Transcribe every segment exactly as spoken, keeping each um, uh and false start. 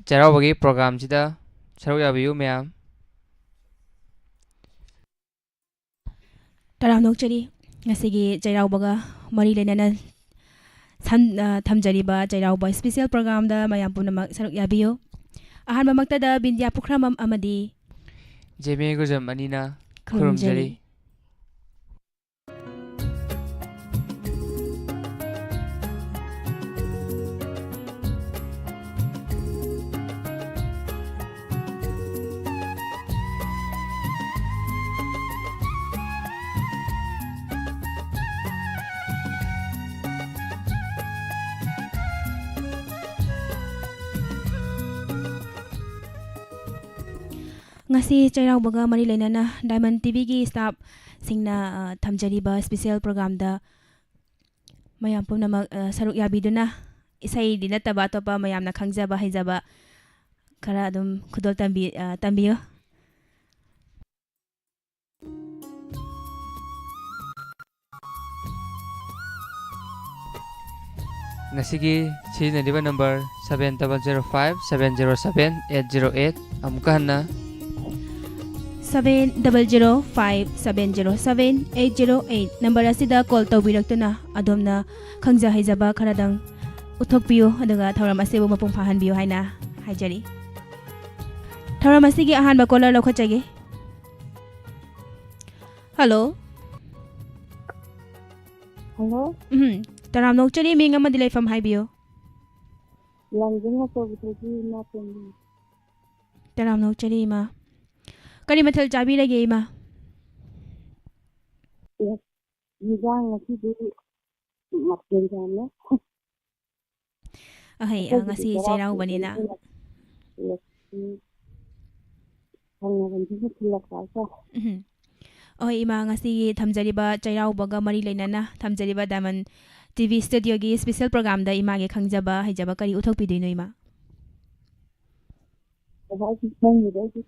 ꯆꯩꯔꯥꯎꯕꯒꯤ programꯁꯤꯗ ꯁꯔꯨꯛ ꯌꯥꯕꯤꯌꯨ ꯃꯌꯥꯝ꯫ ꯇꯔꯥꯝꯅ ꯑꯣꯛꯆꯔꯤ꯫ ꯉꯁꯤꯒꯤ ꯆꯩꯔꯥꯎꯕꯒ ꯃꯔꯤ ꯂꯩꯅꯅ ꯁꯝ-, ꯑ, ꯊꯝꯖꯔꯤꯕ ꯆꯩꯔꯥꯎꯕ special programꯗ ꯃꯌꯥꯝ ꯄꯨꯝꯅꯃꯛ ꯁꯔꯨꯛ ꯌꯥꯕꯤꯌꯨ꯫ ꯑꯍꯥꯟꯕꯃꯛꯇꯗ ꯕꯤꯟꯗ꯭ꯌꯥ ꯄꯨꯈ꯭ꯔꯝꯕꯝ ꯑꯃꯗꯤ ꯖꯦꯃꯦ ꯒꯨꯖꯝ ꯑꯅꯤꯅ ꯈꯨꯔꯨꯝꯖꯔꯤ꯫ ꯈꯨꯔꯨꯝꯖꯔꯤ꯫ ꯉꯁꯤ ꯆꯩꯔꯥꯎꯕꯒ ꯃꯔꯤ ꯂꯩꯅꯅ Diamond TVꯒꯤ staffꯁꯤꯡꯅ, ꯑ, ꯊꯝꯖꯔꯤꯕ special programꯗ ꯃꯌꯥꯝ ꯄꯨꯝꯅꯃꯛ, ꯑ, ꯁꯔꯨꯛ ꯌꯥꯕꯤꯗꯨꯅ ꯏꯁꯩꯗꯤ ꯅꯠꯇꯕ ꯑꯇꯣꯞꯄ ꯃꯌꯥꯝꯅ ꯈꯪꯖꯕ ꯍꯩꯖꯕ ꯈꯔ ꯑꯗꯨꯝ ꯈꯨꯗꯣꯜ ꯇꯝꯕꯤ-, ꯑ, ꯇꯝꯕꯤꯌꯨ꯫ ꯉꯁꯤꯒꯤ ꯁꯤꯖꯤꯟꯅꯔꯤꯕ number seven double zero five seven zero seven eight zero eight꯫ ꯑꯃꯨꯛꯀ ꯍꯟꯅ seven double zero five seven zero seven eight zero eight number ꯑꯁꯤꯗ call ꯇꯧꯕꯤꯔꯛꯇꯨꯅ ꯑꯗꯣꯝꯅ ꯈꯪꯖ ꯍꯩꯖꯕ ꯈꯔꯗꯪ ꯎꯠꯊꯣꯛꯄꯤꯌꯨ, ꯑꯗꯨꯒ ꯊꯧꯔꯝ ꯑꯁꯤꯕꯨ ꯃꯄꯨꯡ ꯐꯥꯍꯟꯕꯤꯌꯨ ꯍꯥꯏꯅ ꯍꯥꯏꯖꯔꯤ꯫ ꯊꯧꯔꯝ ꯑꯁꯤꯒꯤ ꯑꯍꯥꯟꯕ caller ꯂꯧꯈꯠꯆꯒꯦ꯫ Hello꯫ Hello꯫ ꯎꯝ, ꯇꯔꯥꯝꯅ ꯑꯣꯛꯆꯔꯤ, ꯃꯤꯡ ꯑꯃꯗꯤ ꯂꯩꯐꯝ ꯍꯥꯏꯕꯤꯌꯨ꯫ ꯂꯥꯡꯖꯤꯡ ꯑꯆꯧꯕꯗꯒꯤ ꯏꯃꯥ ꯇꯣꯝꯕꯤ꯫ ꯇꯔꯥꯝꯅ ꯑꯣꯛꯆꯔꯤ ꯏꯃꯥ꯫ ꯀꯔꯤ ꯃꯊꯦꯜ ꯆꯥꯕꯤꯔꯒꯦ ꯏꯃꯥ? ꯑꯦ, ꯏꯟꯖꯥꯡ ꯉꯁꯤꯗꯤ ꯃꯊꯦꯜ ꯌꯥꯝꯃꯦ꯫ ꯑꯍꯩ, ꯑ, ꯑꯩꯈꯣꯏꯒꯤꯗꯤ ꯉꯁꯤ ꯆꯩꯔꯥꯎ ꯆꯩꯔꯥꯎꯕꯅꯤꯅ꯫ ꯆꯤꯡꯕꯅꯤꯅ ꯂꯦꯛꯁꯤ ꯊꯪꯅꯕꯗꯒꯤ ꯊꯤꯜꯂꯛꯄ ꯍꯥꯏꯇꯥꯔꯦ꯫ ꯎꯝ꯫ ꯑꯍꯣꯏ ꯏꯃꯥ, ꯉꯁꯤꯒꯤ ꯊꯝꯖꯔꯤꯕ ꯆꯩꯔꯥꯎꯕꯒ ꯃꯔꯤ ꯂꯩꯅꯅ ꯊꯝꯖꯔꯤꯕ Diamond TV studioꯒꯤ special programꯗ ꯏꯃꯥꯒꯤ ꯈꯪꯖꯕ ꯍꯩꯖꯕ ꯀꯔꯤ ꯎꯠꯊꯣꯛꯄꯤꯗꯣꯏꯅꯣ ꯏꯃꯥ? ꯀꯗꯥꯏꯗꯒꯤ ꯈꯪꯗꯦꯗ ꯑꯩꯗꯤ꯫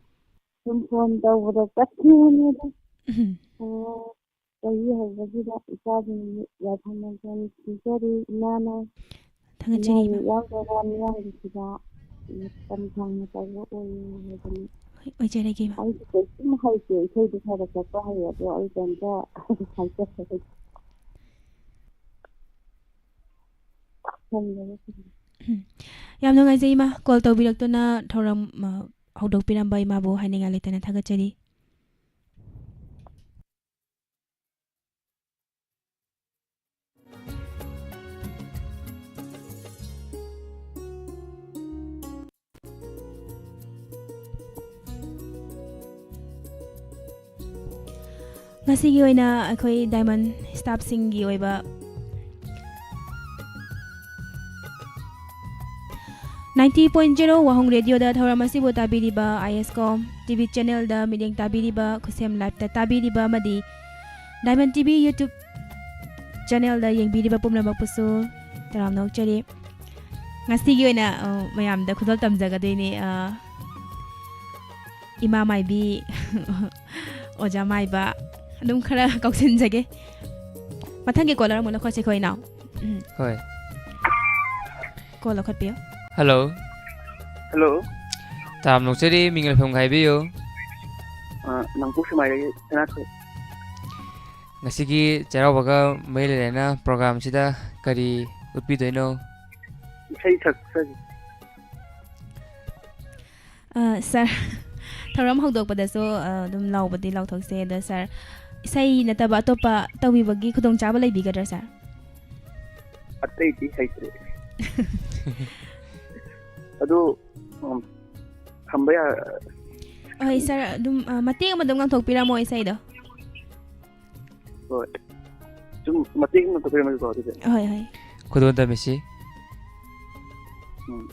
ꯁꯨꯝ phone ꯇꯧꯕꯗ ꯆꯠꯈꯤꯕꯅꯤꯗ꯫ ꯎꯝ꯫ ꯑꯣ, ꯆꯍꯤ ꯍꯧꯕꯁꯤꯗ ꯏꯆꯥꯁꯤꯡꯒꯤ ꯌꯥꯏꯐꯅ ꯄꯤꯖꯔꯤ ꯏꯃꯥꯅ꯫ ꯊꯥꯒꯠꯆꯔꯤ ꯏꯃꯥꯒꯤ ꯏꯃꯥ꯫ ꯌꯥꯎꯗꯕ ꯃꯤꯌꯥꯝꯒꯤꯁꯤꯗ ꯃꯇꯝ ꯁꯥꯡꯅ ꯇꯧꯕ ꯑꯣꯏꯌꯦ ꯍꯥꯏꯗꯅ꯫ ꯍꯣꯏ, ꯑꯣꯏꯖꯔꯒꯦ, ꯏꯃꯥ꯫ ꯑꯩꯁꯨ ꯀꯩꯁꯨꯝ ꯍꯩꯇꯦ, ꯏꯁꯩꯗꯤ ꯈꯔ ꯁꯛꯄ ꯍꯩ, ꯑꯗꯣ ꯑꯩ ꯀꯩꯝꯇ ꯍꯩꯖꯗꯦ꯫ ꯈꯪꯗꯦꯗ꯫ ꯎꯝ꯫ ꯌꯥꯝ ꯅꯨꯡꯉꯥꯏꯖꯩ, ꯏꯃꯥ, ꯀꯣꯜ ꯇꯧꯕꯤꯔꯛꯇꯨꯅ ꯊꯧꯔꯝ, ꯑ, ꯍꯧꯗꯣꯛꯄꯤꯔꯝꯕ ꯏꯃꯥꯕꯨ ꯍꯥꯏꯅꯤꯡꯉꯥꯏ ꯂꯩꯇꯅ ꯊꯥꯒꯠꯆꯔꯤ꯫ ꯉꯁꯤꯒꯤ ꯑꯣꯏꯅ ꯑꯩꯈꯣꯏ ꯗꯥꯏꯃꯟ ꯁ꯭ꯇꯥꯐꯁꯤꯡꯒꯤ ꯑꯣꯏꯕ ninety point zero ꯋꯥꯍꯣꯡ ꯔꯦꯗꯤꯑꯣꯗ ꯊꯧꯔꯝ ꯑꯁꯤꯕꯨ ꯇꯥꯕꯤꯔꯤꯕ, ꯑꯥꯏ ꯑꯦꯁ ꯀꯣꯝ ꯇꯤ ꯚꯤ ꯆꯦꯅꯦꯜꯗ ꯃꯤꯠꯌꯦꯡ ꯇꯥꯕꯤꯔꯤꯕ, ꯈꯨꯠꯁꯦꯝ ꯂꯥꯏꯞꯇ ꯇꯥꯕꯤꯔꯤꯕ ꯑꯃꯗꯤ ꯗꯥꯏꯃꯟ ꯇꯤ ꯚꯤ YouTube ꯆꯦꯅꯦꯜꯗ ꯌꯦꯡꯕꯤꯔꯤꯕ ꯄꯨꯝꯅꯃꯛꯄꯨꯁꯨ ꯇꯔꯥꯝꯅ ꯑꯣꯛꯆꯔꯤ꯫ ꯉꯁꯤꯒꯤ ꯑꯣꯏꯅ, ꯑ, ꯃꯌꯥꯝꯗ ꯈꯨꯗꯣꯜ ꯇꯝꯖꯒꯗꯣꯏꯅꯦ, ꯑ, ꯏꯃꯥ ꯃꯥꯏꯕꯤ, ꯑꯣꯖꯥ ꯃꯥꯏꯕ, ꯑꯗꯨꯝ ꯈꯔ ꯀꯧꯁꯤꯟꯖꯒꯦ꯫ ꯃꯊꯪꯒꯤ ꯀꯣꯂꯔ ꯑꯃꯨꯛ ꯂꯧꯈꯠꯁꯤꯀꯣ, ꯏꯅꯥꯎ꯫ ꯎꯝ꯫ ꯍꯣꯏ꯫ ꯀꯣꯜ ꯂꯧꯈꯠꯄꯤꯌꯨ꯫ ꯍꯜꯂꯣ꯫ ꯍꯜꯂꯣ꯫ ꯇꯥꯝ ꯅꯣꯛꯆꯔꯤ, ꯃꯤꯡ ꯂꯩꯐꯝ ꯍꯥꯏꯕꯤꯌꯨ꯫ ꯑ, ꯅꯣꯡꯄꯣꯛ ꯁꯦꯛꯃꯥꯏꯗꯒꯤ ꯁꯅꯥꯊꯣꯏ꯫ ꯉꯁꯤꯒꯤ ꯆꯩꯔꯥꯎꯕꯒ ꯃꯔꯤ ꯂꯩꯅꯅ ꯄ꯭ꯔꯣꯒ꯭ꯔꯥꯝꯁꯤꯗ ꯀꯔꯤ ꯎꯠꯄꯤꯗꯣꯏꯅꯣ? ꯏꯁꯩ ꯁꯛꯆꯒꯦ꯫ ꯑ, ꯁꯥꯔ, ꯊꯧꯔꯝ ꯍꯧꯗꯣꯛꯄꯗꯁꯨ, ꯑ, ꯑꯗꯨꯝ ꯂꯥꯎꯕꯗꯤ ꯂꯥꯎꯊꯣꯛꯆꯩ꯫ ꯑꯗꯣ ꯁꯥꯔ, ꯏꯁꯩ ꯅꯠꯇꯕ ꯑꯇꯣꯞꯄ ꯇꯧꯕꯤꯕꯒꯤ ꯈꯨꯗꯣꯡꯆꯥꯕ ꯂꯩꯕꯤꯒꯗ꯭ꯔꯥ, ꯁꯥꯔ? ꯑꯇꯩꯗꯤ ꯍꯩꯇ꯭ꯔꯦ꯫ ꯑꯗꯨ, ꯎꯝ, ꯊꯝꯕ ꯌꯥ- ꯍꯣꯏ, ꯁꯥꯔ, ꯑꯗꯨꯝ, ꯑ, ꯃꯇꯦꯛ ꯑꯃ ꯑꯗꯨꯝ ꯉꯥꯡꯊꯣꯛꯄꯤꯔꯝꯃꯣ ꯏꯁꯩꯗꯣ꯫ ꯍꯣꯏ꯫ ꯁꯨꯝ ꯃꯇꯦꯛ ꯑꯃ ꯇꯧꯕꯤꯔꯝꯃꯒꯦꯀꯣ, ꯑꯗꯨꯗꯤ꯫ ꯍꯣꯏ, ꯍꯣꯏ꯫ ꯈꯨꯗꯣꯜ ꯇꯝꯕꯤꯁꯤ꯫ ꯎꯝ꯫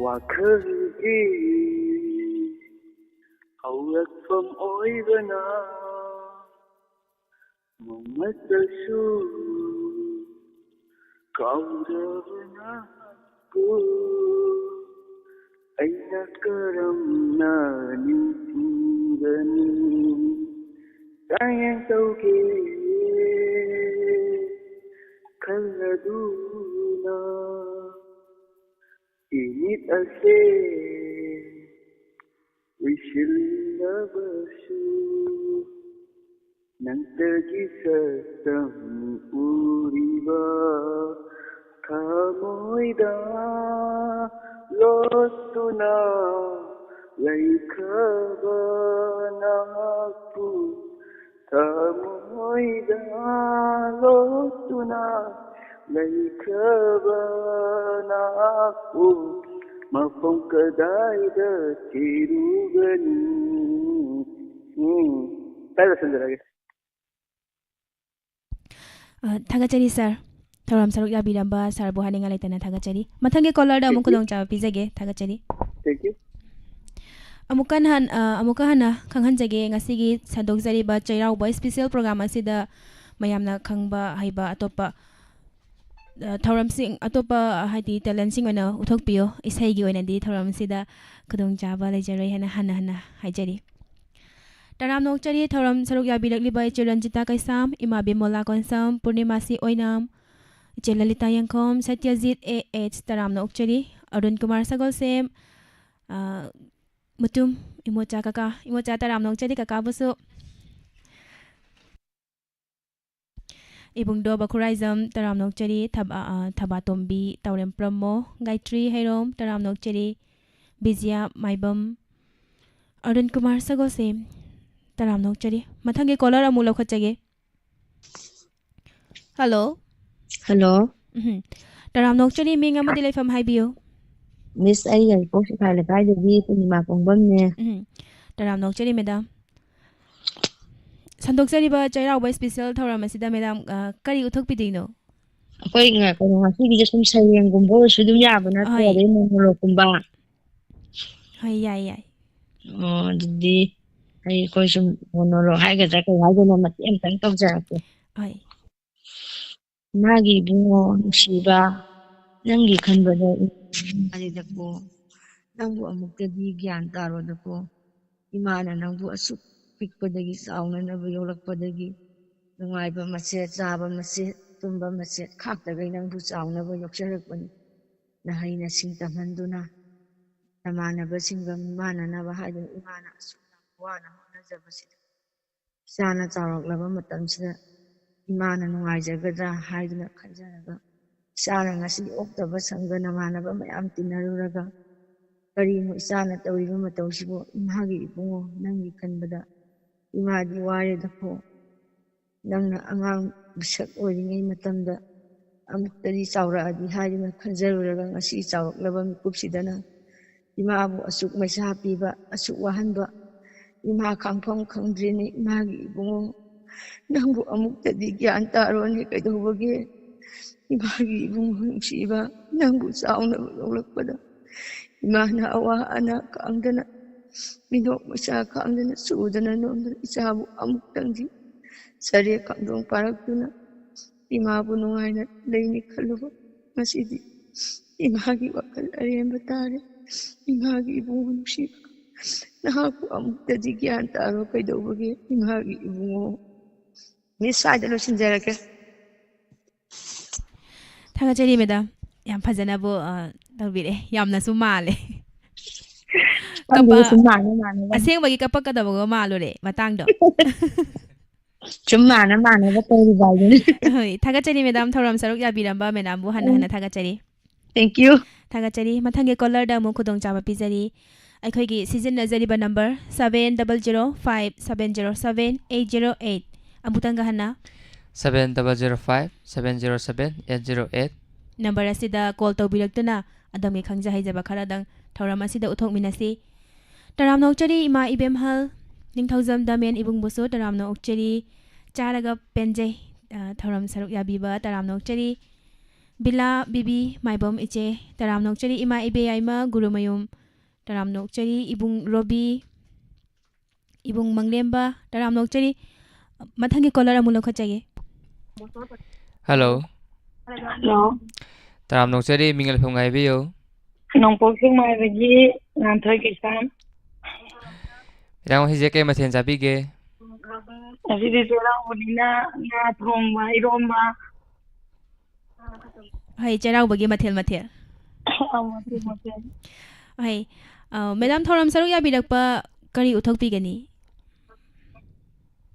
ꯋꯥꯈꯜꯒꯤ ꯍꯧꯔꯛꯐꯝ ꯑꯣꯏꯕꯅ ꯃꯃꯠꯇꯁꯨ ꯀꯥꯎꯔꯕꯅ ꯀꯣ ꯑꯩꯅ ꯀꯔꯝꯅ ꯅꯤꯡꯁꯤꯡꯒꯅꯤ? ꯆꯥꯡꯌꯦꯡ ꯇꯧꯒꯦ ꯈꯜꯂꯗꯨꯅ ꯃꯤꯠ ꯑꯁꯦ ꯎꯏꯁꯤꯜꯂꯕꯁꯨ ꯅꯪꯇꯒꯤ ꯁꯛꯇꯝ ꯎꯔꯤꯕ ꯊꯃꯣꯏꯗ ꯂꯣꯠꯇꯨꯅ ꯂꯩꯈ꯭ꯔꯕ ꯅꯍꯥꯛꯄꯨ ꯊꯃꯣꯏꯗ ꯂꯣꯠꯇꯨꯅ ꯂꯩꯈ꯭ꯔꯕ ꯅꯍꯥꯛꯄꯨ ꯃꯐꯝ ꯀꯗꯥꯏꯗ ꯊꯤꯔꯨꯒꯅꯤ? ꯎꯝ, ꯀꯥꯏꯗ ꯂꯣꯏꯁꯤꯟꯖꯔꯒꯦ? ꯑ, ꯊꯥꯒꯠꯆꯔꯤ ꯁꯥꯔ꯫ ꯊꯧꯔꯝ ꯁꯔꯨꯛ ꯌꯥꯕꯤꯔꯝꯕ ꯁꯥꯔꯕꯨ ꯍꯥꯏꯅꯤꯡꯉꯥꯏ ꯂꯩꯇꯅ ꯊꯥꯒꯠꯆꯔꯤ꯫ ꯃꯊꯪꯒꯤ ꯀꯣꯂꯔꯗ ꯑꯃꯨꯛ Thank you. ꯈꯨꯗꯣꯡꯆꯥꯕ ꯄꯤꯖꯒꯦ꯫ ꯊꯥꯒꯠꯆꯔꯤ꯫ Thank you. ꯑꯃꯨꯛꯀ ꯍꯟ-, ꯑ, ꯑꯃꯨꯛꯀ ꯍꯟꯅ ꯈꯪꯍꯟꯖꯒꯦ, ꯉꯁꯤꯒꯤ ꯁꯟꯗꯣꯛꯆꯔꯤꯕ ꯆꯩꯔꯥꯎꯕ ꯏꯁꯄꯤꯁꯦꯜ ꯄ꯭ꯔꯣꯒ꯭ꯔꯥꯝ ꯑꯁꯤꯗ ꯃꯌꯥꯝꯅ ꯈꯪꯕ ꯍꯩꯕ ꯑꯇꯣꯞꯄ, ꯑ, ꯊꯧꯔꯝꯁꯤꯡ, ꯑꯇꯣꯞꯄ ꯍꯥꯏꯗꯤ ꯇꯦꯂꯦꯟꯁꯤꯡ ꯑꯣꯏꯅ ꯎꯠꯊꯣꯛꯄꯤꯌꯨ꯫ ꯏꯁꯩꯒꯤ ꯑꯣꯏꯅꯗꯤ ꯊꯧꯔꯝꯁꯤꯗ ꯈꯨꯗꯣꯡꯆꯥꯕ ꯂꯩꯖꯔꯣꯏ ꯍꯥꯏꯅ ꯍꯟꯅ ꯍꯟꯅ ꯍꯥꯏꯖꯔꯤ꯫ ꯇꯔꯥꯝꯅ ꯑꯣꯛꯆꯔꯤ ꯊꯧꯔꯝ ꯁꯔꯨꯛ ꯌꯥꯕꯤꯔꯛꯂꯤꯕ ꯏꯆꯦ ꯔꯟꯖꯤꯇꯥ ꯀꯩꯁꯥꯝ, ꯏꯃꯥ ꯕꯤꯃꯣꯂꯥ ꯀꯣꯟꯁꯝ, ꯄꯨꯔꯅꯤꯃꯥꯁꯤ ꯑꯣꯏꯅꯥꯝ, ꯏꯆꯦ ꯂꯂꯤꯇꯥ ꯌꯦꯡꯈꯣꯝ, ꯁꯇ꯭ꯌꯖꯤꯠ ꯑꯦ ꯑꯦꯆ, ꯇꯔꯥꯝꯅ ꯑꯣꯛꯆꯔꯤ꯫ ꯑꯔꯨꯟ ꯀꯨꯃꯥꯔ ꯁꯒꯣꯜꯁꯦꯝ, ꯑ, ꯃꯨꯇꯨꯝ, ꯏꯃꯣꯆꯥ ꯀꯀꯥ, ꯏꯃꯣꯆꯥ ꯇꯔꯥꯝꯅ ꯑꯣꯛꯆꯔꯤ ꯀꯀꯥꯕꯨꯁꯨ꯫ ꯏꯕꯨꯡꯗꯣ ꯕꯈꯨꯔꯥꯏꯖꯝ, ꯇꯔꯥꯝꯅ ꯑꯣꯛꯆꯔꯤ꯫ ꯊꯕ-, ꯑ, ꯊꯕꯥꯇꯣꯝꯕꯤ, ꯇꯥꯎꯔꯦꯝ ꯄ꯭ꯔꯃꯣ, ꯒꯥꯌꯇ꯭ꯔꯤ ꯍꯩꯔꯣꯝ, ꯇꯔꯥꯝꯅ ꯑꯣꯛꯆꯔꯤ꯫ ꯕꯤꯖꯤꯌꯥ ꯃꯥꯏꯕꯝ, ꯑꯔꯨꯟ ꯀꯨꯃꯥꯔ ꯁꯒꯣꯜꯁꯦꯝ, ꯇꯔꯥꯝꯅ ꯑꯣꯛꯆꯔꯤ꯫ ꯃꯊꯪꯒꯤ ꯀꯣꯂꯔ ꯑꯃꯨꯛ ꯂꯧꯈꯠꯆꯒꯦ꯫ ꯍꯜꯂꯣ꯫ ꯍꯜꯂꯣ꯫ ꯎꯝ꯫ ꯇꯔꯥꯝꯅ ꯑꯣꯛꯆꯔꯤ, ꯃꯤꯡ ꯑꯃꯗꯤ ꯂꯩꯐꯝ ꯍꯥꯏꯕꯤꯌꯨ꯫ ꯃꯤꯁ, ꯑꯩ ꯌꯥꯏꯔꯤꯄꯣꯛ ꯁꯤꯐꯥꯏ ꯂꯩꯀꯥꯏꯗꯒꯤ ꯄꯨꯔꯅꯤꯃꯥ ꯀꯣꯡꯕꯝꯅꯦ꯫ ꯎꯝ꯫ ꯇꯔꯥꯝꯅ ꯑꯣꯛꯆꯔꯤ, ꯃꯦꯗꯥꯝ꯫ ꯁꯟꯗꯣꯛꯆꯔꯤꯕ ꯆꯩꯔꯥꯎꯕ ꯏꯁꯄꯤꯁꯦꯜ ꯊꯧꯔꯝ ꯑꯁꯤꯗ, ꯃꯦꯗꯥꯝ, ꯑ, ꯀꯔꯤ ꯎꯠꯊꯣꯛꯄꯤꯗꯣꯏꯅꯣ? ꯑꯩꯈꯣꯏ ꯉ-, ꯀꯩꯅꯣ, ꯉꯁꯤꯒꯤꯁꯦ ꯁꯨꯝ ꯁꯩꯔꯦꯡꯒꯨꯝꯕ ꯑꯣꯏꯔꯁꯨ ꯑꯗꯨꯝ ꯌꯥꯕ ꯅꯠꯇ꯭ꯔꯣ? ꯍꯣꯏ꯫ ꯑꯗꯩ ꯃꯣꯅꯣꯂꯣꯒꯀꯨꯝꯕ? ꯍꯣꯏ, ꯌꯥꯏ, ꯌꯥꯏ꯫ ꯑꯣ, ꯑꯗꯨꯗꯤ ꯑꯩ, ꯑꯩꯈꯣꯏ ꯁꯨꯝ ꯃꯣꯅꯣꯂꯣꯒ ꯍꯥꯏꯒꯗ꯭ꯔꯥ ꯀꯩ ꯍꯥꯏꯗꯣꯏꯅꯣ, ꯃꯇꯦꯛ ꯑꯃꯇꯪ ꯇꯧꯖꯔꯛꯀꯦ꯫ ꯍꯣꯏ꯫ ꯃꯥꯒꯤ ꯏꯕꯨꯡꯉꯣ ꯅꯨꯡꯁꯤꯕ, ꯅꯪꯒꯤ ꯈꯟꯕꯗ ꯏꯃꯥꯅꯤꯗꯀꯣ, ꯅꯪꯕꯨ ꯑꯃꯨꯛꯇꯗꯤ ꯒ꯭ꯌꯥꯟ ꯇꯥꯔꯣꯗꯀꯣ꯫ ꯏꯃꯥꯅ ꯅꯪꯕꯨ ꯑꯁꯨꯛ ꯄꯤꯛꯄꯗꯒꯤ ꯆꯥꯎꯅꯅꯕ ꯌꯣꯛꯂꯛꯄꯗꯒꯤ ꯅꯨꯡꯉꯥꯏꯕ ꯃꯆꯦꯠ, ꯆꯥꯕ ꯃꯆꯦꯠ, ꯇꯨꯝꯕ ꯃꯆꯦꯠ ꯈꯥꯛꯇꯈꯩ ꯅꯪꯕꯨ ꯆꯥꯎꯅꯕ ꯌꯣꯛꯆꯔꯛꯄꯅꯤ꯫ ꯅꯍꯩ ꯅꯁꯤꯡ ꯇꯝꯍꯟꯗꯨꯅ ꯅꯃꯥꯟꯅꯕꯁꯤꯡꯒ ꯃꯤꯃꯥꯟꯅꯅꯕ ꯍꯥꯏꯗꯨꯅ ꯏꯃꯥꯅ ꯑꯁꯨꯛ ꯌꯥꯝ ꯋꯥꯅ ꯍꯣꯠꯅꯖꯕꯁꯤꯗ ꯏꯆꯥꯅ ꯆꯥꯎꯔꯛꯂꯕ ꯃꯇꯝꯁꯤꯗ ꯏꯃꯥꯅ ꯅꯨꯡꯉꯥꯏꯖꯒꯗ꯭ꯔꯥ ꯍꯥꯏꯗꯨꯅ ꯈꯟꯖꯔꯒ ꯏꯆꯥꯅ ꯉꯁꯤ ꯑꯣꯛꯇꯕ ꯁꯪꯒ ꯅꯃꯥꯟꯅꯕ ꯃꯌꯥꯝ ꯇꯤꯟꯅꯔꯨꯔꯒ ꯀꯔꯤꯅꯣ ꯏꯆꯥꯅ ꯇꯧꯔꯤꯕ ꯃꯇꯧꯁꯤꯕꯨ ꯏꯃꯥꯒꯤ ꯏꯕꯨꯡꯉꯣ ꯅꯪꯒꯤ ꯈꯟꯕꯗ ꯏꯃꯥꯗꯤ ꯋꯥꯔꯦꯗꯀꯣ꯫ ꯅꯪꯅ ꯑꯉꯥꯡ ꯃꯁꯛ ꯑꯣꯏꯔꯤꯉꯩ ꯃꯇꯝꯗ ꯑꯃꯨꯛꯇꯗꯤ ꯆꯥꯎꯔꯛꯑꯗꯤ ꯍꯥꯏꯗꯨꯅ ꯈꯟꯖꯔꯨꯔꯒ ꯉꯁꯤ ꯆꯥꯎꯔꯛꯂꯕ ꯃꯤꯀꯨꯞꯁꯤꯗꯅ ꯏꯃꯥꯕꯨ ꯑꯁꯨꯛ ꯃꯩꯁꯥ ꯄꯤꯕ, ꯑꯁꯨꯛ ꯋꯥꯍꯟꯕ ꯏꯃꯥ ꯈꯥꯡꯐꯝ ꯈꯪꯗ꯭ꯔꯤꯅꯤ ꯏꯃꯥꯒꯤ ꯏꯕꯨꯡꯉꯣ꯫ ꯅꯪꯕꯨ ꯑꯃꯨꯛꯇꯗꯤ ꯒ꯭ꯌꯥꯟ ꯇꯥꯔꯣꯅꯦ ꯀꯩꯗꯧꯕꯒꯦ? ꯏꯃꯥꯒꯤ ꯏꯕꯨꯡꯉꯣ ꯅꯨꯡꯁꯤꯕ ꯅꯪꯕꯨ ꯆꯥꯎꯅꯕ ꯌꯣꯛꯂꯛꯄꯗ ꯏꯃꯥꯅ ꯑꯋꯥ ꯑꯅꯥ ꯈꯥꯡꯗꯅ ꯃꯤꯅꯣꯛ ꯃꯩꯁꯥ ꯈꯥꯡꯗꯅ ꯁꯨꯗꯅ ꯅꯣꯝꯗꯅ ꯏꯆꯥꯕꯨ ꯑꯃꯨꯛꯇꯪꯗꯤ ꯆꯔꯦ ꯀꯥꯡꯗꯣꯡ ꯄꯥꯔꯛꯇꯨꯅ ꯏꯃꯥꯕꯨ ꯅꯨꯡꯉꯥꯏꯅ ꯂꯩꯅꯤ ꯈꯜꯂꯨꯕ ꯉꯁꯤꯗꯤ ꯏꯃꯥꯒꯤ ꯋꯥꯈꯜ ꯑꯔꯦꯝꯕ ꯇꯥꯔꯦ꯫ ꯏꯃꯥꯒꯤ ꯏꯕꯨꯡꯉꯣ ꯅꯨꯡꯁꯤꯕ ꯅꯍꯥꯛꯄꯨ ꯑꯃꯨꯛꯇꯗꯤ ꯒ꯭ꯌꯥꯟ ꯇꯥꯔꯣ ꯀꯩꯗꯧꯕꯒꯦ ꯏꯃꯥꯒꯤ ꯏꯕꯨꯡꯉꯣ꯫ ꯃꯤꯁ ꯁ꯭ꯋꯥꯏꯗ ꯂꯣꯏꯁꯤꯟꯖꯔꯒꯦ꯫ ꯊꯥꯒꯠꯆꯔꯤ ꯃꯦꯗꯥꯝ, ꯌꯥꯝ ꯐꯖꯅꯕꯨ ꯑ, ꯇꯧꯕꯤꯔꯛꯑꯦ, ꯌꯥꯝꯅꯁꯨ ꯃꯥꯜꯂꯦ꯫ ꯈꯪꯗꯦ ꯀꯄꯥ- ꯁꯨꯝ ꯃꯥꯟꯅ ꯃꯥꯟꯅꯕ ꯑꯁꯦꯡꯕꯒꯤ ꯀꯞꯄꯛꯀꯗꯕꯒ ꯃꯥꯜꯂꯨꯔꯦ ꯃꯇꯥꯡꯗꯣ꯫ ꯁꯨꯝ ꯃꯥꯟꯅ ꯃꯥꯟꯅꯕ ꯇꯧꯔꯤꯕ ꯍꯥꯏꯗꯨꯅꯤ꯫ ꯍꯣꯏ, ꯊꯥꯒꯠꯆꯔꯤ ꯃꯦꯗꯥꯝ, ꯊꯧꯔꯝ ꯁꯔꯨꯛ ꯌꯥꯕꯤꯔꯝꯕ ꯃꯦꯗꯥꯝꯕꯨ ꯍꯟꯅ ꯍꯟꯅ ꯊꯥꯒꯠꯆꯔꯤ꯫ Thank you. ꯊꯥꯒꯠꯆꯔꯤ꯫ ꯃꯊꯪꯒꯤ ꯀꯣꯂꯔꯗ ꯑꯃꯨꯛ ꯈꯨꯗꯣꯡꯆꯥꯕ ꯄꯤꯖꯔꯤ꯫ ꯑꯩꯈꯣꯏꯒꯤ ꯁꯤꯖꯤꯟꯅꯖꯔꯤꯕ number seven double zero five seven zero seven eight zero eight꯫ ꯑꯃꯨꯛꯇꯪꯒ ꯍꯟꯅ seven double zero five seven zero seven eight zero eight꯫ Number ꯑꯁꯤꯗ ꯀꯣꯜ ꯇꯧꯕꯤꯔꯛꯇꯨꯅ ꯑꯗꯣꯝꯒꯤ ꯈꯪꯖ ꯍꯩꯖꯕ ꯈꯔꯗꯪ ꯊꯧꯔꯝ ꯑꯁꯤꯗ ꯎꯠꯊꯣꯛꯃꯤꯟꯅꯁꯤ꯫ ꯇꯔꯥꯝꯅ ꯑꯣꯛꯆꯔꯤ ꯏꯃꯥ ꯏꯕꯦꯝꯍꯜ, ꯅꯤꯡꯊꯧꯖꯝ ꯗꯥꯃꯦꯟ ꯏꯕꯨꯡꯕꯨꯁꯨ ꯇꯔꯥꯝꯅ ꯑꯣꯛꯆꯔꯤ꯫ ꯆꯥꯔꯒ ꯄꯦꯟꯖꯩ꯫ ꯑ, ꯊꯧꯔꯝ ꯁꯔꯨꯛ ꯌꯥꯕꯤꯕ ꯇꯔꯥꯝꯅ ꯑꯣꯛꯆꯔꯤ꯫ ꯕꯤꯂꯥ ꯕꯤꯕꯤ ꯃꯥꯏꯕꯝ ꯏꯆꯦ ꯇꯔꯥꯝꯅ ꯑꯣꯛꯆꯔꯤ꯫ ꯏꯃꯥ ꯏꯕꯦ ꯌꯥꯏꯃ ꯒꯨꯔꯨꯃꯌꯨꯝ ꯇꯔꯥꯝꯅ ꯑꯣꯛꯆꯔꯤ꯫ ꯏꯕꯨꯡ ꯔꯣꯕꯤ, ꯏꯕꯨꯡ ꯃꯪꯂꯦꯝꯕ ꯇꯔꯥꯝꯅ ꯑꯣꯛꯆꯔꯤ꯫ ꯃꯊꯪꯒꯤ ꯀꯣꯂꯔ ꯑꯃꯨꯛ ꯂꯧꯈꯠꯆꯒꯦ꯫ ꯍꯜꯂꯣ꯫ ꯍꯜꯂꯣ꯫ ꯇꯔꯥꯝꯅ ꯑꯣꯛꯆꯔꯤ, ꯃꯤꯡ ꯑꯜꯐꯝꯒ ꯍꯥꯏꯕꯤꯌꯨ꯫ ꯅꯣꯡꯄꯣꯛ ꯁꯦꯛꯃꯥꯏꯗꯒꯤ ꯉꯥꯟꯊꯣꯏ ꯀꯩꯁꯥꯝ꯫ ꯃꯦꯗꯥꯝ ꯉꯁꯤꯁꯦ ꯀꯩ ꯃꯊꯦꯜ ꯆꯥꯕꯤꯒꯦ? ꯉꯁꯤꯗꯤ ꯆꯩꯔꯥꯎꯕꯅꯤꯅ ꯉꯥ ꯊꯣꯡꯕ, ꯏꯔꯣꯝꯕ꯫ ꯍꯣꯏ, ꯆꯩꯔꯥꯎꯕꯒꯤ ꯃꯊꯦꯜ ꯃꯊꯦꯜ꯫ ꯑꯧ, ꯃꯇꯦꯛ ꯃꯇꯦꯛ꯫ ꯍꯣꯏ꯫ ꯑ, ꯃꯦꯗꯥꯝ, ꯊꯧꯔꯝ ꯁꯔꯨꯛ ꯌꯥꯕꯤꯔꯛꯄ ꯀꯔꯤ ꯎꯠꯊꯣꯛꯄꯤꯒꯅꯤ?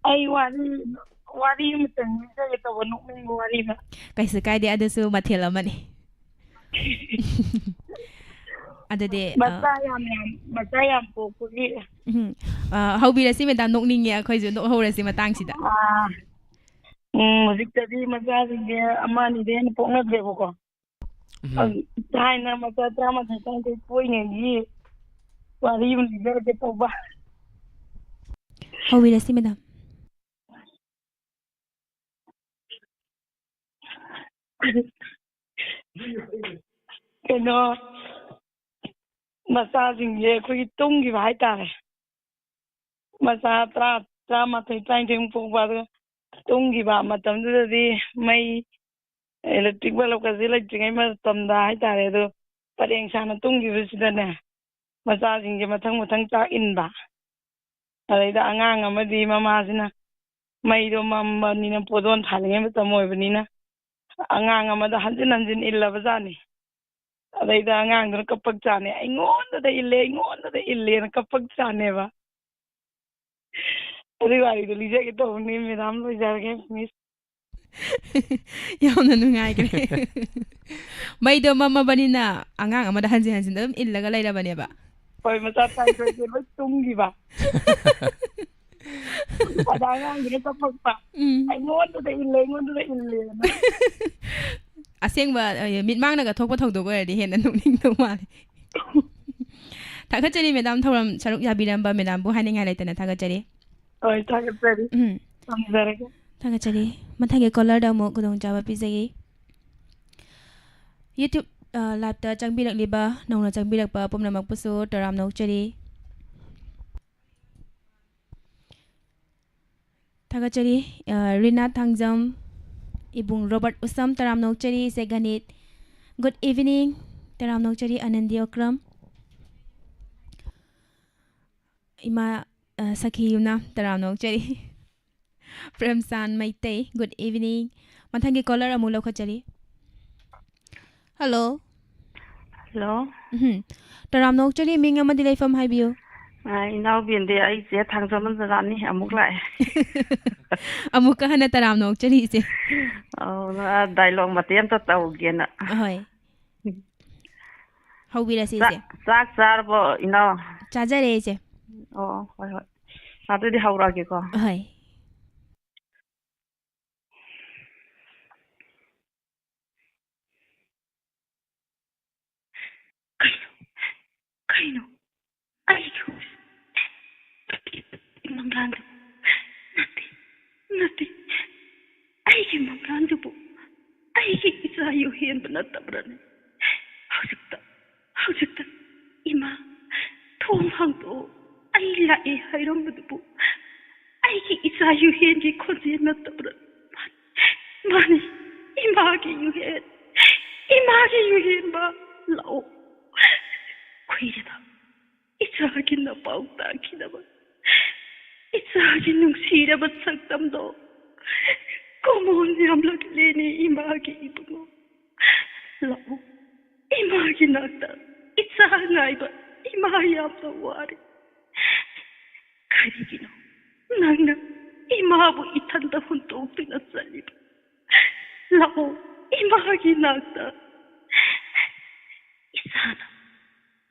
ꯑꯩ ꯋꯥꯔꯤ, ꯋꯥꯔꯤ ꯑꯃꯇꯪ ꯂꯤꯖꯒꯦ ꯇꯧꯕ, ꯅꯣꯛꯅꯤꯡꯕ ꯋꯥꯔꯤ ꯑꯃ꯫ ꯀꯩꯁꯨ ꯀꯥꯏꯗꯦ, ꯑꯗꯨꯁꯨ ꯃꯊꯦꯜ ꯑꯃꯅꯤ꯫ ꯑꯗꯨꯗꯤ, ꯑ, ꯃꯆꯥ ꯌꯥꯝ ꯌꯥꯝ, ꯃꯆꯥ ꯌꯥꯝ ꯄꯣꯛꯄꯒꯤ꯫ ꯎꯝ꯫ ꯑ, ꯍꯧꯕꯤꯔꯁꯤ ꯃꯦꯗꯥꯝ, ꯅꯣꯛꯅꯤꯡꯉꯦ ꯑꯩꯈꯣꯏꯁꯨ, ꯅꯣꯛꯍꯧꯔꯁꯤ ꯃꯇꯥꯡꯁꯤꯗ꯫ ꯑꯥ, ꯎꯝ, ꯍꯧꯖꯤꯛꯇꯗꯤ ꯃꯆꯥꯁꯤꯡꯁꯦ ꯑꯃ ꯑꯅꯤꯗꯩ ꯍꯦꯟꯅ ꯄꯣꯛꯅꯗ꯭ꯔꯦꯕꯀꯣ꯫ ꯎꯝ꯫ ꯑꯗꯨ ꯊꯥꯏꯅ ꯃꯆꯥ ꯇꯔꯥꯃꯥꯊꯣꯏ ꯇꯔꯥꯅꯤꯊꯣꯏ ꯄꯣꯛꯏꯉꯩꯒꯤ ꯋꯥꯔꯤ ꯑꯃ ꯂꯤꯖꯔꯛꯀꯦ ꯇꯧꯕ꯫ ꯍꯧꯕꯤꯔꯁꯤ ꯃꯦꯗꯥꯝ꯫ ꯀꯩꯅꯣ, ꯃꯆꯥꯁꯤꯡꯁꯦ ꯑꯩꯈꯣꯏꯒꯤ ꯇꯨꯝꯈꯤꯕ ꯍꯥꯏꯇꯥꯔꯦ꯫ ꯃꯆꯥ ꯇꯔꯥ, ꯇꯔꯥꯃꯥꯊꯣꯏ, ꯇꯔꯥꯅꯤꯊꯣꯏꯃꯨꯛ ꯄꯣꯛꯄ, ꯑꯗꯨꯒ ꯇꯨꯝꯈꯤꯕ ꯃꯇꯝꯗꯨꯗꯗꯤ ꯃꯩ, electric bulb ꯀꯁꯦ ꯂꯩꯇ꯭ꯔꯤꯉꯩ ꯃꯇꯝꯗ ꯍꯥꯏꯇꯥꯔꯦ꯫ ꯑꯗꯣ ꯄꯔꯦꯡ ꯁꯥꯅ ꯇꯨꯝꯈꯤꯕꯁꯤꯗꯅꯦ, ꯃꯆꯥꯁꯤꯡꯁꯦ ꯃꯊꯪ ꯃꯊꯪ ꯆꯥꯛ ꯏꯟꯕ꯫ ꯑꯗꯩꯗ ꯑꯉꯥꯡ ꯑꯃꯗꯤ ꯃꯃꯥꯁꯤꯅ ꯃꯩꯗꯣ ꯃꯝꯕꯅꯤꯅ ꯄꯣꯠꯗꯣꯟ ꯊꯥꯜꯂꯤꯉꯩ ꯃꯇꯝ ꯑꯣꯏꯕꯅꯤꯅ, ꯑꯉꯥꯡ ꯑꯃꯗ ꯍꯟꯖꯤꯟ ꯍꯟꯖꯤꯟ ꯏꯜꯂꯕꯖꯥꯠꯅꯤ꯫ ꯑꯗꯩꯗ ꯑꯉꯥꯡꯗꯨꯅ ꯀꯞꯄꯛ ꯆꯥꯅꯦ, "ꯑꯩꯉꯣꯟꯗꯗ ꯏꯜꯂꯦ, ꯑꯩꯉꯣꯟꯗꯗ ꯏꯜꯂꯦꯅ" ꯀꯞꯄꯛ ꯆꯥꯅꯦꯕ꯫ ꯑꯗꯨꯏ ꯋꯥꯔꯤꯗꯣ ꯂꯤꯖꯒꯦ ꯇꯧꯕꯅꯤ, ꯃꯦꯗꯥꯝ, ꯂꯣꯏꯖꯔꯒꯦ, ꯃꯤꯁ꯫ ꯌꯥꯝꯅ ꯅꯨꯡꯉꯥꯏꯈ꯭ꯔꯦ꯫ ꯃꯩꯗꯣ ꯃꯝꯃꯕꯅꯤꯅ ꯑꯉꯥꯡ ꯑꯃꯗ ꯍꯟꯖꯤꯟ ꯍꯟꯖꯤꯟ ꯑꯗꯨꯝ ꯏꯜꯂꯒ ꯂꯩꯔꯕꯅꯦꯕ꯫ ꯍꯣꯏ, ꯃꯆꯥ ꯇꯔꯥꯅꯤꯊꯣꯏꯁꯦ ꯂꯣꯏ ꯇꯨꯝꯈꯤꯕ꯫ ꯎꯝ꯫ ꯑꯗ ꯑꯉꯥꯡꯗꯨꯅ ꯀꯞꯄꯛꯄ, ꯎꯝ꯫ "ꯑꯩꯉꯣꯟꯗꯨꯗ ꯏꯜꯂꯦ, ꯑꯩꯉꯣꯟꯗꯨꯗ ꯏꯜꯂꯦꯅ"꯫ ꯑꯁꯦꯡꯕ, ꯑ, ꯃꯤꯠꯃꯥꯡꯅꯒ ꯊꯣꯛꯄ ꯊꯧꯗꯣꯛ ꯑꯣꯏꯔꯗꯤ ꯍꯦꯟꯅ ꯅꯣꯛꯅꯤꯡꯗꯧ ꯃꯥꯜꯂꯦ꯫ ꯊꯥꯒꯠꯆꯔꯤ ꯃꯦꯗꯥꯝ, ꯊꯧꯔꯝ ꯁꯔꯨꯛ ꯌꯥꯕꯤꯔꯝꯕ ꯃꯦꯗꯥꯝꯕꯨ ꯍꯥꯏꯅꯤꯡꯉꯥꯏ ꯂꯩꯇꯅ ꯊꯥꯒꯠꯆꯔꯤ꯫ ꯍꯣꯏ, ꯊꯥꯒꯠꯆꯔꯤ꯫ ꯎꯝ꯫ ꯊꯝꯖꯔꯒꯦ꯫ ꯊꯥꯒꯠꯆꯔꯤ꯫ ꯃꯊꯪꯒꯤ caller ꯗ ꯑꯃꯨꯛ ꯈꯨꯗꯣꯡꯆꯥꯕ ꯄꯤꯖꯒꯦ꯫ YouTube, ꯑ, live ꯇ ꯆꯪꯕꯤꯔꯛꯂꯤꯕ, ꯅꯧꯅ ꯆꯪꯕꯤꯔꯛꯄ ꯄꯨꯝꯅꯃꯛꯄꯨꯁꯨ ꯇꯔꯥꯝꯅ ꯑꯣꯛꯆꯔꯤ꯫ ꯊꯥꯒꯠꯆꯔꯤ꯫ ꯑ, ꯔꯤꯅꯥ ꯊꯥꯡꯖꯝ, ꯏꯕꯨꯡ ꯔꯣꯕꯔꯠ ꯎꯁꯝ, ꯇꯔꯥꯝꯅ ꯑꯣꯛꯆꯔꯤ꯫ ꯏꯆꯦ ꯒꯅꯤꯠ, good evening, ꯇꯔꯥꯝꯅ ꯑꯣꯛꯆꯔꯤ꯫ ꯑꯅꯟꯗꯤ ꯑꯣꯀ꯭ꯔꯝ, ꯏꯃꯥ, ꯑ, ꯁꯈꯤ ꯌꯨꯝꯅꯥꯝ, ꯇꯔꯥꯝꯅ ꯑꯣꯛꯆꯔꯤ꯫ ꯄ꯭ꯔꯦꯝꯆꯥꯟ ꯃꯩꯇꯩ, good evening꯫ ꯃꯊꯪꯒꯤ caller ꯑꯃꯨꯛ ꯂꯧꯈꯠꯆꯔꯤ꯫ Hello꯫ ꯍꯜꯂꯣ꯫ ꯎꯝ꯫ ꯇꯔꯥꯝꯅ ꯑꯣꯛꯆꯔꯤ, ꯃꯤꯡ ꯑꯃꯗꯤ ꯂꯩꯐꯝ ꯍꯥꯏꯕꯤꯌꯨ꯫ ꯑ, ꯏꯅꯥꯎꯕꯦꯟꯗꯤ, ꯑꯩꯁꯦ ꯊꯥꯡꯖꯃꯟ ꯖꯒꯥꯅꯤ, ꯑꯃꯨꯛ ꯂꯥꯛꯑꯦ꯫ ꯑꯃꯨꯛꯀ ꯍꯟꯅ ꯇꯔꯥꯝꯅ ꯑꯣꯛꯆꯔꯤ, ꯏꯆꯦ꯫ ꯑꯧ, ꯑ, dialogue ꯃꯇꯦꯛ ꯑꯝꯇ ꯇꯧꯒꯦꯅ꯫ ꯑꯍꯣꯏ꯫ ꯍꯧꯕꯤꯔꯁꯤ, ꯆꯥꯛ, ꯏꯆꯦ꯫ ꯆꯥꯛ ꯆꯥꯔꯕꯣ, ꯏꯅꯥꯎ? ꯆꯥꯖꯔꯦ, ꯏꯆꯦ꯫ ꯑꯣ, ꯍꯣꯏ, ꯍꯣꯏ꯫ ꯑꯗꯨꯗꯤ ꯍꯧꯔꯛꯑꯒꯦꯀꯣ꯫ ꯍꯣꯏ꯫ ꯀꯩꯅꯣ? ꯀꯩꯅꯣ? ꯑꯩꯒꯤ ꯍꯧꯖꯤꯛ ꯃꯪꯂꯥꯟꯗꯨ ꯅꯠꯇꯦ, ꯅꯠꯇꯦ꯫ ꯑꯩꯒꯤ ꯃꯪꯂꯥꯟꯗꯨꯕꯨ ꯑꯩꯒꯤ ꯏꯆꯥ ꯌꯨꯍꯦꯟꯕ ꯅꯠꯇꯕ꯭ꯔꯅꯦ? ꯍꯧꯖꯤꯛꯇ, ꯍꯧꯖꯤꯛꯇ ꯏꯃꯥ ꯊꯣꯡ ꯍꯥꯡꯗꯣꯛꯑꯣ, ꯑꯩ ꯂꯥꯛꯑꯦ ꯍꯥꯏꯔꯝꯕꯗꯨꯕꯨ ꯑꯩꯒꯤ ꯏꯆꯥ ꯌꯨꯍꯦꯟꯒꯤ ꯈꯣꯟꯖꯦꯜ ꯅꯠꯇꯕ꯭ꯔꯥ? ꯃꯥꯅꯤ, ꯏꯃꯥꯒꯤ ꯌꯨꯍꯦꯟ, ꯏꯃꯥꯒꯤ ꯌꯨꯍꯦꯟꯕ, ꯂꯥꯛꯑꯣ꯫ ꯀꯨꯏꯔꯦꯗ ꯏꯆꯥꯒꯤ ꯅꯄꯥꯎ ꯇꯥꯈꯤꯗꯕ, ꯏꯆꯥꯒꯤ ꯅꯨꯡꯁꯤꯔꯕ ꯁꯛꯇꯝꯗꯣ ꯀꯣꯃꯣꯟ ꯌꯥꯝꯂꯛꯂꯦꯅꯦ ꯏꯃꯥꯒꯤ ꯏꯕꯨꯡꯉꯣ꯫ ꯂꯥꯛꯑꯣ, ꯏꯃꯥꯒꯤ ꯅꯥꯛꯇ ꯏꯆꯥ ꯉꯥꯏꯕ ꯏꯃꯥ ꯌꯥꯝꯅ ꯋꯥꯔꯦ꯫ ꯀꯔꯤꯒꯤꯅꯣ ꯅꯪꯅ ꯏꯃꯥꯕꯨ ꯏꯊꯟꯇ ꯍꯨꯟꯗꯣꯛꯇꯨꯅ ꯆꯠꯂꯤꯕ? ꯂꯥꯛꯑꯣ, ꯏꯃꯥꯒꯤ ꯅꯥꯛꯇ꯫ ꯏꯆꯥꯅ,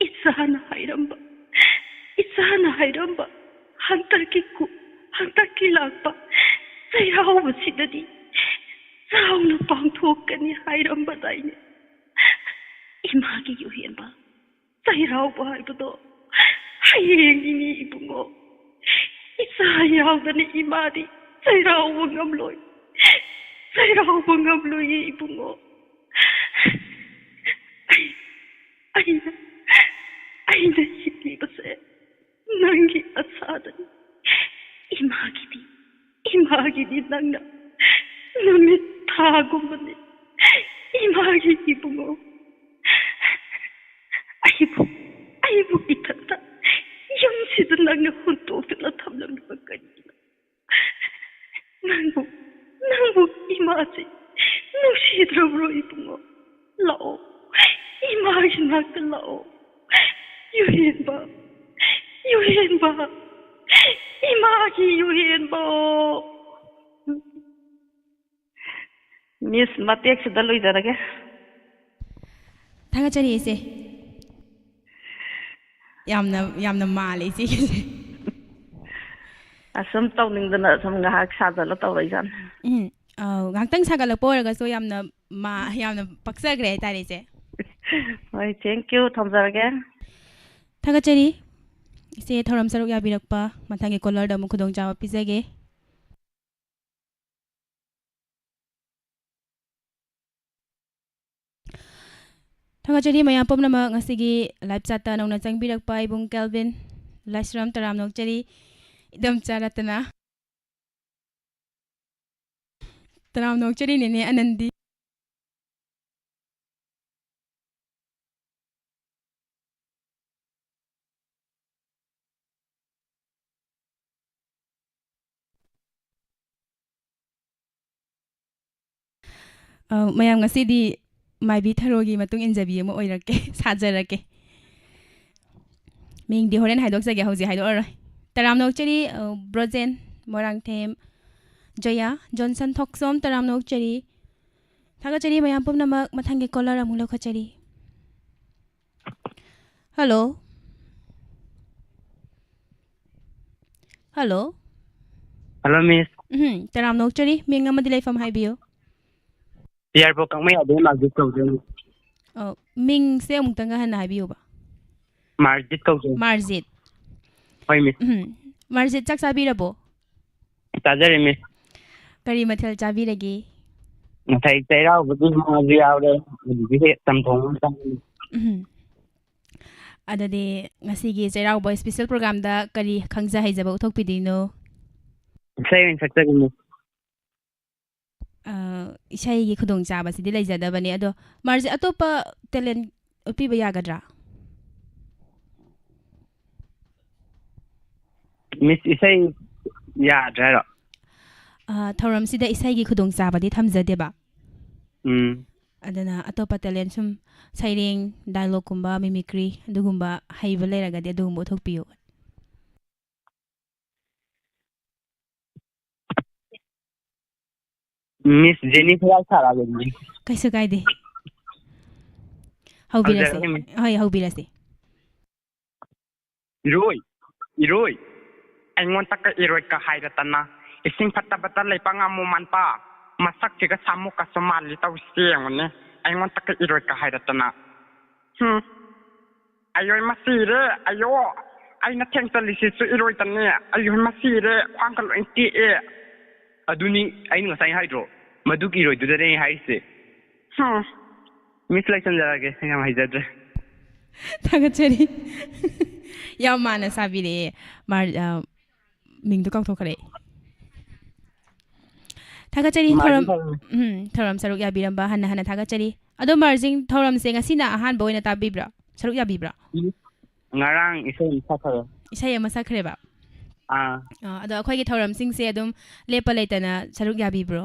ꯏꯆꯥꯅ ꯍꯥꯏꯔꯝꯕ, ꯏꯆꯥꯅ ꯍꯥꯏꯔꯝꯕ, ꯍꯟꯗꯛꯀꯤ ꯀꯨ-, ꯍꯟꯗꯛꯀꯤ ꯂꯥꯛꯄ ꯆꯩꯔꯥꯎꯕꯁꯤꯗꯗꯤ ꯆꯥꯎꯅ ꯄꯥꯡꯊꯣꯛꯀꯅꯤ ꯍꯥꯏꯔꯝꯕꯗꯥꯏꯅꯦ? ꯏꯃꯥꯒꯤ ꯌꯨꯍꯦꯟꯕ, ꯆꯩꯔꯥꯎꯕ ꯍꯥꯏꯕꯗꯣ ꯍꯌꯦꯡꯅꯤꯅꯦ ꯏꯕꯨꯡꯉꯣ꯫ ꯏꯆꯥ ꯌꯥꯎꯗꯅ ꯏꯃꯥꯗꯤ ꯆꯩꯔꯥꯎꯕ ꯉꯝꯂꯣꯏ, ꯆꯩꯔꯥꯎꯕ ꯉꯝꯂꯣꯏꯌꯦ ꯏꯕꯨꯡꯉꯣ꯫ ꯑꯩ, ꯑꯩꯅ, ꯑꯩꯅ ꯍꯤꯡꯂꯤꯕꯁꯦ ꯅꯪꯒꯤ ꯑꯁꯥꯗꯅꯤ꯫ ꯏꯃꯥꯒꯤꯗꯤ, ꯏꯃꯥꯒꯤꯗꯤ ꯅꯪꯅ ꯅꯨꯃꯤꯠ ꯊꯥꯒꯨꯝꯕꯅꯤ꯫ ꯏꯃꯥꯒꯤ ꯏꯕꯨꯡꯉꯣ, ꯑꯩꯕꯨ, ꯑꯩꯕꯨ ꯏꯊꯟꯇ ꯌꯨꯝꯁꯤꯗ ꯅꯪꯅ ꯍꯨꯟꯗꯣꯛꯇꯨꯅ ꯊꯝꯂꯝꯂꯤꯕ ꯀꯔꯤꯒꯤꯅꯣ? ꯅꯪꯕꯨ, ꯅꯪꯕꯨ ꯏꯃꯥꯁꯤ ꯅꯨꯡꯁꯤꯗ꯭ꯔꯕ꯭ꯔꯣ ꯏꯕꯨꯡꯉꯣ? ꯂꯥꯛꯑꯣ, ꯏꯃꯥꯒꯤ ꯅꯥꯛꯇ ꯂꯥꯛꯑꯣ꯫ ꯌꯨꯍꯦꯟꯕ, ꯌꯨꯍꯦꯟꯕ, ꯏꯃꯥꯒꯤ ꯌꯨꯍꯦꯟꯕ꯫ ꯃꯤꯁ, ꯃꯇꯦꯛꯁꯤꯗ ꯂꯣꯏꯖꯔꯒꯦ꯫ ꯊꯥꯒꯠꯆꯔꯤ, ꯏꯆꯦ꯫ ꯌꯥꯝꯅ, ꯌꯥꯝꯅ ꯃꯥꯜꯂꯦ ꯏꯆꯦꯒꯤꯁꯦ꯫ ꯑꯁꯨꯝ ꯇꯧꯅꯤꯡꯗꯅ ꯁꯨꯝ ꯉꯥꯏꯍꯥꯛ ꯁꯥꯖꯜꯂ ꯇꯧꯔꯛꯏꯖꯥꯠꯅꯤ꯫ ꯎꯝ, ꯑꯧ, ꯉꯥꯏꯍꯥꯛꯇꯪ ꯁꯥꯒꯠꯂꯛꯄ ꯑꯣꯏꯔꯒꯁꯨ ꯌꯥꯝꯅ ꯃꯥ-, ꯌꯥꯝꯅ ꯄꯛꯆꯈ꯭ꯔꯦ ꯍꯥꯏꯇꯥꯔꯦ, ꯏꯆꯦ꯫ ꯍꯣꯏ, thank you, ꯊꯝꯖꯔꯒꯦ꯫ ꯊꯥꯒꯠꯆꯔꯤ, ꯏꯆꯦ, ꯊꯧꯔꯝ ꯁꯔꯨꯛ ꯌꯥꯕꯤꯔꯛꯄ꯫ ꯃꯊꯪꯒꯤ caller ꯗ ꯑꯃꯨꯛ ꯈꯨꯗꯣꯡꯆꯥꯕ ꯄꯤꯖꯒꯦ꯫ ꯊꯥꯒꯠꯆꯔꯤ ꯃꯌꯥꯝ ꯄꯨꯝꯅꯃꯛ, ꯉꯁꯤꯒꯤ live chat ꯇ ꯅꯧꯅ ꯆꯪꯕꯤꯔꯛꯄ ꯏꯕꯨꯡ ꯀꯦꯜꯚꯤꯟ, ꯂꯥꯏꯁ꯭ꯔꯝ ꯇꯔꯥꯝꯅ ꯑꯣꯛꯆꯔꯤ, ꯏꯗꯣꯝꯆꯥ ꯔꯇꯅꯥ ꯇꯔꯥꯝꯅ ꯑꯣꯛꯆꯔꯤ, ꯅꯦꯅꯦ ꯑꯅꯟꯗꯤ꯫ ꯑ, ꯃꯌꯥꯝ, ꯉꯁꯤꯗꯤ ꯃꯥꯏꯕꯤ ꯊꯔꯣꯒꯤ ꯃꯇꯨꯡ ꯏꯟꯖꯕꯤ ꯑꯃ ꯑꯣꯏꯔꯛꯀꯦ, ꯁꯥꯖꯔꯛꯀꯦ꯫ ꯃꯤꯡꯗꯤ ꯍꯣꯔꯦꯟ ꯍꯥꯏꯗꯣꯛꯆꯒꯦ, ꯍꯧꯖꯤꯛ ꯍꯥꯏꯗꯣꯛꯑꯔꯣꯏ꯫ ꯇꯔꯥꯝꯅ ꯑꯣꯛꯆꯔꯤ, ꯑ, ꯕ꯭ꯔꯣꯖꯦꯟ, ꯃꯣꯏꯔꯥꯡꯊꯦꯝ, ꯖꯣꯌꯥ, ꯖꯣꯟꯁꯟ ꯊꯣꯛꯆꯣꯝ, ꯇꯔꯥꯝꯅ ꯑꯣꯛꯆꯔꯤ꯫ ꯊꯥꯒꯠꯆꯔꯤ ꯃꯌꯥꯝ ꯄꯨꯝꯅꯃꯛ꯫ ꯃꯊꯪꯒꯤ caller ꯑꯃꯨꯛ ꯂꯧꯈꯠꯆꯔꯤ꯫ Hello꯫ Hello꯫ Hello, miss꯫ ꯎꯝ, ꯇꯔꯥꯝꯅ ꯑꯣꯛꯆꯔꯤ꯫ ꯃꯤꯡ ꯑꯃꯗꯤ ꯂꯩꯐꯝ ꯍꯥꯏꯕꯤꯌꯨ꯫ ꯌꯥꯏꯔꯤꯄꯣꯛ ꯀꯛꯃꯩ ꯑꯗꯩ ꯃꯥꯔꯖꯤꯠ ꯀꯧꯗꯣꯏꯅꯤ꯫ ꯑꯧ, ꯃꯤꯡꯁꯦ ꯑꯃꯨꯛꯇꯪꯒ ꯍꯟꯅ ꯍꯥꯏꯕꯤꯌꯨꯕ꯫ ꯃꯥꯔꯖꯤꯠ ꯀꯧꯗꯣꯏꯅꯤ꯫ ꯃꯥꯔꯖꯤꯠ꯫ ꯍꯣꯏ, miss꯫ ꯎꯝ꯫ ꯃꯥꯔꯖꯤꯠ, ꯆꯥꯛ ꯆꯥꯕꯤꯔꯕꯣ? ꯆꯥꯖꯔꯦ, miss꯫ ꯀꯔꯤ ꯃꯊꯦꯜ ꯆꯥꯕꯤꯔꯒꯦ? ꯉꯁꯥꯏ ꯆꯩꯔꯥꯎꯕꯒꯤ ꯉꯥꯁꯨ ꯌꯥꯎꯔꯦ, ꯑꯗꯨꯗꯒꯤ ꯆꯝꯊꯣꯡ ꯑꯃ ꯆꯥꯔꯦ꯫ ꯎꯝ꯫ ꯑꯗꯨꯗꯤ ꯉꯁꯤꯒꯤ ꯆꯩꯔꯥꯎꯕ special program ꯗ ꯀꯔꯤ ꯈꯪꯖ ꯍꯩꯖꯕ ꯎꯠꯊꯣꯛꯄꯤꯗꯣꯏꯅꯣ? ꯏꯁꯩ ꯑꯣꯏꯅ ꯁꯛꯆꯒꯦ, miss꯫ ꯑ, ꯏꯁꯩꯒꯤ ꯈꯨꯗꯣꯡꯆꯥꯕꯁꯤꯗꯤ ꯂꯩꯖꯗꯕꯅꯦ꯫ ꯑꯗꯣ ꯃꯥꯔꯖꯤꯠ, ꯑꯇꯣꯞꯄ talent ꯎꯠꯄꯤꯕ ꯌꯥꯒꯗ꯭ꯔꯥ? Miss, ꯏꯁꯩ ꯌꯥꯗ꯭ꯔꯦ ꯍꯥꯏꯔꯣ? ꯑ, ꯊꯧꯔꯝꯁꯤꯗ ꯏꯁꯩꯒꯤ ꯈꯨꯗꯣꯡꯆꯥꯕꯗꯤ ꯊꯝꯖꯗꯦꯕ꯫ ꯎꯝ꯫ ꯑꯗꯨꯅ ꯑꯇꯣꯞꯄ talent ꯁꯨꯝ ꯁꯩꯔꯦꯡ, dialogue ꯀꯨꯝꯕ, mimicry ꯑꯗꯨꯒꯨꯝꯕ ꯍꯩꯕ ꯂꯩꯔꯒꯗꯤ ꯑꯗꯨꯒꯨꯝꯕ ꯎꯠꯊꯣꯛꯄꯤꯌꯨ꯫ Miss Jenny ꯈꯨꯔꯥꯏ ꯁꯥꯔꯛꯑꯒꯦ ꯑꯗꯨꯗꯤ꯫ ꯀꯩꯁꯨ ꯀꯥꯏꯗꯦ꯫ ꯍꯧꯕꯤꯔꯁꯦ꯫ ꯍꯧꯖꯔꯛꯑꯒꯦ, Miss꯫ ꯍꯣꯏ, ꯍꯧꯕꯤꯔꯁꯦ꯫ ꯏꯔꯣꯏ, ꯏꯔꯣꯏ, ꯑꯩꯉꯣꯟꯗꯒ ꯏꯔꯣꯏꯒ ꯍꯥꯏꯔꯗꯅ, ꯏꯁꯤꯡ ꯐꯠꯇꯕꯗ ꯂꯩꯕ ꯉꯥꯃꯨ ꯃꯥꯟꯕ, ꯃꯁꯛꯁꯤꯒ ꯁꯥꯃꯨꯛꯀꯁꯨ ꯃꯥꯜꯂꯤ ꯇꯧꯔꯤꯁꯤ ꯌꯦꯡꯉꯨꯅꯦ, ꯑꯩꯉꯣꯟꯗꯒ ꯏꯔꯣꯏꯒ ꯍꯥꯏꯔꯗꯅ꯫ ꯍꯨꯝ, ꯑꯌꯣꯏ ꯃꯁꯤꯔꯦ, ꯑꯌꯣ, ꯑꯩꯅ ꯊꯦꯡ ꯆꯠꯂꯤꯁꯤꯁꯨ ꯏꯔꯣꯏꯗꯅꯦ, ꯑꯌꯣꯏ ꯃꯁꯤꯔꯦ, ꯈ꯭ꯋꯥꯡꯒ ꯂꯣꯏ ꯇꯦꯛꯑꯦ꯫ ꯑꯗꯨꯅꯤ ꯑꯩꯅ ꯉꯁꯥꯏ ꯍꯥꯏꯗ꯭ꯔꯣ, ꯃꯗꯨꯒꯤ ꯏꯔꯣꯏꯗꯨꯗꯅꯦ ꯑꯩ ꯍꯥꯏꯔꯤꯁꯦ꯫ ꯍꯨꯝ, Miss ꯂꯩꯁꯟꯖꯔꯒꯦ, ꯌꯥꯝ ꯍꯩꯖꯗ꯭ꯔꯦ꯫ ꯊꯥꯒꯠꯆꯔꯤ꯫ ꯌꯥꯝ ꯃꯥꯟꯅ ꯁꯥꯕꯤꯔꯛꯑꯦ꯫ ꯃꯥꯔ-, ꯑ, ꯃꯤꯡꯗꯣ ꯀꯥꯎꯊꯣꯛꯈ꯭ꯔꯦ꯫ ꯊꯥꯒꯠꯆꯔꯤ ꯃꯥꯔꯖꯤꯡ ꯊꯧꯔꯝ, ꯊꯧꯔꯝ꯫ ꯎꯝ, ꯊꯧꯔꯝ ꯁꯔꯨꯛ ꯌꯥꯕꯤꯔꯝꯕ ꯍꯟꯅ ꯍꯟꯅ ꯊꯥꯒꯠꯆꯔꯤ꯫ ꯑꯗꯣ ꯃꯥꯔꯖꯤꯡ ꯊꯧꯔꯝꯁꯦ ꯉꯁꯤꯅ ꯑꯍꯥꯟꯕ ꯑꯣꯏꯅ ꯇꯥꯕꯤꯕ꯭ꯔꯥ? ꯁꯔꯨꯛ ꯌꯥꯕꯤꯕ꯭ꯔꯥ? ꯎꯝ꯫ ꯉꯔꯥꯡ ꯏꯁꯩ ꯑꯃ ꯁꯛꯈ꯭ꯔꯦ꯫ ꯏꯁꯩ ꯑꯃ ꯁꯛꯈ꯭ꯔꯦꯕ? ꯑꯥ꯫ ꯑꯥ, ꯑꯗꯣ ꯑꯩꯈꯣꯏꯒꯤ ꯊꯧꯔꯝꯁꯤꯡꯁꯦ ꯑꯗꯨꯝ ꯂꯦꯞꯄ ꯂꯩꯇꯅ ꯁꯔꯨꯛ ꯌꯥꯕꯤꯕ꯭ꯔꯣ?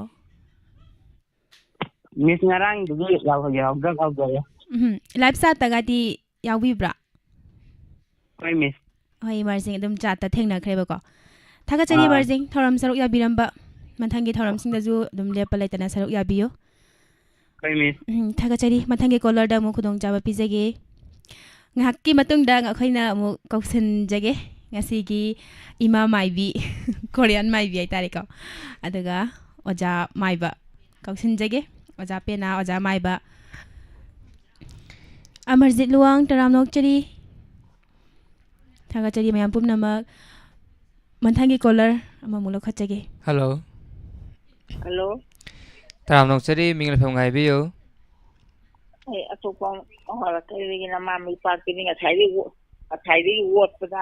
Miss ꯉꯔꯥꯡꯗꯨꯗꯤ ꯌꯥꯎꯍꯧ-, ꯌꯥꯎꯍꯧꯗ-, ꯌꯥꯎꯍꯧꯗꯔꯦ꯫ ꯎꯝ, live chat ꯇꯒꯗꯤ ꯌꯥꯎꯕꯤꯕ꯭ꯔꯥ? ꯍꯣꯏ, Miss꯫ ꯍꯣꯏ, ꯃꯥꯔꯖꯤꯡ ꯑꯗꯨꯝ chat ꯇ ꯊꯦꯡꯅꯈ꯭ꯔꯦꯕꯀꯣ꯫ ꯊꯥꯒꯠꯆꯔꯤ ꯑꯥ꯫ ꯃꯥꯔꯖꯤꯡ, ꯊꯧꯔꯝ ꯁꯔꯨꯛ ꯌꯥꯕꯤꯔꯝꯕ꯫ ꯃꯊꯪꯒꯤ ꯊꯧꯔꯝꯁꯤꯡꯗꯁꯨ ꯑꯗꯨꯝ ꯂꯦꯞꯄ ꯂꯩꯇꯅ ꯁꯔꯨꯛ ꯌꯥꯕꯤꯌꯨ꯫ ꯍꯣꯏ, Miss꯫ ꯎꯝ, ꯊꯥꯒꯠꯆꯔꯤ꯫ ꯃꯊꯪꯒꯤ caller ꯗ ꯑꯃꯨꯛ ꯈꯨꯗꯣꯡꯆꯥꯕ ꯄꯤꯖꯒꯦ꯫ ꯉꯥꯏꯍꯥꯛꯀꯤ ꯃꯇꯨꯡꯗ ꯑꯩꯈꯣꯏꯅ ꯑꯃꯨꯛ ꯀꯧꯁꯤꯟꯖꯒꯦ꯫ ꯉꯁꯤꯒꯤ ꯏꯃꯥ ꯃꯥꯏꯕꯤ, Korean ꯃꯥꯏꯕꯤ ꯍꯥꯏꯇꯥꯔꯦꯀꯣ꯫ ꯑꯗꯨꯒ ꯑꯣꯖꯥ ꯃꯥꯏꯕ ꯀꯧꯁꯤꯟꯖꯒꯦ꯫ ꯑꯣꯖꯥ ꯄꯦꯅꯥ, ꯑꯣꯖꯥ ꯃꯥꯏꯕ꯫ ꯑꯃꯔꯖꯤꯠ ꯂꯨꯋꯥꯡ, ꯇꯔꯥꯝꯅ ꯑꯣꯛꯆꯔꯤ꯫ ꯊꯥꯒꯠꯆꯔꯤ ꯃꯌꯥꯝ ꯄꯨꯝꯅꯃꯛ꯫ ꯃꯊꯪꯒꯤ caller ꯑꯃꯃꯨꯛ ꯂꯧꯈꯠꯆꯒꯦ꯫ Hello꯫ Hello꯫ ꯇꯔꯥꯝꯅ ꯑꯣꯛꯆꯔꯤ, ꯃꯤꯡ ꯂꯩꯐꯝ ꯉꯥꯏꯕꯤꯌꯨ꯫ ꯑꯩ ꯑꯇꯣꯞꯄ ꯑꯃ ꯍꯧꯔꯛꯀꯦ꯫ ꯑꯗꯨꯗꯒꯤ ꯅꯃꯥ ꯃꯩ ꯄꯥꯛꯄꯤꯅꯤ꯫ ꯉꯁꯥꯏꯗꯒꯤ ꯑꯣ-, ꯉꯁꯥꯏꯗꯒꯤ ꯑꯣꯠꯄꯗ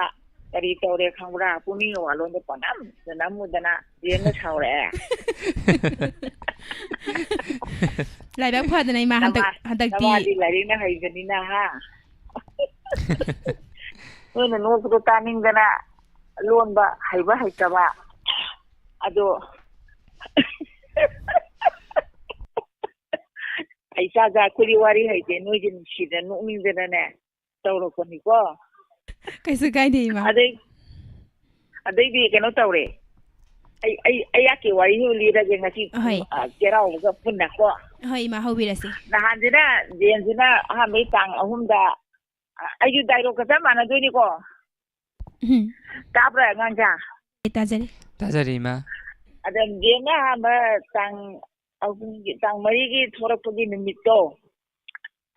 ꯀꯔꯤ ꯇꯧꯔꯦ ꯈꯪꯕ꯭ꯔꯥ? ꯄꯨꯛꯅꯤꯡꯒꯤ ꯋꯥꯂꯣꯟꯗ ꯄꯪꯅꯝꯗ ꯅꯝꯃꯨꯗꯅ ꯖꯦꯟꯅ ꯁꯥꯎꯔꯛꯑꯦ꯫ ꯂꯥꯏꯕꯛ ꯐꯗꯅ ꯏꯃꯥ ꯍꯟꯗꯛ, ꯅꯃꯥ-, ꯍꯟꯗꯛꯇꯤ ꯅꯃꯥꯗꯤ ꯂꯥꯏꯔꯤꯛꯅ ꯍꯩꯕꯅꯤꯅ, ꯍꯥ? ꯅꯣꯏꯅ ꯅꯣꯛꯄꯗꯣ ꯇꯥꯅꯤꯡꯗꯅ ꯂꯣꯟꯕ ꯍꯩꯕ ꯍꯩꯇꯕ ꯑꯗꯣ ꯏꯆꯥ ꯏꯆꯥ ꯑꯩꯈꯣꯏꯗꯤ ꯋꯥꯔꯤ ꯍꯩꯇꯦ, ꯅꯣꯏꯗꯤ ꯅꯨꯡꯁꯤꯗꯅ ꯅꯣꯛꯅꯤꯡꯗꯅꯅꯦ ꯇꯧꯔꯛꯄꯅꯤꯀꯣ꯫ ꯀꯩꯁꯨ ꯀꯥꯏꯗꯦ, ꯏꯃꯥ꯫ ꯑꯗꯩ ꯑꯗꯩꯗꯤ ꯀꯩꯅꯣ ꯇꯧꯔꯦ, ꯑꯩ ꯑꯩ ꯑꯩꯍꯥꯛꯀꯤ ꯋꯥꯔꯤ ꯑꯃ ꯂꯤꯔꯒꯦ ꯉꯁꯤ꯫ ꯑꯍꯣꯏ꯫ ꯑ, ꯆꯩꯔꯥꯎꯕꯒ ꯄꯨꯟꯅꯀꯣ꯫ ꯍꯣꯏ, ꯏꯃꯥ, ꯍꯧꯕꯤꯔꯁꯤ꯫ ꯅꯍꯥꯟꯁꯤꯅ ꯖꯦꯟꯁꯤꯅ ꯑꯍꯥꯟꯕꯒꯤ ꯇꯥꯡ ꯑꯍꯨꯝꯗ, ꯑ, ꯑꯩꯁꯨ ꯗꯥꯏꯂꯣꯛꯀ ꯆꯞ ꯃꯥꯟꯅꯗꯣꯏꯅꯤꯀꯣ꯫ ꯎꯝ꯫ ꯇꯥꯕ꯭ꯔꯥ ꯑꯉꯥꯡꯁꯦ? ꯇꯥꯖꯔꯤ꯫ ꯇꯥꯖꯔꯤ, ꯏꯃꯥ꯫ ꯑꯗ ꯖꯦꯟꯅ ꯑꯍꯥꯟꯕ ꯇꯥꯡ ꯑꯍꯨꯝꯒꯤ, ꯇꯥꯡ ꯃꯔꯤꯒꯤ ꯊꯣꯛꯂꯛꯄꯒꯤ ꯅꯨꯃꯤꯠꯇꯣ,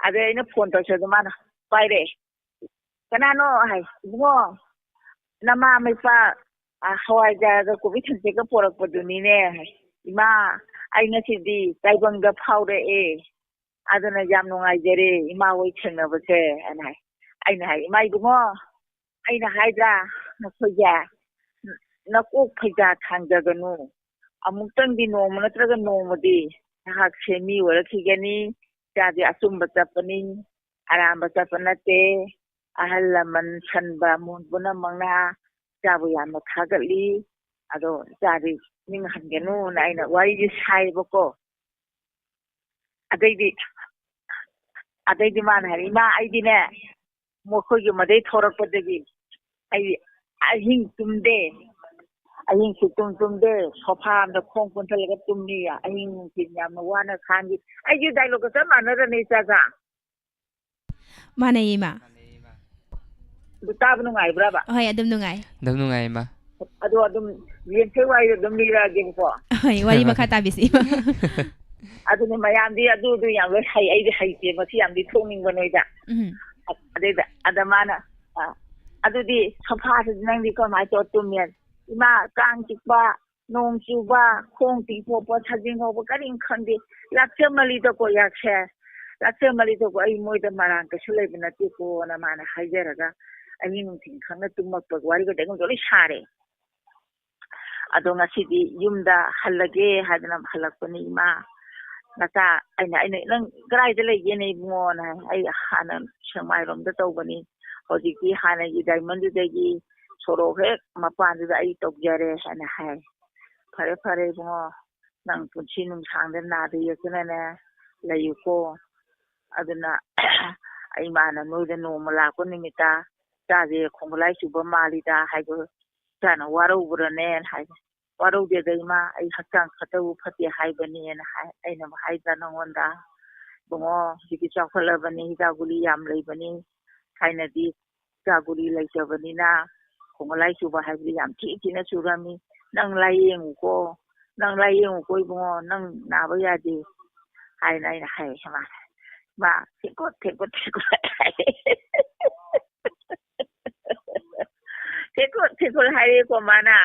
ꯑꯗ ꯑꯩꯅ ꯐꯣꯟ ꯇꯧꯁꯦ, ꯑꯗꯨ ꯃꯥꯅ ꯄꯥꯏꯔꯛꯑꯦ꯫ "ꯀꯅꯥꯅꯣ?" ꯍꯥꯏ꯫ "ꯏꯕꯨꯡꯉꯣ, ꯅꯃꯥ ꯃꯩꯄꯥ, ꯑ, ꯍꯋꯥꯏꯖꯥꯔꯒ ꯀꯣꯕꯤ ꯊꯝꯆꯦꯠꯀ ꯄꯣꯔꯛꯄꯗꯨꯅꯤꯅꯦ", ꯍꯥꯏ꯫ "ꯏꯃꯥ, ꯑꯩ ꯉꯁꯤꯗꯤ ꯇꯥꯏꯕꯪꯗ ꯐꯥꯎꯔꯛꯑꯦ, ꯑꯗꯨꯅ ꯌꯥꯝ ꯅꯨꯡꯉꯥꯏꯖꯔꯦ ꯏꯃꯥ ꯍꯣꯏ ꯊꯦꯡꯅꯕꯁꯦ", ꯍꯥꯏꯅ ꯍꯥꯏ꯫ ꯑꯩꯅ ꯍꯥꯏ, "ꯏꯃꯥ ꯏꯕꯨꯡꯉꯣ, ꯑꯩꯅ ꯍꯥꯏꯗ꯭ꯔꯥ ꯅꯈꯣꯏꯁꯦ, ꯅꯀꯣꯛ ꯐꯩꯖꯥ ꯊꯥꯡꯖꯒꯅꯨ, ꯑꯃꯨꯛꯇꯪꯗꯤ ꯅꯣꯡꯃ ꯅꯠꯇ꯭ꯔꯒ ꯅꯣꯡꯃꯗꯤ ꯅꯍꯥꯛꯁꯦ ꯃꯤ ꯑꯣꯏꯔꯛꯈꯤꯒꯅꯤ, ꯏꯆꯥꯗꯤ ꯑꯆꯨꯝꯕ ꯆꯠꯄꯅꯤ, ꯑꯔꯥꯟꯕ ꯆꯠꯄ ꯅꯠꯇꯦ, ꯑꯍꯜ ꯂꯃꯟ ꯁꯟꯕ ꯃꯣꯟ ꯄꯨꯝꯅꯃꯛꯅ ꯏꯆꯥꯕꯨ ꯌꯥꯝꯅ ꯊꯥꯒꯠꯂꯤ꯫ ꯑꯗꯣ ꯏꯆꯥꯗꯤ ꯅꯤꯡꯍꯟꯒꯅꯨꯅ" ꯑꯩꯅ ꯋꯥꯔꯤꯁꯦ ꯁꯥꯏꯌꯦꯕꯀꯣ꯫ ꯑꯗꯩꯗꯤ, ꯑꯗꯩꯗꯤ ꯃꯥꯅ ꯍꯥꯏꯔꯦ, "ꯏꯃꯥ, ꯑꯩꯗꯤꯅꯦ, ꯃꯈꯣꯏꯒꯤ ꯃꯗꯩ ꯊꯣꯔꯛꯄꯗꯒꯤ ꯑꯩ ꯑꯍꯤꯡ ꯇꯨꯝꯗꯦ, ꯑꯍꯤꯡ ꯁꯨꯛꯇꯨꯝ ꯇꯨꯝꯗꯦ, ꯁꯣꯐꯥ ꯑꯝꯗ ꯈꯣꯡ ꯀꯣꯟꯊꯜꯂꯒ ꯇꯨꯝꯃꯤ, ꯑꯍꯤꯡ ꯅꯨꯡꯊꯤꯜ ꯌꯥꯝꯅ ꯋꯥꯅ ꯈꯥꯡꯈꯤ"꯫ ꯑꯩꯁꯨ ꯗꯥꯏꯂꯣꯛꯀ ꯆꯞ ꯃꯥꯟꯅꯗ꯭ꯔꯅꯦ, ꯏꯆꯥꯆꯥ? ꯃꯥꯟꯅꯩꯌꯦ, ꯏꯃꯥ꯫ ꯑꯗꯨ ꯇꯥꯕ ꯅꯨꯡꯉꯥꯏꯕ꯭ꯔꯕ? ꯍꯣꯏ, ꯑꯗꯨꯝ ꯅꯨꯡꯉꯥꯏ꯫ ꯑꯗꯨꯝ ꯅꯨꯡꯉꯥꯏ, ꯏꯃꯥ꯫ ꯑꯗꯣ ꯑꯗꯨꯝ ꯌꯦꯟꯊꯣꯏ ꯋꯥꯔꯤꯗꯣ ꯑꯗꯨꯝ ꯂꯤꯔꯛꯑꯒꯦꯕꯀꯣ꯫ ꯍꯣꯏ, ꯋꯥꯔꯤ ꯃꯈꯥ ꯇꯥꯕꯤꯁꯤ, ꯏꯃꯥ꯫ ꯑꯗꯨꯅꯦ, ꯃꯌꯥꯝꯗꯤ ꯑꯗꯨꯗꯨ ꯌꯥꯝ ꯂꯣꯏ ꯍꯩ, ꯑꯩꯗꯤ ꯍꯩꯇꯦ, ꯃꯁꯤ ꯌꯥꯝꯗꯤ ꯊꯣꯛꯅꯤꯡꯕ ꯅꯣꯏꯗ꯫ ꯎꯝ꯫ ꯑꯗꯩꯗ ꯑꯗ ꯃꯥꯅ, ꯑ, "ꯑꯗꯨꯗꯤ ꯁꯣꯐꯥꯁꯤꯗꯤ ꯅꯪꯗꯤ ꯀꯃꯥꯏꯅ ꯇꯧꯔ ꯇꯨꯝꯃꯦ?" "ꯏꯃꯥ, ꯀꯥꯡ ꯆꯤꯛꯄ, ꯅꯣꯡ ꯆꯨꯕ, ꯈꯣꯡ ꯇꯤꯡꯊꯣꯛꯄ, ꯁꯥꯖꯤꯟ ꯍꯧꯕ ꯀꯔꯤꯝ ꯈꯪꯗꯦ, ꯂꯥꯛꯆꯃꯜꯂꯤꯗꯀꯣ ꯌꯥꯛꯁꯦ, ꯂꯥꯛꯆꯃꯜꯂꯤꯗꯀꯣ, ꯑꯩ ꯃꯣꯏꯗ ꯃꯔꯥꯡ ꯀꯩꯁꯨ ꯂꯩꯕ ꯅꯠꯇꯦꯀꯣꯅ" ꯃꯥꯅ ꯍꯥꯏꯖꯔꯒ ꯑꯍꯤꯡ ꯅꯨꯡꯊꯤꯜ ꯈꯪꯅ ꯇꯨꯝꯃꯛꯄ ꯋꯥꯔꯤꯒꯗꯤ ꯑꯩꯉꯣꯟꯗ ꯂꯣꯏ ꯁꯥꯔꯦ꯫ ꯑꯗꯣ ꯉꯁꯤꯗꯤ ꯌꯨꯝꯗ ꯍꯜꯂꯒꯦ ꯍꯥꯏꯗꯅ ꯍꯜꯂꯛꯄꯅꯤ, "ꯏꯃꯥ, ꯅꯆꯥ", ꯑꯩꯅ, ꯑꯩꯅ, "ꯅꯪ ꯀꯗꯥꯏꯗ ꯂꯩꯒꯦꯅꯦ ꯏꯕꯨꯡꯉꯣꯅ?" ꯍꯥꯏ꯫ "ꯑꯩ ꯍꯥꯟꯅ ꯁꯦꯛꯃꯥꯏꯔꯣꯝꯗ ꯇꯧꯕꯅꯤ, ꯍꯧꯖꯤꯛꯇꯤ ꯍꯥꯟꯅꯒꯤ ꯗꯥꯏꯃꯟꯗꯨꯗꯒꯤ ꯁꯣꯔꯣꯛ ꯍꯦꯛ ꯃꯄꯥꯟꯗꯨꯗ ꯑꯩ ꯇꯧꯖꯔꯦ" ꯍꯥꯏꯅ ꯍꯥꯏ꯫ "ꯐꯔꯦ, ꯐꯔꯦ ꯏꯕꯨꯡꯉꯣ, ꯅꯪ ꯄꯨꯟꯁꯤ ꯅꯨꯡꯁꯥꯡꯗ ꯅꯥꯗ ꯌꯦꯛꯇꯅꯅꯦ, ꯂꯩꯌꯨꯀꯣ꯫ ꯑꯗꯨꯅ ꯑꯩ ꯏꯃꯥꯅ ꯅꯣꯏꯗ ꯅꯣꯡꯃ ꯂꯥꯛꯄ ꯅꯨꯃꯤꯠꯇ ꯏꯆꯥꯁꯦ ꯈꯣꯡꯒꯨꯂꯥꯏ ꯆꯨꯕ ꯃꯥꯜꯂꯤꯗ ꯍꯥꯏꯕ, ꯏꯆꯥꯅ ꯋꯥꯔꯧꯕ꯭ꯔꯅꯦꯅ ꯍꯥꯏꯕ꯫ "ꯋꯥꯔꯧꯗꯦꯗ ꯏꯃꯥ, ꯑꯩ ꯍꯛꯆꯥꯡ ꯐꯠꯇꯕꯨ ꯐꯠꯇꯦ ꯍꯥꯏꯕꯅꯦꯅ" ꯍꯥꯏ꯫ ꯑꯩꯅ ꯍꯥꯏꯗ꯭ꯔꯥ ꯅꯪꯉꯣꯟꯗ, "ꯏꯕꯨꯡꯉꯣ, ꯍꯧꯖꯤꯛꯇꯤ ꯆꯥꯎꯈꯠꯂꯕꯅꯤ, ꯍꯤꯗꯥꯛ ꯒꯨꯂꯤ ꯌꯥꯝ ꯂꯩꯕꯅꯤ, ꯊꯥꯏꯅꯗꯤ ꯍꯤꯗꯥꯛ ꯒꯨꯂꯤ ꯂꯩꯇꯕꯅꯤꯅ ꯈꯣꯡꯒꯨꯂꯥꯏ ꯆꯨꯕ ꯍꯥꯏꯕꯗꯤ ꯌꯥꯝ ꯊꯤ ꯊꯤꯅ ꯆꯨꯔꯝꯃꯤ, ꯅꯪ ꯂꯥꯏꯌꯦꯡꯉꯨꯀꯣ, ꯅꯪ ꯂꯥꯏꯌꯦꯡꯉꯨꯀꯣ ꯏꯕꯨꯡꯉꯣ, ꯅꯪ ꯅꯥꯕ ꯌꯥꯗꯦ" ꯍꯥꯏꯅ ꯑꯩꯅ ꯍꯥꯏ꯫ ꯃꯥ, ꯃꯥ ꯊꯦꯛꯀꯣꯠ ꯊꯦꯛꯀꯣꯠ ꯊꯦꯛꯀꯣꯠ ꯍꯥꯏ꯫ ꯊꯦꯛꯀꯣꯠ ꯊꯦꯛꯀꯣꯠ ꯍꯥꯏꯔꯦꯀꯣ ꯃꯥꯅ꯫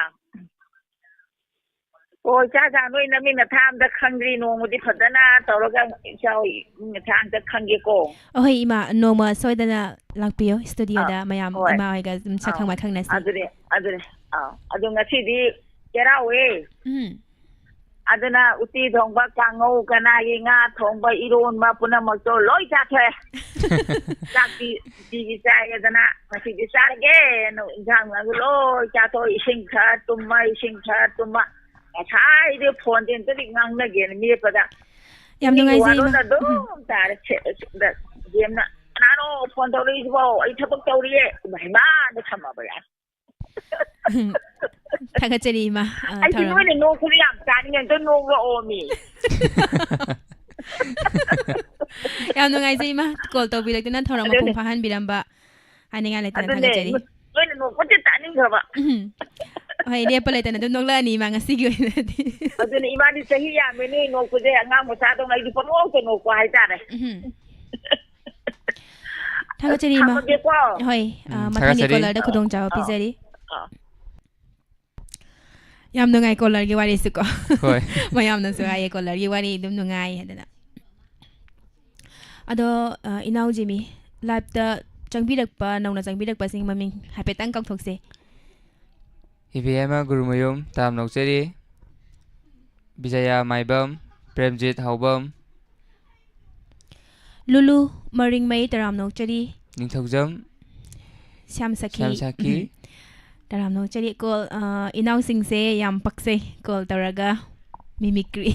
ꯑꯣ, ꯏꯆꯥ ꯏꯆꯥ, ꯅꯣꯏ ꯅꯃꯤꯡ ꯅꯊꯥ ꯑꯝꯇ ꯈꯪꯗ꯭ꯔꯤ, ꯅꯣꯡꯃꯗꯤ ꯐꯖꯅ ꯇꯧꯔꯒ ꯏꯆꯥ ꯍꯣꯏ ꯏꯃꯤꯡ ꯅꯊꯥ ꯑꯝꯇ ꯈꯪꯒꯦꯀꯣ꯫ ꯑꯍꯣꯏ ꯏꯃꯥ, ꯅꯣꯡꯃ ꯁꯣꯏꯗꯅ ꯂꯥꯛꯄꯤꯌꯣ ꯏꯁꯇꯨꯗꯤꯑꯣꯗ, ꯑꯥ, ꯃꯌꯥꯝ ꯍꯣꯏ꯫ ꯏꯃꯥ ꯍꯣꯏꯒ ꯑꯗꯨꯝ ꯁꯛꯈꯪ ꯑꯥ, ꯃꯥꯏꯈꯪꯅꯁꯤ꯫ ꯑꯗꯨꯅꯦ, ꯑꯗꯨꯅꯦ꯫ ꯑꯥ, ꯑꯗꯨ ꯉꯁꯤꯗꯤ ꯆꯩꯔꯥꯎꯋꯦ꯫ ꯎꯝ꯫ ꯑꯗꯨꯅ ꯎꯇꯤ ꯊꯣꯡꯕ, ꯀꯥꯡꯉꯧ, ꯀꯅꯥꯒꯤ ꯉꯥ ꯊꯣꯡꯕ, ꯏꯔꯣꯟꯕ ꯄꯨꯝꯅꯃꯛꯇꯣ ꯂꯣꯏ ꯆꯥꯊꯣꯛꯑꯦ꯫ ꯆꯥꯛꯇꯤ ꯅꯨꯡꯇꯤꯒꯤ ꯆꯥꯏꯗꯅ ꯉꯁꯤꯗꯤ ꯆꯥꯔꯒꯦꯅ ꯏꯟꯖꯥꯡ ꯅꯥꯁꯨ ꯂꯣꯏ ꯆꯥꯊꯣꯛꯑꯦ꯫ ꯏꯁꯤꯡ ꯈꯔ ꯇꯨꯝꯃ, ꯏꯁꯤꯡ ꯈꯔ ꯇꯨꯝꯃ꯫ ꯉꯁꯥꯏꯗꯤ ꯐꯣꯟꯁꯦ ꯑꯝꯇꯗꯤ ꯉꯥꯡꯅꯒꯦꯅ ꯃꯦꯠꯄꯗ ꯌꯥꯝ ꯏꯃꯤꯒꯤ ꯅꯨꯡꯉꯥꯏꯖꯩ, ꯏꯃꯥ꯫ ꯋꯥꯔꯣꯜ ꯑꯗꯨꯝ ꯎꯝ꯫ ꯇꯥꯔꯦ꯫ ꯁꯦ-, ꯁꯤꯗ ꯒꯦꯝꯅ, "ꯀꯅꯥꯅꯣ ꯐꯣꯟ ꯇꯧꯔꯛꯏꯁꯤꯕꯣ? ꯑꯩ ꯊꯕꯛ ꯇꯧꯔꯤꯌꯦ"꯫ ꯏꯃꯥ, ꯏꯃꯥꯗ ꯊꯝꯃꯕ ꯌꯥꯏ꯫ ꯎꯝ꯫ ꯊꯥꯒꯠꯆꯔꯤ, ꯏꯃꯥ꯫ ꯑ, ꯑꯩꯁꯦ ꯊꯧꯔꯝ꯫ ꯅꯣꯏꯅ ꯅꯣꯛꯄꯗ ꯌꯥꯝ ꯆꯥꯅꯤꯡꯉꯦ, ꯑꯝꯇ ꯅꯣꯛꯂꯛꯑꯣꯃꯤ꯫ ꯌꯥꯝ ꯅꯨꯡꯉꯥꯏꯖꯩ, ꯏꯃꯥ, ꯀꯣꯜ ꯇꯧꯕꯤꯔꯛꯇꯨꯅ ꯊꯧꯔꯝ ꯑꯗꯨꯅꯦ꯫ ꯃꯄꯨꯡ ꯐꯥꯍꯟꯕꯤꯔꯝꯕ꯫ ꯍꯥꯏꯅꯤꯡꯉꯥꯏ ꯂꯩꯇꯅ ꯑꯗꯨꯅꯦ, ꯊꯥꯒꯠꯆꯔꯤ꯫ ꯅꯣꯏꯅ ꯅꯣꯛꯄꯁꯦ ꯇꯥꯅꯤꯡꯈ꯭ꯔꯕ꯫ ꯎꯝ꯫ ꯍꯣꯏ, ꯂꯦꯞꯄ ꯂꯩꯇꯅ ꯑꯗꯨꯝ ꯅꯣꯛꯂꯛꯑꯅꯤ, ꯏꯃꯥ, ꯉꯁꯤꯒꯤ ꯑꯣꯏꯅꯗꯤ꯫ ꯑꯗꯨꯅꯦ, ꯏꯃꯥꯗꯤ ꯆꯍꯤ ꯌꯥꯝꯃꯦ, ꯅꯣꯏ ꯅꯣꯛꯄꯁꯦ ꯑꯉꯥꯡ ꯃꯆꯥꯗꯧꯅ ꯑꯩꯗꯤ ꯄꯪꯅꯣꯛꯇ ꯅꯣꯛꯄ ꯍꯥꯏꯇꯥꯔꯦ꯫ ꯎꯝ꯫ ꯊꯥꯒꯠꯆꯔꯤ, ꯏꯃꯥ꯫ ꯊꯝꯃꯒꯦꯀꯣ꯫ ꯍꯣꯏ, ꯑ, ꯎꯝ, ꯃꯊꯪꯒꯤ ꯊꯥꯒꯠꯆꯔꯤ꯫ ꯀꯣꯂꯔꯗ ꯈꯨꯗꯣꯡꯆꯥꯕ ꯑꯥ, ꯄꯤꯖꯔꯤ꯫ ꯑꯥ꯫ ꯌꯥꯝ ꯅꯨꯡꯉꯥꯏ ꯀꯣꯂꯔꯒꯤ ꯋꯥꯔꯤꯁꯤꯀꯣ꯫ ꯍꯣꯏ꯫ ꯃꯌꯥꯝꯅꯁꯨ ꯍꯥꯏꯌꯦ, "ꯀꯣꯂꯔꯒꯤ ꯋꯥꯔꯤ ꯑꯗꯨꯝ ꯅꯨꯡꯉꯥꯏ" ꯍꯥꯏꯗꯅ꯫ ꯑꯗꯣ, ꯑ, ꯏꯅꯥꯎ ꯖꯤꯃꯤ, ꯂꯥꯏꯞꯇ ꯆꯪꯕꯤꯔꯛꯄ, ꯅꯧꯅ ꯆꯪꯕꯤꯔꯛꯄꯁꯤꯡ ꯃꯃꯤꯡ ꯍꯥꯏꯐꯦꯠꯇꯪ ꯀꯥꯎꯊꯣꯛꯁꯦ꯫ ꯏꯕꯦꯝꯃ ꯒꯨꯔꯨꯃꯌꯨꯝ, ꯇꯔꯥꯝꯅ ꯑꯣꯛꯆꯔꯤ꯫ ꯕꯤꯖꯌꯥ ꯃꯥꯏꯕꯝ, ꯄ꯭ꯔꯦꯝꯖꯤꯠ ꯍꯥꯎꯕꯝ꯫ ꯂꯨꯂꯨ ꯃꯔꯤꯡꯃꯩ, ꯇꯔꯥꯝꯅ ꯑꯣꯛꯆꯔꯤ꯫ ꯅꯤꯡꯊꯧꯖꯝ꯫ ꯁ꯭ꯌꯥꯝ ꯁꯈꯤ꯫ ꯁ꯭ꯌꯥꯝ ꯁꯈꯤ꯫ ꯎꯝ꯫ ꯇꯔꯥꯝꯅ ꯑꯣꯛꯆꯔꯤ꯫ ꯀꯣꯜ, ꯑ, ꯏꯅꯥꯎꯁꯤꯡꯁꯦ ꯌꯥꯝ ꯄꯛꯆꯩ꯫ ꯀꯣꯜ ꯇꯧꯔꯒ ꯃꯤꯃꯤꯀ꯭ꯔꯤ꯫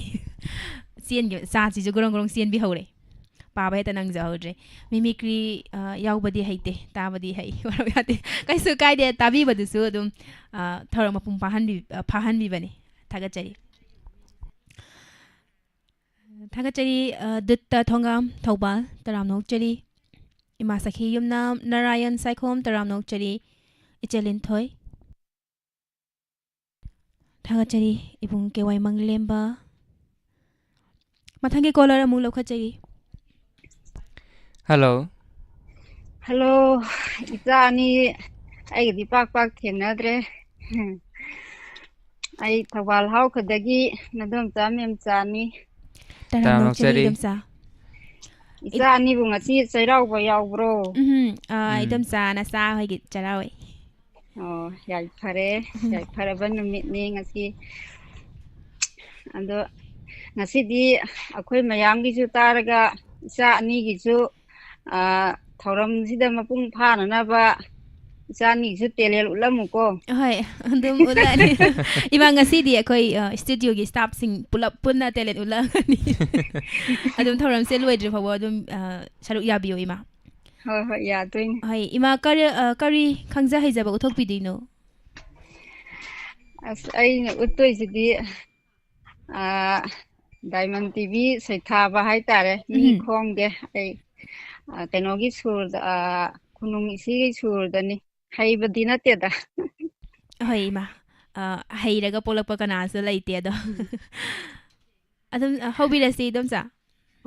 ꯆꯦꯟꯒꯤ-, ꯆꯥꯁꯤꯁꯨ ꯒ꯭ꯔꯣꯡ ꯒ꯭ꯔꯣꯡ ꯆꯦꯟꯕꯤ ꯍꯧꯔꯦ꯫ ꯄꯥꯕ ꯍꯦꯛꯇ ꯅꯪꯖꯍꯧꯗ꯭ꯔꯦ꯫ Mimicry, ꯑ, ꯌꯥꯎꯕꯗꯤ ꯍꯩꯇꯦ, ꯇꯥꯕꯗꯤ ꯍꯩ꯫ ꯋꯥꯔꯧ ꯌꯥꯗꯦ꯫ ꯀꯩꯁꯨ ꯀꯥꯏꯗꯦ, ꯇꯥꯕꯤꯕꯗꯨꯁꯨ ꯑꯗꯨꯝ, ꯑ, ꯊꯧꯔꯝ ꯃꯄꯨꯡ ꯐꯥꯍꯟꯕꯤ-, ꯑ, ꯐꯥꯍꯟꯕꯤꯕꯅꯤ꯫ ꯊꯥꯒꯠꯆꯔꯤ꯫ ꯊꯥꯒꯠꯆꯔꯤ, ꯑ, ꯗꯨꯠꯇ ꯊꯣꯡꯒꯥꯝ, ꯊꯧꯕꯥꯜ, ꯇꯔꯥꯝꯅ ꯑꯣꯛꯆꯔꯤ꯫ ꯏꯃꯥ ꯁꯈꯤ ꯌꯨꯝꯅꯥꯝ ꯅꯥꯔꯥꯌꯟ ꯁꯥꯏꯈꯣꯝ, ꯇꯔꯥꯝꯅ ꯑꯣꯛꯆꯔꯤ꯫ ꯏꯆꯦ ꯂꯤꯟꯊꯣꯏ꯫ ꯊꯥꯒꯠꯆꯔꯤ, ꯏꯕꯨꯡ ꯀꯦ ꯋꯥꯏ ꯃꯪꯂꯦꯝꯕ꯫ ꯃꯊꯪꯒꯤ caller ꯑꯃꯨꯛ ꯂꯧꯈꯠꯆꯔꯤ꯫ Hello꯫ Hello, ꯏꯆꯥ ꯑꯅꯤ ꯑꯩꯒꯗꯤ ꯄꯥꯛ ꯄꯥꯛ ꯊꯦꯡꯅꯗ꯭ꯔꯦ꯫ ꯑꯩ ꯊꯧꯕꯥꯜ ꯍꯥꯎꯈꯗꯒꯤ ꯅꯗꯣꯝꯆꯥ ꯃꯦꯝꯆꯥꯅꯤ꯫ ꯇꯔꯥꯝꯅ ꯇꯔꯥꯝꯅ ꯑꯣꯛꯆꯔꯤ, ꯑꯣꯛꯆꯔꯤ꯫ ꯏꯗꯣꯝꯆꯥ꯫ ꯏꯆꯥ ꯑꯅꯤꯕꯨ ꯉꯁꯤ ꯆꯩꯔꯥꯎꯕ ꯌꯥꯎꯕ꯭ꯔꯣ? ꯎꯝ, ꯑ, ꯎꯝ꯫ ꯏꯗꯣꯝꯆꯥ ꯅꯆꯥ ꯍꯣꯏꯒꯤ ꯆꯩꯔꯥꯎꯋꯦ꯫ ꯑꯣ, ꯌꯥꯏꯐꯔꯦ꯫ ꯎꯝ꯫ ꯌꯥꯏꯐꯔꯕ ꯅꯨꯃꯤꯠꯅꯤ ꯉꯁꯤ꯫ ꯑꯗꯣ ꯉꯁꯤꯗꯤ ꯑꯩꯈꯣꯏ ꯃꯌꯥꯝꯒꯤꯁꯨ ꯇꯥꯔꯒ ꯏꯆꯥ ꯑꯅꯤꯒꯤꯁꯨ, ꯑ, ꯊꯧꯔꯝꯁꯤꯗ ꯃꯄꯨꯡ ꯐꯥꯅꯅꯕ ꯏꯆꯥ ꯑꯅꯤꯒꯤꯁꯨ talent ꯎꯠꯂꯝꯃꯨꯀꯣ꯫ ꯍꯣꯏ, ꯑꯗꯨꯝ ꯎꯠꯂꯛꯑꯅꯤ꯫ ꯏꯃꯥ, ꯉꯁꯤꯗꯤ ꯑꯩꯈꯣꯏ, ꯑ, studioꯒꯤ staffꯁꯤꯡ ꯄꯨꯂꯞ ꯄꯨꯟꯅ talent ꯎꯠꯂꯛꯑꯅꯤ꯫ ꯑꯗꯨꯝ ꯊꯧꯔꯝꯁꯦ ꯂꯣꯏꯗ꯭ꯔꯤ ꯐꯥꯎꯕ ꯑꯗꯨꯝ, ꯑ, ꯁꯔꯨꯛ ꯌꯥꯕꯤꯌꯨ, ꯏꯃꯥ꯫ ꯍꯣꯏ, ꯍꯣꯏ, ꯌꯥꯗꯣꯏꯅꯤ꯫ ꯍꯣꯏ, ꯏꯃꯥ, ꯀꯔꯤ, ꯑ, ꯀꯔꯤ ꯈꯪꯖ ꯍꯩꯖꯕ ꯎꯠꯊꯣꯛꯄꯤꯗꯣꯏꯅꯣ? ꯑꯁ, ꯑꯩꯅ ꯎꯠꯇꯣꯏꯁꯤꯗꯤ, ꯑ, Diamond TV ꯁꯩꯊꯥꯕ ꯍꯥꯏꯇꯥꯔꯦ꯫ ꯃꯤ ꯎꯝ꯫ ꯈꯣꯡꯗꯦ꯫ ꯑꯩ, ꯑ, ꯀꯩꯅꯣꯒꯤ ꯁꯨꯔꯗ, ꯑ, ꯈꯨꯅꯨꯡ ꯏꯁꯩꯒꯤ ꯁꯨꯔꯗꯅꯤ꯫ ꯍꯩꯕꯗꯤ ꯅꯠꯇꯦꯗ꯫ ꯍꯣꯏ, ꯏꯃꯥ꯫ ꯑ, ꯍꯩꯔꯒ ꯄꯣꯛꯂꯛꯄ ꯀꯅꯥꯁꯨ ꯂꯩꯇꯦ ꯑꯗꯣ꯫ ꯑꯗꯨꯝ, ꯑ, ꯍꯧꯕꯤꯔꯁꯤ, ꯏꯗꯣꯝꯆꯥ꯫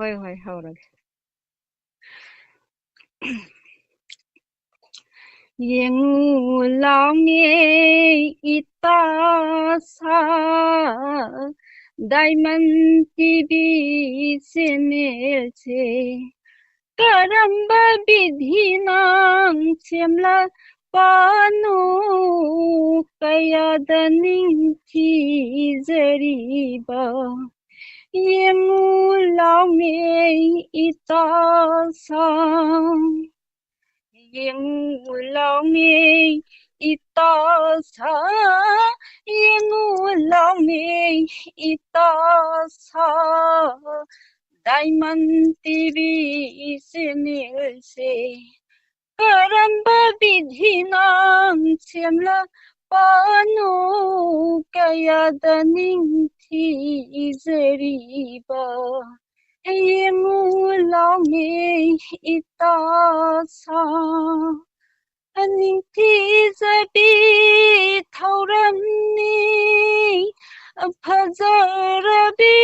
ꯍꯣꯏ, ꯍꯣꯏ, ꯍꯧꯔꯒꯦ꯫ ꯌꯦꯡꯉꯨ ꯂꯥꯎꯅꯦ ꯏꯇꯥ ꯁꯥ, Diamond TV channelꯁꯦ꯫ ꯀꯔꯝꯕ ꯕꯤꯙꯤꯅ ꯁꯦꯝꯂꯛꯄꯅꯣ, ꯀꯌꯥꯗ ꯅꯤꯡꯊꯤꯖꯔꯤꯕ꯫ ꯌꯦꯡꯉꯨ ꯂꯥꯎꯅꯦ ꯏꯇꯥ ꯁꯥ, ꯌꯦꯡꯉꯨ ꯂꯥꯎꯅꯦ ꯏꯇꯥ ꯁꯥ, ꯌꯦꯡꯉꯨ ꯂꯥꯎꯅꯦ ꯏꯇꯥ ꯁꯥ꯫ Diamond T V channel ꯁꯦ ꯀꯔꯝꯕ ꯕꯤꯙꯤꯅ ꯁꯦꯝꯂꯛꯄꯅꯣ? ꯀꯌꯥꯗ ꯅꯤꯡꯊꯤꯖꯔꯤꯕ ꯌꯦꯡꯉꯨ ꯂꯥꯎꯅꯦ ꯏꯇꯥ ꯁꯥ꯫ ꯅꯤꯡꯊꯤꯖꯕꯤ ꯊꯧꯔꯝꯅꯤ, ꯐꯖꯔꯕꯤ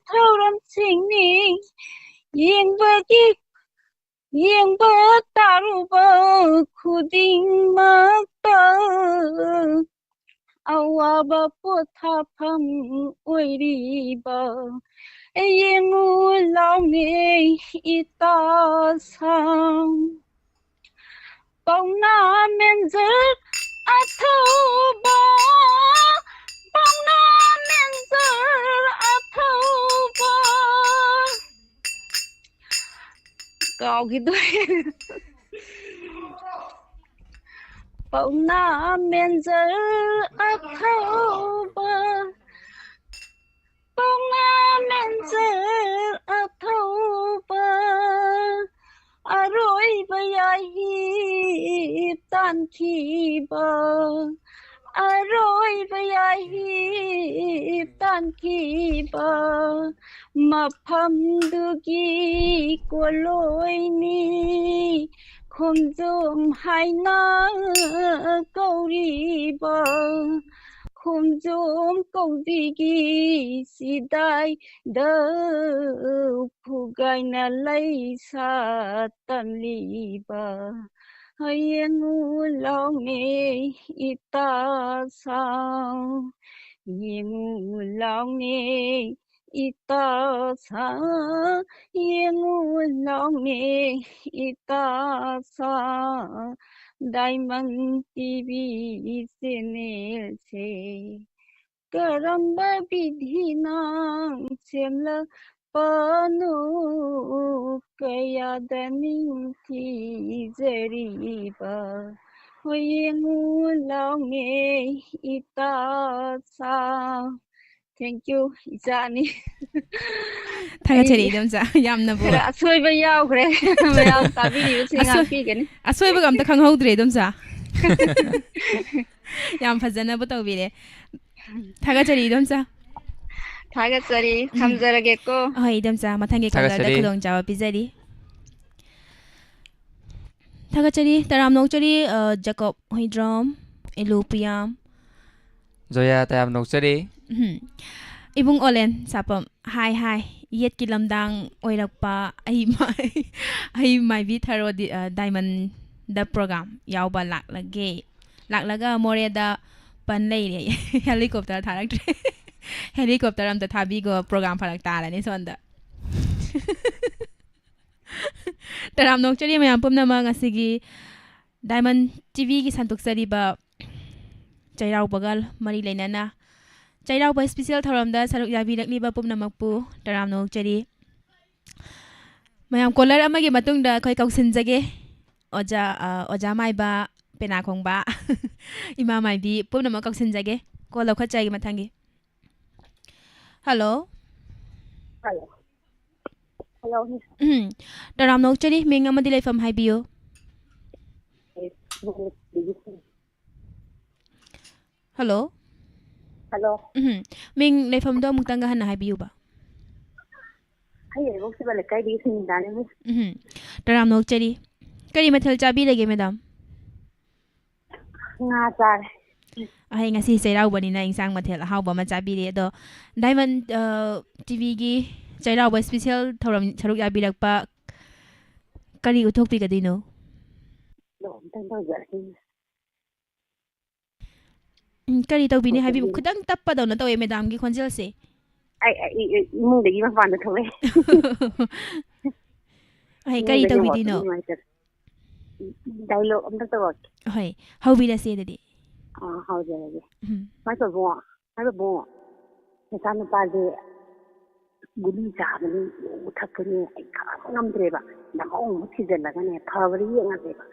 ꯊꯧꯔꯝꯁꯤꯡꯅꯤ, ꯌꯦꯡꯕꯒꯤ, ꯌꯦꯡꯕ ꯇꯥꯔꯨꯕ ꯈꯨꯗꯤꯡꯃꯛꯇ ꯑꯋꯥꯕ ꯄꯣꯊꯥꯐꯝ ꯑꯣꯏꯔꯤꯕ ꯌꯦꯡꯉꯨ ꯂꯥꯎꯅꯦ ꯏꯇꯥ ꯁꯥ꯫ ꯄꯥꯎꯅꯥ ꯃꯦꯟꯖꯔ ꯑꯊꯧꯕ, ꯄꯥꯎꯅꯥ ꯃꯦꯟꯖꯔ ꯑꯊꯧꯕ꯫ ꯀꯥꯎꯈꯤꯗꯣꯔꯦ꯫ ꯄꯥꯎꯅꯥ ꯃꯦꯟꯖꯔ ꯑꯊꯧꯕ, ꯄꯥꯎꯅꯥ ꯃꯦꯟꯖꯔ ꯑꯊꯧꯕ, ꯑꯔꯣꯏꯕ ꯌꯥꯍꯤꯞ ꯇꯥꯟꯈꯤꯕ, ꯑꯔꯣꯏꯕ ꯌꯥꯍꯤꯞ ꯇꯥꯟꯈꯤꯕ ꯃꯐꯝꯗꯨꯒꯤ ꯀꯣꯂꯣꯏꯅꯤ ꯈꯣꯝꯖꯣꯝ ꯍꯥꯏꯅ ꯀꯧꯔꯤꯕ꯫ ꯈꯣꯝꯖꯣꯝ ꯀꯧꯕꯤꯒꯤ ꯆꯤꯗꯥꯏꯗ ꯐꯨꯒꯥꯏꯅ ꯂꯩ ꯁꯥ ꯇꯝꯂꯤꯕ ꯌꯦꯡꯉꯨ ꯂꯥꯎꯅꯦ ꯏꯇꯥ ꯁꯥ꯫ ꯌꯦꯡꯉꯨ ꯂꯥꯎꯅꯦ ꯏꯇꯥ ꯁꯥ, ꯌꯦꯡꯉꯨ ꯂꯥꯎꯅꯦ ꯏꯇꯥ ꯁꯥ꯫ Diamond T V channel ꯁꯦ ꯀꯔꯝꯕ ꯕꯤꯙꯤꯅ ꯁꯦꯝꯂꯛꯄꯅꯣ? ꯀꯌꯥꯗ ꯅꯤꯡꯊꯤꯖꯔꯤꯕ ꯌꯦꯡꯉꯨ ꯂꯥꯎꯅꯦ ꯏꯇꯥ ꯁꯥ꯫ Thank you, ꯏꯆꯥ ꯑꯅꯤ꯫ ꯊꯥꯒꯠꯆꯔꯤ, ꯏꯗꯣꯝꯆꯥ꯫ ꯌꯥꯝꯅꯕꯨ ꯈꯔ ꯑꯁꯣꯏꯕ ꯌꯥꯎꯈ꯭ꯔꯦ꯫ ꯃꯌꯥꯝ ꯇꯥꯕꯤꯔꯤꯕꯁꯤꯡ ꯑꯁꯣꯏ- ꯉꯥꯛꯄꯤꯒꯅꯤ꯫ ꯑꯁꯣꯏꯕꯒ ꯑꯝꯇ ꯈꯪꯍꯧꯗ꯭ꯔꯦ, ꯏꯗꯣꯝꯆꯥ꯫ ꯌꯥꯝ ꯐꯖꯅꯕꯨ ꯇꯧꯕꯤꯔꯦ꯫ ꯊꯥꯒꯠꯆꯔꯤ, ꯏꯗꯣꯝꯆꯥ꯫ ꯊꯥꯒꯠꯆꯔꯤ꯫ ꯊꯝꯖꯔꯒꯦꯀꯣ꯫ ꯍꯣꯏ, ꯏꯗꯣꯝꯆꯥ, ꯃꯊꯪꯒꯤ ꯀꯣꯂꯔꯗ ꯊꯥꯒꯠꯆꯔꯤ꯫ ꯈꯨꯗꯣꯡꯆꯥꯕ ꯄꯤꯖꯔꯤ꯫ ꯊꯥꯒꯠꯆꯔꯤ꯫ ꯇꯔꯥꯝꯅ ꯑꯣꯛꯆꯔꯤ, ꯑ, ꯖꯦꯀꯣꯕ ꯍꯨꯏꯗ꯭ꯔꯣꯝ, ꯏꯂꯨ ꯄꯨꯌꯥꯝ꯫ ꯖꯣꯌꯥ, ꯇꯌꯥꯝ ꯅꯣꯛꯆꯔꯤ꯫ ꯎꯝ꯫ ꯏꯕꯨꯡ ꯑꯣꯂꯦꯟ ꯁꯥꯄꯝ, ꯍꯥꯏ, ꯍꯥꯏ, ꯌꯦꯠꯀꯤ ꯂꯝꯗꯥꯡ ꯑꯣꯏꯔꯛꯄ ꯑꯩ ꯃꯥꯏ-, ꯑꯩ ꯃꯥꯏꯕꯤ ꯊꯔꯣ ꯗꯤ-, ꯑ, ꯗꯥꯏꯃꯟꯗ ꯄ꯭ꯔꯣꯒ꯭ꯔꯥꯝ ꯌꯥꯎꯕ ꯂꯥꯛꯂꯒꯦ꯫ ꯂꯥꯛꯂꯒ ꯃꯣꯔꯦꯗ ꯄꯟ ꯂꯩꯔꯦ꯫ ꯍꯦꯂꯤꯀꯣꯞꯇꯔ ꯊꯥꯔꯛꯇ꯭ꯔꯦ꯫ ꯍꯦꯂꯤꯀꯣꯞꯇꯔ ꯑꯝꯇ ꯊꯥꯕꯤꯒꯣ, ꯄ꯭ꯔꯣꯒ꯭ꯔꯥꯝ ꯐꯔꯛ ꯇꯥꯔꯅꯤ ꯁꯣꯝꯗ꯫ ꯇꯔꯥꯝꯅ ꯑꯣꯛꯆꯔꯤ ꯃꯌꯥꯝ ꯄꯨꯝꯅꯃꯛ, ꯉꯁꯤꯒꯤ ꯗꯥꯏꯃꯟ ꯇꯤꯚꯤꯒꯤ ꯁꯟꯗꯣꯛꯆꯔꯤꯕ ꯆꯩꯔꯥꯎꯕꯒ ꯃꯔꯤ ꯂꯩꯅꯅ ꯆꯩꯔꯥꯎꯕ ꯏꯁꯄꯤꯁꯦꯜ ꯊꯧꯔꯝꯗ ꯁꯔꯨꯛ ꯌꯥꯕꯤꯔꯛꯂꯤꯕ ꯄꯨꯝꯅꯃꯛꯄꯨ ꯇꯔꯥꯝꯅ ꯑꯣꯛꯆꯔꯤ꯫ ꯃꯌꯥꯝ, ꯀꯣꯂꯔ ꯑꯃꯒꯤ ꯃꯇꯨꯡꯗ ꯑꯩꯈꯣꯏ ꯀꯧꯁꯤꯟꯖꯒꯦ꯫ ꯑꯣꯖꯥ, ꯑ, ꯑꯣꯖꯥ ꯃꯥꯏꯕ, ꯄꯦꯅꯥ ꯈꯣꯡꯕ, ꯏꯃꯥ ꯃꯥꯏꯕꯤ ꯄꯨꯝꯅꯃꯛ ꯀꯧꯁꯤꯟꯖꯒꯦ꯫ ꯀꯣꯜ ꯂꯧꯈꯠꯆꯒꯦ ꯃꯊꯪꯒꯤ꯫ ꯍꯜꯂꯣ꯫ ꯍꯜꯂꯣ꯫ ꯍꯜꯂꯣ꯫ ꯎꯝ꯫ ꯇꯔꯥꯝꯅ ꯑꯣꯛꯆꯔꯤ, ꯃꯤꯡ ꯑꯃꯗꯤ ꯂꯩꯐꯝ ꯍꯥꯏꯕꯤꯌꯨ꯫ ꯍꯜꯂꯣ꯫ ꯍꯜꯂꯣ꯫ ꯎꯝ꯫ ꯃꯤꯡ, ꯂꯩꯐꯝꯗꯣ ꯑꯃꯨꯛꯇꯪꯒ ꯍꯟꯅ ꯍꯥꯏꯕꯤꯌꯨꯕ꯫ ꯑꯩ ꯏꯕꯣꯛꯁꯤꯕ ꯂꯩꯀꯥꯏꯗꯒꯤ ꯁꯨꯅꯤꯇꯥꯅꯦ꯫ ꯎꯝ꯫ ꯇꯔꯥꯝꯅ ꯑꯣꯛꯆꯔꯤ꯫ ꯀꯔꯤ ꯃꯊꯦꯜ ꯆꯥꯕꯤꯔꯒꯦ, ꯃꯦꯗꯥꯝ? ꯉꯥ ꯆꯥꯔꯦ꯫ ꯑꯍꯩ, ꯉꯁꯤ ꯆꯩꯔꯥꯎꯕꯅꯤꯅ ꯏꯟꯁꯥꯡ ꯃꯊꯦꯜ ꯑꯍꯥꯎꯕ ꯑꯃ ꯆꯥꯕꯤꯔꯦ꯫ ꯑꯗꯣ ꯗꯥꯏꯃꯟ, ꯑ, ꯇꯤꯚꯤꯒꯤ ꯆꯩꯔꯥꯎꯕ ꯏꯁꯄꯤꯁꯦꯜ ꯊꯧꯔꯝ ꯁꯔꯨꯛ ꯌꯥꯕꯤꯔꯛꯄ ꯀꯔꯤ ꯎꯠꯊꯣꯛꯄꯤꯒꯗꯣꯏꯅꯣ? ꯑꯗꯣ ꯑꯝꯇꯪ ꯇꯧꯖꯔꯛꯈꯤꯒꯦ꯫ ꯎꯝ, ꯀꯔꯤ ꯇꯧꯕꯤꯅꯤ ꯍꯥꯏꯕꯤꯌꯨ? ꯎꯠꯊꯣꯛꯄꯤꯒꯦ꯫ ꯈꯤꯇꯪ ꯇꯞꯄꯗꯧꯅ ꯇꯧꯋꯦ ꯃꯦꯗꯥꯝꯒꯤ ꯈꯣꯟꯖꯦꯜꯁꯦ꯫ ꯑꯩ, ꯑꯩ, ꯑꯩ ꯏꯃꯨꯡꯗꯒꯤ ꯃꯄꯥꯟꯗ ꯊꯣꯛꯂꯛꯑꯦ꯫ ꯑꯍꯩ, ꯀꯔꯤ ꯏꯃꯨꯡꯗ network ꯇꯧꯕꯤꯗꯣꯏꯅꯣ? ꯅꯨꯡꯉꯥꯏꯇꯕ꯫ Dialogue ꯑꯝꯇ ꯇꯧꯔꯛꯀꯦ꯫ ꯍꯣꯏ, ꯍꯧꯕꯤꯔꯁꯦ ꯑꯗꯨꯗꯤ꯫ ꯑꯥ, ꯍꯧꯖꯔꯒꯦ꯫ ꯎꯝ꯫ ꯃꯥꯏ ꯄꯥꯕꯨꯡ, ꯃꯥꯏ ꯄꯥꯕꯨꯡ, ꯅꯆꯥꯅꯨꯄꯥꯁꯦ ꯒꯨꯂꯤ ꯆꯥꯕꯅꯤ, ꯌꯨ ꯊꯛꯄꯅꯤ, ꯑꯩ ꯈꯥꯡꯕ ꯉꯝꯗ꯭ꯔꯦꯕ꯫ ꯅꯃꯧ ꯑꯃ ꯊꯤꯖꯤꯜꯂꯒꯅꯦ, ꯐꯕ꯭ꯔꯥ ꯌꯦꯡꯉꯁꯦꯕ꯫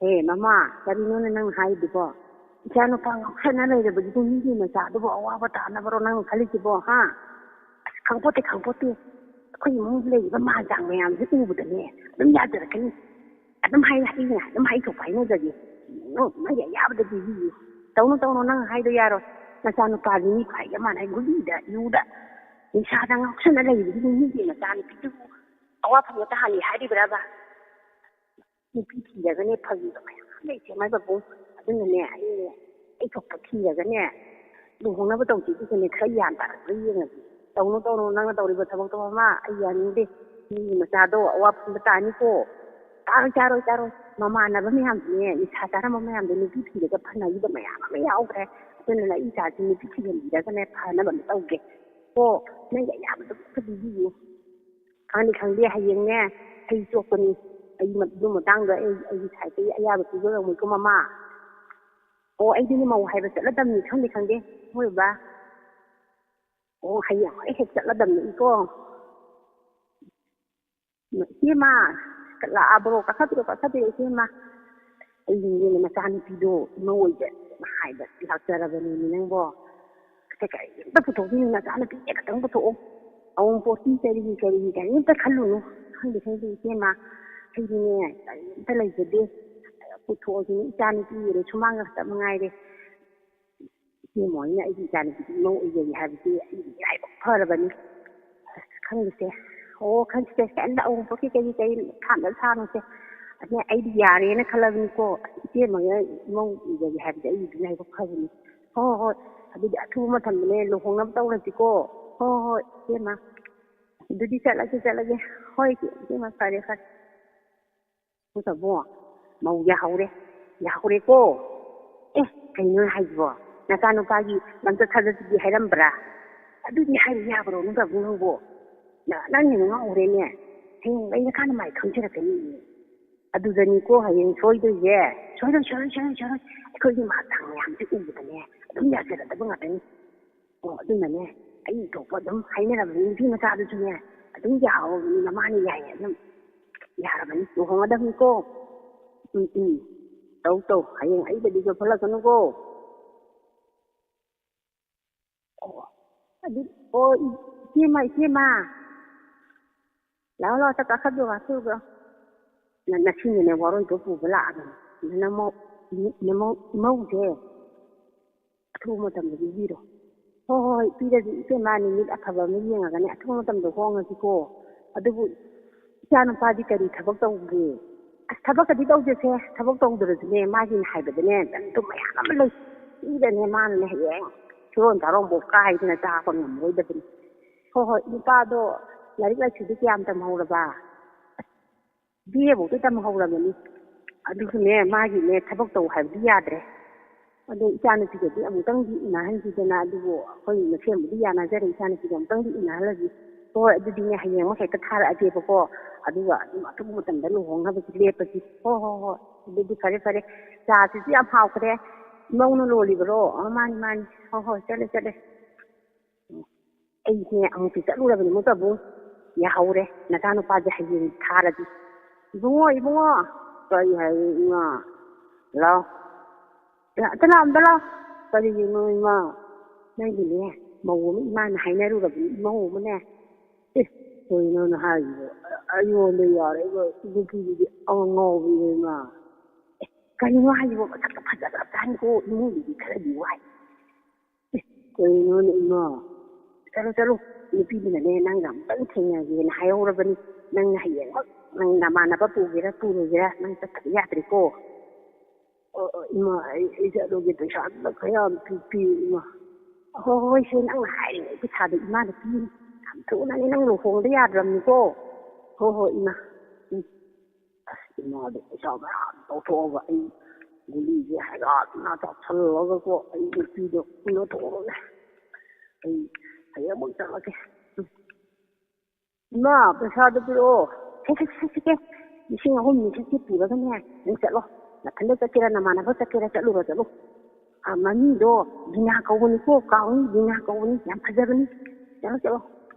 ꯍꯦ, ꯃꯃꯥ, ꯀꯔꯤꯅꯣꯅꯦ ꯅꯪ ꯍꯥꯏꯗꯨꯕꯣ? ꯏꯆꯥ ꯅꯨꯄꯥ ꯉꯥꯎꯁꯟꯅ ꯂꯩꯔꯕꯗꯨꯕꯨ ꯃꯤꯒꯤ ꯃꯆꯥꯗꯨꯕꯨ ꯑꯋꯥꯕ ꯇꯥꯅꯕꯔꯣ ꯅꯪꯅ ꯈꯜꯂꯤꯁꯤꯕꯣ, ꯍꯥ? ꯑꯁ, ꯈꯪꯄꯣꯠꯇꯦ, ꯈꯪꯄꯣꯠꯇꯦ꯫ ꯑꯩꯈꯣꯏ ꯏꯃꯨꯡꯗ ꯂꯩꯔꯤꯕ ꯃꯥꯟ ꯆꯥꯡ ꯃꯌꯥꯝꯁꯦ ꯎꯕꯗꯅꯦ ꯑꯗꯨꯝ ꯌꯥꯖꯔꯛꯀꯅꯤ꯫ ꯑꯗꯨꯝ ꯍꯥꯏ ꯍꯥꯏꯅ ꯑꯗꯨꯝ ꯍꯥꯏꯊꯣꯛꯄ ꯍꯥꯏꯅꯖꯒꯦ꯫ ꯅꯪꯒꯤ ꯑꯌꯥꯕꯗ ꯄꯤꯕꯤꯌꯨ꯫ ꯇꯧꯅꯨ, ꯇꯧꯅꯨ, ꯅꯪ ꯍꯥꯏꯗꯣ ꯌꯥꯔꯣꯏ꯫ ꯅꯆꯥꯅꯨꯄꯥꯗꯤ ꯃꯤ ꯈ꯭ꯋꯥꯏꯒ ꯃꯥꯟꯅ ꯒꯨꯂꯤꯗ, ꯌꯨꯗ ꯅꯤꯁꯥꯗ ꯉꯥꯎꯁꯟꯅ ꯂꯩꯕꯗꯨꯕꯨ ꯃꯤꯒꯤ ꯃꯆꯥꯅꯨꯄꯤꯗꯨꯕꯨ ꯑꯋꯥꯐꯝꯗ ꯇꯥꯍꯜꯂꯤ ꯍꯥꯏꯔꯤꯕ꯭ꯔꯕ? ꯅꯨꯄꯤ ꯊꯤꯔꯒꯅꯦ ꯐꯪꯉꯤꯕ ꯃꯌꯥꯝ ꯂꯩꯁꯦ ꯃꯥꯏ ꯄꯥꯕꯨꯡ꯫ ꯑꯗꯨꯅꯅꯦ ꯑꯩꯅꯦ ꯑꯩ ꯊꯣꯛꯄ ꯊꯤꯔꯒꯅꯦ ꯂꯨꯍꯣꯡꯅꯕ ꯇꯧꯁꯤ꯫ ꯑꯗꯨꯒꯅꯦ ꯈꯔ ꯒ꯭ꯌꯥꯟ ꯇꯥꯔꯛꯄ꯭ꯔꯥ ꯌꯦꯡꯉꯁꯤ꯫ ꯇꯧꯅꯨ, ꯇꯧꯅꯨ, ꯅꯪꯅ ꯇꯧꯔꯤꯕ ꯊꯕꯛꯇꯣ ꯃꯃꯥ, ꯑꯩ ꯌꯥꯅꯤꯡꯗꯦ꯫ ꯃꯤꯒꯤ ꯃꯆꯥꯗꯣ ꯑꯋꯥꯐꯝꯗ ꯇꯥꯅꯤꯀꯣ꯫ ꯇꯥꯔꯣꯏ, ꯇꯥꯔꯣꯏ, ꯇꯥꯔꯣꯏ꯫ ꯃꯃꯥꯟꯅꯕ ꯃꯌꯥꯝꯗꯨꯅꯦ, ꯅꯤꯁꯥ ꯆꯥꯔꯝꯕ ꯃꯌꯥꯝꯗꯣ ꯅꯨꯄꯤ ꯊꯤꯔꯒ ꯐꯅꯈꯤꯕ ꯃꯌꯥꯝ ꯑꯃ ꯌꯥꯎꯈ꯭ꯔꯦ꯫ ꯑꯗꯨꯅ ꯑꯩ ꯏꯆꯥꯁꯤ ꯅꯨꯄꯤ ꯊꯤꯍꯟꯕꯤꯔꯒꯅꯦ ꯐꯅꯕ ꯑꯝꯇ ꯇꯧꯒꯦ꯫ ꯀꯣ, ꯅꯪꯒꯤ ꯑꯌꯥꯕꯗꯣ ꯑꯝꯇ ꯄꯤꯕꯤꯌꯨ꯫ ꯈꯪꯗꯦ, ꯈꯪꯗꯦ, ꯍꯌꯦꯡꯅꯦ ꯑꯩ ꯆꯣꯞꯀꯅꯤ꯫ ꯑꯩ ꯃ-, ꯑꯗꯨ ꯃꯇꯥꯡꯗ ꯑꯩ, ꯑꯩꯒꯤ ꯁꯥꯏꯠꯇꯒꯤ ꯑꯌꯥꯕ ꯄꯤꯖꯔꯝꯃꯣꯏꯀꯣ ꯃꯃꯥ꯫ ꯑꯣ, ꯑꯩꯗꯤꯅꯦ ꯃꯧ ꯍꯥꯏꯕ ꯆꯠꯂꯗꯝꯅꯤ, ꯈꯪꯗꯦ, ꯈꯪꯗꯦ, ꯍꯣꯏ ꯕꯕꯥ꯫ ꯑꯣ, ꯍꯌꯦꯡ ꯑꯩ ꯍꯦꯛ ꯆꯠꯂꯗꯝꯅꯤ ꯑꯩꯀꯣ꯫ ꯏꯆꯦꯃ, ꯂꯥꯛꯑꯕ꯭ꯔꯣ? ꯀꯥꯈꯠꯄꯤꯔꯣ, ꯀꯥꯈꯠꯄꯤꯔꯣ ꯏꯆꯦꯃ꯫ ꯑꯩ ꯏꯅꯦꯅ ꯅꯆꯥꯅꯨꯄꯤꯗꯣ ꯏꯃꯧ ꯑꯣꯏꯕ ꯍꯥꯏꯕ ꯂꯥꯛꯆꯔꯕꯅꯤꯅꯦ ꯅꯪꯕꯣ꯫ ꯑꯇꯩ ꯀꯔꯤꯝꯇ ꯄꯨꯊꯣꯛꯇꯦꯅꯦ, ꯅꯆꯥꯅꯨꯄꯤꯁꯦ ꯈꯛꯇꯪ ꯄꯨꯊꯣꯛꯑꯣ꯫ ꯑꯋꯨꯟꯄꯣꯠꯀꯤ ꯀꯔꯤꯒꯤ ꯀꯔꯤꯒꯤ ꯀꯔꯤꯝꯇ ꯈꯜꯂꯨꯅꯨ꯫ ꯈꯪꯗꯦ, ꯈꯪꯗꯦ ꯏꯆꯦꯃ, ꯑꯩꯗꯤꯅꯦ ꯀꯔꯤꯝꯇ ꯂꯩꯖꯗꯦ꯫ ꯄꯨꯊꯣꯛꯑꯁꯤꯅꯦ, ꯏꯆꯥꯅꯨꯄꯤꯒꯤꯅꯦ ꯁꯨꯃꯥꯡꯒ ꯈꯛꯇ ꯃꯉꯥꯏꯔꯦ꯫ ꯏꯆꯦꯃ ꯍꯣꯏꯅ ꯑꯩꯒꯤ ꯏꯆꯥꯅꯨꯄꯤꯗꯨ ꯏꯃꯧ ꯑꯣꯏꯖꯒꯦ ꯍꯥꯏꯕꯁꯤ ꯑꯩꯒꯤ ꯏꯔꯥꯏꯕꯛ ꯐꯔꯕꯅꯤ꯫ ꯑꯁ, ꯈꯪꯗꯦꯁꯦ꯫ ꯑꯣ, ꯈꯪꯗꯦꯁꯦ, ꯀꯩꯝꯇ ꯑꯋꯨꯟꯄꯣꯠꯀꯤ ꯀꯔꯤ ꯀꯔꯤ ꯈꯥꯝꯗ ꯁꯥꯅꯨꯁꯦ꯫ ꯑꯗꯨꯅꯦ ꯑꯩꯗꯤ ꯌꯥꯔꯦꯅ ꯈꯜꯂꯕꯅꯤꯀꯣ꯫ ꯑꯁ, ꯏꯆꯦꯃ ꯍꯣꯏꯅ ꯏꯃꯧ ꯑꯣꯏꯖꯒꯦ ꯍꯥꯏꯕꯁꯦ ꯑꯩꯒꯤꯗꯤ ꯏꯔꯥꯏꯕꯛ ꯐꯕꯅꯤ꯫ ꯍꯣꯏ, ꯍꯣꯏ, ꯍꯣꯏ꯫ ꯑꯗꯨꯗꯤ ꯑꯊꯨꯕ ꯃꯇꯝꯗꯅꯦ ꯂꯨꯍꯣꯡꯅꯕ ꯇꯧꯔꯁꯤꯀꯣ꯫ ꯍꯣꯏ, ꯍꯣꯏ, ꯏꯆꯦꯃ꯫ ꯑꯗꯨꯗꯤ ꯆꯠꯂꯒꯦ, ꯆꯠꯂꯒꯦ꯫ ꯍꯣꯏ, ꯏꯆꯦ, ꯏꯆꯦꯃ, ꯐꯔꯦ, ꯐꯔꯦ꯫ ꯄꯥꯕꯨꯡ, ꯃꯧ ꯌꯥꯍꯧꯔꯦ, ꯌꯥꯍꯧꯔꯦꯀꯣ꯫ ꯑꯦ, ꯀꯩꯅꯣ ꯍꯥꯏꯁꯤꯕꯣ? ꯅꯆꯥꯅꯨꯄꯥꯒꯤ ꯂꯝꯆꯠ ꯁꯥꯖꯠꯇꯨꯗꯤ ꯍꯥꯏꯔꯝꯕ꯭ꯔꯥ? ꯑꯗꯨꯗꯤ ꯍꯥꯏꯕ ꯌꯥꯕ꯭ꯔꯣ, ꯄꯥꯕꯨꯡ ꯅꯪꯕꯣ? ꯅ-, ꯅꯪ ꯍꯦꯟꯅ ꯉꯥꯎꯔꯦꯅꯦ꯫ ꯍꯌꯦꯡ ꯂꯩꯔꯀꯥꯟꯗ ꯃꯥꯏ ꯈꯪꯖꯔꯛꯀꯅꯤ꯫ ꯑꯗꯨꯗꯅꯤꯀꯣ ꯍꯌꯦꯡ ꯁꯣꯏꯗꯣꯏꯁꯦ꯫ ꯁꯣꯏꯔꯣꯏ, ꯁꯣꯏꯔꯣꯏ, ꯁꯣꯏꯔꯣꯏ, ꯁꯣꯏꯔꯣꯏ꯫ ꯑꯩꯈꯣꯏꯒꯤ ꯃꯥꯟ ꯆꯥꯡ ꯃꯌꯥꯝꯁꯦ ꯎꯕꯗꯅꯦ ꯑꯗꯨꯝ ꯌꯥꯖꯔꯗꯕ ꯉꯥꯛꯇꯅꯤ꯫ ꯑꯣ, ꯑꯗꯨꯅꯅꯦ, ꯑꯩ ꯊꯣꯛꯄ ꯑꯗꯨꯝ ꯍꯥꯏꯅꯔꯕꯅꯤ, ꯅꯨꯄꯤ ꯃꯆꯥꯗꯨꯁꯨꯅꯦ ꯑꯗꯨꯝ ꯌꯥꯍꯧꯔꯕꯅꯤ, ꯃꯃꯥꯅ ꯌꯥꯏꯌꯦ, ꯑꯗꯨꯝ ꯌꯥꯔꯕꯅꯤ, ꯂꯨꯍꯣꯡꯒꯗꯕꯅꯤꯀꯣ꯫ ꯎꯝ, ꯎꯝ꯫ ꯇꯧ, ꯇꯧ, ꯍꯌꯦꯡ ꯑꯩꯗꯗꯤ ꯆꯣꯞꯍꯜꯂꯛꯀꯅꯨꯀꯣ꯫ ꯑꯣ, ꯑꯗꯨ, ꯑꯣ, ꯏ-, ꯏꯆꯦꯃ, ꯏꯆꯦꯃ, ꯂꯥꯛꯑꯣ, ꯂꯥꯛꯑꯣ, ꯆꯥꯛ ꯆꯥꯈꯠꯂꯨꯔꯣ, ꯆꯥꯈꯠꯂꯨꯔꯣ꯫ ꯅ-, ꯅꯁꯤꯅꯅꯦ, ꯋꯥꯔꯣꯏꯗꯣ ꯄꯨꯕ ꯂꯥꯛꯑꯕꯅꯤ꯫ ꯅꯅꯝꯃꯧ-, ꯅꯃꯧ-, ꯏꯃꯧꯁꯦ ꯑꯊꯨꯕ ꯃꯇꯝꯗ ꯄꯤꯕꯤꯔꯣ꯫ ꯍꯣꯏ, ꯍꯣꯏ, ꯍꯣꯏ, ꯄꯤꯔꯁꯤ ꯏꯆꯦꯃ, ꯅꯨꯃꯤꯠ ꯑꯐꯕ ꯑꯃ ꯌꯦꯡꯉꯒꯅꯦ, ꯑꯊꯨꯕ ꯃꯇꯝꯗ ꯍꯣꯡꯉꯁꯤꯀꯣ꯫ ꯑꯗꯨꯕꯨ ꯏꯆꯥꯅꯨꯄꯥꯗꯤ ꯀꯔꯤ ꯊꯕꯛ ꯇꯧꯒꯦ? ꯑꯁ, ꯊꯕꯛꯀꯗꯤ ꯇꯧꯗꯦꯁꯦ, ꯊꯕꯛ ꯇꯧꯗ꯭ꯔꯁꯨꯅꯦ, ꯃꯥꯒꯤꯅ ꯍꯥꯏꯕꯗꯅꯦ, ꯂꯟ ꯊꯨꯝ ꯃꯌꯥꯝ ꯑꯃ ꯂꯩ꯫ ꯄꯤꯗꯅꯦ, ꯃꯥꯅꯅꯦ ꯍꯌꯦꯡ ꯐꯤꯔꯣꯟ ꯆꯥꯔꯣꯟꯐꯥꯎ ꯀꯥꯏꯗꯅ ꯆꯥꯕ ꯉꯝꯃꯔꯣꯏꯗꯕꯅꯤ꯫ ꯍꯣꯏ, ꯍꯣꯏ, ꯅꯨꯄꯥꯗꯣ ꯂꯥꯏꯔꯤꯛ ꯂꯥꯏꯁꯨꯗꯤ ꯀꯌꯥꯝ ꯇꯝꯍꯧꯔꯕ? B A ꯐꯧꯗꯤ ꯇꯝꯍꯧꯔꯕꯅꯤ꯫ ꯑꯗꯨꯁꯨꯅꯦ, ꯃꯥꯒꯤꯅꯦ, ꯊꯕꯛ ꯇꯧ ꯍꯥꯏꯕꯗꯤ ꯌꯥꯗ꯭ꯔꯦ꯫ ꯑꯗꯣ ꯏꯆꯥꯅꯨꯄꯤꯒꯗꯤ ꯑꯃꯨꯛꯇꯪꯗꯤ ꯎꯅꯍꯟꯁꯤꯗꯅ, ꯑꯗꯨꯕꯨ ꯑꯩꯈꯣꯏ ꯃꯁꯦꯟꯕꯨꯗꯤ ꯌꯥꯅꯖꯔꯦ, ꯏꯆꯥꯅꯨꯄꯤꯒ ꯑꯃꯨꯛꯇꯪꯗꯤ ꯎꯅꯍꯜꯂꯁꯤ꯫ ꯍꯣꯏ, ꯑꯗꯨꯗꯤꯅꯦ, ꯍꯌꯦꯡꯃꯛ ꯍꯦꯛꯇ ꯊꯥꯔꯛꯑꯒꯦꯕꯀꯣ, ꯑꯗꯨꯒ ꯑꯗꯨꯝ ꯑꯊꯨꯕ ꯃꯇꯝꯗ ꯂꯨꯍꯣꯡꯅꯕꯁꯤ ꯂꯦꯞꯄꯁꯤ꯫ ꯍꯣꯏ, ꯍꯣꯏ, ꯍꯣꯏ, ꯑꯗꯨꯗꯤ ꯐꯔꯦ, ꯐꯔꯦ꯫ ꯆꯥꯁꯤꯁꯨ ꯌꯥꯝ ꯍꯥꯎꯈ꯭ꯔꯦ꯫ ꯏꯃꯧꯅ ꯂꯣꯜꯂꯤꯕꯔꯣ? ꯑ, ꯃꯥꯅꯤ, ꯃꯥꯅꯤ꯫ ꯍꯣꯏ, ꯍꯣꯏ, ꯆꯠꯂꯦ, ꯆꯠꯂꯦ꯫ ꯑꯩꯁꯦ ꯑꯃꯨꯛꯇꯤ ꯆꯠꯂꯨꯔꯕꯅꯤ, ꯃꯨꯛꯇꯕꯨ ꯌꯥꯍꯧꯔꯦ꯫ ꯅꯆꯥꯅꯨꯄꯥꯁꯦ ꯍꯌꯦꯡ ꯊꯥꯔꯗꯤ꯫ "ꯏꯕꯨꯡꯉꯣ, ꯏꯕꯨꯡꯉꯣ!" "ꯀꯔꯤ ꯍꯥꯏ, ꯏꯃꯥ?" "ꯂꯥꯎ꯫ ꯑꯝꯇ ꯂꯥꯎ, ꯑꯝꯇ ꯂꯥꯎ!" "ꯀꯔꯤꯒꯤꯅꯣ, ꯏꯃꯥ?" "ꯅꯪꯒꯤꯅꯦ, ꯃꯧ ꯑꯃ ꯏꯃꯥꯅ ꯍꯥꯏꯅꯔꯨꯔꯕꯅꯤ, ꯏꯃꯧ ꯑꯃꯅꯦ꯫" "ꯑꯦ, ꯀꯩꯅꯣꯅ ꯍꯥꯏꯁꯤꯕꯣ? ꯑꯩꯉꯣꯟꯗ ꯌꯥꯔꯛꯏꯕ ꯅꯨꯄꯤꯗꯨꯗꯤ ꯑꯉꯥꯎꯕꯤꯅꯦ, ꯏꯃꯥ!" "ꯑꯦ, ꯀꯔꯤꯅꯣ ꯍꯥꯏꯁꯤꯕꯣ? ꯃꯁꯛꯇꯣ ꯐꯖꯈ꯭ꯔꯕꯖꯥꯠꯅꯤꯀꯣ, ꯏꯃꯨꯡꯗꯨꯗꯤ ꯈꯔꯗꯤ ꯋꯥꯏ꯫" "ꯑꯦ, ꯀꯩꯅꯣꯅꯦ, ꯏꯃꯥ?" "ꯆꯠꯂꯣ, ꯆꯠꯂꯣ, ꯅꯨꯄꯤꯗꯨꯅꯅꯦ, ꯅꯪꯒ ꯑꯃꯨꯛꯇꯪ ꯊꯦꯡꯅꯒꯦꯅ ꯍꯥꯏꯍꯧꯔꯕꯅꯤ꯫ ꯅꯪꯅ ꯍꯌꯦꯡꯃꯛ ꯅꯪ ꯅꯃꯥꯟꯅꯕ ꯄꯨꯒꯦꯔꯥ ꯄꯨꯔꯣꯏꯒꯦꯔꯥ, ꯅꯪ ꯆꯠꯇꯕ ꯌꯥꯗ꯭ꯔꯦꯀꯣ꯫" "ꯑꯣ, ꯑꯣ, ꯏꯃꯥ, ꯑꯩ, ꯑꯩ ꯆꯠꯂꯨꯒꯦ, ꯄꯩꯁꯥ ꯑꯝꯇ ꯈꯔ ꯌꯥꯝ ꯄꯤ-, ꯄꯤꯌꯨ, ꯏꯃꯥ꯫" "ꯍꯣꯏ, ꯍꯣꯏ, ꯁꯦ, ꯅꯪꯅ ꯍꯥꯏꯔꯤꯉꯩ ꯄꯩꯁꯥꯗꯣ ꯏꯃꯥꯅ ꯄꯤꯅꯤ꯫ ꯌꯥꯝ ꯊꯨꯅꯅꯦ ꯅꯪ ꯂꯨꯍꯣꯡꯗ ꯌꯥꯗ꯭ꯔꯕꯅꯤꯀꯣ꯫" "ꯍꯣꯏ, ꯍꯣꯏ, ꯏꯃꯥ꯫ ꯎꯝ꯫ ꯑꯁ, ꯏꯃꯥꯗꯣ ꯄꯩꯁꯥ ꯃꯌꯥꯝ ꯂꯧꯊꯣꯛꯑꯒ ꯑꯩ ꯒꯨꯂꯤꯁꯦ ꯍꯩꯔꯥꯗꯅ ꯆꯥꯁꯜꯂꯒꯀꯣ, ꯑꯩ ꯅꯨꯄꯤꯗꯣ ꯎꯅꯊꯣꯛꯑꯒꯦ꯫ ꯑꯩ ꯍꯌꯦꯡꯃꯛ ꯆꯠꯂꯒꯦ꯫ ꯎꯝ꯫ ꯏꯃꯥ, ꯄꯩꯁꯥꯗꯣ ꯄꯤꯔꯛꯑꯣ꯫" "ꯁꯦ, ꯁꯦ, ꯁꯦ, ꯁꯦ, ꯁꯦ, ꯂꯤꯁꯤꯡ ꯑꯍꯨꯝꯅꯤ, ꯁꯦ, ꯁꯤ ꯄꯨꯔꯒꯅꯦ, ꯅꯪ ꯆꯠꯂꯣ꯫ ꯅꯊꯟꯗ ꯆꯠꯀꯦꯔꯥ, ꯅꯃꯥꯟꯅꯕ ꯆꯠꯀꯦꯔꯥ, ꯆꯠꯂꯨꯔꯣ, ꯆꯠꯂꯨ꯫ ꯑ, ꯃꯃꯤꯡꯗꯣ ꯕꯤꯅꯥ ꯀꯧꯕꯅꯤꯀꯣ, ꯀꯥꯎꯅꯤ, ꯕꯤꯅꯥ ꯀꯧꯕꯅꯤ, ꯌꯥꯝ ꯐꯖꯕꯅꯤ꯫ ꯆꯠꯂꯣ, ꯆꯠꯂꯣ꯫"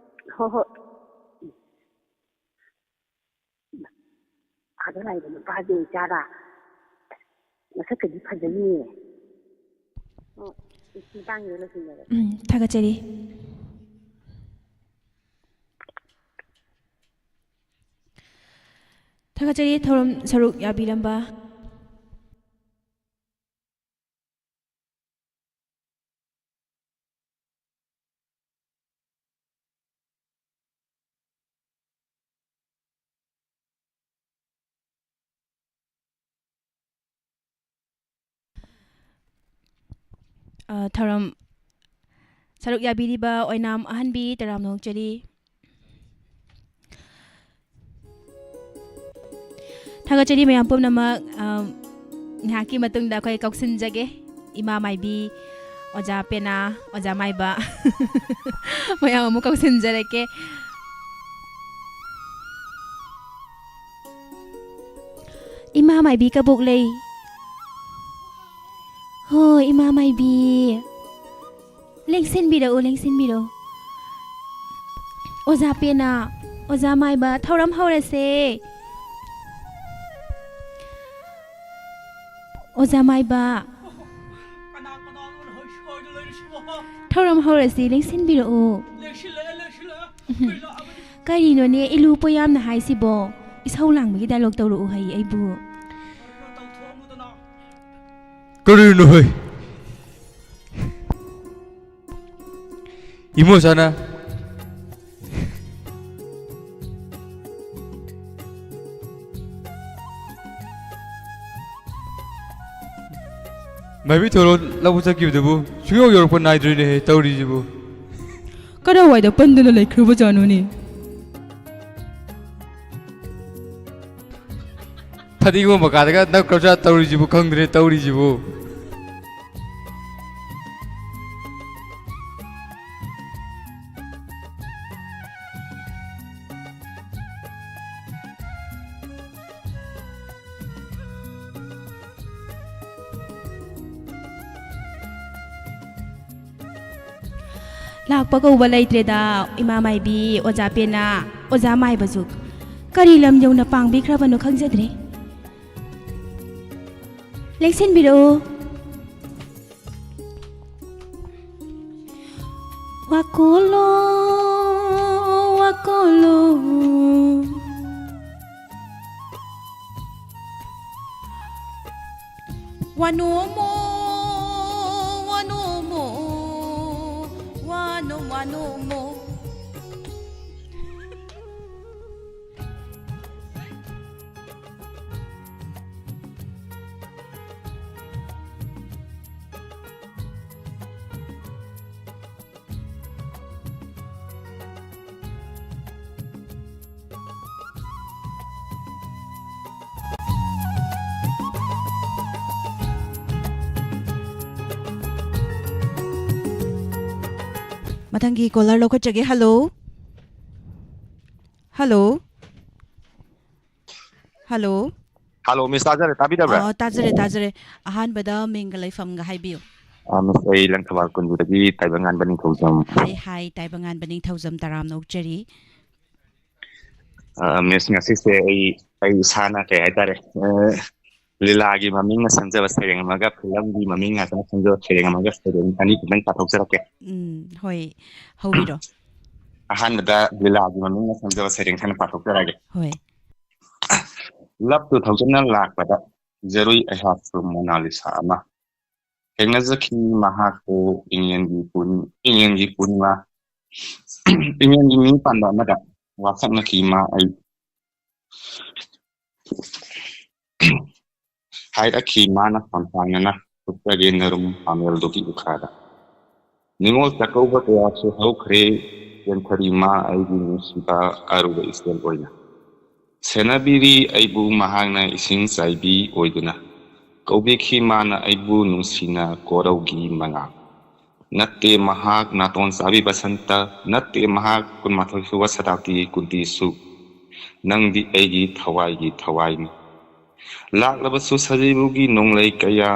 "ꯍꯣꯏ, ꯍꯣꯏ꯫" ꯑꯥꯗ ꯂꯥꯛꯏꯕ ꯅꯨꯄꯥꯁꯦ ꯏꯆꯥꯔꯥ? ꯃꯁꯛꯀꯗꯤ ꯐꯖꯅꯤꯌꯦ꯫ ꯑꯣ, ꯃꯇꯥꯡꯁꯤꯗ ꯂꯣꯏꯁꯤꯟꯖꯔꯒꯦ꯫ ꯎꯝ, ꯊꯥꯒꯠꯆꯔꯤ꯫ ꯊꯥꯒꯠꯆꯔꯤ ꯊꯧꯔꯝ ꯁꯔꯨꯛ ꯌꯥꯕꯤꯔꯝꯕ꯫ ꯑ, ꯊꯧꯔꯝ ꯁꯔꯨꯛ ꯌꯥꯕꯤꯔꯤꯕ ꯑꯣꯏꯅꯥꯝ ꯑꯍꯟꯕꯤ ꯇꯔꯥꯝꯅ ꯑꯣꯛꯆꯔꯤ꯫ ꯊꯥꯒꯠꯆꯔꯤ ꯃꯌꯥꯝ ꯄꯨꯝꯅꯃꯛ꯫ ꯑ, ꯉꯥꯏꯍꯥꯛꯀꯤ ꯃꯇꯨꯡꯗ ꯑꯩꯈꯣꯏ ꯀꯧꯁꯤꯟꯖꯒꯦ꯫ ꯏꯃꯥ ꯃꯥꯏꯕꯤ, ꯑꯣꯖꯥ ꯄꯦꯅꯥ, ꯑꯣꯖꯥ ꯃꯥꯏꯕ꯫ ꯃꯌꯥꯝ ꯑꯃꯨꯛ ꯀꯧꯁꯤꯟꯖꯔꯛꯀꯦ꯫ ꯏꯃꯥ ꯃꯥꯏꯕꯤ ꯀꯕꯣꯛꯂꯩ꯫ ꯍꯣ, ꯏꯃꯥ ꯃꯥꯏꯕꯤ꯫ ꯂꯦꯡꯁꯤꯟꯕꯤꯔꯛꯎ, ꯂꯦꯡꯁꯤꯟꯕꯤꯔꯛꯎ꯫ ꯑꯣꯖꯥ ꯄꯦꯅꯥ, ꯑꯣꯖꯥ ꯃꯥꯏꯕ, ꯊꯧꯔꯝ ꯍꯧꯔꯁꯦ꯫ ꯑꯣꯖꯥ ꯃꯥꯏꯕ꯫ ꯊꯧꯔꯝ ꯍꯧꯔꯁꯤ, ꯂꯦꯡꯁꯤꯟꯕꯤꯔꯛꯎ꯫ ꯎꯝ꯫ ꯀꯔꯤꯅꯣꯅꯦ, ꯏꯂꯨ ꯄꯣꯌꯥꯝꯅ ꯍꯥꯏꯁꯤꯕꯣ? ꯏꯁꯧ ꯂꯥꯡꯕꯒꯤ ꯗꯥꯏꯂꯣꯛ ꯇꯧꯔꯛꯎ ꯍꯥꯏꯌꯦ ꯑꯩꯕꯨ꯫ ꯀꯔꯤꯅꯣ ꯍꯩ? ꯏꯃꯣꯆꯥꯅ꯫ ꯃꯥꯏꯕꯤ ꯊꯣꯏꯔꯣ ꯂꯧꯕ ꯆꯠꯈꯤꯕꯗꯨꯕꯨ ꯁꯨꯡꯌꯧ ꯌꯧꯔꯛꯄ ꯅꯥꯏꯗ꯭ꯔꯤꯅꯦꯍꯦ ꯇꯧꯔꯤꯁꯤꯕꯨ꯫ ꯀꯗꯥꯏꯋꯥꯏꯗ ꯄꯟꯗꯨꯅ ꯂꯩꯈ꯭ꯔꯕꯖꯥꯠꯅꯣꯅꯦ? ꯐꯗꯤꯒꯣꯝ ꯃꯀꯥꯗꯒ ꯅꯞꯈ꯭ꯔꯕꯖꯥꯠ ꯇꯧꯔꯤꯁꯤꯕꯨ ꯈꯪꯗ꯭ꯔꯦ ꯇꯧꯔꯤꯁꯤꯕꯨ꯫ ꯂꯥꯛꯄ ꯀꯧꯕ ꯂꯩꯇ꯭ꯔꯦꯗ, ꯏꯃꯥ ꯃꯥꯏꯕꯤ, ꯑꯣꯖꯥ ꯄꯦꯅꯥ, ꯑꯣꯖꯥ ꯃꯥꯏꯕꯁꯨ꯫ ꯀꯔꯤ ꯂꯝ ꯌꯧꯅ ꯄꯥꯡꯕꯤꯈ꯭ꯔꯕꯅꯣ ꯈꯪꯖꯗ꯭ꯔꯦ꯫ ꯂꯦꯡꯁꯤꯟꯕꯤꯔꯛꯎ꯫ ꯋꯥꯀꯣꯜꯂꯣ, ꯋꯥꯀꯣꯜꯂꯣ꯫ ꯋꯥꯅꯣꯝꯃꯣ, ꯋꯥꯅꯣꯝꯃꯣ, ꯋꯥꯅꯣꯝ, ꯋꯥꯅꯣꯝꯃꯣ꯫ ꯃꯊꯪꯒꯤ ꯀꯣꯂꯔ ꯂꯧꯈꯠꯆꯒꯦ꯫ Hello. Hello. Hello. Hello, miss, ꯇꯥꯖꯔꯦ, ꯇꯥꯕꯤꯗꯕ꯭ꯔꯥ? ꯑ, ꯇꯥꯖꯔꯦ, ꯇꯥꯖꯔꯦ꯫ ꯑꯍꯥꯟꯕꯗ ꯃꯤꯡꯒ ꯂꯩꯐꯝꯒ ꯍꯥꯏꯕꯤꯌꯨ꯫ ꯑ, ꯃꯤꯁ, ꯑꯩ ꯂꯪꯊꯕꯥꯜ ꯀꯨꯟꯖꯨꯗꯒꯤ ꯇꯥꯏꯕꯪꯉꯥꯟꯕ ꯅꯤꯡꯊꯧꯖꯝ꯫ ꯍꯥꯏ, ꯍꯥꯏ, ꯇꯥꯏꯕꯪꯉꯥꯟꯕ ꯅꯤꯡꯊꯧꯖꯝ, ꯇꯔꯥꯝꯅ ꯑꯣꯛꯆꯔꯤ꯫ ꯑ, ꯃꯤꯁ, ꯉꯁꯤꯁꯦ ꯑꯩ, ꯑꯩ ꯏꯁꯥꯅ, ꯀꯩ ꯍꯥꯏꯇꯥꯔꯦ, ꯑ, ꯂꯤꯂꯥꯒꯤ ꯃꯃꯤꯡꯅ ꯁꯦꯝꯖꯕ ꯁꯩꯔꯦꯡ ꯑꯃꯒ, ꯐꯤꯂꯝꯒꯤ ꯃꯃꯤꯡ ꯉꯥꯛꯇꯅ ꯁꯦꯝꯖꯕ ꯁꯩꯔꯦꯡ ꯑꯃꯒ, ꯁꯩꯔꯦꯡ ꯑꯅꯤ ꯈꯛꯇꯪ ꯄꯥꯊꯣꯛꯆꯔꯛꯀꯦ꯫ ꯎꯝ, ꯍꯣꯏ, ꯍꯧꯕꯤꯔꯣ꯫ ꯑꯍꯥꯟꯕꯗ ꯂꯤꯂꯥꯒꯤ ꯃꯃꯤꯡꯅ ꯁꯦꯝꯖꯕ ꯁꯩꯔꯦꯡ ꯍꯥꯟꯅ ꯄꯥꯊꯣꯛꯆꯔꯛꯑꯒꯦ꯫ ꯍꯣꯏ꯫ ꯂꯞꯇꯨ ꯊꯧꯖꯤꯟꯅ ꯂꯥꯛꯄꯗ, ꯖꯔꯨꯏ ꯑꯩꯍꯥꯛꯁꯨ ꯃꯣꯅꯥꯂꯤꯁꯥ ꯑꯃ꯫ ꯊꯦꯡꯅꯖꯈꯤ ꯃꯍꯥꯛꯄꯨ ꯏꯪꯂꯦꯟꯒꯤ ꯄꯨꯔꯅꯤ-, ꯏꯪꯂꯦꯟꯒꯤ ꯄꯨꯔꯅꯤꯃꯥ꯫ ꯏꯪꯂꯦꯟꯒꯤ ꯃꯤ ꯄꯥꯟꯕ ꯑꯃꯗ ꯋꯥꯁꯛꯅꯈꯤ ꯃꯥ ꯑꯩ꯫ ꯍꯥꯏꯔꯛꯈꯤ ꯃꯥꯅ ꯈꯣꯟꯊꯥꯡꯅꯅ, "ꯎꯠꯆꯒꯦ ꯅꯔꯨꯝ ꯄꯥꯃꯦꯜꯗꯨꯒꯤ ꯎꯈꯥꯗ꯫ ꯅꯤꯉꯣꯜ ꯆꯥꯛꯀꯧꯕ ꯀꯌꯥꯁꯨ ꯍꯧꯈ꯭ꯔꯦ, ꯆꯦꯟꯊꯔꯤ ꯃꯥ ꯑꯩꯒꯤ ꯅꯨꯡꯁꯤꯕ ꯑꯔꯨꯕ ꯏꯆꯦꯜ ꯑꯣꯏꯅ꯫ ꯁꯦꯟꯅꯕꯤꯔꯤ ꯑꯩꯕꯨ ꯃꯍꯥꯛꯅ ꯏꯁꯤꯡ ꯆꯥꯏꯕꯤ ꯑꯣꯏꯗꯨꯅ꯫ ꯀꯧꯕꯤꯈꯤ ꯃꯥꯅ ꯑꯩꯕꯨ ꯅꯨꯡꯁꯤꯅ ꯀꯣꯔꯧꯒꯤ ꯃꯉꯥꯜ꯫ ꯅꯠꯇꯦ ꯃꯍꯥꯛ ꯅꯥꯇꯣꯟ ꯆꯥꯕꯤ ꯕꯁꯟꯇ, ꯅꯠꯇꯦ ꯃꯍꯥꯛ ꯀꯨꯟꯃꯥꯊꯣꯏ ꯁꯨꯕ ꯁꯇꯥꯕꯗꯤꯒꯤ ꯀꯨꯟꯇꯤꯁꯨ꯫ ꯅꯪꯗꯤ ꯑꯩꯒꯤ ꯊꯋꯥꯏꯒꯤ ꯊꯋꯥꯏꯅꯤ꯫ ꯂꯥꯛꯂꯕꯁꯨ ꯁꯖꯤꯕꯨꯒꯤ ꯅꯣꯡꯂꯩ ꯀꯌꯥ,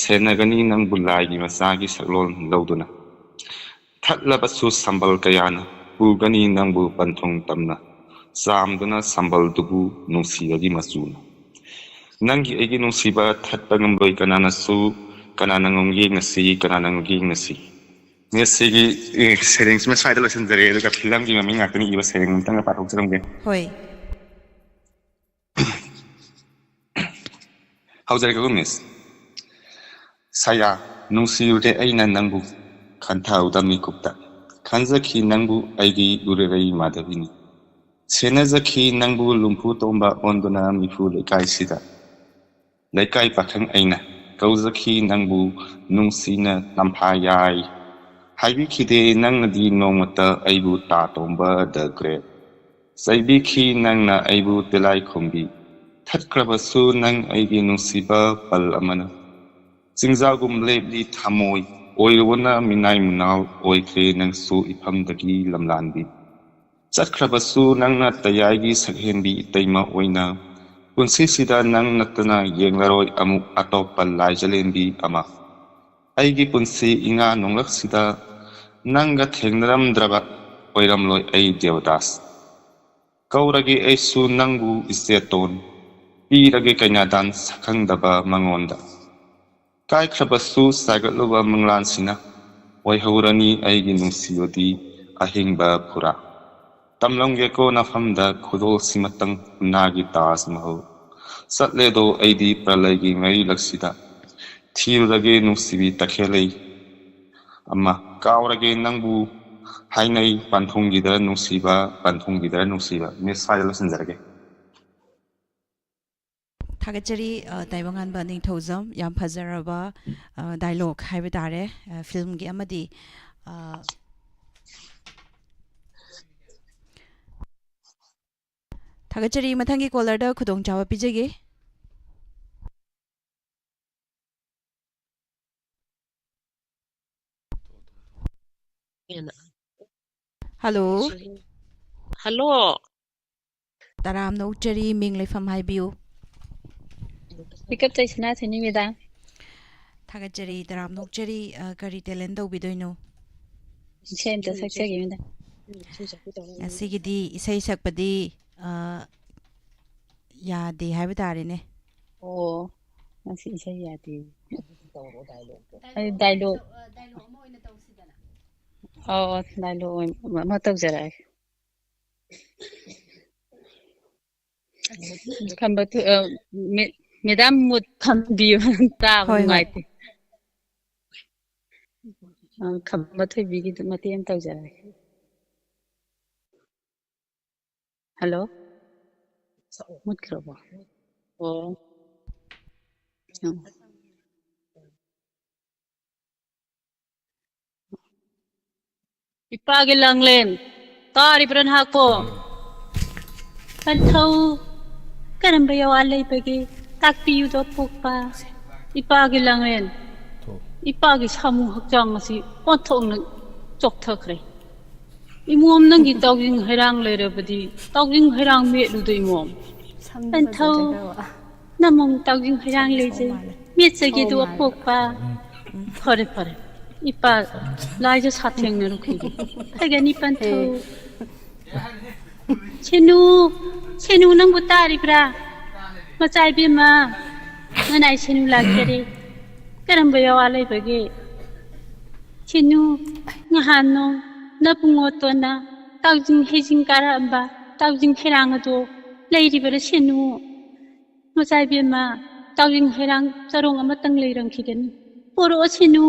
ꯁꯦꯟꯅꯒꯅꯤ ꯅꯪꯕꯨ ꯂꯥꯏꯒꯤ ꯃꯆꯥꯒꯤ ꯁꯛꯂꯣꯟ ꯂꯧꯗꯨꯅ꯫ ꯊꯠꯂꯕꯁꯨ ꯁꯝꯕꯜ ꯀꯌꯥꯅ, ꯄꯨꯒꯅꯤ ꯅꯪꯕꯨ ꯄꯟꯊꯨꯡ ꯇꯝꯅ, ꯆꯥꯝꯗꯨꯅ ꯁꯝꯕꯜꯗꯨꯕꯨ ꯅꯨꯡꯁꯤꯕꯒꯤ ꯃꯆꯨꯅ꯫ ꯅꯪꯒꯤ ꯑꯩꯒꯤ ꯅꯨꯡꯁꯤꯕ ꯊꯠꯄ ꯉꯝꯂꯣꯏ ꯀꯅꯥꯅꯁꯨ꯫ ꯀꯅꯥꯅ ꯉꯝꯒꯦ ꯉꯁꯤ, ꯀꯅꯥꯅ ꯉꯝꯒꯦ ꯉꯁꯤ꯫ ꯃꯦꯁ ꯁꯤꯒꯤ, ꯑꯦ, ꯁꯩꯔꯦꯡꯁꯤꯃ ꯁ꯭ꯋꯥꯏꯗ ꯂꯣꯏꯁꯤꯟꯖꯔꯦ, ꯑꯗꯨꯒ ꯐꯤꯂꯝꯒꯤ ꯃꯃꯤꯡ ꯉꯥꯛꯇꯅꯤ ꯏꯕ ꯁꯩꯔꯦꯡ ꯑꯃꯇꯪꯒ ꯄꯥꯊꯣꯛꯆꯔꯝꯒꯦ꯫ ꯍꯣꯏ꯫ ꯍꯧꯖꯔꯒꯦꯀꯣ, ꯃꯤꯁ꯫ ꯁꯌꯥ, ꯅꯨꯡꯁꯤꯔꯨꯔꯦ ꯑꯩꯅ ꯅꯪꯕꯨ, ꯈꯟꯊꯍꯧꯗ ꯃꯤꯀꯨꯞꯇ꯫ ꯈꯟꯖꯈꯤ ꯅꯪꯕꯨ ꯑꯩꯒꯤ ꯎꯔꯤꯔꯩ ꯃꯥꯙꯕꯤꯅꯤ꯫ ꯁꯦꯟꯅꯖꯈꯤ ꯅꯪꯕꯨ ꯂꯨꯝꯐꯨ ꯇꯣꯝꯕ ꯑꯣꯟꯗꯨꯅ ꯃꯤꯐꯨ ꯂꯩꯀꯥꯏꯁꯤꯗ꯫ ꯂꯩꯀꯥꯏ ꯄꯥꯈꯪ ꯑꯩꯅ ꯀꯧꯖꯈꯤ ꯅꯪꯕꯨ ꯅꯨꯡꯁꯤꯅ ꯇꯝꯐꯥ ꯌꯥꯏ꯫ ꯍꯥꯏꯕꯤꯈꯤꯗꯦ ꯅꯪꯅꯗꯤ ꯅꯣꯡꯃꯇ ꯑꯩꯕꯨ ꯇꯥ ꯇꯣꯝꯕ the great꯫ ꯆꯩꯕꯤꯈꯤ ꯅꯪꯅ ꯑꯩꯕꯨ ꯇꯤꯂꯥꯏꯈꯣꯝꯕꯤ꯫ ꯊꯠꯈ꯭ꯔꯕꯁꯨ ꯅꯪ ꯑꯩꯒꯤ ꯅꯨꯡꯁꯤꯕ ꯄꯜ ꯑꯃꯅ꯫ ꯆꯤꯡꯖꯥꯎꯒꯨꯝ ꯂꯦꯞꯂꯤ ꯊꯃꯣꯏ, ꯑꯣꯏꯔꯨꯕꯅ ꯃꯤꯅꯥꯏ ꯃꯨꯅꯥꯎ ꯑꯣꯏꯈ꯭ꯔꯦ ꯅꯪꯁꯨ ꯏꯐꯝꯗꯒꯤ ꯂꯝꯂꯥꯟꯕꯤ꯫ ꯆꯠꯈ꯭ꯔꯕꯁꯨ ꯅꯪꯅ ꯇꯌꯥꯏꯒꯤ ꯁꯛꯍꯦꯟꯕꯤ ꯏꯇꯩꯃ ꯑꯣꯏꯅ꯫ ꯄꯨꯟꯁꯤꯁꯤꯗ ꯅꯪ ꯅꯠꯇꯅ ꯌꯦꯡꯂꯔꯣꯏ ꯑꯃꯨꯛ ꯑꯇꯣꯞꯄ ꯂꯥꯏꯖꯂꯦꯟꯕꯤ ꯑꯃ꯫ ꯑꯩꯒꯤ ꯄꯨꯟꯁꯤ ꯏꯉꯥ ꯅꯣꯡꯂꯛꯁꯤꯗ ꯅꯪꯒ ꯊꯦꯡꯅꯔꯝꯗ꯭ꯔꯕ ꯑꯣꯏꯔꯝꯂꯣꯏ ꯑꯩ ꯗꯦꯕꯗꯥꯁ꯫ ꯀꯧꯔꯒꯦ ꯑꯩꯁꯨ ꯅꯪꯕꯨ ꯏꯆꯦꯇꯣꯟ, ꯄꯤꯔꯒꯦ ꯀꯩꯅꯥꯗꯥꯟ ꯁꯛꯈꯪꯗꯕ ꯃꯉꯣꯟꯗ꯫ ꯀꯥꯏꯈ꯭ꯔꯕꯁꯨ ꯁꯥꯒꯠꯂꯨꯕ ꯃꯪꯂꯥꯟꯁꯤꯅ ꯑꯣꯏꯍꯧꯔꯅꯤ ꯑꯩꯒꯤ ꯅꯨꯡꯁꯤꯕꯗꯤ ꯑꯍꯤꯡꯕ ꯄꯨꯔꯥ꯫ ꯇꯝꯂꯝꯒꯦꯀꯣ ꯅꯐꯝꯗ ꯈꯨꯗꯣꯜꯁꯤꯃꯇꯪ ꯅꯥꯒꯤ ꯇꯥꯖ ꯃꯍꯜ꯫ ꯆꯠꯂꯦꯗꯣ ꯑꯩꯗꯤ ꯄ꯭ꯔꯂꯩꯒꯤ ꯃꯩꯔꯤꯂꯛꯁꯤꯗ ꯊꯤꯔꯨꯔꯒꯦ ꯅꯨꯡꯁꯤꯕꯤ ꯇꯈꯦꯜꯂꯩ ꯑꯃ꯫ ꯀꯥꯎꯔꯒꯦ ꯅꯪꯕꯨ ꯍꯥꯏꯅꯩ ꯄꯟꯊꯨꯡꯒꯤꯗ ꯅꯨꯡꯁꯤꯕ, ꯄꯟꯊꯨꯡꯒꯤꯗ ꯅꯨꯡꯁꯤꯕ꯫ ꯃꯤꯁ, ꯁ꯭ꯋꯥꯏꯗ ꯂꯣꯏꯁꯤꯟꯖꯔꯒꯦ꯫ ꯊꯥꯒꯠꯆꯔꯤ, ꯑ, ꯇꯥꯏꯕꯪꯉꯥꯟꯕ ꯅꯤꯡꯊꯧꯖꯝ꯫ ꯌꯥꯝ ꯐꯖꯔꯕ, ꯑ, ꯗꯥꯏꯂꯣꯒ ꯍꯥꯏꯕ ꯇꯥꯔꯦ, ꯑ, ꯐꯤꯜꯝꯒꯤ ꯑꯃꯗꯤ, ꯑ, ꯊꯥꯒꯠꯆꯔꯤ꯫ ꯃꯊꯪꯒꯤ ꯀꯣꯂꯔꯗ ꯈꯨꯗꯣꯡꯆꯥꯕ ꯄꯤꯖꯒꯦ꯫ ꯍꯜꯂꯣ꯫ ꯍꯜꯂꯣ꯫ ꯇꯔꯥꯝꯅ ꯑꯣꯛꯆꯔꯤ, ꯃꯤꯡ ꯂꯩꯐꯝ ꯍꯥꯏꯕꯤꯌꯨ꯫ ꯄꯤꯀꯞ ꯆꯩꯁꯅꯥ ꯁꯤꯅꯤ, ꯃꯦꯗꯥꯝ꯫ ꯊꯥꯒꯠꯆꯔꯤ, ꯇꯔꯥꯝꯅ ꯑꯣꯛꯆꯔꯤ꯫ ꯑ, ꯀꯔꯤ ꯇꯦꯂꯦꯟ ꯇꯧꯕꯤꯗꯣꯏꯅꯣ? ꯏꯁꯩ ꯑꯝꯇ ꯁꯛꯆꯒꯦ, ꯃꯦꯗꯥꯝ꯫ ꯉꯁꯤꯒꯤꯗꯤ ꯏꯁꯩ ꯁꯛꯄꯗꯤ, ꯑ, ꯌꯥꯗꯦ ꯍꯥꯏꯕ ꯇꯥꯔꯦꯅꯦ꯫ ꯑꯣ, ꯉꯁꯤ ꯏꯁꯩ ꯌꯥꯗꯦ꯫ ꯑꯩ dialogue, ꯑ, dialogue ꯑꯃ ꯑꯣꯏꯅ ꯇꯧꯁꯤꯗꯅ꯫ ꯑꯣ, ꯑꯣ, dialogue ꯑꯣꯏꯅ ꯑꯃ ꯇꯧꯖꯔꯛꯑꯒꯦ꯫ ꯈꯝꯕ ꯊꯣꯏ-, ꯑ, ꯃꯦ-, ꯃꯦꯗꯥꯝ ꯃꯨꯠ ꯊꯝꯕꯤꯌꯨ, ꯇꯥꯕ ꯍꯣꯏ, ꯍꯣꯏ꯫ ꯅꯨꯡꯉꯥꯏꯇꯦ꯫ ꯑ, ꯈꯝꯕ ꯊꯣꯏꯕꯤꯒꯤꯗꯨ ꯃꯇꯦꯛ ꯑꯃ ꯇꯧꯖꯔꯛꯑꯒꯦ꯫ ꯍꯜꯂꯣ? ꯃꯨꯠꯈ꯭ꯔꯕꯣ? ꯑꯣ꯫ ꯎꯝ꯫ ꯏꯄꯥꯒꯤ ꯂꯥꯡꯂꯦꯟ, ꯇꯥꯔꯤꯕ꯭ꯔꯥ ꯅꯍꯥꯛꯄꯣ? ꯄꯟꯊꯧ, ꯀꯔꯝꯕ ꯌꯥꯋꯥ ꯂꯩꯕꯒꯦ? ꯇꯥꯛꯄꯤꯌꯨꯗꯣ ꯄꯣꯛꯄ꯫ ꯏꯄꯥꯒꯤ ꯂꯥꯡꯂꯦꯟ, ꯏꯄꯥꯒꯤ ꯁꯥꯃꯨ ꯍꯛꯆꯥꯡ ꯑꯁꯤ ꯑꯣꯟꯊꯣꯛꯅ ꯆꯣꯛꯊꯈ꯭ꯔꯦ꯫ ꯏꯃꯣꯝ, ꯅꯪꯒꯤ ꯇꯥꯎꯖꯤꯡ ꯍꯩꯔꯥꯡ ꯂꯩꯔꯕꯗꯤ ꯇꯥꯎꯖꯤꯡ ꯍꯩꯔꯥꯡ ꯃꯦꯠꯂꯨꯗ ꯏꯃꯣꯝ꯫ ꯁꯝꯗꯤ ꯄꯟꯊꯧ, ꯐꯖꯗꯦꯀꯣ꯫ ꯅꯃꯣꯝ ꯇꯥꯎꯖꯤꯡ ꯍꯩꯔꯥꯡ ꯁꯝ ꯁꯣꯝ ꯂꯩꯖꯩ꯫ ꯃꯥꯜꯂꯦ꯫ ꯃꯦꯠꯆꯒꯦꯗꯨ ꯍꯣ ꯃꯥꯜꯂꯦ꯫ ꯑꯄꯣꯛꯄ꯫ ꯐꯔꯦ, ꯐꯔꯦ꯫ ꯏꯄꯥ ꯂꯥꯏꯖ ꯁꯥꯊꯦꯡꯅꯔꯨꯈꯤꯒꯦ꯫ ꯐꯒꯅꯤ ꯄꯟꯊꯧ꯫ ꯍꯦ꯫ ꯁꯦꯅꯨ, ꯁꯦꯅꯨ ꯅꯪꯕꯨ ꯇꯥꯔꯤꯕ꯭ꯔꯥ? ꯃꯆꯥ ꯏꯕꯦꯝꯃ, ꯅꯅꯥꯏ ꯁꯦꯅꯨ ꯂꯥꯛꯆꯔꯦ꯫ ꯀꯔꯝꯕ ꯌꯥꯋꯥ ꯂꯩꯕꯒꯦ? ꯁꯦꯅꯨ, ꯉꯍꯥꯟ ꯅꯣꯡ ꯅꯕꯨꯡꯉꯣꯇꯣꯟꯅ ꯇꯥꯎꯖꯤꯡ ꯍꯩꯖꯤꯡ ꯀꯥꯔꯛꯑꯝꯕ ꯇꯥꯎꯖꯤꯡ ꯍꯩꯔꯥꯡ ꯑꯗꯣ ꯂꯩꯔꯤꯕꯔꯥ ꯁꯦꯅꯨ? ꯃꯆꯥ ꯏꯕꯦꯝꯃ, ꯇꯥꯎꯖꯤꯡ ꯍꯩꯔꯥꯡ ꯆꯔꯣꯡ ꯑꯃꯇꯪ ꯂꯩꯔꯝꯈꯤꯒꯅꯤ꯫ ꯄꯣꯔꯛꯑꯣ ꯁꯦꯅꯨ꯫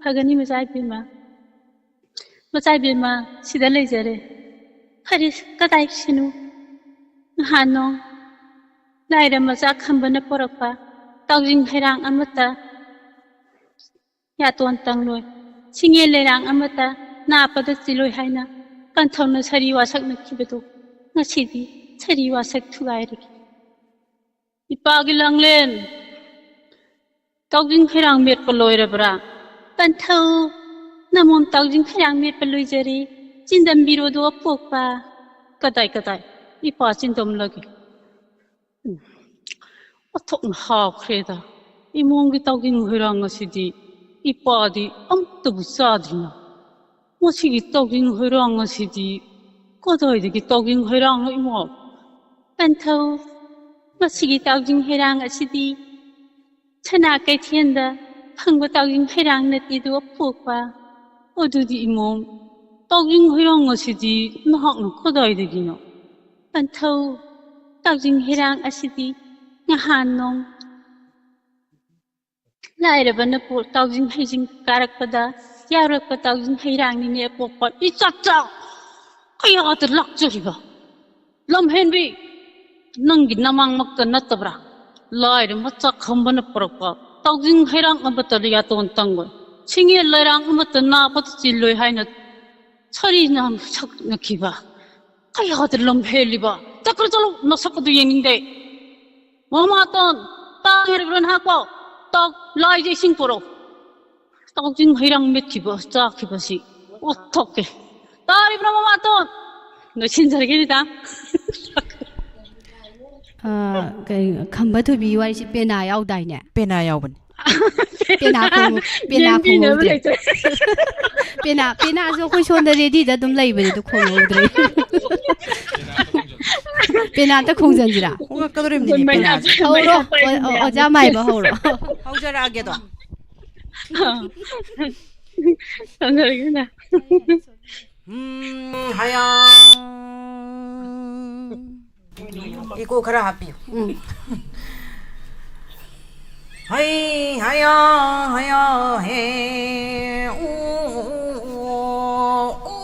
ꯐꯒꯅꯤ ꯃꯆꯥ ꯏꯕꯦꯝꯃ꯫ ꯃꯆꯥ ꯏꯕꯦꯝꯃ, ꯁꯤꯗ ꯂꯩꯖꯔꯦ꯫ ꯐꯔꯦ, ꯀꯗꯥꯏ ꯁꯦꯅꯨ? ꯅꯍꯥꯟ ꯅꯣꯡ ꯂꯥꯏꯔ ꯃꯆꯥ ꯈꯝꯕꯅ ꯄꯣꯔꯛꯄ ꯇꯥꯎꯖꯤꯡ ꯍꯩꯔꯥꯡ ꯑꯃꯠꯇ ꯌꯥꯇꯣꯟ ꯇꯪꯂꯣꯏ, ꯁꯤꯡꯉꯦ ꯂꯩꯔꯥꯡ ꯑꯃꯠꯇ ꯅꯥꯞꯄꯗ ꯆꯤꯜꯂꯣꯏ ꯍꯥꯏꯅ ꯄꯟꯊꯧꯅ ꯁꯥꯔꯤ ꯋꯥꯁꯛꯅꯈꯤꯕꯗꯨ ꯉꯁꯤꯗꯤ ꯁꯥꯔꯤ ꯋꯥꯁꯛ ꯊꯨꯒꯥꯏꯔꯦ꯫ ꯏꯄꯥꯒꯤ ꯂꯥꯡꯂꯦꯟ, ꯇꯥꯎꯖꯤꯡ ꯍꯩꯔꯥꯡ ꯃꯦꯠꯄ ꯂꯣꯏꯔꯕ꯭ꯔꯥ? ꯄꯟꯊꯧ, ꯅꯃꯣꯝ ꯇꯥꯎꯖꯤꯡ ꯍꯩꯔꯥꯡ ꯃꯦꯠꯄ ꯂꯣꯏꯖꯔꯦ꯫ ꯆꯤꯟꯗꯝꯕꯤꯔꯣꯗꯣ ꯑꯄꯣꯛꯄ꯫ ꯀꯗꯥꯏ, ꯀꯗꯥꯏ? ꯏꯄꯥ ꯆꯤꯟꯗꯝꯂꯒꯦ꯫ ꯎꯝ, ꯑꯣꯟꯊꯣꯛꯅ ꯍꯥꯎꯈ꯭ꯔꯦꯗ꯫ ꯏꯃꯣꯝꯒꯤ ꯇꯥꯎꯖꯤꯡ ꯍꯩꯔꯥꯡ ꯑꯁꯤꯗꯤ ꯏꯄꯥꯗꯤ ꯑꯃꯨꯛꯇꯕꯨ ꯆꯥꯗ꯭ꯔꯤꯅ꯫ ꯃꯁꯤꯒꯤ ꯇꯥꯎꯖꯤꯡ ꯍꯩꯔꯥꯡ ꯑꯁꯤꯗꯤ ꯀꯗꯥꯏꯗꯒꯤ ꯇꯥꯎꯖꯤꯡ ꯍꯩꯔꯥꯡꯅꯣ ꯏꯃꯣꯝ? ꯄꯟꯊꯧ, ꯃꯁꯤꯒꯤ ꯇꯥꯎꯖꯤꯡ ꯍꯩꯔꯥꯡ ꯑꯁꯤꯗꯤ ꯁꯅꯥ ꯀꯩꯊꯦꯜꯗ ꯐꯪꯕ ꯇꯥꯎꯖꯤꯡ ꯍꯩꯔꯥꯡ ꯅꯠꯇꯦꯗꯣ ꯑꯄꯣꯛꯄ꯫ ꯑꯗꯨꯗꯤ ꯏꯃꯣꯝ, ꯇꯥꯎꯖꯤꯡ ꯍꯩꯔꯥꯡ ꯑꯁꯤꯗꯤ ꯅꯍꯥꯛꯅ ꯀꯗꯥꯏꯗꯒꯤꯅꯣ? ꯄꯟꯊꯧ, ꯇꯥꯎꯖꯤꯡ ꯍꯩꯔꯥꯡ ꯑꯁꯤꯗꯤ ꯉꯍꯥꯟ ꯅꯣꯡ ꯂꯥꯏꯔꯕꯅ ꯄꯣ-, ꯇꯥꯎꯖꯤꯡ ꯍꯩꯖꯤꯡ ꯀꯥꯔꯛꯄꯗ ꯌꯥꯎꯔꯛꯄ ꯇꯥꯎꯖꯤꯡ ꯍꯩꯔꯥꯡꯅꯤꯅꯦ ꯑꯄꯣꯛꯄ꯫ ꯏꯆꯥꯆꯥ! ꯀꯌꯥꯗ ꯂꯥꯛꯆꯔꯤꯕ? ꯂꯝꯍꯦꯟꯕꯤ! ꯅꯪꯒꯤ ꯅꯃꯥꯡꯃꯛꯇ ꯅꯠꯇꯕ꯭ꯔꯥ? ꯂꯥꯏꯔ ꯃꯆꯥ ꯈꯝꯕꯅ ꯄꯨꯔꯛꯄ ꯇꯥꯎꯖꯤꯡ ꯍꯩꯔꯥꯡ ꯑꯃꯠꯇ ꯌꯥꯇꯣꯟ ꯇꯪꯉꯣꯏ꯫ ꯁꯤꯡꯉꯦ ꯂꯩꯔꯥꯡ ꯑꯃꯠꯇ ꯅꯥꯕꯗ ꯆꯤꯜꯂꯣꯏ ꯍꯥꯏꯅ ꯁꯔꯤꯅ ꯁꯛꯅꯈꯤꯕ꯫ ꯀꯌꯥꯗ ꯂꯝ ꯍꯦꯜꯂꯤꯕ! ꯆꯠꯈ꯭ꯔꯣ, ꯆꯠꯂꯣ, ꯅꯁꯛ ꯑꯗꯨ ꯌꯦꯡꯅꯤꯡꯗꯦ꯫ ꯃꯃꯥꯇꯣꯟ, ꯇꯥꯡ ꯍꯦꯜꯂꯤꯕ꯭ꯔꯣ ꯅꯍꯥꯛꯄꯣ? ꯇꯥꯎ, ꯂꯥꯏꯗ ꯏꯁꯤꯡ ꯄꯨꯔꯛꯎ꯫ ꯇꯥꯎꯖꯤꯡ ꯍꯩꯔꯥꯡ ꯃꯦꯠꯈꯤꯕ, ꯆꯥꯈꯤꯕꯁꯤ ꯑꯣꯊꯣꯛꯀꯦ꯫ ꯇꯥꯔꯤꯕ꯭ꯔꯣ, ꯃꯃꯥꯇꯣꯟ? ꯂꯣꯏꯁꯤꯟꯖꯔꯒꯦ, ꯃꯦꯗꯥꯝ꯫ ꯑꯥ, ꯀꯩ, ꯈꯝꯕ ꯊꯣꯏꯕꯤꯒꯤ ꯋꯥꯔꯤꯁꯦ ꯄꯦꯅꯥ ꯌꯥꯎꯗꯥꯏꯅꯦ? ꯄꯦꯅꯥ ꯌꯥꯎꯕꯅꯦ꯫ ꯄꯦꯅꯥ ꯈꯣꯡ-, ꯄꯦꯅꯥ ꯌꯦꯡꯕꯤꯅꯕ ꯈꯣꯡꯍꯧꯗ꯭ꯔꯦ꯫ ꯂꯩꯇ꯭ꯔꯦ꯫ ꯄꯦꯅꯥ, ꯄꯦꯅꯥꯁꯨ ꯑꯩꯈꯣꯏ ꯁꯣꯝꯗ ꯔꯦꯗꯤꯗ ꯑꯗꯨꯝ ꯂꯩꯕꯅꯦ, ꯑꯗꯨ ꯈꯣꯡꯍꯧꯗ꯭ꯔꯦ꯫ ꯄꯦꯅꯥ ꯑꯝꯇ ꯈꯣꯡꯖꯟꯁꯤꯔꯥ? ꯈꯣꯡꯉꯛꯀꯗꯧꯔꯤꯕꯅꯤꯅꯦ ꯃꯩ ꯄꯦꯅꯥꯁꯦ꯫ ꯍꯧꯔꯣ, ꯃꯩ ꯑꯣ-, ꯑꯣꯖꯥ ꯃꯥꯏꯕ ꯍꯧꯔꯣ꯫ ꯍꯧꯖꯔꯛꯑꯒꯦꯗꯣ꯫ ꯇꯝꯖꯔꯒꯦꯅꯦ꯫ ꯎꯝ, ꯍꯌꯥ꯫ ꯏꯀꯣ ꯈꯔ ꯍꯥꯞꯄꯤꯌꯨ꯫ ꯎꯝ꯫ ꯍꯩ, ꯍꯌꯥ, ꯍꯌꯥ, ꯍꯦ꯫ ꯎ, ꯎ, ꯎ, ꯎ,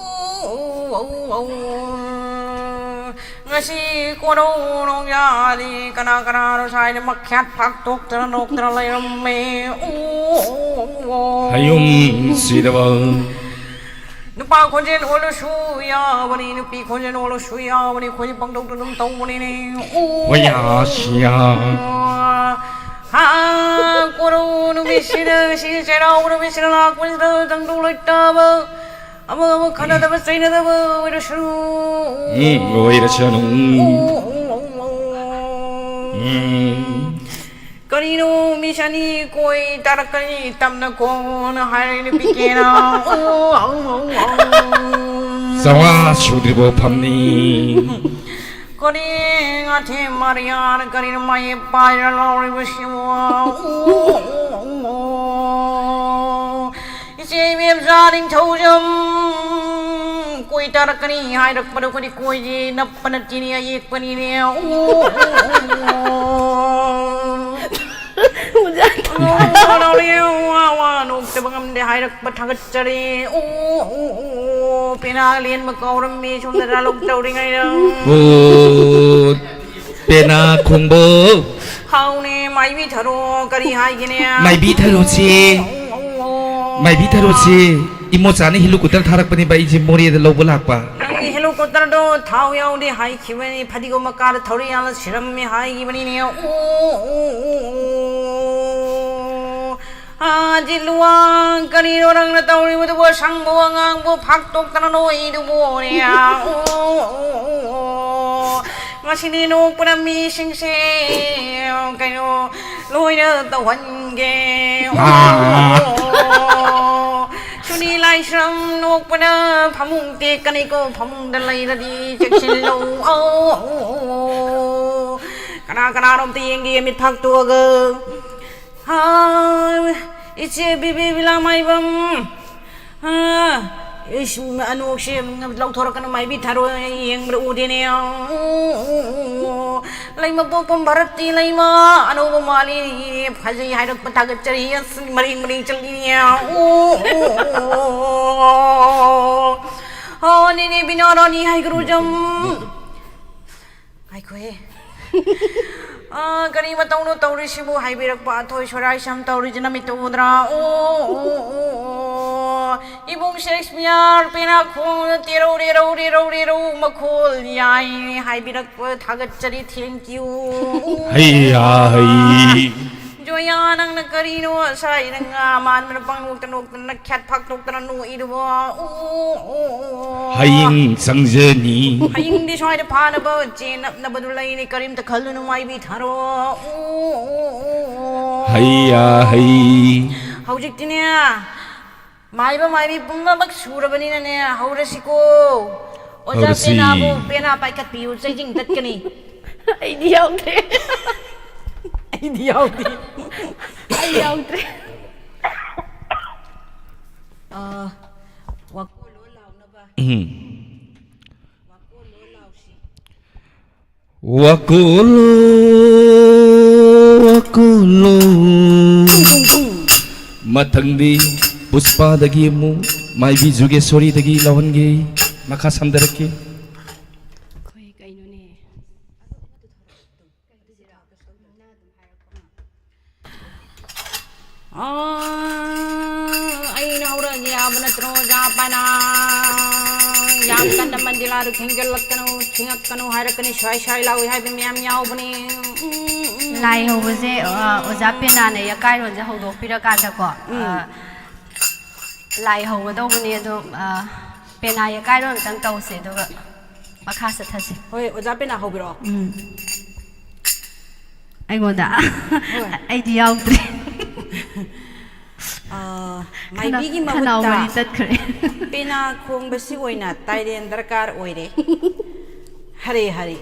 ꯎ, ꯎ, ꯎ꯫ ꯉꯁꯤ ꯀꯣꯔꯧ ꯅꯣꯡꯌꯥꯗꯤ ꯀꯅꯥ ꯀꯅꯥꯅꯣ ꯁ꯭ꯋꯥꯏꯗ ꯃꯈ꯭ꯌꯥꯠ ꯐꯥꯛꯇꯣꯛꯇꯅ ꯅꯣꯛꯇꯅ ꯂꯩꯔꯝꯃꯦ꯫ ꯎ, ꯎ, ꯎ, ꯎ, ꯎ꯫ ꯍꯌꯨꯝ ꯁꯤꯗꯕ꯫ ꯅꯨꯄꯥ ꯈꯣꯟꯖꯦꯜ ꯑꯣꯜꯂꯁꯨ ꯌꯥꯕꯅꯤ, ꯅꯨꯄꯤ ꯈꯣꯟꯖꯦꯜ ꯑꯣꯜꯂꯁꯨ ꯌꯥꯕꯅꯤ, ꯑꯩꯈꯣꯏꯗꯤ ꯄꯪꯇꯧꯗ ꯑꯗꯨꯝ ꯇꯧꯕꯅꯤꯅꯦ꯫ ꯎ, ꯎ, ꯎ, ꯎ꯫ ꯍꯣꯌꯥ ꯁꯤꯌꯥ꯫ ꯍꯥ, ꯀꯣꯔꯧ ꯅꯨꯃꯤꯠꯁꯤꯗ, ꯁꯤ ꯆꯩꯔꯥꯎ ꯅꯨꯃꯤꯠꯁꯤꯗ ꯂꯥꯛꯄꯁꯤꯗ ꯇꯪꯗꯨ ꯂꯩꯇꯥꯕ, ꯑꯃ ꯑꯃ ꯈꯠꯅꯗꯕ ꯆꯩꯅꯗꯕ ꯑꯣꯏꯔꯁꯅꯨ꯫ ꯎꯝ, ꯑꯣꯏꯔꯁꯅꯨ꯫ ꯎꯝ꯫ ꯀꯔꯤꯅꯣ ꯃꯤꯁ ꯑꯅꯤ ꯀꯣꯏ ꯇꯥꯔꯛꯀꯅꯤ ꯇꯝꯅ ꯀꯣꯟꯅ ꯍꯥꯏꯔꯛꯏ ꯅꯨꯄꯤ ꯀꯦꯅ꯫ ꯆꯥꯝꯃꯉꯥ ꯁꯨꯗ꯭ꯔꯤꯕ ꯐꯝꯅꯤ꯫ ꯀꯔꯤ ꯉꯥꯊꯦꯝ ꯃꯥꯔꯤꯌꯥꯅ ꯀꯔꯤꯅꯣ ꯃꯥꯌꯦꯞ ꯄꯥꯏꯔ ꯂꯥꯎꯔꯤꯕꯁꯤꯕꯣ? ꯏꯆꯦ ꯏꯕꯦꯝꯆꯥ ꯅꯤꯡꯊꯧꯖꯝ ꯀꯣꯏ ꯇꯥꯔꯛꯀꯅꯤ ꯍꯥꯏꯔꯛꯄꯗꯣ ꯑꯩꯈꯣꯏꯗꯤ ꯀꯣꯏꯁꯦ ꯅꯞꯄ ꯅꯠꯇꯦꯅꯦ, ꯑꯌꯦꯛꯄꯅꯤꯅꯦ꯫ ꯂꯥꯎꯔꯦ, ꯋꯥ ꯋꯥ ꯅꯣꯛꯇꯕ ꯉꯝꯗꯦ ꯍꯥꯏꯔꯛꯄ ꯊꯥꯒꯠ ꯆꯔꯤ꯫ ꯎ, ꯎ, ꯎ, ꯎ, ꯄꯦꯅꯥ ꯂꯦꯟꯕ ꯀꯥꯎꯔꯝꯃꯤ ꯁꯣꯝꯗ ꯂꯥꯂꯣꯛ ꯇꯧꯔꯤꯉꯩꯗ꯫ ꯑꯣ, ꯄꯦꯅꯥ ꯈꯣꯡꯕ꯫ ꯍꯥꯎꯅꯦ, ꯃꯥꯏꯕꯤ ꯊꯔꯣ, ꯀꯔꯤ ꯍꯥꯏꯒꯦꯅꯦ? ꯃꯥꯏꯕꯤ ꯊꯔꯣꯁꯤ꯫ ꯎ, ꯎ, ꯎ, ꯎ꯫ ꯃꯥꯏꯕꯤ ꯊꯔꯣꯁꯤ꯫ ꯏꯃꯣꯆꯥꯅ ꯍꯦꯂꯤꯀꯣꯞꯇꯔ ꯊꯥꯔꯛꯄꯅꯦꯕ, ꯑꯩꯁꯦ ꯃꯣꯔꯦꯗ ꯂꯧꯕ ꯂꯥꯛꯄ꯫ ꯅꯪꯒꯤ ꯍꯦꯂꯤꯀꯣꯞꯇꯔꯗꯣ ꯊꯥꯎ ꯌꯥꯎꯗꯦ ꯍꯥꯏꯈꯤꯕꯅꯤ, ꯐꯗꯤꯒꯣꯝ ꯃꯀꯥꯗ ꯊꯧꯔꯤ ꯌꯥꯜꯂ ꯁꯤꯔꯝꯃꯦ ꯍꯥꯏꯈꯤꯕꯅꯤꯅꯦ꯫ ꯎ, ꯎ, ꯎ, ꯎ꯫ ꯑꯥ, ꯖꯤꯠꯂꯨꯋꯥ, ꯀꯔꯤꯅꯣ ꯅꯪꯅ ꯇꯧꯔꯤꯕꯗꯨꯕꯣ? ꯁꯪꯕꯨ ꯑꯉꯥꯡꯕꯨ ꯐꯥꯛꯇꯣꯛꯇꯅ ꯅꯣꯏꯗꯨꯕꯨꯅꯦ꯫ ꯑꯣ, ꯑꯣ, ꯑꯣ, ꯑꯣ꯫ ꯉꯁꯤꯗꯤ ꯅꯣꯛꯄꯅ ꯃꯤꯁꯤꯡꯁꯦ, ꯀꯩꯅꯣ, ꯂꯣꯏꯅ ꯇꯧꯍꯟꯒꯦ꯫ ꯑꯣ, ꯑꯣ, ꯑꯣ, ꯑꯣ꯫ ꯁꯨꯅꯤ ꯂꯥꯏꯁ꯭ꯔꯝ ꯅꯣꯛꯄꯅ ꯐꯃꯨꯡ ꯇꯦꯛꯀꯅꯤꯀꯣ, ꯐꯃꯨꯡꯗ ꯂꯩꯔꯗꯤ ꯆꯦꯛꯁꯤꯜꯂꯨ꯫ ꯑꯣ, ꯑꯣ, ꯑꯣ, ꯑꯣ꯫ ꯀꯅꯥ ꯀꯅꯥꯅꯣ ꯑꯝꯇ ꯌꯦꯡꯒꯦ, ꯃꯤꯠ ꯐꯥꯛꯇꯣꯛꯑꯒ꯫ ꯍꯥ, ꯏꯆꯦ ꯕꯤꯕꯤ ꯕꯤꯂꯥꯃꯥꯏꯕꯝ꯫ ꯍꯥ, ꯏꯁ, ꯑꯅꯣꯛꯁꯦ ꯂꯧꯊꯣꯔꯛꯀꯅꯨ, ꯃꯥꯏꯕꯤ ꯊꯥꯔꯣ, ꯌꯦꯡꯕꯗ ꯎꯗꯦꯅꯦ꯫ ꯂꯩꯃꯄꯣꯛꯄꯝ ꯚꯥꯔꯠꯇꯤ ꯂꯩꯃ ꯑꯅꯧꯕ ꯃꯥꯜꯂꯤ, ꯐꯖꯩ ꯍꯥꯏꯔꯛꯄ ꯊꯥꯒꯠꯆꯔꯤ꯫ ꯑꯁ, ꯃꯔꯤꯡ ꯃꯔꯤꯡ ꯆꯠꯂꯤꯅꯦ꯫ ꯑꯣ, ꯅꯦꯅꯦ ꯕꯤꯅꯥ ꯔꯥꯅꯤ ꯍꯥꯏꯒꯔꯨꯖꯝ꯫ ꯉꯥꯏꯈꯣꯍꯦ꯫ ꯑꯥ, ꯀꯔꯤ ꯃꯇꯧꯅꯣ ꯇꯧꯔꯤꯁꯤꯕꯨ? ꯍꯥꯏꯕꯤꯔꯛꯄ ꯑꯊꯣꯏ ꯁꯣꯔꯥꯏꯁꯝ ꯇꯧꯔꯤꯁꯤꯅ ꯃꯤꯠꯇ ꯎꯗ꯭ꯔꯥ? ꯑꯣ, ꯑꯣ, ꯑꯣ, ꯑꯣ꯫ ꯏꯕꯨꯡ ꯁꯦꯛꯁꯄꯤꯌꯥꯔ ꯄꯦꯅꯥ ꯈꯣꯡꯅ ꯇꯦꯔꯧ ꯔꯦꯔꯧ ꯔꯦꯔꯧ ꯔꯦꯔꯧ ꯃꯈꯣꯜ ꯌꯥꯏ ꯍꯥꯏꯕꯤꯔꯛꯄ ꯊꯥꯒꯠꯆꯔꯤ, thank you꯫ ꯍꯩ ꯌꯥ ꯍꯩ꯫ ꯖꯣꯌꯥ, ꯅꯪꯅ ꯀꯔꯤꯅꯣ ꯁꯥꯏ? ꯅꯪ ꯉꯥ ꯃꯥꯟꯕꯅ ꯄꯪꯅꯣꯛꯇ ꯅꯣꯛꯇꯅ ꯈ꯭ꯌꯥꯠ ꯐꯥꯛꯇꯣꯛꯇꯅ ꯅꯣꯛꯏꯗꯨꯕꯣ? ꯎ, ꯎ, ꯎ, ꯎ꯫ ꯍꯌꯤꯡ ꯆꯪꯖꯅꯤ꯫ ꯍꯌꯤꯡꯗꯤ ꯁ꯭ꯋꯥꯏꯗ ꯐꯥꯅꯕ ꯆꯦ ꯅꯞꯅꯕꯗꯨ ꯂꯩꯅꯤ, ꯀꯔꯤꯝꯇ ꯈꯜꯂꯨꯅꯨ, ꯃꯥꯏꯕꯤ ꯊꯥꯔꯣ꯫ ꯎ, ꯎ, ꯎ, ꯎ꯫ ꯍꯩ ꯌꯥ ꯍꯩ꯫ ꯍꯧꯖꯤꯛꯇꯤꯅꯦ, ꯃꯥꯏꯕ ꯃꯥꯏꯕꯤ ꯄꯨꯝꯅꯃꯛ ꯁꯨꯔꯕꯅꯤꯅꯅꯦ, ꯍꯧꯔꯁꯤꯀꯣ꯫ ꯑꯣꯖꯥ ꯍꯧꯔꯁꯤ꯫ ꯄꯦꯅꯥꯕꯨ, ꯄꯦꯅꯥ ꯄꯥꯏꯈꯠꯄꯤꯌꯨ, ꯆꯩꯖꯤꯡ ꯇꯠꯀꯅꯤ꯫ ꯑꯩꯗꯤ ꯌꯥꯎꯗ꯭ꯔꯦ꯫ ꯑꯩꯗꯤ ꯌꯥꯎꯗꯦ꯫ ꯑꯩ ꯌꯥꯎꯗ꯭ꯔꯦ꯫ ꯑ, ꯋꯥꯀꯣꯜꯂꯣ ꯂꯥꯎꯅꯕ꯫ ꯎꯝ꯫ ꯋꯥꯀꯣꯜꯂꯣ ꯂꯥꯎꯁꯤ꯫ ꯋꯥꯀꯣꯜꯂꯣ, ꯋꯥꯀꯣꯜꯂꯣ꯫ ꯃꯊꯪꯗꯤ ꯄꯨꯁꯄꯥꯗꯒꯤ ꯑꯃꯨꯛ ꯃꯥꯏꯕꯤ ꯖꯨꯒꯦꯁꯣꯔꯤꯗꯒꯤ ꯂꯧꯍꯟꯒꯦ꯫ ꯃꯈꯥ ꯁꯝꯊꯔꯛꯀꯦ꯫ ꯑꯩꯈꯣꯏ ꯀꯩꯅꯣꯅꯦ꯫ ꯑ, ꯑꯩꯅ ꯍꯧꯔꯛꯑꯒꯦ ꯍꯥꯏꯕ ꯅꯠꯇ꯭ꯔꯣ, ꯑꯣꯖꯥ ꯄꯥꯏꯅ? ꯌꯥꯝ ꯀꯟꯅ ꯃꯟꯗꯤꯂꯥꯗꯨ ꯊꯦꯡꯖꯤꯜꯂꯛꯀꯅꯨ, ꯊꯦꯡꯉꯛꯀꯅꯨ ꯍꯥꯏꯔꯛꯀꯅꯤ, ꯁ꯭ꯋꯥꯏ ꯁ꯭ꯋꯥꯏ ꯂꯥꯎꯏ ꯍꯥꯏꯕ ꯃꯌꯥꯝ ꯌꯥꯎꯕꯅꯦ꯫ ꯎꯝ, ꯎꯝ, ꯎꯝ꯫ ꯂꯥꯏ ꯍꯧꯕꯁꯦ, ꯑ, ꯑꯣꯖꯥ ꯄꯦꯅꯥꯅ ꯌꯦꯛꯀꯥꯏꯔꯣꯟꯁꯦ ꯍꯧꯗꯣꯛꯄꯤꯔꯀꯥꯟꯗꯀꯣ, ꯎꯝ꯫ ꯑ, ꯂꯥꯏ ꯍꯧꯒꯗꯧꯕꯅꯦ, ꯑꯗꯣ, ꯑ, ꯄꯦꯅꯥ ꯌꯦꯛꯀꯥꯏꯔꯣꯟ ꯑꯝꯇꯪ ꯇꯧꯁꯦ, ꯑꯗꯨꯒ ꯃꯈꯥ ꯆꯠꯊꯁꯤ꯫ ꯍꯣꯏ, ꯑꯣꯖꯥ ꯄꯦꯅꯥ ꯍꯧꯕꯤꯔꯛꯑꯣ꯫ ꯎꯝ꯫ ꯑꯩꯉꯣꯟꯗ? ꯍꯣꯏ꯫ ꯑꯩꯗꯤ ꯌꯥꯎꯗ꯭ꯔꯦ꯫ ꯑꯥ, ꯈꯅꯥ-, ꯃꯥꯏꯕꯤꯒꯤ ꯈꯅꯥꯎ ꯃꯍꯨꯠꯇ ꯃꯔꯤ ꯇꯠꯈ꯭ꯔꯦ꯫ ꯄꯦꯅꯥ ꯈꯣꯡꯕꯁꯤ ꯑꯣꯏꯅ ꯇꯥꯏꯔꯦꯟ ꯗꯔꯀꯥꯔ ꯑꯣꯏꯔꯦ꯫ ꯍꯔꯦ, ꯍꯔꯦ꯫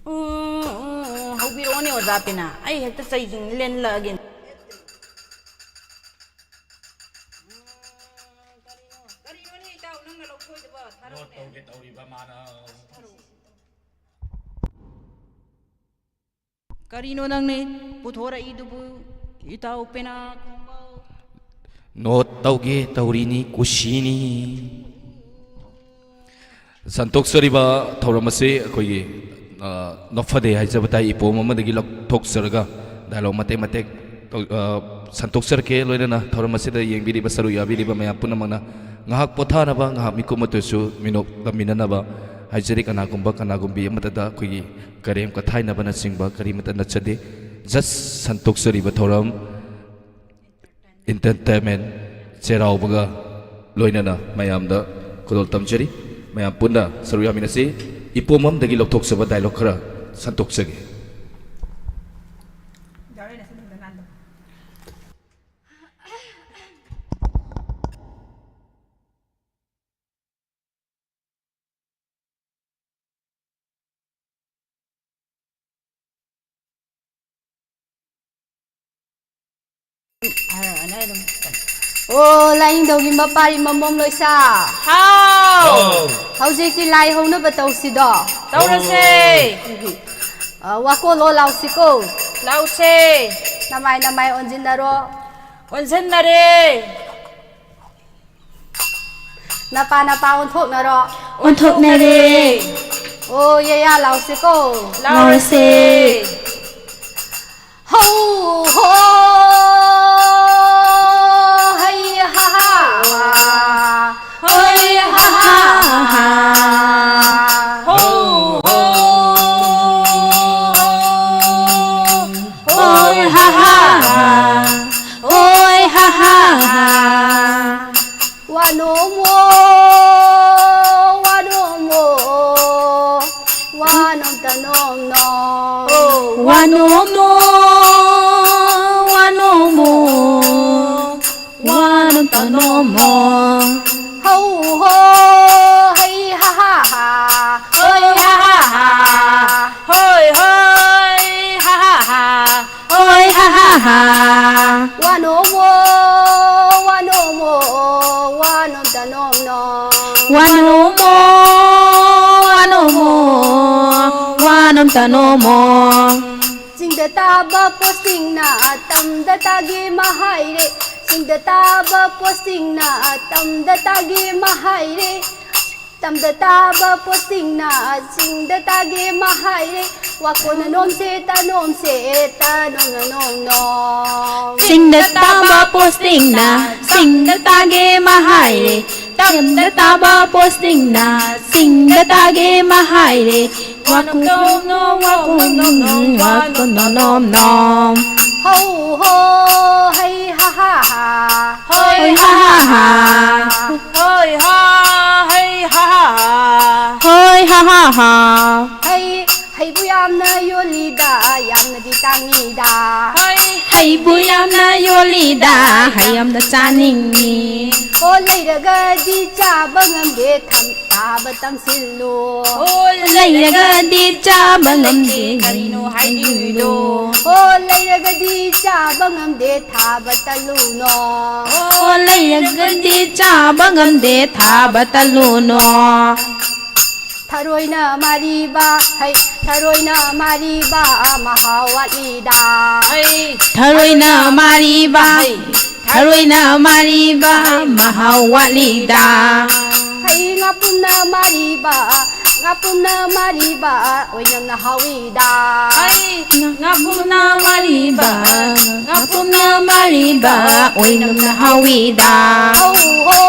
ꯎꯝ, ꯎꯝ, ꯎꯝ, ꯍꯧꯕꯤꯔꯛꯑꯣꯅꯦ, ꯑꯣꯖꯥ ꯄꯦꯅꯥ꯫ ꯑꯩ ꯍꯦꯛꯇ ꯆꯩꯁꯤꯡ ꯂꯦꯟꯂꯛꯑꯒꯦ꯫ ꯀꯔꯤꯅꯣꯅꯦ, ꯏꯇꯥꯎ, ꯅꯪꯅ ꯂꯧꯊꯣꯛꯏꯗꯨꯕꯣ? ꯊꯥꯔꯛꯎꯅꯦ꯫ ꯀꯔꯤꯅꯣ ꯅꯪꯅ ꯄꯨꯊꯣꯔꯛꯏꯗꯨꯕꯨ, ꯏꯇꯥꯎ ꯄꯦꯅꯥ ꯈꯣꯡꯕ? ꯅꯣꯠ ꯇꯧꯒꯦ ꯇꯧꯔꯤꯅꯤ, ꯀꯨꯁꯤꯅꯤ꯫ ꯁꯟꯇꯣꯛꯆꯔꯤꯕ ꯊꯧꯔꯝ ꯑꯁꯤ ꯑꯩꯈꯣꯏꯒꯤ, ꯑ, ꯅꯣꯛꯐꯗꯦ ꯍꯥꯏꯖꯕ ꯇꯥꯏ, ꯏꯄꯣꯝ ꯑꯃꯗꯒꯤ ꯂꯧꯊꯣꯛꯆꯔꯒ ꯗꯥꯏꯂꯣꯛ ꯃꯇꯦꯛ ꯃꯇꯦꯛ ꯇꯧ-, ꯑ, ꯁꯟꯇꯣꯛꯆꯔꯛꯀꯦ꯫ ꯂꯣꯏꯅꯅ ꯊꯧꯔꯝ ꯑꯁꯤꯗ ꯌꯦꯡꯕꯤꯔꯤꯕ, ꯁꯔꯨꯛ ꯌꯥꯕꯤꯔꯤꯕ ꯃꯌꯥꯝ ꯄꯨꯝꯅꯃꯛꯅ ꯉꯥꯏꯍꯥꯛ ꯄꯣꯊꯥꯅꯕ, ꯉꯥꯏꯍꯥꯛ ꯃꯤꯀꯨꯞ ꯑꯃꯠꯇꯁꯨ ꯃꯤꯅꯣꯛ ꯇꯝꯃꯤꯟꯅꯅꯕ ꯍꯥꯏꯖꯔꯤ꯫ ꯀꯅꯥꯒꯨꯝꯕ ꯀꯅꯥꯒꯨꯝꯕꯤ ꯑꯃꯠꯇꯗ ꯑꯩꯈꯣꯏꯒꯤ ꯀꯔꯦꯝ ꯀꯊꯥꯏꯅꯕꯅꯆꯤꯡꯕ ꯀꯔꯤꯃꯠꯇ ꯅꯠꯆꯗꯦ꯫ ꯖꯁ ꯁꯟꯇꯣꯛꯆꯔꯤꯕ ꯊꯧꯔꯝ, ꯏꯟꯇꯔꯇꯦꯟꯃꯦꯟ ꯆꯩꯔꯥꯎꯕꯒ ꯂꯣꯏꯅꯅ ꯃꯌꯥꯝꯗ ꯈꯨꯗꯣꯜ ꯇꯝꯖꯔꯤ꯫ ꯃꯌꯥꯝ ꯄꯨꯟꯅ ꯁꯔꯨꯛ ꯌꯥꯃꯤꯟꯅꯁꯤ꯫ ꯏꯄꯣꯝ ꯑꯃꯗꯒꯤ ꯂꯧꯊꯣꯛꯆꯕ ꯗꯥꯏꯂꯣꯛ ꯈꯔ ꯁꯟꯇꯣꯛꯆꯒꯦ꯫ ꯑꯣ, ꯂꯥꯏꯅꯤꯡꯊꯧꯒꯤ ꯃꯄꯥꯔꯤ ꯃꯃꯣꯝ ꯂꯣꯏꯁꯥ꯫ ꯍꯥꯎ! ꯍꯧꯖꯤꯛꯇꯤ ꯂꯥꯏ ꯍꯧꯅꯕ ꯇꯧꯁꯤꯗꯣ꯫ ꯇꯧꯔꯁꯦ꯫ ꯑ, ꯋꯥꯀꯣꯜꯂꯣ ꯂꯥꯎꯁꯤꯀꯣ꯫ ꯂꯥꯎꯁꯦ꯫ ꯅꯃꯥꯏ ꯅꯃꯥꯏ ꯑꯣꯟꯁꯤꯟꯅꯔꯣ꯫ ꯑꯣꯟꯁꯤꯟꯅꯔꯦ꯫ ꯅꯄꯥ ꯅꯄꯥ ꯑꯣꯟꯊꯣꯛꯅꯔꯣ꯫ ꯑꯣꯟꯊꯣꯛꯅꯔꯦ꯫ ꯑꯣ ꯌꯦꯌꯥ ꯂꯥꯎꯁꯤꯀꯣ꯫ ꯂꯥꯎꯔꯁꯦ꯫ ꯍꯧ ꯍꯣ ꯍꯩ ꯍꯥ ꯍꯥ꯫ ꯍꯣꯏ ꯍꯥ ꯍꯥ ꯍꯥ꯫ ꯍꯧ ꯍꯣ꯫ ꯍꯣꯏ ꯍꯥ ꯍꯥ ꯍꯥ꯫ ꯍꯣꯏ ꯍꯥ ꯍꯥ ꯍꯥ꯫ ꯋꯥꯅꯣꯝꯃꯣ ꯋꯥꯅꯣꯝꯃꯣ꯫ ꯋꯥꯅꯣꯝꯇ ꯅꯣꯝ ꯅꯣꯝ꯫ ꯋꯥꯅꯣꯝꯃꯣ ꯋꯥꯅꯣꯝꯃꯣ꯫ ꯋꯥꯅꯣꯝꯇ ꯅꯣꯝ ꯅꯣꯝ꯫ ꯍꯧ ꯍꯣ ꯍꯩ ꯍꯥ ꯍꯥ ꯍꯥ꯫ ꯍꯣꯏ ꯍꯥ ꯍꯥ ꯍꯥ꯫ ꯍꯣꯏ ꯍꯣꯏ ꯍꯥ ꯍꯥ ꯍꯥ꯫ ꯍꯣꯏ ꯍꯥ ꯍꯥ ꯍꯥ꯫ ꯋꯥꯅꯣꯝꯃꯣ ꯋꯥꯅꯣꯝꯃꯣ꯫ ꯋꯥꯅꯣꯝꯇ ꯅꯣꯝ ꯅꯣꯝ꯫ ꯋꯥꯅꯣꯝꯃꯣ ꯋꯥꯅꯣꯝꯃꯣ꯫ ꯋꯥꯅꯣꯝꯇ ꯅꯣꯝꯃꯣ꯫ ꯆꯤꯡꯗ ꯇꯥꯕ ꯄꯣꯠꯁꯤꯡꯅ ꯇꯝꯗ ꯇꯥꯒꯦ ꯃꯍꯥꯏꯔꯦ꯫ ꯆꯤꯡꯗ ꯇꯥꯕ ꯄꯣꯠꯁꯤꯡꯅ ꯇꯝꯗ ꯇꯥꯒꯦ ꯃꯍꯥꯏꯔꯦ꯫ ꯇꯝꯗ ꯇꯥꯕ ꯄꯣꯠꯁꯤꯡꯅ ꯆꯤꯡꯗ ꯇꯥꯒꯦ ꯃꯍꯥꯏꯔꯦ꯫ ꯋꯥꯀꯣꯟꯅ ꯅꯣꯝꯁꯦ ꯇꯅꯣꯝꯁꯦ ꯇꯅꯣꯝꯅ ꯅꯣꯝ ꯅꯣꯝ꯫ ꯆꯤꯡꯗ ꯇꯥꯕ ꯄꯣꯠꯁꯤꯡꯅ ꯆꯤꯡꯗ ꯇꯥꯒꯦ ꯃꯍꯥꯏꯔꯦ꯫ ꯇꯝꯗ ꯇꯥꯕ ꯄꯣꯠꯁꯤꯡꯅ ꯆꯤꯡꯗ ꯇꯥꯒꯦ ꯃꯍꯥꯏꯔꯦ꯫ ꯋꯥꯀꯣꯟꯅ ꯅꯣꯝ ꯅꯣꯝ ꯋꯥꯀꯣꯟꯅ ꯅꯣꯝ ꯅꯣꯝ꯫ ꯍꯧ ꯍꯣ ꯍꯩ ꯍꯥ ꯍꯥ ꯍꯥ꯫ ꯍꯣꯏ ꯍꯥ ꯍꯥ ꯍꯥ꯫ ꯍꯣꯏ ꯍꯥ ꯍꯩ ꯍꯥ ꯍꯥ꯫ ꯍꯣꯏ ꯍꯥ ꯍꯥ ꯍꯥ꯫ ꯍꯩ ꯍꯩꯕꯨ ꯌꯥꯝꯅ ꯌꯣꯜꯂꯤꯗ ꯌꯥꯝꯅꯗꯤ ꯇꯥꯡꯉꯤꯗ꯫ ꯍꯩ ꯑꯩꯕꯨ ꯌꯥꯝꯅ ꯌꯣꯜꯂꯤꯗ, ꯍꯩ ꯌꯥꯝꯅ ꯆꯥꯅꯤꯡꯉꯤ꯫ ꯑꯣ ꯂꯩꯔꯒꯗꯤ ꯆꯥꯕ ꯉꯝꯗꯦ, ꯊꯝ ꯇꯥꯕ ꯇꯝꯁꯤꯜꯂꯨ꯫ ꯑꯣ ꯂꯩꯔꯒꯗꯤ ꯆꯥꯕ ꯉꯝꯗꯦ, ꯀꯔꯤꯅꯣ ꯍꯥꯏꯕꯤꯔꯤꯗꯣ? ꯑꯣ ꯂꯩꯔꯒꯗꯤ ꯆꯥꯕ ꯉꯝꯗꯦ, ꯊꯥꯕ ꯇꯜꯂꯨꯅꯣ꯫ ꯑꯣ ꯂꯩꯔꯒꯗꯤ ꯆꯥꯕ ꯉꯝꯗꯦ, ꯊꯥꯕ ꯇꯜꯂꯨꯅꯣ꯫ ꯊꯔꯣꯏꯅ ꯃꯥꯔꯤꯕ, ꯍꯩ, ꯊꯔꯣꯏꯅ ꯃꯥꯔꯤꯕ ꯃꯍꯥꯎ ꯋꯥꯠꯂꯤꯗ꯫ ꯍꯩ, ꯊꯔꯣꯏꯅ ꯃꯥꯔꯤꯕ, ꯍꯩ, ꯊꯔꯣꯏꯅ ꯃꯥꯔꯤꯕ ꯃꯍꯥꯎ ꯋꯥꯠꯂꯤꯗ꯫ ꯍꯩ ꯉꯥꯄꯨꯝꯅ ꯃꯥꯔꯤꯕ, ꯉꯥꯄꯨꯝꯅ ꯃꯥꯔꯤꯕ ꯑꯣꯏꯅꯝꯅ ꯍꯥꯎꯏꯗ꯫ ꯍꯩ ꯉꯥꯄꯨꯝꯅ ꯃꯥꯔꯤꯕ, ꯉꯥꯄꯨꯝꯅ ꯃꯥꯔꯤꯕ ꯑꯣꯏꯅꯝꯅ ꯍꯥꯎꯏꯗ꯫ ꯍꯧ ꯍꯣ꯫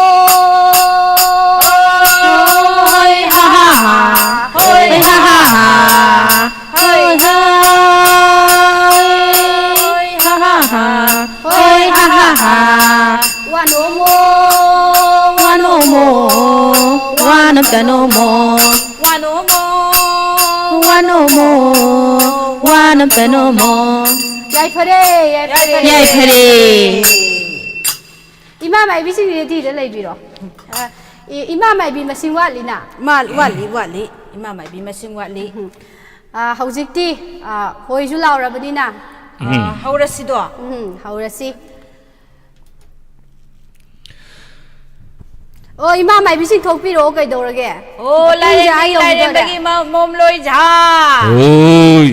ꯍꯣꯏ ꯍꯥ ꯍꯥ ꯍꯥ꯫ ꯍꯣꯏ ꯍꯥ ꯍꯥ ꯍꯥ꯫ ꯍꯣꯏ ꯍꯥ꯫ ꯍꯣꯏ ꯍꯥ ꯍꯥ ꯍꯥ꯫ ꯍꯣꯏ ꯍꯥ ꯍꯥ ꯍꯥ꯫ ꯋꯥꯅꯣꯃꯣ꯫ ꯋꯥꯅꯣꯃꯣ꯫ ꯋꯥꯅꯣꯃꯣ꯫ ꯋꯥꯅꯣꯃꯣ꯫ ꯋꯥꯅꯣꯃꯣ꯫ ꯋꯥꯅꯣꯃꯣ꯫ ꯌꯥꯏꯐꯔꯦ, ꯌꯥꯏꯐꯔꯦ꯫ ꯌꯥꯏꯐꯔꯦ꯫ ꯏꯃꯥ ꯃꯥꯏꯕꯤꯁꯤꯡ ꯔꯦꯗꯤꯗ ꯂꯩꯕꯤꯔꯣ꯫ ꯑ, ꯏ-, ꯏꯃꯥ ꯃꯥꯏꯕꯤ ꯃꯁꯤꯡ ꯋꯥꯠꯂꯤꯅ꯫ ꯃꯥ-, ꯋꯥꯠꯂꯤ, ꯋꯥꯠꯂꯤ꯫ ꯏꯃꯥ ꯃꯥꯏꯕꯤ ꯃꯁꯤꯡ ꯋꯥꯠꯂꯤ꯫ ꯎꯝ꯫ ꯑ, ꯍꯧꯖꯤꯛꯇꯤ, ꯑ, ꯈꯣꯏꯁꯨ ꯂꯥꯎꯔꯕꯅꯤꯅ꯫ ꯑ, ꯎꯝ꯫ ꯍꯧꯔꯁꯤꯗꯣ꯫ ꯎꯝ, ꯍꯧꯔꯁꯤ꯫ ꯑꯣ, ꯏꯃꯥ ꯃꯥꯏꯕꯤꯁꯤꯡ ꯊꯣꯛꯄꯤꯔꯛꯑꯣ, ꯀꯩꯗꯧꯔꯒꯦ? ꯑꯣ, ꯄꯨꯡꯁꯦ ꯑꯥ ꯂꯥꯏꯔꯦꯝꯕꯤ, ꯌꯧꯈꯤꯗꯣꯔꯦ꯫ ꯂꯥꯏꯔꯦꯝꯕꯒꯤ ꯃ-, ꯃꯣꯝꯂꯣꯏ ꯖꯥ꯫ ꯍꯣꯏ꯫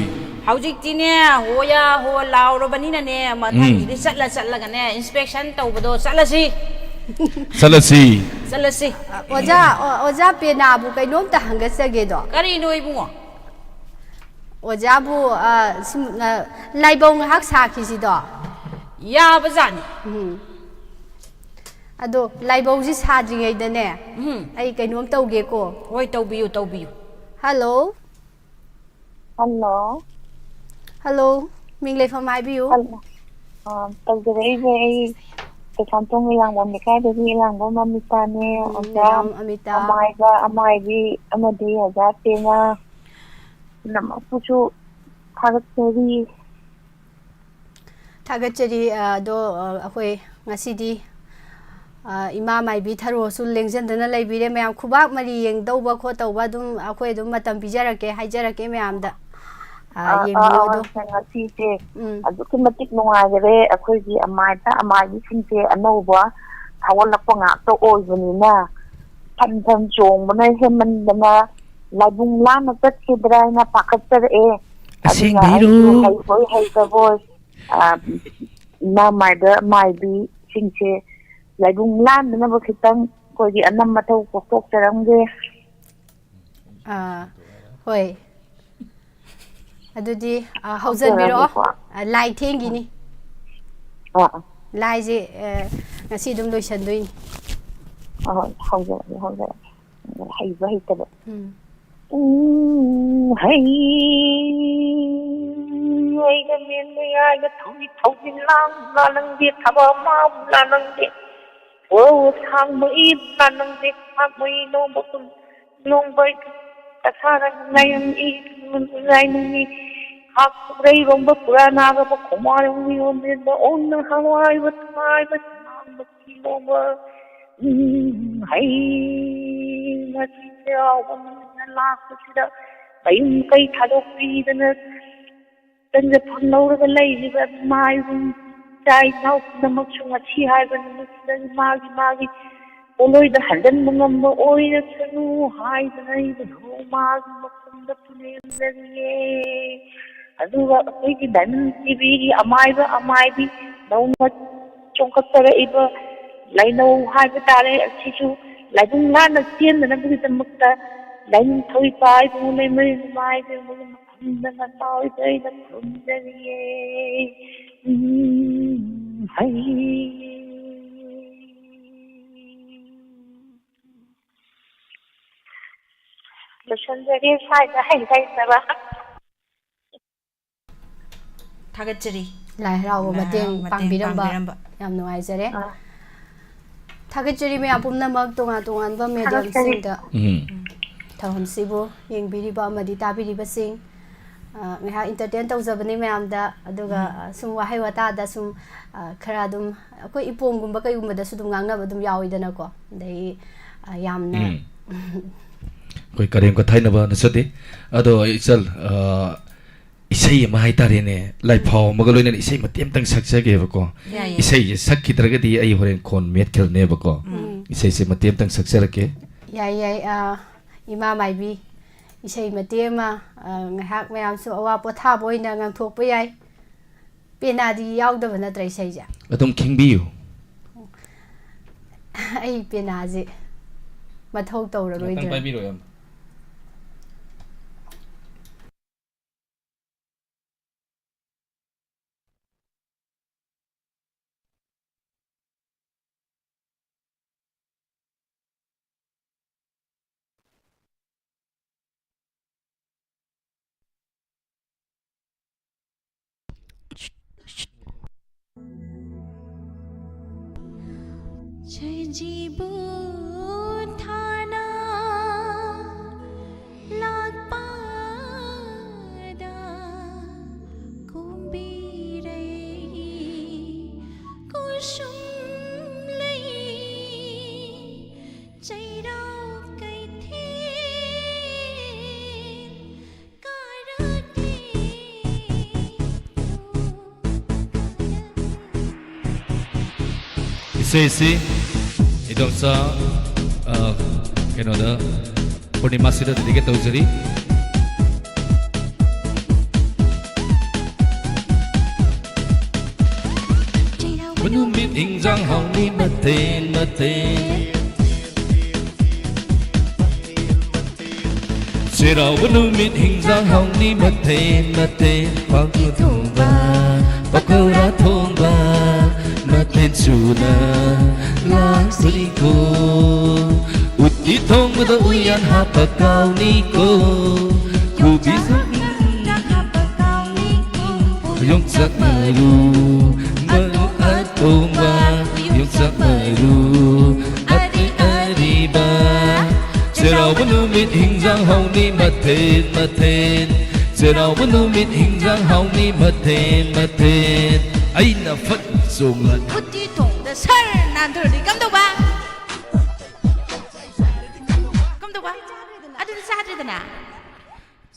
ꯍꯧꯖꯤꯛꯇꯤꯅꯦ, ꯍꯣꯌꯥ ꯍꯣ ꯂꯥꯎꯔꯕꯅꯤꯅꯅꯦ, ꯃꯊꯪꯒꯤꯗꯤ ꯎꯝ꯫ ꯆꯠꯂ ꯆꯠꯂꯒꯅꯦ, inspection ꯇꯧꯕꯗꯣ ꯆꯠꯂꯁꯤ꯫ ꯆꯠꯂꯁꯤ꯫ ꯆꯠꯂꯁꯤ꯫ ꯑ, ꯑꯣꯖꯥ, ꯑꯣ, ꯑꯣꯖꯥ ꯄꯦꯅꯥꯕꯨ ꯀꯩꯅꯣꯝꯇ ꯍꯪꯒꯠꯆꯒꯦꯗꯣ꯫ ꯀꯔꯤꯅꯣ ꯏꯕꯨꯡꯉꯣ? ꯑꯣꯖꯥꯕꯨ, ꯑ, ꯁꯨꯝ, ꯑ, ꯂꯥꯏꯕꯧ ꯉꯥꯏꯍꯥꯛ ꯁꯥꯈꯤꯁꯤꯗꯣ꯫ ꯌꯥꯕꯖꯥꯠꯅꯤ꯫ ꯎꯝ꯫ ꯑꯗꯣ ꯂꯥꯏꯕꯧꯁꯤ ꯁꯥꯗ꯭ꯔꯤꯉꯩꯗꯅꯦ, ꯎꯝ꯫ ꯑꯩ ꯀꯩꯅꯣꯝ ꯇꯧꯒꯦꯀꯣ꯫ ꯍꯣꯏ, ꯇꯧꯕꯤꯌꯨ, ꯇꯧꯕꯤꯌꯨ꯫ ꯍꯜꯂꯣ꯫ ꯍꯜꯂꯣ꯫ ꯍꯜꯂꯣ꯫ ꯃꯤꯡ ꯂꯩꯐꯝ ꯍꯥꯏꯕꯤꯌꯨ꯫ ꯍꯜꯂꯣ꯫ ꯑ, ꯇꯧꯖꯔꯛꯏꯁꯦ ꯑꯩ ꯀꯩꯁꯥꯝꯊꯣꯡ ꯏꯔꯥꯡꯕꯝ ꯂꯩꯀꯥꯏꯗꯒꯤ ꯏꯔꯥꯡꯕꯝ ꯑꯃꯤꯇꯥꯅꯦ꯫ ꯎꯝ, ꯑꯣꯖꯥ ꯃꯦꯗꯥꯝ ꯑꯃꯤꯇꯥ꯫ ꯑꯃꯥꯏꯕ, ꯑꯃꯥꯏꯕꯤ ꯑꯃꯗꯤ ꯑꯣꯖꯥ ꯄꯦꯅꯥ ꯄꯨꯝꯅꯃꯛꯄꯨꯁꯨ ꯊꯥꯒꯠꯆꯔꯤ꯫ ꯊꯥꯒꯠꯆꯔꯤ꯫ ꯑ, ꯑꯗꯣ, ꯑ, ꯑꯩꯈꯣꯏ ꯉꯁꯤꯗꯤ, ꯑ, ꯏꯃꯥ ꯃꯥꯏꯕꯤ ꯊꯔꯣꯁꯨ ꯂꯦꯡꯖꯟꯗꯅ ꯂꯩꯕꯤꯔꯦ꯫ ꯃꯌꯥꯝ ꯈꯨꯕꯥꯛ ꯃꯔꯤ ꯌꯦꯡꯗꯧꯕ ꯈꯣꯠꯇꯧꯕ ꯑꯗꯨꯝ ꯑꯩꯈꯣꯏ ꯑꯗꯨꯝ ꯃꯇꯝ ꯄꯤꯖꯔꯛꯀꯦ, ꯍꯥꯏꯖꯔꯛꯀꯦ ꯃꯌꯥꯝꯗ꯫ ꯑ, ꯑꯥ, ꯌꯦꯡꯕꯤꯌꯨ ꯑꯥ, ꯑꯗꯣ꯫ ꯑꯥ, ꯉꯁꯤꯁꯦ ꯎꯝ꯫ ꯑꯗꯨꯛꯀꯤ ꯃꯇꯤꯛ ꯅꯨꯡꯉꯥꯏꯖꯔꯦ꯫ ꯑꯩꯈꯣꯏꯒꯤ ꯑꯃꯥꯏꯕ ꯑꯃꯥꯏꯕꯤꯁꯤꯡꯁꯦ ꯑꯅꯧꯕ ꯊꯥꯒꯠꯂꯛꯄ ꯉꯥꯛꯇ ꯑꯣꯏꯕꯅꯤꯅ ꯐꯟ ꯐꯟ ꯆꯣꯡꯕꯅ ꯍꯦꯟꯃꯟꯗꯅ ꯂꯥꯏꯕꯨꯡ ꯂꯥꯟꯅ ꯆꯠꯈꯤꯗ꯭ꯔꯥ ꯍꯥꯏꯅ ꯄꯥꯈꯠꯆꯔꯛꯑꯦ꯫ ꯑꯗꯨꯅ ꯑꯁꯦꯡꯕꯩꯔꯣ? ꯑꯩꯁꯨ ꯍꯩꯕꯣꯏ ꯍꯩꯇꯕꯣꯏ, ꯑꯥ, ꯏꯃꯥ ꯃꯥꯏꯕ ꯃꯥꯏꯕꯤꯁꯤꯡꯁꯦ ꯂꯥꯏꯕꯨꯡ ꯂꯥꯟꯗꯅꯕ ꯈꯤꯇꯪ ꯑꯩꯈꯣꯏꯒꯤ ꯑꯅꯝ ꯃꯊꯧ ꯀꯣꯛꯊꯣꯛꯆꯔꯝꯒꯦ꯫ ꯑꯥ, ꯍꯣꯏ꯫ ꯑꯗꯨꯗꯤ, ꯑꯥ, ꯍꯧꯖꯟꯕꯤꯔꯛꯑꯣ꯫ ꯍꯧꯖꯔꯒꯦꯀꯣ꯫ ꯑꯥ, ꯂꯥꯏ ꯊꯦꯡꯈꯤꯅꯤ꯫ ꯑꯥ, ꯑꯥ꯫ ꯂꯥꯏꯁꯦ, ꯑꯥ, ꯉꯁꯤ ꯑꯗꯨꯝ ꯂꯣꯏꯁꯟꯗꯣꯏꯅꯤ꯫ ꯍꯣꯏ, ꯍꯣꯏ, ꯍꯧꯖꯔꯒꯦ, ꯍꯧꯖꯔꯒꯦ꯫ ꯍꯩꯕ ꯍꯩꯇꯕ꯫ ꯎꯝ꯫ ꯎꯝ, ꯍꯩ, ꯍꯩꯒ ꯃꯦꯟꯕ ꯌꯥꯏꯒ ꯊꯧꯔꯤ ꯊꯧꯖꯤꯜ ꯂꯥꯡ ꯂꯥ ꯅꯪꯗꯦ, ꯊꯕꯛ ꯑꯃꯕꯨ ꯂꯥ ꯅꯪꯗꯦ꯫ ꯑꯣ, ꯁꯥꯡꯕ ꯏ ꯂꯥ ꯅꯪꯗꯦ, ꯁꯥꯡꯕ ꯏ ꯂꯣꯡꯕ ꯀꯨꯝ ꯅꯣꯡꯕꯩ ꯀꯁꯥꯔ ꯂꯥꯏꯌꯪ ꯏ ꯂꯥꯏꯅꯨꯡ ꯏ ꯍꯥꯛ ꯈꯨꯔꯩꯔꯣꯝꯕ ꯄꯨꯔꯥ ꯅꯥꯒꯕ ꯈꯣꯃꯥꯌꯣꯡ ꯃꯤꯌꯣꯟꯕ ꯑꯣꯟꯅ ꯍꯋꯥꯏꯕ ꯊꯥꯏꯕ ꯁꯥꯡꯕ ꯀꯤꯂꯣꯕ꯫ ꯎꯝ, ꯍꯩ, ꯉꯁꯤ ꯆꯩꯔꯥꯎꯕ ꯅꯨꯃꯤꯠꯅ ꯂꯥꯛꯄꯁꯤꯗ ꯃꯌꯨꯝ ꯀꯩ ꯊꯥꯗꯣꯛꯄꯤꯗꯅ ꯇꯟꯖ ꯐꯪꯍꯧꯔꯒ ꯂꯩꯔꯤꯕ ꯏꯃꯥ ꯏꯕꯨꯡ ꯏꯆꯥ ꯏꯅꯥꯎ ꯄꯨꯝꯅꯃꯛꯁꯨ ꯉꯁꯤ ꯍꯥꯏꯕ ꯅꯨꯃꯤꯠꯁꯤꯗ ꯃꯥꯒꯤ ꯃꯥꯒꯤ ꯄꯣꯂꯣꯏꯗ ꯍꯟꯖꯟꯕ ꯉꯝꯕ ꯑꯣꯏꯔꯁꯅꯨ ꯍꯥꯏꯗꯅ ꯏꯕꯨꯙꯧ ꯃꯥꯒꯤ ꯃꯐꯝꯗ ꯄꯨꯅꯦꯝꯖꯔꯤꯌꯦ꯫ ꯑꯗꯨꯒ ꯑꯩꯈꯣꯏꯒꯤ ꯗꯥꯏꯃꯟ ꯇꯤꯚꯤꯒꯤ ꯑꯃꯥꯏꯕ ꯑꯃꯥꯏꯕꯤ ꯅꯧꯅ ꯆꯣꯡꯈꯠꯆꯔꯛꯏꯕ ꯂꯥꯏꯅꯧ ꯍꯥꯏꯕ ꯇꯥꯔꯦ, ꯑꯁꯤꯁꯨ ꯂꯥꯏꯕꯨꯡ ꯂꯥꯟꯅ ꯆꯦꯟꯗꯅꯕꯒꯤꯗꯃꯛꯇ ꯂꯥꯏꯅꯤꯡꯊꯧ ꯏꯄꯥ ꯏꯕꯨꯡꯉꯣ ꯂꯩꯃꯔꯦꯟ ꯏꯃꯥ ꯏꯕꯦꯝꯃꯒꯤ ꯃꯐꯝꯗ ꯅꯆꯥ ꯑꯣꯏꯕ ꯑꯩꯅ ꯈꯨꯔꯨꯝꯖꯔꯤꯌꯦ꯫ ꯎꯝ, ꯍꯩ꯫ ꯂꯣꯏꯁꯤꯟꯖꯔꯦ ꯁ꯭ꯋꯥꯏꯗ ꯍꯩ ꯍꯩꯇꯕ꯫ ꯊꯥꯒꯠꯆꯔꯤ꯫ ꯂꯥꯏ ꯍꯔꯥꯎꯕ ꯂꯥꯏ ꯃꯇꯦꯡ ꯍꯔꯥꯎꯕ ꯃꯇꯦꯡ ꯄꯥꯡꯕꯤꯔꯝꯕ ꯄꯥꯡꯕꯤꯔꯝꯕ꯫ ꯌꯥꯝ ꯅꯨꯡꯉꯥꯏꯖꯔꯦ꯫ ꯑꯥ꯫ ꯊꯥꯒꯠꯆꯔꯤ ꯃꯌꯥꯝ ꯄꯨꯝꯅꯃꯛ, ꯇꯣꯉꯥꯟ ꯇꯣꯉꯥꯟꯕ ꯊꯥꯒꯠꯆꯔꯤ꯫ ꯃꯦꯗꯤꯌꯝꯁꯤꯡꯗ ꯎꯝ꯫ ꯊꯧꯔꯝꯁꯤꯕꯨ ꯌꯦꯡꯕꯤꯔꯤꯕ ꯑꯃꯗꯤ ꯇꯥꯕꯤꯔꯤꯕꯁꯤꯡ꯫ ꯑ, ꯉꯥꯏꯍꯥꯛ entertain ꯇꯧꯖꯕꯅꯤ ꯃꯌꯥꯝꯗ꯫ ꯑꯗꯨꯒ, ꯎꯝ꯫ ꯑ, ꯁꯨꯝ ꯋꯥꯍꯩ ꯋꯥꯇꯥꯗ ꯁꯨꯝ, ꯑ, ꯈꯔ ꯑꯗꯨꯝ ꯑꯩꯈꯣꯏ ꯏꯄꯣꯝꯒꯨꯝꯕ ꯀꯩꯒꯨꯝꯕꯗꯁꯨ ꯑꯗꯨꯝ ꯉꯥꯡꯅꯕ ꯑꯗꯨꯝ ꯌꯥꯎꯋꯤꯗꯅꯀꯣ꯫ ꯑꯗꯩ, ꯑ, ꯌꯥꯝꯅ ꯎꯝ꯫ ꯑꯩꯈꯣꯏ ꯀꯔꯦꯝ ꯀꯊꯥꯏꯅꯕ ꯅꯠꯆꯗꯦ꯫ ꯑꯗꯣ ꯏꯆꯜ, ꯑ, ꯏꯁꯩ ꯑꯃ ꯍꯥꯏꯇꯥꯔꯦꯅꯦ, ꯂꯥꯏꯐꯥꯎ ꯑꯃꯒ ꯂꯣꯏꯅꯅ ꯏꯁꯩ ꯃꯇꯦꯛ ꯑꯃꯇꯪ ꯁꯛꯆꯒꯦꯕꯀꯣ꯫ ꯌꯥꯏ, ꯌꯥꯏ꯫ ꯏꯁꯩꯁꯦ ꯁꯛꯈꯤꯗ꯭ꯔꯒꯗꯤ ꯑꯩ ꯍꯣꯔꯦꯟ ꯈꯣꯟ ꯃꯦꯠꯈ꯭ꯔꯅꯦꯕꯀꯣ꯫ ꯎꯝ꯫ ꯏꯁꯩꯁꯦ ꯃꯇꯦꯛ ꯑꯃꯇꯪ ꯁꯛꯆꯔꯛꯀꯦ꯫ ꯌꯥꯏ, ꯌꯥꯏ꯫ ꯑ, ꯏꯃꯥ ꯃꯥꯏꯕꯤ, ꯏꯁꯩ ꯃꯇꯦꯛ ꯑꯃ, ꯑ, ꯉꯥꯏꯍꯥꯛ ꯃꯌꯥꯝꯁꯨ ꯑꯋꯥ ꯄꯣꯊꯥꯕ ꯑꯣꯏꯅ ꯉꯥꯡꯊꯣꯛꯄ ꯌꯥꯏ꯫ ꯄꯦꯅꯥꯗꯤ ꯌꯥꯎꯗꯕ ꯅꯠꯇ꯭ꯔꯥ ꯏꯁꯩꯁꯦ? ꯑꯗꯨꯝ ꯈꯤꯡꯕꯤꯌꯨ꯫ ꯑꯩ ꯄꯦꯅꯥꯁꯦ ꯃꯊꯧ ꯉꯥꯛꯇꯪ ꯇꯧꯔꯔꯣꯏꯗ꯭ꯔꯥ? ꯄꯥꯏꯕꯤꯔꯣ, ꯏꯌꯥꯝꯕ꯫ ꯁꯖꯤꯕꯨ ꯊꯥꯅ ꯂꯥꯛꯄꯗ ꯀꯨꯝꯕꯤꯔꯩ ꯀꯨꯁꯨꯝ ꯂꯩ ꯆꯩꯔꯥꯎ ꯀꯩꯊꯦꯜ ꯀꯥꯔꯛꯂꯦ꯫ ꯏꯁꯩꯁꯤ ꯏꯗꯣꯝꯆꯥ, ꯑ, ꯀꯩꯅꯣꯗ, ꯄꯨꯔꯅꯤꯃꯥꯁꯤꯗ dedicate ꯇꯧꯖꯔꯤ꯫ ꯅꯨꯃꯤꯠ ꯏꯟꯖꯥꯡ ꯍꯥꯎꯅꯤ ꯃꯊꯦꯜ ꯃꯊꯦꯜ꯫ ꯆꯩꯔꯥꯎꯕ ꯅꯨꯃꯤꯠ ꯍꯤꯟꯖꯥꯡ ꯍꯥꯎꯅꯤ ꯃꯊꯦꯜ ꯃꯊꯦꯜ꯫ ꯄꯥꯡꯈꯣꯛ ꯊꯣꯡꯕ, ꯄꯀꯧꯔꯥ ꯊꯣꯡꯕ, ꯃꯊꯦꯜ ꯁꯨꯅ ꯂꯥꯛꯁꯤꯀꯣ꯫ ꯎꯇꯤ ꯊꯣꯡꯕꯗ ꯎꯌꯥꯟ ꯍꯥꯞꯄ ꯀꯥꯎꯅꯤꯀꯣ꯫ ꯀꯣꯕꯤ ꯌꯣꯡꯆꯥꯛ ꯃꯔꯨ, ꯃꯔꯨ ꯑꯇꯣꯡꯕ, ꯌꯣꯡꯆꯥꯛ ꯃꯔꯨ ꯑꯔꯤ ꯑꯔꯤꯕ꯫ ꯆꯩꯔꯥꯎꯕ ꯅꯨꯃꯤꯠ ꯍꯤꯟꯖꯥꯡ ꯍꯥꯎꯅꯤ ꯃꯊꯦꯜ ꯃꯊꯦꯜ꯫ ꯆꯩꯔꯥꯎꯕ ꯅꯨꯃꯤꯠ ꯍꯤꯟꯖꯥꯡ ꯍꯥꯎꯅꯤ ꯃꯊꯦꯟ ꯃꯊꯦꯟ꯫ ꯑꯩꯅ ꯐꯠ ꯆꯣꯡꯂꯛ ꯎꯇꯤ ꯊꯣꯡꯗ ꯁꯔ ꯅꯥꯟꯊꯔꯗꯤ ꯀꯝꯗꯧꯕ? ꯀꯝꯗꯧꯕ? ꯑꯗꯨꯗꯤ ꯆꯥꯗ꯭ꯔꯦꯗꯅ꯫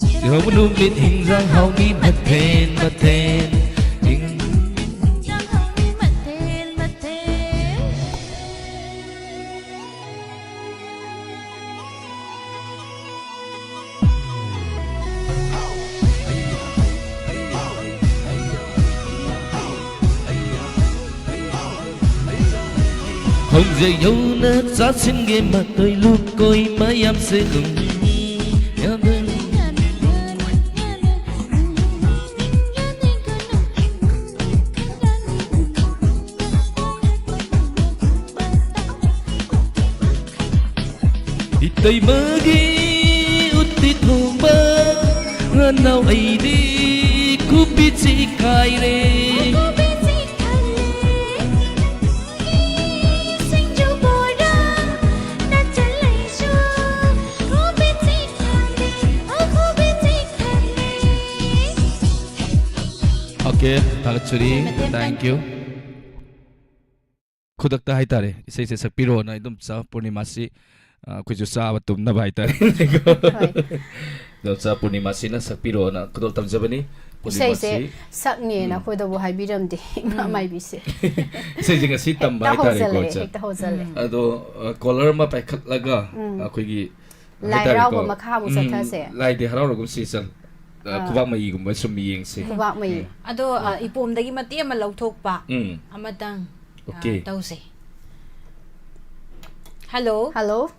ꯆꯩꯔꯥꯎꯕ ꯅꯨꯃꯤꯠ ꯍꯤꯟꯖꯥꯡ ꯍꯥꯎꯅꯤ ꯃꯊꯦꯟ ꯃꯊꯦꯟ꯫ ꯍꯤꯟꯖꯥꯡ ꯍꯥꯎꯅꯤ ꯃꯊꯦꯟ ꯃꯊꯦꯟ꯫ ꯈꯣꯡꯖꯩ ꯌꯧꯅ ꯆꯥꯁꯤꯟꯒꯦ ꯃꯇꯣꯏ ꯂꯨꯀꯣꯏ ꯃꯌꯥꯝꯁꯦ꯫ ꯎꯝ꯫ ꯏꯇꯩꯃꯒꯤ ꯎꯠꯇꯤ ꯊꯣꯡꯕ ꯅꯅꯥꯎ ꯑꯩꯗꯤ ꯈꯨꯕꯤ ꯆꯤꯛꯈꯥꯏꯔꯦ꯫ ꯈꯨꯕꯤ ꯆꯤꯛꯈꯥꯏꯔꯦ꯫ ꯁꯤꯡꯖꯨ ꯕꯣꯔꯥ ꯅꯠꯇ꯭ꯔ ꯂꯩꯁꯨ ꯈꯨꯕꯤ ꯆꯤꯛꯈꯥꯏꯔꯦ꯫ ꯑꯣ ꯈꯨꯕꯤ ꯆꯤꯛꯈꯥꯏꯔꯦ꯫ ꯑꯣꯀꯦ, ꯊꯥꯒꯠꯆꯔꯤ꯫ ꯃꯇꯦꯡ ꯄꯥꯡ- Thank you꯫ ꯈꯨꯗꯛꯇ ꯍꯥꯏꯇꯥꯔꯦ, ꯏꯁꯩꯁꯦ ꯁꯛꯄꯤꯔꯣꯅ ꯏꯗꯣꯝꯆꯥ ꯄꯨꯔꯅꯤꯃꯥꯁꯤ, ꯑ, ꯑꯩꯈꯣꯏꯁꯨ ꯆꯥꯕ ꯇꯨꯝꯅꯕ ꯍꯥꯏꯇꯥꯔꯦ꯫ ꯍꯣꯏ꯫ ꯏꯗꯣꯝꯆꯥ ꯄꯨꯔꯅꯤꯃꯥꯁꯤꯅ ꯁꯛꯄꯤꯔꯣꯅ ꯈꯨꯗꯣꯜ ꯇꯝꯖꯕꯅꯤ꯫ ꯏꯁꯩꯁꯦ ꯄꯨꯔꯅꯤꯃꯥꯁꯤ ꯁꯛꯅꯤꯅ ꯎꯝ꯫ ꯑꯩꯈꯣꯏꯗꯕꯨ ꯍꯥꯏꯕꯤꯔꯝꯗꯦ, ꯏꯃꯥ ꯎꯝ꯫ ꯃꯥꯏꯕꯤꯁꯦ꯫ ꯏꯁꯩꯁꯦ ꯉꯁꯤ ꯇꯝꯕ ꯍꯦꯛꯇ ꯍꯥꯏꯇꯥꯔꯦꯀꯣ, ꯍꯧꯖꯜꯂꯛꯑꯦ, ꯏꯆꯟ꯫ ꯍꯦꯛꯇ ꯍꯧꯖꯜꯂꯛꯑꯦ꯫ ꯎꯝ꯫ ꯑꯗꯣ, ꯑ, ꯀꯣꯂꯔ ꯑꯃ ꯄꯥꯏꯈꯠꯂꯒ ꯎꯝ꯫ ꯑꯩꯈꯣꯏꯒꯤ ꯂꯥꯏ ꯍꯥꯏꯇꯥꯔꯦꯀꯣ꯫ ꯍꯔꯥꯎꯕ ꯃꯈꯥ ꯑꯃꯨꯛ ꯎꯝ, ꯆꯠꯊꯁꯦ꯫ ꯂꯥꯏꯗꯤ ꯍꯔꯥꯎꯔꯒꯨꯝꯁꯤ, ꯏꯆꯟ꯫ ꯑ, ꯑꯥ꯫ ꯈꯨꯕꯥꯛ ꯃꯌꯤꯒꯨꯝꯕ ꯁꯨꯝ ꯌꯦꯡꯁꯤ꯫ ꯈꯨꯕꯥꯛ ꯃꯌꯤ꯫ ꯎꯝ꯫ ꯑꯗꯣ, ꯑ, ꯏꯄꯣꯝꯗꯒꯤ ꯃꯇꯦꯛ ꯑꯃ ꯂꯧꯊꯣꯛꯄ ꯎꯝ꯫ ꯑꯃꯇꯪ, ꯑ, ꯑꯣꯀꯦ꯫ ꯇꯧꯁꯦ꯫ ꯍꯜꯂꯣ꯫ ꯍꯜꯂꯣ꯫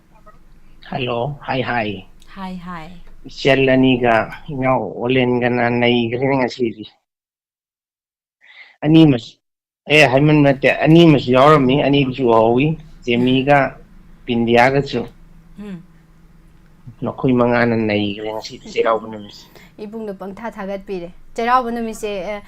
ꯍꯜꯂꯣ, ꯍꯥꯏ, ꯍꯥꯏ꯫ ꯍꯥꯏ, ꯍꯥꯏ꯫ ꯏꯆꯜ ꯑꯅꯤꯒ ꯏꯅꯥꯎ ꯑꯣꯂꯦꯟꯒꯅ ꯅꯩꯈ꯭ꯔꯦ ꯉꯁꯤꯗꯤ꯫ ꯑꯅꯤꯃꯛ-, ꯑꯦ, ꯍꯥꯏꯃꯟ ꯅꯠꯇꯦ, ꯑꯅꯤꯃꯁꯨ ꯌꯥꯎꯔꯝꯃꯤ, ꯑꯅꯤꯗꯨꯁꯨ ꯎꯍꯧꯋꯤ, ꯎꯝ꯫ ꯖꯦꯃꯤꯒ ꯄꯤꯟꯗꯤꯌꯥꯒꯁꯨ꯫ ꯎꯝ꯫ ꯅꯈꯣꯏ ꯃꯉꯥꯅ ꯅꯩꯈ꯭ꯔꯦ ꯉꯁꯤꯗꯤ ꯆꯩꯔꯥꯎꯕ ꯅꯨꯃꯤꯠꯁꯦ꯫ ꯏꯕꯨꯡꯅ ꯄꯪꯊꯥ ꯊꯥꯒꯠꯄꯤꯔꯦ꯫ ꯆꯩꯔꯥꯎꯕ ꯅꯨꯃꯤꯠꯁꯦ, ꯑ,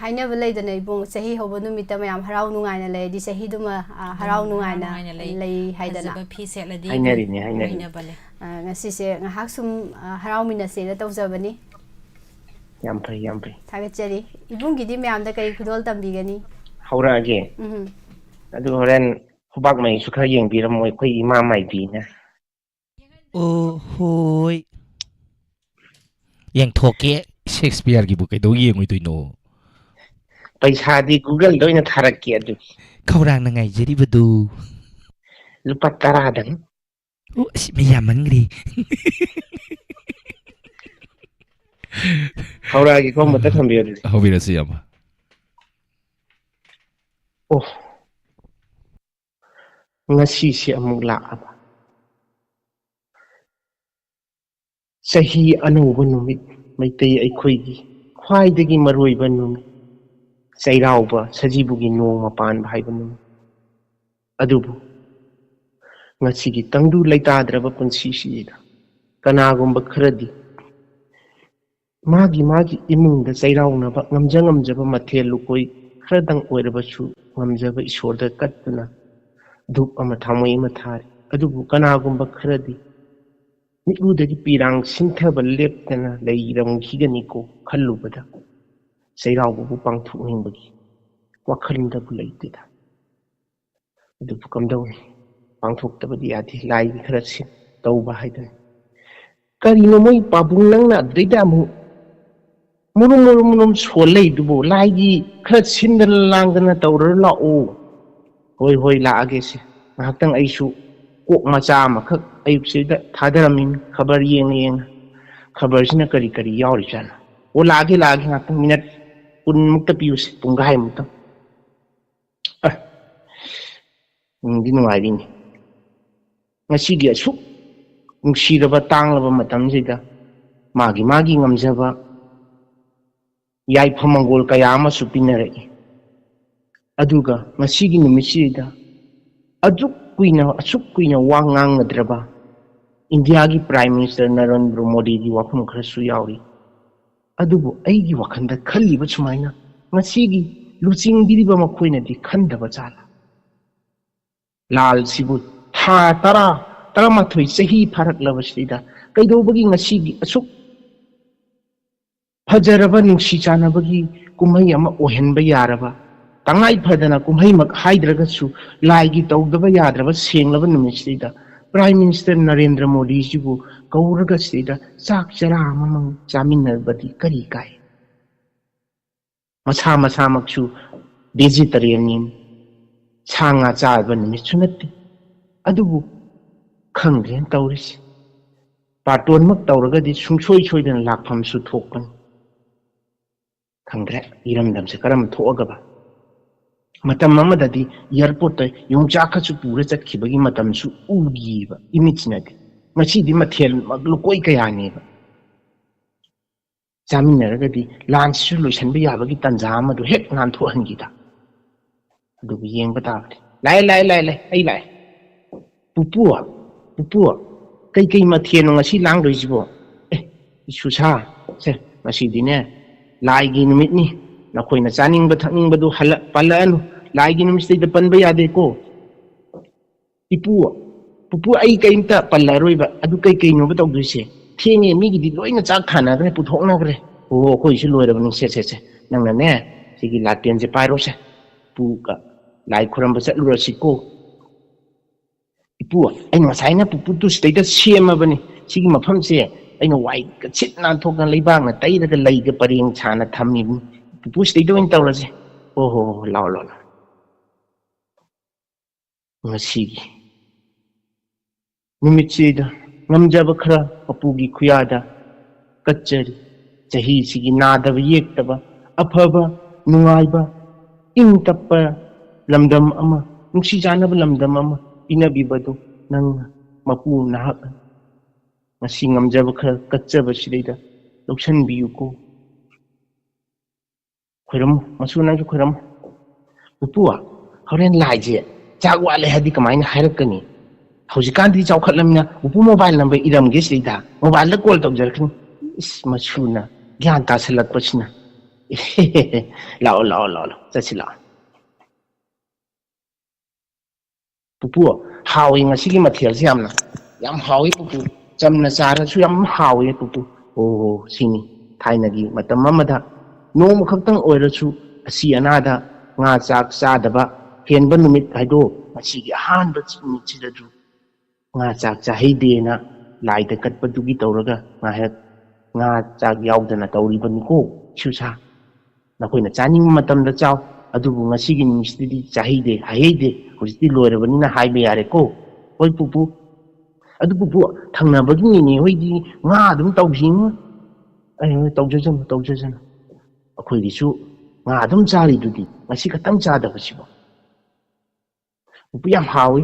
ꯍꯥꯏꯅꯕ ꯂꯩꯗꯅ ꯏꯕꯨꯡ, ꯆꯍꯤ ꯍꯧꯕ ꯅꯨꯃꯤꯠꯇ ꯃꯌꯥꯝ ꯍꯔꯥꯎ ꯅꯨꯡꯉꯥꯏꯅ ꯂꯩꯔꯗꯤ ꯆꯍꯤ ꯗꯨꯃ, ꯑ, ꯍꯔꯥꯎ ꯑꯗꯨꯝ ꯍꯔꯥꯎ ꯅꯨꯡꯉꯥꯏꯅ ꯅꯨꯡꯉꯥꯏꯅ ꯂꯩ꯫ ꯂꯩ ꯍꯥꯏꯗꯅ꯫ ꯐꯖꯕ ꯐꯤ ꯁꯦꯠꯂꯗꯤ ꯍꯥꯏꯅꯔꯤꯅꯦ, ꯍꯥꯏꯅꯔꯤꯅꯦ꯫ ꯍꯥꯏꯅꯕ ꯂꯩ꯫ ꯑ, ꯉꯁꯤꯁꯦ ꯉꯥꯏꯍꯥꯛ ꯁꯨꯝ, ꯑ, ꯍꯔꯥꯎꯃꯤꯟꯅꯁꯦꯅ ꯇꯧꯖꯕꯅꯤ꯫ ꯌꯥꯝ ꯐꯩ, ꯌꯥꯝ ꯐꯩ꯫ ꯊꯥꯒꯠꯆꯔꯤ꯫ ꯏꯕꯨꯡꯒꯤꯗꯤ ꯃꯌꯥꯝꯗ ꯀꯔꯤ ꯈꯨꯗꯣꯜ ꯇꯝꯕꯤꯒꯅꯤ? ꯍꯧꯔꯛꯑꯒꯦ꯫ ꯎꯝ꯫ ꯑꯗꯨ ꯍꯣꯔꯦꯟ ꯈꯨꯕꯥꯛ ꯃꯩꯁꯨ ꯈꯔ ꯌꯦꯡꯕꯤꯔꯝꯃꯣ, ꯑꯩꯈꯣꯏ ꯏꯃꯥ ꯃꯥꯏꯕꯤꯅ꯫ ꯑꯣ ꯍꯣꯏ꯫ ꯌꯦꯡꯊꯣꯛꯀꯦ꯫ ꯁꯦꯛꯁꯄꯤꯌꯔꯒꯤꯕꯨ ꯀꯩꯗꯧ ꯌꯦꯡꯉꯣꯏꯗꯣꯏꯅꯣ? ꯄꯩꯁꯥꯗꯤ ꯒꯨꯒꯜꯗ ꯑꯣꯏꯅ ꯊꯥꯔꯛꯀꯦ ꯑꯗꯨꯒꯤ꯫ ꯈꯧꯔꯥꯡꯅ ꯉꯥꯏꯖꯔꯤꯕꯗꯨ꯫ ꯂꯨꯄꯥ ꯇꯔꯥꯗꯪ꯫ ꯑꯣ, ꯑꯁ, ꯃꯤ ꯌꯥꯝꯃꯟꯈ꯭ꯔꯦ꯫ ꯍꯧꯔꯛꯑꯒꯦꯀꯣ, ꯑꯃꯇ ꯊꯝꯕꯤꯌꯨ ꯑꯗꯨꯗꯤ꯫ ꯍꯧꯕꯤꯔꯁꯤ, ꯏꯌꯥꯝꯕ꯫ ꯑꯣ, ꯉꯁꯤꯁꯦ ꯑꯃꯨꯛ ꯂꯥꯛꯑꯕ꯫ ꯆꯍꯤ ꯑꯅꯧꯕ ꯅꯨꯃꯤꯠ, ꯃꯩꯇꯩ ꯑꯩꯈꯣꯏꯒꯤ ꯈ꯭ꯋꯥꯏꯗꯒꯤ ꯃꯔꯨꯑꯣꯏꯕ ꯅꯨꯃꯤꯠ, ꯆꯩꯔꯥꯎꯕ, ꯁꯖꯤꯕꯨꯒꯤ ꯅꯣꯡꯃ ꯄꯥꯟꯕ ꯍꯥꯏꯕ ꯅꯨꯃꯤꯠ꯫ ꯑꯗꯨꯕꯨ ꯉꯁꯤꯒꯤ ꯇꯪꯗꯨ ꯂꯩꯇꯥꯗ꯭ꯔꯕ ꯄꯨꯟꯁꯤꯁꯤꯗ ꯀꯅꯥꯒꯨꯝꯕ ꯈꯔꯗꯤ ꯃꯥꯒꯤ ꯃꯥꯒꯤ ꯏꯃꯨꯡꯗ ꯆꯩꯔꯥꯎꯅꯕ ꯉꯝꯖ ꯉꯝꯖꯕ ꯃꯊꯦꯜ ꯂꯨꯀꯣꯏ ꯈꯔꯗꯪ ꯑꯣꯏꯔꯕꯁꯨ ꯉꯝꯖꯕ ꯏꯁꯣꯔꯗ ꯀꯠꯇꯨꯅ ꯙꯨꯞ ꯑꯃ ꯊꯥꯎꯃꯩ ꯑꯃ ꯊꯥꯔꯤ꯫ ꯑꯗꯨꯕꯨ ꯀꯅꯥꯒꯨꯝꯕ ꯈꯔꯗꯤ ꯃꯤꯠꯂꯨꯗꯒꯤ ꯄꯤꯔꯥꯡ ꯁꯤꯟꯊꯕ ꯂꯦꯞꯇꯅ ꯂꯩꯔꯝꯈꯤꯒꯅꯤꯀꯣ ꯈꯜꯂꯨꯕꯗ ꯆꯩꯔꯥꯎꯕꯕꯨ ꯄꯥꯡꯊꯣꯛꯅꯤꯡꯕꯒꯤ ꯋꯥꯈꯜꯗꯕꯨ ꯂꯩꯇꯦꯗ꯫ ꯑꯗꯨꯕꯨ ꯀꯝꯗꯧꯅꯤ? ꯄꯥꯡꯊꯣꯛꯇꯕꯗꯤ ꯌꯥꯗꯦ꯫ ꯂꯥꯏꯒꯤ ꯈꯔ ꯁꯤꯟ ꯇꯧꯕ ꯍꯥꯏꯗꯨꯅꯤ꯫ ꯀꯔꯤꯅꯣ ꯃꯣꯏ ꯄꯥꯕꯨꯡ ꯅꯪꯅ ꯑꯗꯨꯗꯩꯗ ꯑꯃꯨꯛ ꯃꯨꯔꯨꯝ ꯃꯨꯔꯨꯝ ꯃꯨꯔꯨꯝ ꯁꯣꯜ ꯂꯩꯗꯨꯕꯨ? ꯂꯥꯏꯒꯤ ꯈꯔ ꯁꯤꯟꯗꯅ ꯂꯥꯡꯗꯅ ꯇꯧꯔ ꯂꯥꯛꯑꯣ꯫ ꯍꯣꯏ, ꯍꯣꯏ, ꯂꯥꯛꯑꯒꯦꯁꯦ꯫ ꯉꯥꯏꯍꯥꯛꯇꯪ ꯑꯩꯁꯨ ꯀꯣꯛ ꯃꯆꯥ ꯑꯃꯈꯛ ꯑꯌꯨꯛꯁꯤꯗ ꯊꯥꯗꯔꯝꯃꯤꯅꯤ, ꯈꯕꯔ ꯌꯦꯡꯅ ꯌꯦꯡꯅ꯫ ꯈꯕꯔꯁꯤꯅ ꯀꯔꯤ ꯀꯔꯤ ꯌꯥꯎꯔꯤꯖꯥꯠꯅꯣ? ꯑꯣ, ꯂꯥꯛꯑꯒꯦ, ꯂꯥꯛꯑꯒꯦ, ꯉꯥꯏꯍꯥꯛꯇꯪ ꯃꯤꯅꯠ ꯀꯨꯟꯃꯨꯛꯇ ꯄꯤꯌꯨꯁꯦ, ꯄꯨꯡꯈꯥꯏꯃꯨꯛꯇꯪ꯫ ꯑ, ꯅꯨꯡꯗꯤ ꯅꯨꯡꯉꯥꯏꯔꯤꯅꯤ꯫ ꯉꯁꯤꯒꯤ ꯑꯁꯨꯛ ꯅꯨꯡꯁꯤꯔꯕ ꯇꯥꯡꯂꯕ ꯃꯇꯝꯁꯤꯗ ꯃꯥꯒꯤ ꯃꯥꯒꯤ ꯉꯝꯖꯕ ꯌꯥꯏꯐ ꯃꯪꯒꯣꯜ ꯀꯌꯥ ꯑꯃꯁꯨ ꯄꯤꯅꯔꯛꯏ꯫ ꯑꯗꯨꯒ ꯉꯁꯤꯒꯤ ꯅꯨꯃꯤꯠꯁꯤꯗ ꯑꯗꯨꯛ ꯀꯨꯏꯅ, ꯑꯁꯨꯛ ꯀꯨꯏꯅ ꯋꯥ ꯉꯥꯡꯅꯗ꯭ꯔꯕ ꯏꯟꯗꯤꯌꯥꯒꯤ Prime Minister ꯅꯔꯦꯟꯗ꯭ꯔ ꯃꯣꯗꯤꯒꯤ ꯋꯥꯐꯝ ꯈꯔꯁꯨ ꯌꯥꯎꯔꯤ꯫ ꯑꯗꯨꯕꯨ ꯑꯩꯒꯤ ꯋꯥꯈꯜꯗ ꯈꯜꯂꯤꯕ ꯁꯨꯃꯥꯏꯅ, ꯉꯁꯤꯒꯤ ꯂꯨꯆꯤꯡꯕꯤꯔꯤꯕ ꯃꯈꯣꯏꯅꯗꯤ ꯈꯟꯗꯕ ꯖꯥꯠꯂꯥ? ꯂꯥꯜꯁꯤꯕꯨ ꯊꯥ ꯇꯔꯥ, ꯇꯔꯥꯃꯥꯊꯣꯏ ꯆꯍꯤ ꯐꯥꯔꯛꯂꯕꯁꯤꯗ ꯀꯩꯗꯧꯕꯒꯤ ꯉꯁꯤꯒꯤ ꯑꯁꯨꯛ ꯐꯖꯔꯕ ꯅꯨꯡꯁꯤ ꯆꯥꯟꯅꯕꯒꯤ ꯀꯨꯝꯍꯩ ꯑꯃ ꯑꯣꯏꯍꯟꯕ ꯌꯥꯔꯕ, ꯇꯉꯥꯏ ꯐꯗꯅ ꯀꯨꯝꯍꯩꯃꯛ ꯍꯥꯏꯗ꯭ꯔꯒꯁꯨ ꯂꯥꯏꯒꯤ ꯇꯧꯗꯕ ꯌꯥꯗ꯭ꯔꯕ ꯁꯦꯡꯂꯕ ꯅꯨꯃꯤꯠꯁꯤꯗ Prime Minister ꯅꯔꯦꯟꯗ꯭ꯔ ꯃꯣꯗꯤꯁꯤꯕꯨ ꯀꯧꯔꯒ ꯁꯤꯗ ꯆꯥꯛ ꯆꯔꯥ ꯑꯃꯃꯪ ꯆꯥꯃꯤꯟꯅꯕꯗꯤ ꯀꯔꯤ ꯀꯥꯏ? ꯃꯁꯥ ꯃꯁꯥꯃꯛꯁꯨ vegetarian ꯅꯤ, ꯁꯥ ꯉꯥ ꯆꯥꯕ ꯅꯨꯃꯤꯠꯁꯨ ꯅꯠꯇꯦ꯫ ꯑꯗꯨꯕꯨ ꯈꯪꯗ꯭ꯔꯦꯅ ꯇꯧꯔꯤꯁꯦ꯫ ꯕꯥꯔꯇꯣꯟꯃꯛ ꯇꯧꯔꯒꯗꯤ ꯁꯨꯡꯁꯣꯏ ꯁꯣꯏꯗꯅ ꯂꯥꯛꯐꯝꯁꯨ ꯊꯣꯛꯄꯅꯤ꯫ ꯈꯪꯗ꯭ꯔꯦ ꯏꯔꯝꯗꯝꯁꯦ ꯀꯔꯝ ꯊꯣꯛꯑꯒꯕ꯫ ꯃꯇꯝ ꯑꯃꯗꯗꯤ airport ꯇ ꯌꯣꯡꯆꯥꯛ ꯈꯔꯁꯨ ꯄꯨꯔ ꯆꯠꯈꯤꯕꯒꯤ ꯃꯇꯝꯁꯨ ꯎꯈꯤꯕ ꯏꯃꯤꯠꯁꯤꯅꯗꯤ꯫ ꯉꯁꯤꯗꯤ ꯃꯊꯦꯜ ꯂꯨꯀꯣꯏ ꯀꯌꯥꯅꯦꯕ꯫ ꯆꯥꯃꯤꯟꯅꯔꯒꯗꯤ ꯂꯥꯟꯁꯤꯁꯨ ꯂꯣꯏꯁꯤꯟꯕ ꯌꯥꯕꯒꯤ ꯇꯥꯟꯖꯥ ꯑꯃꯗꯨ ꯍꯦꯛ ꯉꯥꯟꯊꯣꯛꯍꯟꯈꯤꯗ꯫ ꯑꯗꯨꯕꯨ ꯌꯦꯡꯕ ꯇꯥꯕꯅꯤ꯫ ꯂꯥꯛꯑꯦ, ꯂꯥꯛꯑꯦ, ꯂꯥꯛꯑꯦ, ꯂꯥꯛꯑꯦ, ꯑꯩ ꯂꯥꯛꯑꯦ꯫ ꯄꯨꯄꯨ, ꯄꯨꯄꯨ, ꯀꯩꯀꯩ ꯃꯊꯦꯜꯅꯣ ꯉꯁꯤ ꯂꯥꯡꯗꯣꯏꯁꯤꯕꯣ? ꯑꯦ, ꯁꯨꯁꯥ, ꯁꯦ, ꯉꯁꯤꯗꯤꯅꯦ ꯂꯥꯏꯒꯤ ꯅꯨꯃꯤꯠꯅꯤ꯫ ꯅꯈꯣꯏꯅ ꯆꯥꯅꯤꯡꯕ ꯊꯛꯅꯤꯡꯕꯗꯨ ꯍꯜꯂ-, ꯄꯜꯂꯛꯑꯅꯨ꯫ ꯂꯥꯏꯒꯤ ꯅꯨꯃꯤꯠꯁꯤꯗꯩꯗ ꯄꯟꯕ ꯌꯥꯗꯦꯀꯣ꯫ ꯏꯄꯨ, ꯄꯨꯄꯨ, ꯑꯩ ꯀꯩꯝꯇ ꯄꯜꯂꯔꯣꯏꯕ꯫ ꯑꯗꯨ ꯀꯩ ꯀꯩꯅꯣꯕ ꯇꯧꯗꯣꯏꯁꯦ? ꯊꯦꯡꯉꯦ, ꯃꯤꯒꯤꯗꯤ ꯂꯣꯏꯅ ꯆꯥꯛ ꯊꯥꯅꯈ꯭ꯔꯦ, ꯄꯨꯊꯣꯛꯅꯈ꯭ꯔꯦ꯫ ꯑꯣ, ꯑꯩꯈꯣꯏꯁꯨ ꯂꯣꯏꯔꯕꯅꯤ꯫ ꯁꯦ, ꯁꯦ, ꯁꯦ, ꯅꯪꯅꯅꯦ ꯁꯤꯒꯤ ꯂꯥꯇꯦꯟꯁꯦ ꯄꯥꯏꯔꯣꯁꯦ꯫ ꯄꯨꯒ ꯂꯥꯏ ꯈꯨꯔꯝꯕ ꯆꯠꯂꯨꯔꯁꯤꯀꯣ꯫ ꯏꯄꯨ, ꯑꯩꯅ ꯉꯁꯥꯏꯅ ꯄꯨꯄꯨꯗꯨ ꯁꯤꯗꯩꯗ ꯁꯦꯝꯃꯕꯅꯤ꯫ ꯁꯤꯒꯤ ꯃꯐꯝꯁꯦ ꯑꯩꯅ ꯋꯥꯏꯒ ꯁꯤꯠ ꯅꯥꯟꯊꯣꯛꯇꯅ ꯂꯩꯕꯥꯛꯅ ꯇꯩꯔꯒ ꯂꯩꯒ ꯄꯔꯦꯡ ꯁꯥꯅ ꯊꯝꯃꯤꯕꯅꯤ꯫ ꯄꯨꯄꯨ ꯁꯤꯗꯩꯗ ꯑꯣꯏꯅ ꯇꯧꯔꯁꯦ꯫ ꯍꯣ, ꯍꯣ, ꯍꯣ, ꯂꯥꯛꯑꯣ, ꯂꯥꯛꯑꯣ, ꯂꯥꯛꯑꯣ꯫ ꯉꯁꯤꯒꯤ ꯅꯨꯃꯤꯠꯁꯤꯗ ꯉꯝꯖꯕ ꯈꯔ ꯃꯄꯨꯒꯤ ꯈꯨꯌꯥꯗ ꯀꯠꯆꯔꯤ꯫ ꯆꯍꯤꯁꯤꯒꯤ ꯅꯥꯗꯕ ꯌꯦꯛꯇꯕ, ꯑꯐꯕ, ꯅꯨꯡꯉꯥꯏꯕ, ꯏꯪ ꯇꯞꯄ ꯂꯝꯗꯝ ꯑꯃ, ꯅꯨꯡꯁꯤ ꯆꯥꯟꯅꯕ ꯂꯝꯗꯝ ꯑꯃ ꯄꯤꯅꯕꯤꯕꯗꯨ ꯅꯪꯅ, ꯃꯄꯨ ꯅꯍꯥꯛꯅ ꯉꯁꯤ ꯉꯝꯖꯕ ꯈꯔ ꯀꯠꯆꯕꯁꯤꯗꯩꯗ ꯂꯧꯁꯟꯕꯤꯌꯨꯀꯣ꯫ ꯈꯣꯏꯔꯝꯃꯨ, ꯃꯁꯨ ꯅꯪꯁꯨ ꯈꯣꯏꯔꯝꯃꯨ꯫ ꯄꯨꯄꯨ, ꯍꯣꯔꯦꯟ ꯂꯥꯏꯁꯦ ꯆꯥꯛ ꯋꯥꯠꯂꯦ ꯍꯥꯏꯗꯤ ꯀꯃꯥꯏꯅ ꯍꯥꯏꯔꯛꯀꯅꯤ? ꯍꯧꯖꯤꯛꯀꯥꯟꯗꯤ ꯆꯥꯎꯈꯠꯂꯝꯅꯤꯅ ꯄꯨꯄꯨ mobile number ꯏꯔꯝꯒꯦ ꯁꯤꯗꯩꯗ꯫ Mobile ꯗ call ꯇꯧꯖꯔꯛꯀꯅꯤ꯫ ꯏꯁ, ꯃꯁꯨꯅ ꯒ꯭ꯌꯥꯟ ꯇꯥꯁꯜꯂꯛꯄꯁꯤꯅ꯫ ꯂꯥꯛꯑꯣ, ꯂꯥꯛꯑꯣ, ꯂꯥꯛꯑꯣ, ꯂꯥꯛꯑꯣ, ꯆꯠꯁꯤ ꯂꯥꯛꯑꯣ꯫ ꯄꯨꯄꯨ, ꯍꯥꯎꯏ ꯉꯁꯤꯒꯤ ꯃꯊꯦꯜꯁꯤ ꯌꯥꯝꯅ꯫ ꯌꯥꯝ ꯍꯥꯎꯏ ꯄꯨꯄꯨ꯫ ꯆꯝꯅ ꯆꯥꯔꯁꯨ ꯌꯥꯝ ꯍꯥꯎꯏ ꯄꯨꯄꯨ꯫ ꯑꯣ, ꯁꯤꯅꯤ꯫ ꯊꯥꯏꯅꯒꯤ ꯃꯇꯝ ꯑꯃꯗ ꯅꯣꯡꯃ ꯈꯛꯇꯪ ꯑꯣꯏꯔꯁꯨ ꯑꯁꯤ ꯑꯅꯥꯗ ꯉꯥ ꯆꯥꯛ ꯆꯥꯗꯕ ꯍꯦꯟꯕ ꯅꯨꯃꯤꯠ ꯍꯥꯏꯗꯣ ꯉꯁꯤꯒꯤ ꯑꯍꯥꯟꯕ ꯅꯨꯃꯤꯠꯁꯤꯗꯁꯨ ꯉꯥ ꯆꯥꯛ ꯆꯥꯍꯩꯗꯦꯅ ꯂꯥꯏꯗ ꯀꯠꯄꯗꯨꯒꯤ ꯇꯧꯔꯒ ꯉꯥꯏꯍꯥꯛ ꯉꯥ ꯆꯥꯛ ꯌꯥꯎꯗꯅ ꯇꯧꯔꯤꯕꯅꯤꯀꯣ ꯏꯁꯨꯁꯥ꯫ ꯅꯈꯣꯏꯅ ꯆꯥꯅꯤꯡꯕ ꯃꯇꯝꯗ ꯆꯥꯎ, ꯑꯗꯨꯕꯨ ꯉꯁꯤꯒꯤ ꯅꯨꯃꯤꯠꯁꯤꯗꯤ ꯆꯥꯍꯩꯗꯦ, ꯍꯥꯏꯍꯩꯗꯦ꯫ ꯍꯧꯖꯤꯛꯇꯤ ꯂꯣꯏꯔꯕꯅꯤꯅ ꯍꯥꯏꯕ ꯌꯥꯔꯦꯀꯣ꯫ ꯍꯣꯏ ꯄꯨꯄꯨ, ꯑꯗꯨ ꯄꯨꯄꯨ, ꯊꯪꯅꯕꯒꯤ ꯅꯦꯅꯦ ꯍꯣꯏꯗꯤ ꯉꯥ ꯑꯗꯨꯝ ꯇꯧꯁꯤꯉꯣ꯫ ꯑꯩ ꯍꯣꯏ ꯇꯧꯖꯁꯅꯨ, ꯇꯧꯖꯁꯅꯨ꯫ ꯑꯩꯈꯣꯏꯒꯤꯁꯨ ꯉꯥ ꯑꯗꯨꯝ ꯆꯥꯔꯤꯗꯨꯗꯤ, ꯉꯁꯤ ꯈꯛꯇꯪ ꯆꯥꯗꯕꯁꯤꯕꯨ꯫ ꯄꯨꯄꯨ ꯌꯥꯝ ꯍꯥꯎꯏ꯫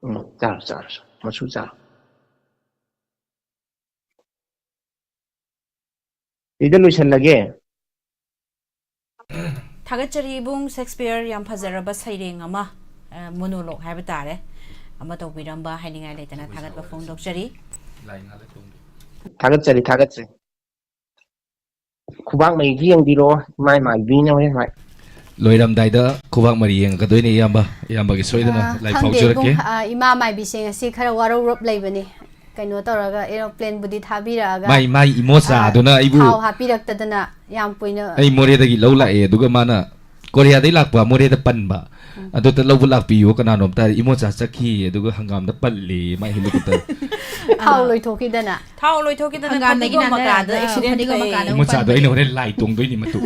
ꯎꯝ, ꯆꯥꯔꯣ, ꯆꯥꯔꯣ, ꯆꯥꯔꯣ꯫ ꯃꯁꯨ ꯆꯥꯔꯣ꯫ ꯁꯤꯗ ꯂꯣꯏꯁꯜꯂꯒꯦ꯫ ꯊꯥꯒꯠꯆꯔꯤ ꯏꯕꯨꯡ ꯁꯦꯛꯁꯄꯤꯌꯔ, ꯌꯥꯝ ꯐꯖꯔꯕ ꯁꯩꯔꯦꯡ ꯑꯃ, ꯑ, ꯃꯣꯅꯣꯂꯣꯛ ꯍꯥꯏꯕ ꯇꯥꯔꯦ, ꯑꯃ ꯇꯧꯕꯤꯔꯝꯕ ꯍꯥꯏꯅꯤꯡꯉꯥꯏ ꯂꯩꯇꯅ ꯊꯥꯒꯠꯄ ꯐꯣꯡꯗꯣꯛꯆꯔꯤ꯫ ꯊꯥꯒꯠꯆꯔꯤ, ꯊꯥꯒꯠꯆꯔꯤ꯫ ꯈꯨꯕꯥꯛ ꯃꯩꯗꯤ ꯌꯦꯡꯕꯤꯔꯣ, ꯏꯃꯥ ꯏꯃꯥꯟꯅꯕꯤꯅ ꯍꯣꯔꯦꯟ ꯍꯣꯏ꯫ ꯂꯣꯏꯔꯝꯗꯥꯏꯗ ꯈꯨꯕꯥꯛ ꯃꯔꯤ ꯌꯦꯡꯉꯛꯀꯗꯣꯏꯅꯦ ꯏꯌꯥꯝꯕ꯫ ꯏꯌꯥꯝꯕꯒꯤ ꯁꯣꯏꯗꯅ ꯑꯥ, ꯂꯥꯏ ꯈꯪꯗꯦ ꯐꯥꯎꯖꯔꯛꯀꯦ꯫ ꯏꯕꯨꯡ, ꯑꯥ, ꯏꯃꯥ ꯃꯥꯏꯕꯤꯁꯦ ꯉꯁꯤ ꯈꯔ ꯋꯥꯔꯧꯔꯞ ꯂꯩꯕꯅꯤ꯫ ꯀꯩꯅꯣ ꯇꯧꯔꯒ, aeroplane ꯕꯨꯗꯤ ꯊꯥꯕꯤꯔꯛꯑꯒ, ꯃꯥꯏ, ꯃꯥꯏ ꯏꯃꯣꯆꯥ ꯑꯥ, ꯑꯗꯨꯅ ꯑꯩꯕꯨ ꯊꯥꯎ ꯍꯥꯞꯄꯤꯔꯛꯇꯗꯅ ꯌꯥꯝ ꯀꯨꯏꯅ ꯑꯩ ꯃꯣꯔꯦꯗꯒꯤ ꯂꯧ ꯂꯥꯛꯑꯦ, ꯑꯗꯨꯒ ꯃꯥꯅ ꯀꯣꯔꯤꯌꯥꯗꯩ ꯂꯥꯛꯄ, ꯃꯣꯔꯦꯗ ꯄꯟꯕ꯫ ꯎꯝ꯫ ꯑꯗꯨꯗ ꯂꯧꯕ ꯂꯥꯛꯄꯤꯌꯨ, ꯀꯅꯥꯅꯣꯝꯇ, ꯏꯃꯣꯆꯥ ꯆꯠꯈꯤ, ꯑꯗꯨꯒ ꯍꯪꯒꯥꯝꯗ ꯄꯜꯂꯦ, ꯃꯥꯏ helicopter꯫ ꯊꯥꯎ ꯑꯥ꯫ ꯂꯣꯏꯊꯣꯛꯈꯤꯗꯅ꯫ ꯊꯥꯎ ꯂꯣꯏꯊꯣꯛꯈꯤꯗꯅ ꯍꯪꯒꯥꯝꯗꯒꯤ ꯐꯗꯤꯒꯣꯝ ꯅꯥꯟꯊꯔꯛꯑꯒ ꯃꯀꯥꯗ accident ꯐꯗꯤꯒꯣꯝ ꯊꯣꯛꯑꯦ꯫ ꯃꯀꯥꯗ ꯑꯃꯨꯛ ꯏꯃꯣꯆꯥꯗꯣ ꯄꯟꯕꯅꯦ꯫ ꯑꯩꯅ ꯍꯣꯔꯦꯟ ꯂꯥꯏ ꯇꯣꯡꯗꯣꯏꯅꯤ ꯃꯇꯨ꯫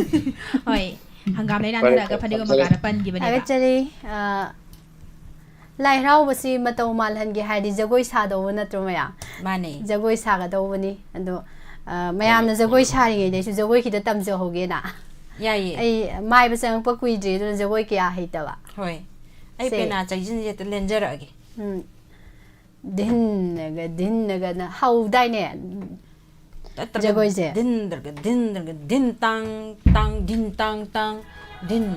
ꯍꯣꯏ, ꯍꯪꯒꯥꯝꯗꯒꯤ ꯐꯔꯦ, ꯅꯥꯟꯊꯔꯛꯑꯒ ꯐꯔꯦ, ꯐꯗꯤꯒꯣꯝ ꯊꯝꯖꯔꯦ꯫ ꯃꯀꯥꯗ ꯄꯟꯈꯤꯕꯅꯦꯕ꯫ ꯊꯥꯒꯠꯆꯔꯤ꯫ ꯑ, ꯂꯥꯏ ꯍꯔꯥꯎꯕꯁꯤ ꯃꯇꯧ ꯃꯥꯜꯍꯟꯒꯦ ꯍꯥꯏꯔꯗꯤ ꯖꯒꯣꯏ ꯁꯥꯗꯧꯕ ꯅꯠꯇ꯭ꯔꯣ ꯃꯌꯥꯝ? ꯃꯥꯅꯦ꯫ ꯖꯒꯣꯏ ꯁꯥꯒꯗꯧꯕꯅꯤ꯫ ꯑꯗꯣ, ꯑ, ꯃꯌꯥꯝꯅ ꯍꯣꯏ, ꯖꯒꯣꯏ ꯍꯣꯏ꯫ ꯁꯥꯔꯤꯉꯩꯗꯩꯁꯨ ꯖꯒꯣꯏ ꯈꯤꯇ ꯇꯝꯖꯍꯧꯒꯦꯅ꯫ ꯌꯥꯏꯌꯦ꯫ ꯑꯩ ꯃꯥꯏꯕ ꯆꯪꯉꯛꯄ ꯀꯨꯏꯗ꯭ꯔꯤ, ꯑꯗꯨꯅ ꯖꯒꯣꯏ ꯀꯌꯥ ꯍꯩꯇꯕ꯫ ꯍꯣꯏ꯫ ꯑꯩ ꯁꯦ꯫ ꯄꯦꯅꯥ ꯆꯩꯖꯤꯟꯁꯦ ꯍꯦꯛꯇ ꯂꯦꯟꯖꯔꯛꯑꯒꯦ꯫ ꯎꯝ꯫ ꯙꯤꯟꯅꯒ ꯙꯤꯟꯅꯒꯅ ꯍꯧꯗꯥꯏꯅꯦ? ꯇꯠꯇ꯭ꯔꯒ ꯖꯒꯣꯏꯁꯦ꯫ ꯙꯤꯟ ꯗ꯭ꯔꯒ ꯙꯤꯟ ꯗ꯭ꯔꯒ ꯙꯤꯟ ꯇꯥꯡ ꯇꯥꯡ ꯙꯤꯟ ꯇꯥꯡ ꯇꯥꯡ ꯙꯤꯟ꯫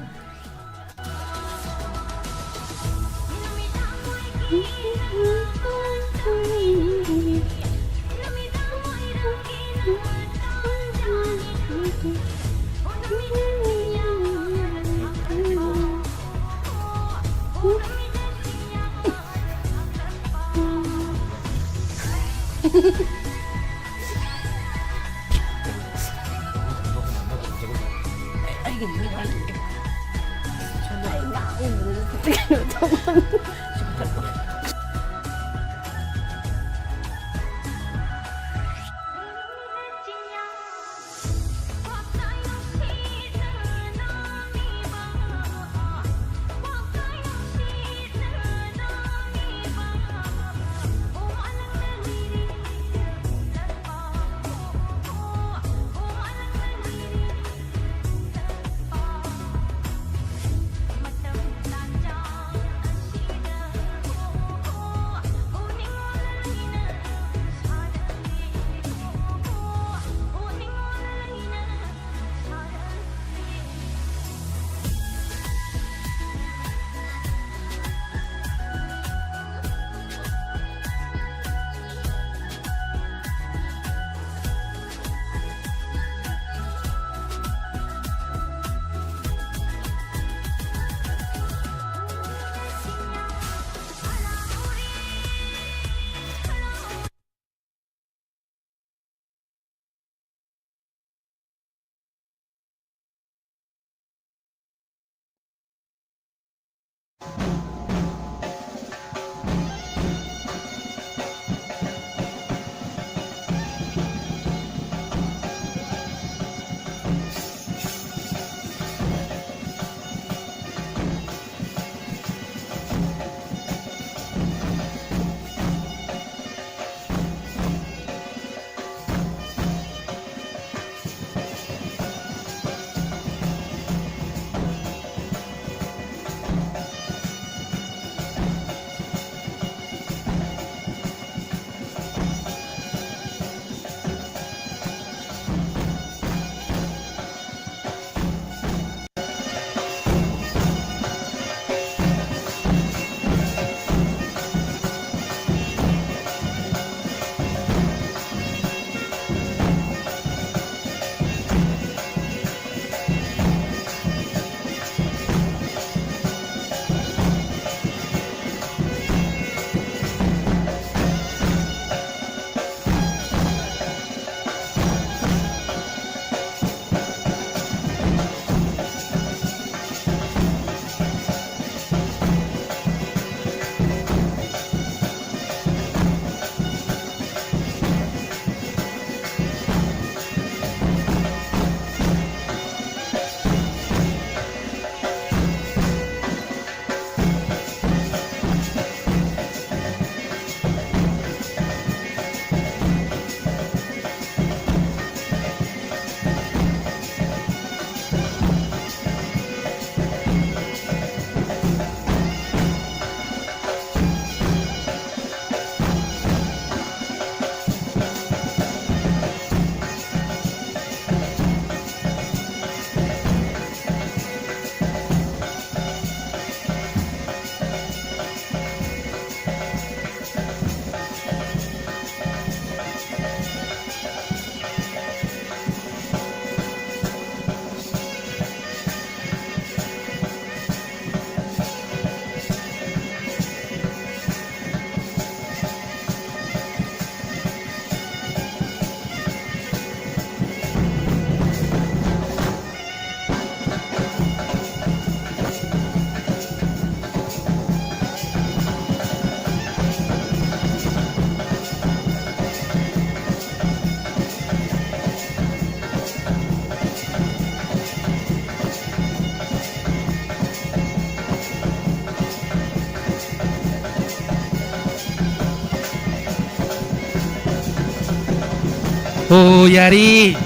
ꯑꯣ ꯌꯥꯔꯤ꯫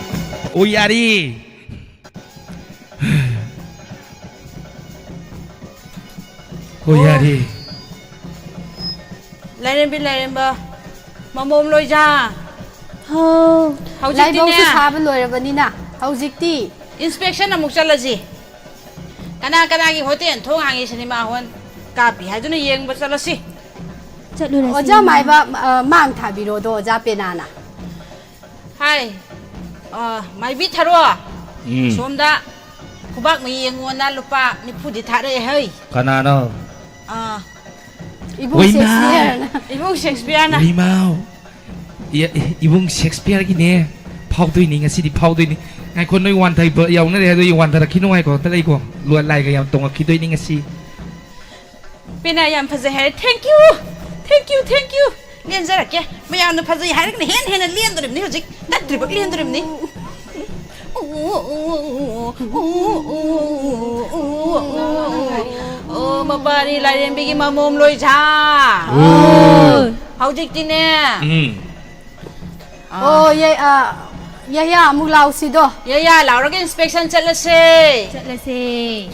ꯑꯣ ꯌꯥꯔꯤ꯫ ꯑꯣ ꯌꯥꯔꯤ꯫ ꯂꯥꯏꯔꯦꯝꯕꯤ, ꯂꯥꯏꯔꯦꯝꯕ, ꯃꯃꯣꯝ ꯂꯣꯏꯖꯥ꯫ ꯍꯧ꯫ ꯍꯧꯖꯤꯛꯇꯤꯅꯦ꯫ ꯂꯥꯏꯕꯧꯁꯨ ꯁꯥꯕ ꯂꯣꯏꯔꯕꯅꯤꯅ ꯍꯧꯖꯤꯛꯇꯤ꯫ Inspection ꯑꯃꯨꯛ ꯆꯠꯂꯁꯤ꯫ ꯀꯅꯥ ꯀꯅꯥꯒꯤ ꯍꯣꯇꯦꯜ ꯊꯣꯡ ꯍꯥꯡꯉꯤ, ꯁꯤꯅꯦꯃꯥ ꯍꯣꯜ ꯀꯥꯞꯄꯤ ꯍꯥꯏꯗꯨꯅ ꯌꯦꯡꯕ ꯆꯠꯂꯁꯤ꯫ ꯆꯠꯂꯨꯔꯁꯤ꯫ ꯑꯣꯖꯥ ꯃꯥꯏꯕ, ꯑ, ꯃꯥꯡ ꯊꯥꯕꯤꯔꯣꯗꯣ ꯑꯣꯖꯥ ꯄꯦꯅꯥꯅ꯫ ꯍꯥꯏ꯫ ꯑ, ꯃꯥꯏꯕꯤ ꯊꯔꯣ꯫ ꯎꯝ꯫ ꯁꯣꯝꯗ ꯈꯨꯕꯥꯛ ꯃꯌꯦꯡꯉꯣꯟꯅ ꯂꯨꯄꯥ ꯅꯤꯐꯨꯗꯤ ꯊꯥꯔꯛꯑꯦ ꯍꯩ꯫ ꯀꯅꯥꯅꯣ? ꯑ, ꯏꯕꯨꯡ ꯋꯩꯃꯥ! ꯁꯦꯛꯁꯄꯤꯌꯔꯅ꯫ ꯏꯕꯨꯡ ꯁꯦꯛꯁꯄꯤꯌꯔꯅ꯫ ꯏꯃꯥꯎ! ꯏ-, ꯏ-, ꯏꯕꯨꯡ ꯁꯦꯛꯁꯄꯤꯌꯔꯒꯤꯅꯦ꯫ ꯐꯥꯎꯗꯣꯏꯅꯤ ꯉꯁꯤꯗꯤ ꯐꯥꯎꯗꯣꯏꯅꯤ꯫ ꯉꯥꯏꯈꯣ, ꯅꯣꯏ ꯋꯥꯟꯊꯕ ꯌꯥꯎꯅꯔꯦ ꯍꯥꯏꯗꯣ ꯑꯩ ꯋꯥꯟꯊꯔꯛꯈꯤꯅꯨ꯫ ꯉꯥꯏꯈꯣ, ꯑꯝꯇ ꯂꯩꯀꯣ꯫ ꯂꯨ-, ꯂꯥꯏꯒ ꯌꯥꯝ ꯇꯣꯡꯉꯛꯈꯤꯗꯣꯏꯅꯤ ꯉꯁꯤ꯫ ꯄꯦꯅꯥ ꯌꯥꯝ ꯐꯖꯩ ꯍꯥꯏꯔꯦ꯫ Thank you, thank you, thank you꯫ ꯂꯦꯟꯖꯔꯛꯀꯦ꯫ ꯃꯌꯥꯝꯅ ꯐꯖꯩ ꯍꯥꯏꯔꯒꯅ ꯍꯦꯟꯅ ꯍꯦꯟꯅ ꯂꯦꯟꯗꯣꯔꯤꯕꯅꯤ ꯍꯧꯖꯤꯛ꯫ ꯇꯠꯇ꯭ꯔꯤꯕꯛ ꯂꯦꯟꯗꯣꯔꯤꯕꯅꯤ꯫ ꯑꯣ, ꯃꯄꯥꯅꯤ ꯂꯥꯏꯔꯦꯝꯕꯤꯒꯤ ꯃꯃꯣꯝ ꯂꯣꯏꯖꯥ꯫ ꯍꯧꯖꯤꯛꯇꯤꯅꯦ꯫ ꯎꯝ꯫ ꯑꯣ, ꯌꯥꯏ, ꯑ, ꯌꯥꯏꯌꯥ, ꯑꯃꯨꯛ ꯂꯥꯎꯁꯤꯗꯣ꯫ ꯌꯥꯏꯌꯥ, ꯂꯥꯎꯔꯒ inspection ꯆꯠꯂꯁꯦ꯫ ꯆꯠꯂꯁꯦ꯫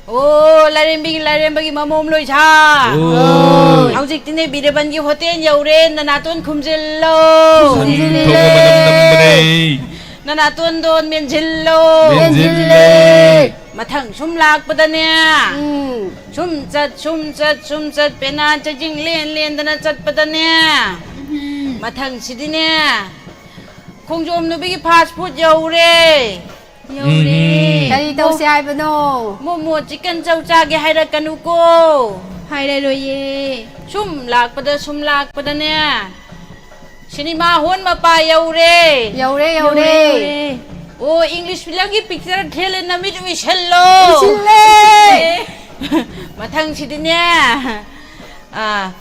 ꯑꯣ, ꯂꯥꯏꯔꯦꯝꯕꯤꯒꯤ, ꯂꯥꯏꯔꯦꯝꯕꯒꯤ ꯃꯃꯣꯝ ꯂꯣꯏꯖꯥ꯫ ꯑꯣ꯫ ꯍꯧꯖꯤꯛꯇꯤꯅꯦ ꯕꯤꯔꯕꯟꯒꯤ ꯍꯣꯇꯦꯜ ꯌꯧꯔꯦ, ꯅꯅꯥꯇꯣꯟ ꯈꯨꯝꯖꯤꯜꯂꯣ꯫ ꯈꯨꯝꯖꯤꯜꯂꯦ꯫ ꯊꯣꯛꯄ ꯃꯅꯝ ꯅꯝꯕꯅꯦ꯫ ꯅꯅꯥꯇꯣꯟꯗꯣ ꯃꯦꯟꯁꯤꯜꯂꯣ꯫ ꯃꯦꯟꯁꯤꯜꯂꯦ꯫ ꯃꯊꯪ ꯁꯨꯝ ꯂꯥꯛꯄꯗꯅꯦ꯫ ꯎꯝ꯫ ꯁꯨꯝ ꯆꯠ, ꯁꯨꯝ ꯆꯠ, ꯁꯨꯝ ꯆꯠ, ꯄꯦꯅꯥ ꯆꯩꯖꯤꯡ ꯂꯦꯟ ꯂꯦꯟꯗꯅ ꯆꯠꯄꯗꯅꯦ꯫ ꯃꯊꯪꯁꯤꯗꯤꯅꯦ꯫ ꯈꯣꯡꯖꯣꯝ ꯅꯨꯄꯤꯒꯤ fast food ꯌꯧꯔꯦ꯫ ꯌꯧꯔꯦ꯫ ꯎꯝ꯫ ꯀꯔꯤ ꯇꯧꯁꯦ ꯍꯥꯏꯕꯅꯣ? ꯃꯣꯃꯣ chicken chow ꯆꯥꯒꯦ ꯍꯥꯏꯔꯛꯀꯅꯨꯀꯣ꯫ ꯍꯥꯏꯔꯔꯣꯏꯌꯦ꯫ ꯁꯨꯝ ꯂꯥꯛꯄꯗ, ꯁꯨꯝ ꯂꯥꯛꯄꯗꯅꯦ꯫ ꯁꯤꯅꯦꯃꯥ ꯍꯣꯜ ꯃꯄꯥ ꯌꯧꯔꯦ꯫ ꯌꯧꯔꯦ, ꯌꯧꯔꯦ꯫ ꯑꯣ, English filmꯒꯤ picture ꯊꯦꯜꯂꯦ, ꯅꯃꯤꯠ ꯎꯏꯁꯜꯂꯣ꯫ ꯎꯏꯁꯤꯜꯂꯦ꯫ ꯃꯊꯪꯁꯤꯗꯤꯅꯦ꯫ ꯑꯥ,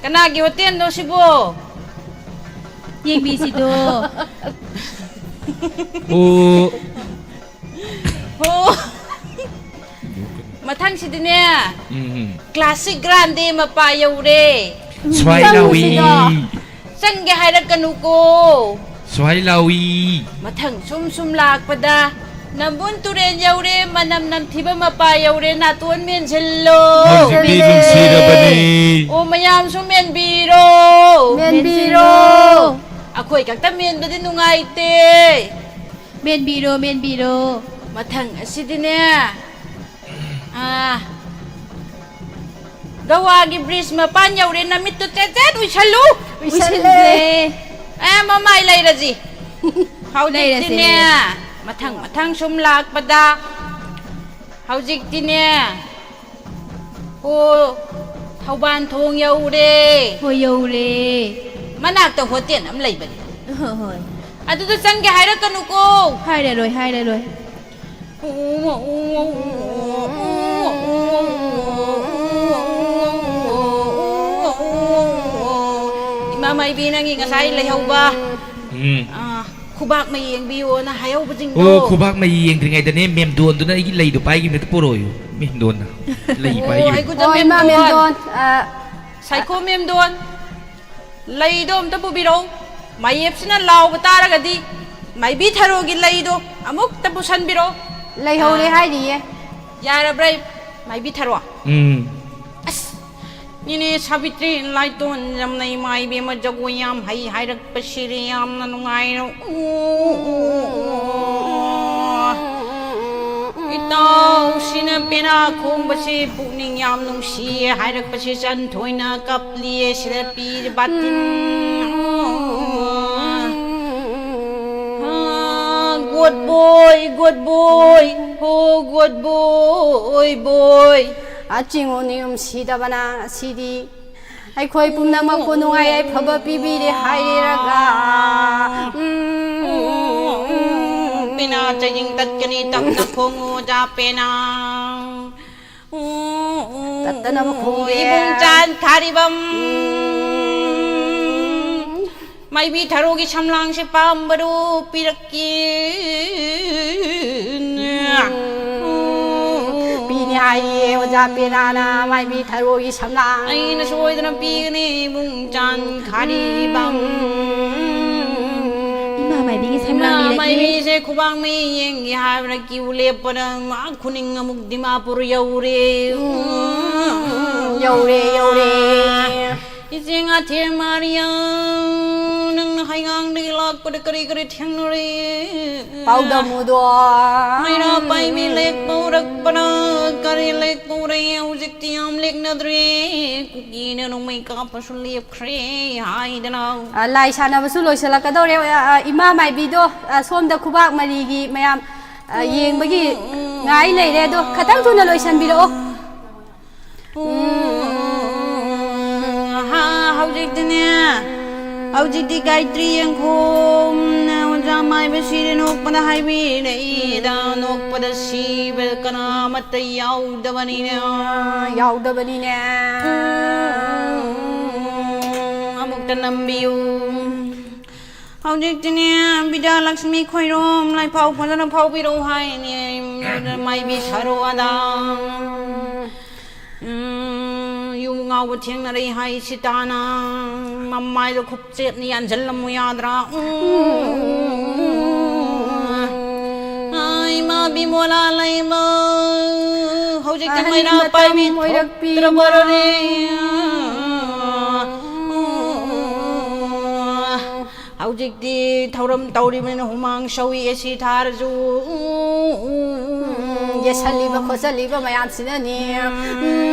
ꯀꯅꯥꯒꯤ ꯍꯣꯇꯦꯜꯅꯣ ꯁꯤꯕꯣ? ꯌꯦꯡꯕꯤꯁꯤꯗꯣ꯫ ꯑꯣ꯫ ꯑꯣ꯫ ꯃꯊꯪꯁꯤꯗꯤꯅꯦ꯫ ꯎꯝ, ꯎꯝ꯫ Classic Grande ꯃꯄꯥ ꯌꯧꯔꯦ꯫ ꯁ꯭ꯋꯥꯏ ꯂꯥꯎꯏ꯫ ꯆꯪꯉꯨꯁꯤꯗꯣ꯫ ꯆꯪꯒꯦ ꯍꯥꯏꯔꯛꯀꯅꯨꯀꯣ꯫ ꯁ꯭ꯋꯥꯏ ꯂꯥꯎꯏ꯫ ꯃꯊꯪ ꯁꯨꯝ ꯁꯨꯝ ꯂꯥꯛꯄꯗ ꯅꯝꯕꯨꯜ ꯇꯨꯔꯦꯜ ꯌꯧꯔꯦ, ꯃꯅꯝ ꯅꯝꯊꯤꯕ ꯃꯄꯥ ꯌꯧꯔꯦ, ꯅꯥꯇꯣꯟ ꯃꯦꯟꯁꯤꯜꯂꯣ꯫ ꯍꯧꯖꯤꯛꯇꯤ ꯅꯨꯡꯁꯤꯔꯕꯅꯤ꯫ ꯑꯣ, ꯃꯌꯥꯝꯁꯨ ꯃꯦꯟꯕꯤꯔꯣ꯫ ꯃꯦꯟꯕꯤꯔꯣ꯫ ꯑꯩꯈꯣꯏ ꯈꯛꯇ ꯃꯦꯟꯕꯗꯤ ꯅꯨꯡꯉꯥꯏꯇꯦ꯫ ꯃꯦꯟꯕꯤꯔꯣ, ꯃꯦꯟꯕꯤꯔꯣ꯫ ꯃꯊꯪ ꯑꯁꯤꯗꯤꯅꯦ, ꯑꯥ, ꯒꯋꯥꯒꯤ ꯕ꯭ꯔꯤꯖ ꯃꯄꯥꯟ ꯌꯧꯔꯦ, ꯅꯃꯤꯠꯇꯨ ꯆꯦꯠ ꯆꯦꯠ ꯎꯏꯁꯜꯂꯨ꯫ ꯎꯏꯁꯜꯂꯦ꯫ ꯑꯦ, ꯃꯃꯥꯏ ꯂꯩꯔꯁꯤ꯫ ꯍꯧꯖꯤꯛꯇꯤꯅꯦ, ꯂꯩꯔꯁꯤ꯫ ꯃꯊꯪ ꯃꯊꯪ ꯁꯨꯝ ꯂꯥꯛꯄꯗ ꯍꯧꯖꯤꯛꯇꯤꯅꯦ, ꯑꯣ, ꯊꯧꯕꯥꯜ ꯊꯣꯡ ꯌꯧꯔꯦ꯫ ꯍꯣꯏ, ꯌꯧꯔꯦ꯫ ꯃꯅꯥꯛꯇ ꯍꯣꯇꯦꯜ ꯑꯃ ꯂꯩꯕꯅꯦ꯫ ꯍꯣꯏ, ꯍꯣꯏ꯫ ꯑꯗꯨꯗ ꯆꯪꯒꯦ ꯍꯥꯏꯔꯛꯀꯅꯨꯀꯣ꯫ ꯍꯥꯏꯔꯔꯣꯏ, ꯍꯥꯏꯔꯔꯣꯏ꯫ ꯏꯃꯥ ꯃꯥꯏꯕꯤ, ꯅꯪꯒꯤ ꯉꯁꯥꯏ ꯂꯩꯍꯧꯕ, ꯎꯝ꯫ ꯑꯥ, ꯈꯨꯕꯥꯛ ꯃꯩ ꯌꯦꯡꯕꯤꯌꯣꯅ ꯍꯥꯏꯍꯧꯕꯁꯤꯡꯗꯣ꯫ ꯑꯣ, ꯈꯨꯕꯥꯛ ꯃꯩ ꯌꯦꯡꯗ꯭ꯔꯤꯉꯩꯗꯅꯦ, ꯃꯦꯝꯗꯣꯟꯗꯨꯅ ꯑꯩꯒꯤ ꯂꯩꯗꯣ ꯄꯥꯏꯈꯤꯕꯅꯦ, ꯑꯗꯨ ꯄꯨꯔꯛꯑꯣꯌꯨ꯫ ꯃꯦꯝꯗꯣꯟꯅ ꯂꯩ ꯑꯣ, ꯄꯥꯏꯈꯤꯕꯅꯦ꯫ ꯑꯩꯈꯣꯏꯗ ꯑꯣ, ꯏꯃꯥ ꯃꯦꯝꯗꯣꯟ꯫ ꯃꯦꯝꯗꯣꯟ꯫ ꯑ, ꯁꯥꯏꯈꯣ ꯃꯦꯝꯗꯣꯟ, ꯂꯩꯗꯣ ꯑꯝꯇ ꯄꯨꯕꯤꯔꯛꯎ꯫ ꯃꯌꯦꯞꯁꯤꯅ ꯂꯥꯎꯕ ꯇꯥꯔꯒꯗꯤ ꯃꯥꯏꯕꯤ ꯊꯔꯣꯒꯤ ꯂꯩꯗꯣ ꯑꯃꯨꯛꯇ ꯄꯨꯁꯟꯕꯤꯔꯛꯎ꯫ ꯂꯩꯍꯧꯔꯦ ꯑꯥ꯫ ꯍꯥꯏꯔꯤꯌꯦ꯫ ꯌꯥꯔꯕ꯭ꯔꯥ, ꯃꯥꯏꯕꯤ ꯊꯔꯣ? ꯎꯝ꯫ ꯑꯁ, ꯅꯦꯅꯦ ꯁꯥꯕꯤꯇ꯭ꯔꯤ, ꯂꯥꯏꯇꯣꯟ, ꯌꯥꯝꯅ ꯏꯃꯥ ꯏꯕꯦꯝꯃ ꯖꯒꯣꯏ ꯌꯥꯝ ꯍꯩ ꯍꯥꯏꯔꯛꯄꯁꯤꯗꯤ ꯌꯥꯝꯅ ꯅꯨꯡꯉꯥꯏꯔꯦ꯫ ꯏꯇꯥꯎꯁꯤꯅ ꯄꯦꯅꯥ ꯈꯣꯡꯕꯁꯤ ꯄꯨꯛꯅꯤꯡ ꯌꯥꯝ ꯅꯨꯡꯁꯤꯌꯦ ꯍꯥꯏꯔꯛꯄꯁꯤ ꯆꯟꯊꯣꯏꯅ ꯀꯞꯂꯤꯌꯦ ꯁꯤꯗ ꯄꯤ ꯕꯥꯇꯤꯟ꯫ ꯒꯣꯠ ꯕꯣꯏ, ꯒꯣꯠ ꯕꯣꯏ, ꯍꯣ ꯒꯣꯠ ꯕꯣꯏ, ꯕꯣꯏ꯫ ꯑꯆꯤꯡꯉꯨ ꯅꯤꯌꯨꯝ ꯁꯤꯗꯕꯅ ꯉꯁꯤꯗꯤ ꯑꯩꯈꯣꯏ ꯄꯨꯝꯅꯃꯛꯄꯨ ꯅꯨꯡꯉꯥꯏ ꯌꯥꯏꯐꯕ ꯄꯤꯕꯤꯔꯦ ꯍꯥꯏꯔꯒ꯫ ꯄꯦꯅꯥ ꯆꯌꯤꯡ ꯇꯠꯀꯅꯤ, ꯇꯞꯅ ꯈꯣꯡꯉꯨ ꯑꯣꯖꯥ ꯄꯦꯅꯥ꯫ ꯇꯠꯇꯅꯕ ꯈꯣꯡꯒꯦ꯫ ꯏꯕꯨꯡ ꯆꯥꯟ ꯊꯥꯔꯤꯕꯝ꯫ ꯃꯥꯏꯕꯤ ꯊꯔꯣꯒꯤ ꯁꯝꯂꯥꯡꯁꯦ ꯄꯥꯝꯕꯔꯣ ꯄꯤꯔꯛꯀꯦ꯫ ꯄꯤꯅꯤ ꯍꯥꯏꯌꯦ ꯑꯣꯖꯥ ꯄꯦꯅꯥꯅ ꯃꯥꯏꯕꯤ ꯊꯔꯣꯒꯤ ꯁꯝꯂꯥꯡ꯫ ꯑꯩꯅ ꯁꯣꯏꯗꯅ ꯄꯤꯒꯅꯤ ꯏꯕꯨꯡ ꯆꯥꯟ ꯈꯥꯔꯤꯕꯝ꯫ ꯏꯃꯥ ꯃꯥꯏꯕꯤꯁꯦ ꯈꯨꯕꯥꯡ ꯃꯩ ꯌꯦꯡꯒꯦ ꯍꯥꯏꯕꯗ ꯀ꯭ꯌꯨ ꯂꯦꯞꯄꯗ ꯃꯥ ꯈꯨꯅꯤꯡ ꯑꯃꯨꯛ ꯗꯤꯃꯥꯄꯨꯔ ꯌꯧꯔꯦ꯫ ꯎꯝ, ꯌꯧꯔꯦ, ꯌꯧꯔꯦ꯫ ꯏꯆꯦ ꯉꯥꯊꯦꯝ ꯃꯥꯔꯤꯌꯥ, ꯅꯪꯅ ꯍꯩꯉꯥꯡꯗꯒꯤ ꯂꯥꯛꯄꯗ ꯀꯔꯤ ꯀꯔꯤ ꯊꯦꯡꯅꯔꯦ? ꯄꯥꯎꯗꯝꯃꯨꯗꯣ꯫ ꯃꯩꯔꯥ ꯄꯥꯏꯕꯤ ꯂꯦꯛ ꯄꯧꯔꯛꯄꯅ ꯀꯔꯤ ꯂꯦꯛ ꯄꯧꯔꯦ? ꯍꯧꯖꯤꯛꯇꯤ ꯌꯥꯝ ꯂꯦꯛꯅꯗ꯭ꯔꯦ꯫ ꯀꯨꯀꯤꯅ ꯅꯣꯡꯃꯩ ꯀꯥꯞꯄꯁꯨ ꯂꯦꯞꯈ꯭ꯔꯦ ꯍꯥꯏꯗꯅ꯫ ꯑ, ꯂꯥꯏ ꯁꯥꯟꯅꯕꯁꯨ ꯂꯣꯏꯁꯤꯜꯂꯛꯀꯗꯧꯔꯦ꯫ ꯑ, ꯑ, ꯏꯃꯥ ꯃꯥꯏꯕꯤꯗꯣ, ꯑ, ꯁꯣꯝꯗ ꯈꯨꯕꯥꯛ ꯃꯔꯤꯒꯤ ꯃꯌꯥꯝ, ꯑ, ꯌꯦꯡꯕꯒꯤ ꯉꯥꯏ ꯂꯩꯔꯦ꯫ ꯑꯗꯣ ꯈꯇꯪ ꯊꯨꯅ ꯂꯣꯏꯁꯤꯟꯕꯤꯔꯛꯑꯣ꯫ ꯎꯝ, ꯍꯥ, ꯍꯧꯖꯤꯛꯇꯤꯅꯦ, ꯍꯧꯖꯤꯛꯇꯤ ꯒꯥꯌꯇ꯭ꯔꯤ ꯌꯦꯡꯈꯣꯝꯅ ꯑꯣꯖꯥ ꯃꯥꯏꯕ ꯁꯤꯔꯦ ꯅꯣꯛꯄꯗ ꯍꯥꯏꯕꯤꯔꯛꯏꯗ, ꯅꯣꯛꯄꯗ ꯁꯤꯕ ꯀꯅꯥ ꯑꯃꯠꯇ ꯌꯥꯎꯗꯕꯅꯤꯅꯦ꯫ ꯌꯥꯎꯗꯕꯅꯤꯅꯦ꯫ ꯎꯝ, ꯑꯃꯨꯛꯇ ꯅꯝꯕꯤꯌꯨ꯫ ꯍꯧꯖꯤꯛꯇꯤꯅꯦ, ꯕꯤꯗ꯭ꯌꯥꯂꯛꯁꯃꯤ ꯈꯣꯏꯔꯣꯝ ꯂꯥꯏꯐꯥꯎ ꯐꯖꯅ ꯐꯥꯎꯕꯤꯔꯛꯎ ꯍꯥꯏꯅꯦ, ꯃꯥꯏꯕꯤ ꯁꯔꯣꯗꯥ꯫ ꯎꯝ, ꯌꯨ ꯉꯥꯎꯕ ꯊꯦꯡꯅꯔꯛꯏ ꯍꯥꯏ ꯁꯤꯇꯥꯅ, ꯃꯃꯥꯏꯗꯣ ꯈꯨꯞꯆꯦꯠꯅ ꯌꯥꯟꯁꯤꯜꯂꯝꯃꯨ ꯌꯥꯗ꯭ꯔꯥ? ꯎꯝ, ꯑꯥ, ꯏꯃꯥ ꯕꯤꯃꯣꯂꯥ ꯂꯩꯃ, ꯍꯧꯖꯤꯛꯇꯤ ꯑꯍꯟ ꯃꯩꯔꯥ ꯃꯇꯝ ꯄꯥꯏꯕꯤ ꯑꯣꯏꯔꯛꯄꯤꯅ꯫ ꯊꯣꯛꯇ꯭ꯔꯕꯔꯅꯦ? ꯍꯧꯖꯤꯛꯇꯤ ꯊꯧꯔꯝ ꯇꯧꯔꯤꯕꯅꯤꯅ ꯍꯨꯃꯥꯡ ꯁꯧꯏ, ꯑꯦ ꯁꯤ ꯊꯥꯔꯁꯨ꯫ ꯎꯝ, ꯌꯦꯠꯁꯜꯂꯤꯕ ꯈꯣꯠꯆꯜꯂꯤꯕ ꯃꯌꯥꯝꯁꯤꯅꯅꯤ꯫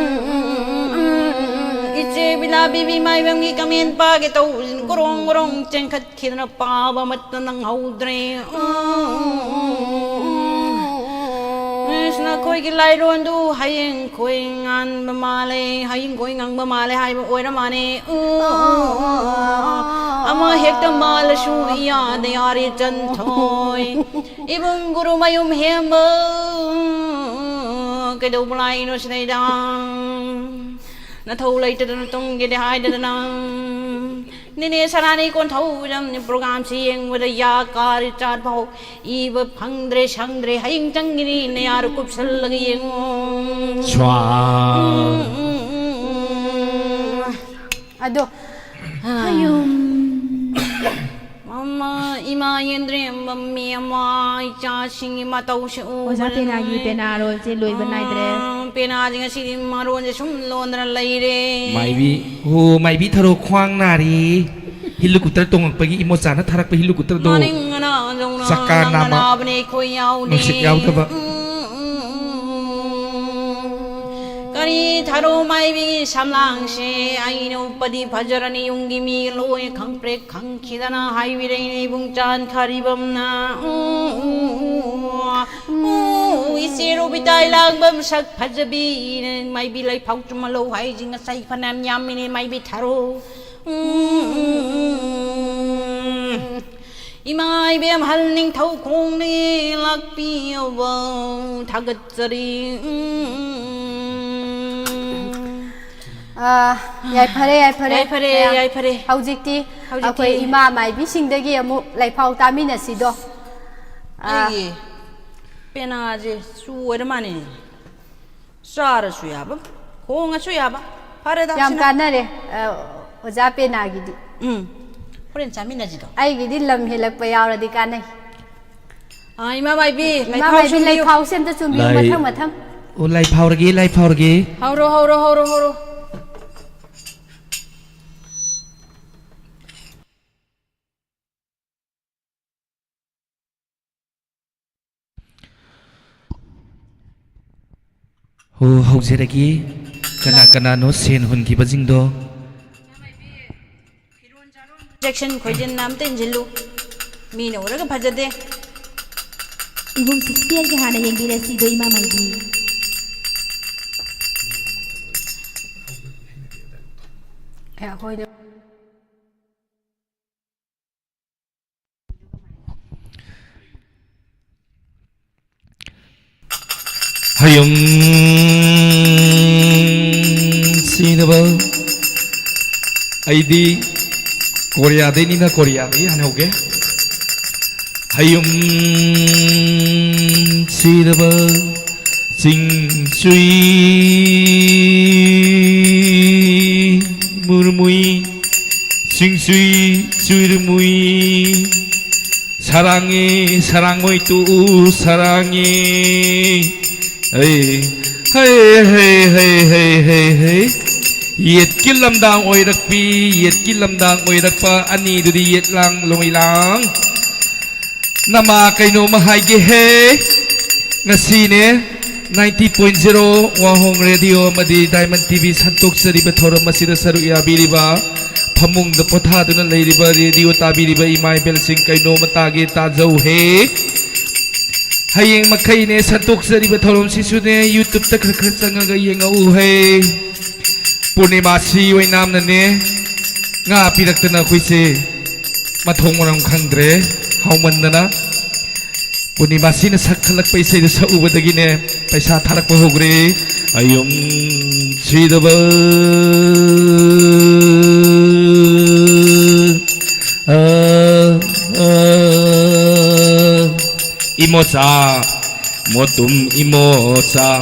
ꯎꯝ, ꯏꯆꯦ ꯕꯤꯂꯥ ꯕꯤꯕꯤ ꯃꯥꯏꯕꯝꯒꯤ ꯀꯃꯦꯟ ꯄꯥꯒꯦ ꯇꯧꯕꯁꯤꯅ ꯒꯣꯔꯣꯡ ꯒꯣꯔꯣꯡ ꯆꯦꯟꯈꯠꯈꯤꯗꯅ ꯄꯥꯕ ꯑꯃꯠꯇ ꯅꯪꯍꯧꯗ꯭ꯔꯦ꯫ ꯎꯝ, ꯏꯁ, ꯅꯈꯣꯏꯒꯤ ꯂꯥꯏꯔꯣꯟꯗꯨ ꯍꯌꯦꯡ ꯈꯣꯏ ꯉꯥꯟꯕ ꯃꯥꯜꯂꯦ, ꯍꯌꯦꯡ ꯈꯣꯏ ꯉꯥꯡꯕ ꯃꯥꯜꯂꯦ ꯍꯥꯏꯕ ꯑꯣꯏꯔ ꯃꯥꯜꯂꯦ꯫ ꯎꯝ, ꯑꯃ ꯍꯦꯛꯇ ꯃꯥꯜꯂꯁꯨ ꯏꯌꯥꯗ ꯌꯥꯔꯦ ꯆꯟꯊꯣꯏ꯫ ꯏꯕꯨꯡ ꯒꯨꯔꯨ ꯃꯌꯨꯝ ꯍꯦꯝꯕ, ꯀꯩꯗꯧꯕ ꯂꯥꯛꯏꯅꯣ ꯁꯤꯗꯩꯗ? ꯅꯊꯧ ꯂꯩꯇꯗꯅ ꯇꯨꯝꯒꯦꯗꯤ ꯍꯥꯏꯗꯗꯅ꯫ ꯅꯦꯅꯦ ꯁꯅꯥꯅꯤ ꯀꯣꯟꯊꯧꯖꯝꯅꯤ ꯄ꯭ꯔꯣꯒꯥꯝꯁꯤ ꯌꯦꯡꯕꯗ ꯌꯥ ꯀꯥꯔꯤ ꯆꯥꯠ ꯐꯥꯎ ꯏꯕ ꯐꯪꯗ꯭ꯔꯦ, ꯁꯪꯗ꯭ꯔꯦ꯫ ꯍꯌꯦꯡ ꯆꯪꯒꯅꯤ ꯅꯌꯥꯔ ꯀꯨꯞꯁꯜꯂꯒ ꯌꯦꯡꯉꯣ꯫ ꯁ꯭ꯋꯥ꯫ ꯎꯝ, ꯎꯝ, ꯎꯝ, ꯎꯝ꯫ ꯑꯗꯣ, ꯍꯌꯨꯝ꯫ ꯑꯃ, ꯏꯃꯥ ꯌꯦꯟꯗ꯭ꯔꯦꯝꯕꯝ, ꯃꯤ ꯑꯃ, ꯏꯆꯥꯁꯤꯡꯒꯤ ꯃꯇꯧꯁꯦ ꯎꯕꯗ ꯑꯣꯖꯥ ꯄꯦꯅꯥꯒꯤ ꯅꯨꯡꯉꯥꯏ꯫ ꯄꯦꯅꯥ ꯔꯣꯜꯁꯦ ꯂꯣꯏꯕ ꯅꯥꯏꯗ꯭ꯔꯦ꯫ ꯑꯥ, ꯄꯦꯅꯥꯁꯦ ꯉꯁꯤꯗꯤ ꯃꯔꯣꯟꯁꯦ ꯁꯨꯝ ꯂꯣꯟꯗꯅ ꯂꯩꯔꯦ꯫ ꯃꯥꯏꯕꯤ, ꯑꯣ, ꯃꯥꯏꯕꯤ ꯊꯔꯣ ꯈ꯭ꯋꯥꯡ ꯅꯥꯔꯤ꯫ ꯍꯤꯂꯤꯀꯨꯇꯔ ꯇꯣꯡꯉꯛꯄꯒꯤ ꯏꯃꯣꯆꯥꯅ ꯊꯥꯔꯛꯄ ꯍꯤꯂꯤꯀꯨꯇꯔꯗꯣ꯫ ꯃꯅꯤꯡ ꯃꯅꯥ ꯌꯧꯅ ꯆꯀꯥ ꯉꯟꯅ ꯅꯥꯝꯃ꯫ ꯅꯥꯕꯅꯦ ꯑꯩꯈꯣꯏ ꯌꯥꯎꯗꯦ꯫ ꯅꯨꯡꯁꯤꯠ ꯌꯥꯎꯗꯕ꯫ ꯎꯝ, ꯎꯝ, ꯎꯝ, ꯎꯝ꯫ ꯀꯔꯤ ꯊꯔꯣ ꯃꯥꯏꯕꯤꯒꯤ ꯁꯝꯂꯥꯡꯁꯦ ꯑꯩꯅ ꯎꯞꯄꯗꯤ ꯐꯖꯔꯅꯤ, ꯌꯨꯝꯒꯤ ꯃꯤ ꯂꯣꯏ ꯈꯪꯄ꯭ꯔꯦꯛ ꯈꯪꯈꯤꯗꯅ ꯍꯥꯏꯕꯤꯔꯛꯏꯅꯦ ꯏꯕꯨꯡ ꯆꯥꯟ ꯈꯥꯔꯤꯕꯝꯅ꯫ ꯎꯝ, ꯎꯝ, ꯎꯝ, ꯎꯝ, ꯏꯆꯦ ꯔꯣꯕꯤꯇꯥ ꯏꯂꯥꯡꯕꯝ ꯁꯛ ꯐꯖꯕꯤ, ꯃꯥꯏꯕꯤ ꯂꯩꯐꯥꯎ ꯆꯨꯝꯍꯜꯂꯧ ꯍꯥꯏꯁꯤ ꯉꯁꯥꯏ ꯐꯅꯌꯥꯝ ꯌꯥꯝꯃꯤꯅꯦ ꯃꯥꯏꯕꯤ ꯊꯔꯣ꯫ ꯎꯝ, ꯎꯝ, ꯎꯝ, ꯎꯝ꯫ ꯏꯃꯥ ꯏꯕꯦꯝꯍꯜ ꯅꯤꯡꯊꯧ ꯈꯣꯡꯗꯒꯤ ꯂꯥꯛꯄꯤꯌꯣꯕ ꯊꯥꯒꯠꯆꯔꯤ꯫ ꯎꯝ, ꯎꯝ, ꯎꯝ꯫ ꯑꯥ, ꯌꯥꯏꯐꯔꯦ, ꯌꯥꯏꯐꯔꯦ꯫ ꯌꯥꯏꯐꯔꯦ, ꯃꯌꯥꯝ꯫ ꯌꯥꯏꯐꯔꯦ꯫ ꯍꯧꯖꯤꯛꯇꯤ ꯍꯧꯖꯤꯛꯇꯤ ꯑꯩꯈꯣꯏ ꯏꯃꯥ ꯃꯥꯏꯕꯤꯁꯤꯡꯗꯒꯤ ꯑꯃꯨꯛ ꯂꯩꯐꯥꯎ ꯇꯥꯃꯤꯟꯅꯁꯤꯗꯣ꯫ ꯑꯥ꯫ ꯑꯩꯒꯤ ꯄꯦꯅꯥꯁꯦ ꯆꯨ ꯑꯣꯏꯔ ꯃꯥꯅꯦ꯫ ꯆꯥꯔꯁꯨ ꯌꯥꯕ, ꯈꯣꯡꯉꯁꯨ ꯌꯥꯕ꯫ ꯐꯔꯦꯗ, ꯌꯥꯝ ꯁꯤꯅ꯫ ꯀꯥꯟꯅꯔꯦ, ꯑ, ꯑꯣꯖꯥ ꯄꯦꯅꯥꯒꯤꯗꯤ꯫ ꯎꯝ꯫ ꯍꯣꯔꯦꯟ ꯆꯥꯃꯤꯟꯅꯁꯤꯗꯣ꯫ ꯑꯩꯒꯤꯗꯤ ꯂꯝ ꯍꯦꯜꯂꯛꯄ ꯌꯥꯎꯔꯗꯤ ꯀꯥꯟꯅꯩ꯫ ꯑꯥ, ꯏꯃꯥ ꯃꯥꯏꯕꯤ, ꯏꯃꯥ ꯂꯩꯐꯥꯎ ꯃꯥꯏꯕꯤ, ꯁꯨꯝꯕꯤꯌꯨ꯫ ꯂꯩꯐꯥꯎꯁꯦ ꯑꯝꯇ ꯆꯨꯝꯕꯤꯌꯨ, ꯂꯥꯏ-, ꯃꯊꯪ, ꯃꯊꯪ꯫ ꯑꯣ, ꯂꯥꯏ ꯐꯥꯎꯔꯒꯦ, ꯂꯥꯏ ꯐꯥꯎꯔꯒꯦ꯫ ꯍꯧꯔꯣ, ꯍꯧꯔꯣ, ꯍꯧꯔꯣ, ꯍꯧꯔꯣ꯫ ꯍꯣ, ꯍꯧꯖꯔꯒꯦ꯫ ꯀꯅꯥ ꯀꯅꯥꯅꯣ ꯁꯦꯟ ꯍꯨꯟꯈꯤꯕꯁꯤꯡꯗꯣ? ꯖꯦꯛꯁꯟ ꯈꯣꯏꯖꯤꯟꯅ ꯑꯝꯇ ꯏꯟꯁꯤꯜꯂꯨ꯫ ꯃꯤꯅ ꯎꯔꯒ ꯐꯖꯗꯦ꯫ ꯏꯕꯨꯡ ꯁꯤꯛꯁꯇꯤꯟꯒꯤ ꯍꯥꯟꯅ ꯌꯦꯡꯕꯤꯔꯁꯤꯗꯣ, ꯏꯃꯥ ꯃꯥꯏꯕꯤ꯫ ꯑꯦ, ꯑꯩꯈꯣꯏꯗ ꯍꯌꯨꯝ ꯁꯤꯗꯕ, ꯑꯩꯗꯤ ꯀꯣꯔꯤꯌꯥꯗꯩꯅꯤꯅ ꯀꯣꯔꯤꯌꯥꯗꯒꯤ ꯍꯥꯟꯅ ꯍꯧꯒꯦ꯫ ꯍꯌꯨꯝ ꯁꯤꯗꯕ ꯆꯤꯡꯁꯨꯏ ꯃꯨꯔꯃꯨꯏ ꯆꯤꯡꯆꯨꯏ ꯆꯨꯏꯔꯨꯃꯨꯏ, ꯁꯥꯔꯥꯡꯉꯤ ꯁꯥꯔꯥꯡꯉꯣꯏ ꯇꯨꯎ ꯁꯥꯔꯥꯡꯉꯤ꯫ ꯍꯩ, ꯍꯩ, ꯍꯩ꯫ ꯌꯦꯠꯀꯤ ꯂꯝꯗꯥꯡ ꯑꯣꯏꯔꯛꯄꯤ, ꯌꯦꯠꯀꯤ ꯂꯝꯗꯥꯡ ꯑꯣꯏꯔꯛꯄ ꯑꯅꯤꯗꯨꯗꯤ ꯌꯦꯠꯂꯥꯡ ꯂꯣꯏꯂꯥꯡ꯫ ꯅꯃꯥ ꯀꯩꯅꯣꯝꯃ ꯍꯥꯏꯒꯦ ꯍꯦ꯫ ꯉꯁꯤꯅꯦ ninety point zero ꯋꯥꯍꯣꯡ ꯔꯦꯗꯤꯑꯣ ꯑꯃꯗꯤ ꯗꯥꯏꯃꯟ ꯇꯤ ꯚꯤ ꯁꯟꯗꯣꯛꯆꯔꯤꯕ ꯊꯧꯔꯝ ꯑꯁꯤꯗ ꯁꯔꯨꯛ ꯌꯥꯕꯤꯔꯤꯕ, ꯐꯃꯨꯡꯗ ꯄꯣꯊꯥꯗꯨꯅ ꯂꯩꯔꯤꯕ ꯔꯦꯗꯤꯑꯣ ꯇꯥꯕꯤꯔꯤꯕ ꯏꯃꯥ ꯏꯕꯦꯜꯁꯤꯡ ꯀꯩꯅꯣꯝꯃ ꯇꯥꯒꯦ ꯇꯥꯖꯧ ꯍꯦ꯫ ꯍꯌꯦꯡ ꯃꯈꯩꯅꯦ ꯁꯟꯗꯣꯛꯆꯔꯤꯕ ꯊꯧꯔꯝꯁꯤꯁꯨꯅꯦ YouTube-ꯇ ꯈꯔ ꯈꯔ ꯆꯪꯉꯒ ꯌꯦꯡꯉꯛꯎ ꯍꯦ꯫ ꯄꯨꯔꯅꯤꯃꯥꯁꯤ ꯑꯣꯏꯅꯥꯝꯅꯅꯦ ꯉꯥ ꯄꯤꯔꯛꯇꯅ ꯑꯩꯈꯣꯏꯁꯦ ꯃꯊꯣꯡ ꯃꯔꯝ ꯈꯪꯗ꯭ꯔꯦ, ꯍꯥꯎꯃꯟꯗꯅ꯫ ꯄꯨꯔꯅꯤꯃꯥꯁꯤꯅ ꯁꯛꯈꯠꯂꯛꯄ ꯏꯁꯩꯗꯨ ꯁꯛꯎꯕꯗꯒꯤꯅꯦ ꯄꯩꯁꯥ ꯊꯥꯔꯛꯄ ꯍꯧꯈ꯭ꯔꯦ꯫ ꯑꯌꯨꯝ ꯁꯤꯗꯕ ꯑ, ꯑ, ꯏꯃꯣꯆꯥ, ꯃꯣꯇꯨꯝ ꯏꯃꯣꯆꯥ꯫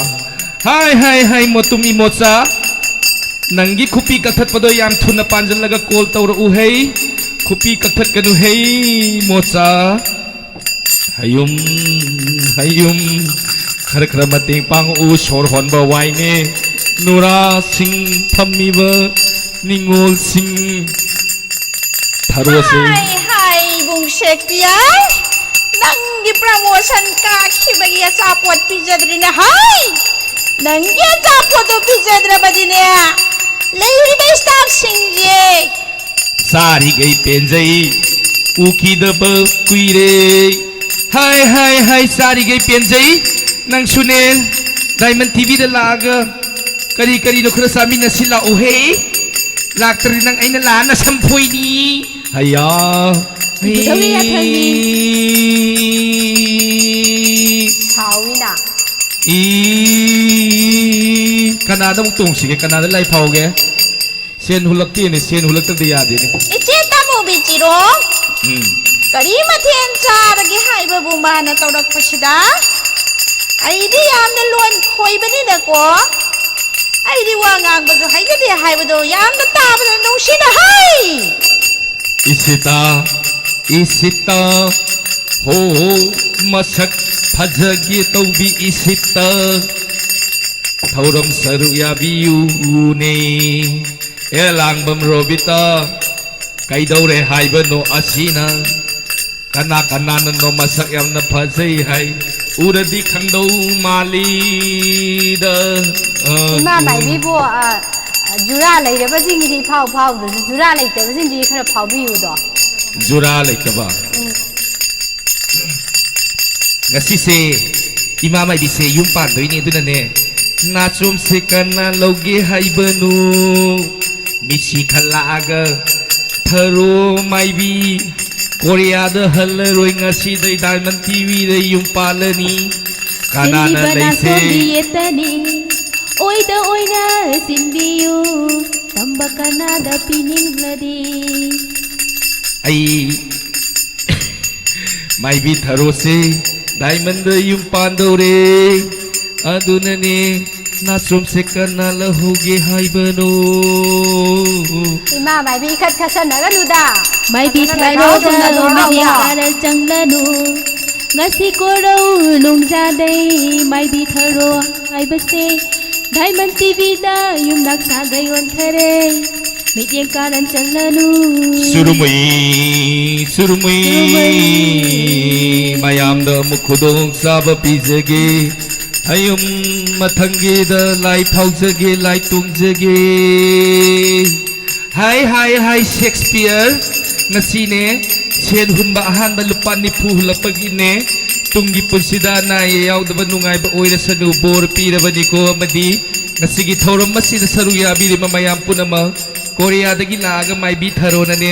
ꯍꯥꯏ, ꯍꯥꯏ, ꯍꯥꯏ, ꯃꯣꯇꯨꯝ ꯏꯃꯣꯆꯥ꯫ ꯅꯪꯒꯤ ꯈꯨꯄꯤ ꯀꯛꯊꯠꯄꯗꯣ ꯌꯥꯝ ꯊꯨꯅ ꯄꯥꯟꯁꯤꯜꯂꯒ call ꯇꯧꯔꯛꯎ ꯍꯩ꯫ ꯈꯨꯄꯤ ꯀꯛꯊꯠꯀꯅꯨ ꯍꯩ, ꯃꯣꯆꯥ꯫ ꯍꯌꯨꯝ, ꯍꯌꯨꯝ, ꯈꯔ ꯈꯔ ꯃꯇꯦꯡ ꯄꯥꯡꯉꯛꯎ, ꯁꯣꯔ ꯍꯣꯟꯕ ꯋꯥꯏꯅꯦ꯫ ꯅꯨꯔꯥꯁꯤꯡ, ꯐꯝꯃꯤꯕ ꯅꯤꯉꯣꯜꯁꯤꯡ, ꯊꯔꯣꯁꯦ꯫ ꯍꯥꯏ, ꯍꯥꯏ, ꯏꯕꯨꯡ ꯁꯦꯛꯄꯤꯌꯥꯏ, ꯅꯪꯒꯤ promotion ꯀꯥꯈꯤꯕꯒꯤ ꯑꯆꯥꯄꯣꯠ ꯄꯤꯖꯗ꯭ꯔꯤꯅꯦ ꯍꯥꯏ꯫ ꯅꯪꯒꯤ ꯑꯆꯥꯄꯣꯠꯇꯣ ꯄꯤꯖꯗ꯭ꯔꯕꯗꯤꯅꯦ, ꯂꯩꯔꯤꯕ staff-ꯁꯤꯡꯁꯦ ꯆꯥꯔꯤꯈꯩ ꯄꯦꯟꯖꯩ, ꯎꯈꯤꯗꯕ ꯀꯨꯏꯔꯦ꯫ ꯍꯥꯏ, ꯍꯥꯏ, ꯍꯥꯏ, ꯆꯥꯔꯤꯈꯩ ꯄꯦꯟꯖꯩ꯫ ꯅꯪꯁꯨꯅꯦ, ꯗꯥꯏꯃꯟ ꯇꯤ ꯚꯤꯗ ꯂꯥꯛꯑꯒ ꯀꯔꯤ ꯀꯔꯤꯅꯣ ꯈꯔ ꯆꯥꯃꯤꯟꯅꯁꯤ ꯂꯥꯛꯎꯍꯦ꯫ ꯂꯥꯛꯇ꯭ꯔꯗꯤ ꯅꯪ ꯑꯩꯅ ꯂꯥꯛꯑ ꯅꯁꯝ ꯐꯣꯏꯅꯤ꯫ ꯍꯩꯌꯥ꯫ ꯀꯩꯗꯧꯏ ꯌꯥꯊꯪꯗꯤ? ꯁꯥꯎꯏꯅ꯫ ꯏ꯫ ꯀꯅꯥꯗ ꯑꯃꯨꯛ ꯇꯣꯡꯁꯤꯒꯦ? ꯀꯅꯥꯗ ꯂꯥꯏ ꯐꯥꯎꯒꯦ? ꯁꯦꯟ ꯍꯨꯜꯂꯛꯇꯦꯅꯦ, ꯁꯦꯟ ꯍꯨꯜꯂꯛꯇ꯭ꯔꯗꯤ ꯌꯥꯗꯦꯅꯦ꯫ ꯏꯆꯦ ꯇꯥꯃꯨꯕꯤ ꯆꯤꯔꯣ, ꯎꯝ꯫ ꯀꯔꯤ ꯃꯊꯦꯜ ꯆꯥꯔꯒꯦ ꯍꯥꯏꯕꯕꯨ ꯃꯥꯅ ꯇꯧꯔꯛꯄꯁꯤꯗ? ꯑꯩꯗꯤ ꯌꯥꯝꯅ ꯂꯣꯟ ꯈꯣꯏꯕꯅꯤꯅꯀꯣ, ꯑꯩꯗꯤ ꯋꯥ ꯉꯥꯡꯕꯁꯨ ꯍꯩꯖꯗꯦ ꯍꯥꯏꯕꯗꯣ ꯌꯥꯝꯅ ꯇꯥꯕꯗ ꯅꯨꯡꯁꯤꯅ ꯍꯩ꯫ ꯏꯁꯤꯇꯥ, ꯏꯁꯤꯇꯥ, ꯍꯣ, ꯃꯁꯛ ꯐꯖꯒꯦ ꯇꯧꯕꯤ ꯏꯁꯤꯇꯥ, ꯊꯧꯔꯝ ꯁꯔꯨꯛ ꯌꯥꯕꯤꯌꯨꯅꯦ꯫ ꯑꯦ ꯂꯥꯡꯕꯝ ꯔꯣꯕꯤꯇꯥ, ꯀꯩꯗꯧꯔꯦ ꯍꯥꯏꯕꯅꯣ ꯑꯁꯤꯅ? ꯀꯅꯥ ꯀꯅꯥꯅꯅꯣ ꯃꯁꯛ ꯌꯥꯝꯅ ꯐꯖꯩ ꯍꯥꯏ? ꯎꯔꯗꯤ ꯈꯪꯗꯧ ꯃꯥꯜꯂꯤꯗ꯫ ꯑ, ꯏꯃꯥ ꯎ꯫ ꯃꯥꯏꯕꯤꯕꯨ, ꯑ, ꯖꯨꯔꯥ ꯂꯩꯔꯕꯁꯤꯡꯒꯤꯗꯤ ꯏꯐꯥꯎ ꯐꯥꯎꯗ꯭ꯔꯁꯨ, ꯖꯨꯔꯥ ꯂꯩꯇꯕꯁꯤꯡꯁꯤꯒꯤ ꯈꯔ ꯐꯥꯎꯕꯤꯌꯨꯗꯣ꯫ ꯖꯨꯔꯥ ꯂꯩꯇꯕ꯫ ꯎꯝ꯫ ꯉꯁꯤꯁꯦ ꯏꯃꯥ ꯃꯥꯏꯕꯤꯁꯦ ꯌꯨꯝ ꯄꯥꯟꯗꯣꯏꯅꯦ, ꯑꯗꯨꯅꯅꯦ ꯅꯥꯆꯣꯝꯁꯦ ꯀꯅꯥ ꯂꯧꯒꯦ ꯍꯥꯏꯕꯅꯣ? ꯃꯤꯁꯤ ꯈꯜꯂꯛꯑꯒ ꯊꯔꯣ ꯃꯥꯏꯕꯤ ꯀꯣꯔꯤꯌꯥꯗ ꯍꯜꯂꯔꯣꯏ, ꯉꯁꯤꯗꯩ ꯗꯥꯏꯃꯟ ꯇꯤꯚꯤꯗ ꯌꯨꯝ ꯄꯥꯜꯂꯅꯤ꯫ ꯀꯅꯥꯅ ꯁꯤꯟꯕꯤꯕꯅ ꯂꯩꯁꯦ? ꯁꯣꯝꯒꯤ ꯌꯦꯠꯇꯅꯤ, ꯑꯣꯏꯗ ꯑꯣꯏꯅ ꯁꯤꯟꯕꯤꯌꯨ, ꯇꯝꯕ ꯀꯅꯥꯗ ꯄꯤꯅꯤꯡꯂꯗꯤ꯫ ꯑꯩ ꯃꯥꯏꯕꯤ ꯊꯔꯣꯁꯦ ꯗꯥꯏꯃꯟꯗ ꯌꯨꯝ ꯄꯥꯟꯗꯧꯔꯦ, ꯑꯗꯨꯅꯅꯦ ꯅꯥꯆꯣꯝꯁꯦ ꯀꯅꯥ ꯂꯧꯍꯧꯒꯦ ꯍꯥꯏꯕꯅꯣ? ꯏꯃꯥ ꯃꯥꯏꯕꯤ ꯏꯈꯠ ꯈꯠꯆꯟꯅꯒꯅꯨꯗ꯫ ꯃꯥꯏꯕꯤ ꯐꯖꯅ ꯊꯔꯣꯗ ꯂꯩꯍꯧꯗꯅ ꯃꯤꯠꯌꯦꯡ ꯂꯩꯍꯧꯗ꯫ ꯀꯥꯔ ꯆꯪꯂꯅꯨ꯫ ꯉꯁꯤ ꯀꯣꯔꯧ ꯂꯣꯡꯖꯥꯗꯩ ꯃꯥꯏꯕꯤ ꯊꯔꯣ ꯍꯥꯏꯕꯁꯦ ꯗꯥꯏꯃꯟ ꯇꯤꯚꯤꯗ ꯌꯨꯝꯅꯥꯛ ꯁꯥꯒꯩ ꯑꯣꯟꯈꯔꯦ꯫ ꯃꯤꯠꯌꯦꯡ ꯀꯥꯔꯟ ꯆꯜꯂꯅꯨ꯫ ꯆꯨꯔꯨꯃꯨꯏ, ꯆꯨꯔꯨꯃꯨꯏ꯫ ꯆꯨꯔꯨꯃꯨꯏ꯫ ꯃꯌꯥꯝꯗ ꯑꯃꯨꯛ ꯈꯨꯗꯣꯡ ꯆꯥꯕ ꯄꯤꯖꯒꯦ꯫ ꯑꯌꯨꯝ ꯃꯊꯪꯒꯤꯗ ꯂꯥꯏ ꯐꯥꯎꯖꯒꯦ, ꯂꯥꯏ ꯇꯣꯡꯖꯒꯦ꯫ ꯍꯥꯏ, ꯍꯥꯏ, ꯍꯥꯏ, ꯁꯦꯛꯁꯄꯤꯌꯔ꯫ ꯉꯁꯤꯅꯦ ꯁꯦꯟ ꯍꯨꯟꯕ ꯑꯍꯥꯟꯕ ꯂꯨꯄꯥ ꯅꯤꯐꯨ ꯍꯨꯜꯂꯛꯄꯒꯤꯅꯦ꯫ ꯇꯨꯡꯒꯤ ꯄꯨꯟꯁꯤꯗ ꯑꯅꯥ ꯑꯌꯦꯛ ꯌꯥꯎꯗꯕ ꯅꯨꯡꯉꯥꯏꯕ ꯑꯣꯏꯔꯁꯅꯨ ꯕꯣꯔ ꯄꯤꯔꯕꯅꯤꯀꯣ꯫ ꯑꯃꯗꯤ ꯉꯁꯤꯒꯤ ꯊꯧꯔꯝ ꯑꯁꯤꯗ ꯁꯔꯨꯛ ꯌꯥꯕꯤꯔꯤꯕ ꯃꯌꯥꯝ ꯄꯨꯝꯅꯃꯛ ꯀꯣꯔꯤꯌꯥꯗꯒꯤ ꯂꯥꯛꯑꯒ ꯃꯥꯏꯕꯤ ꯊꯔꯣꯅꯅꯦ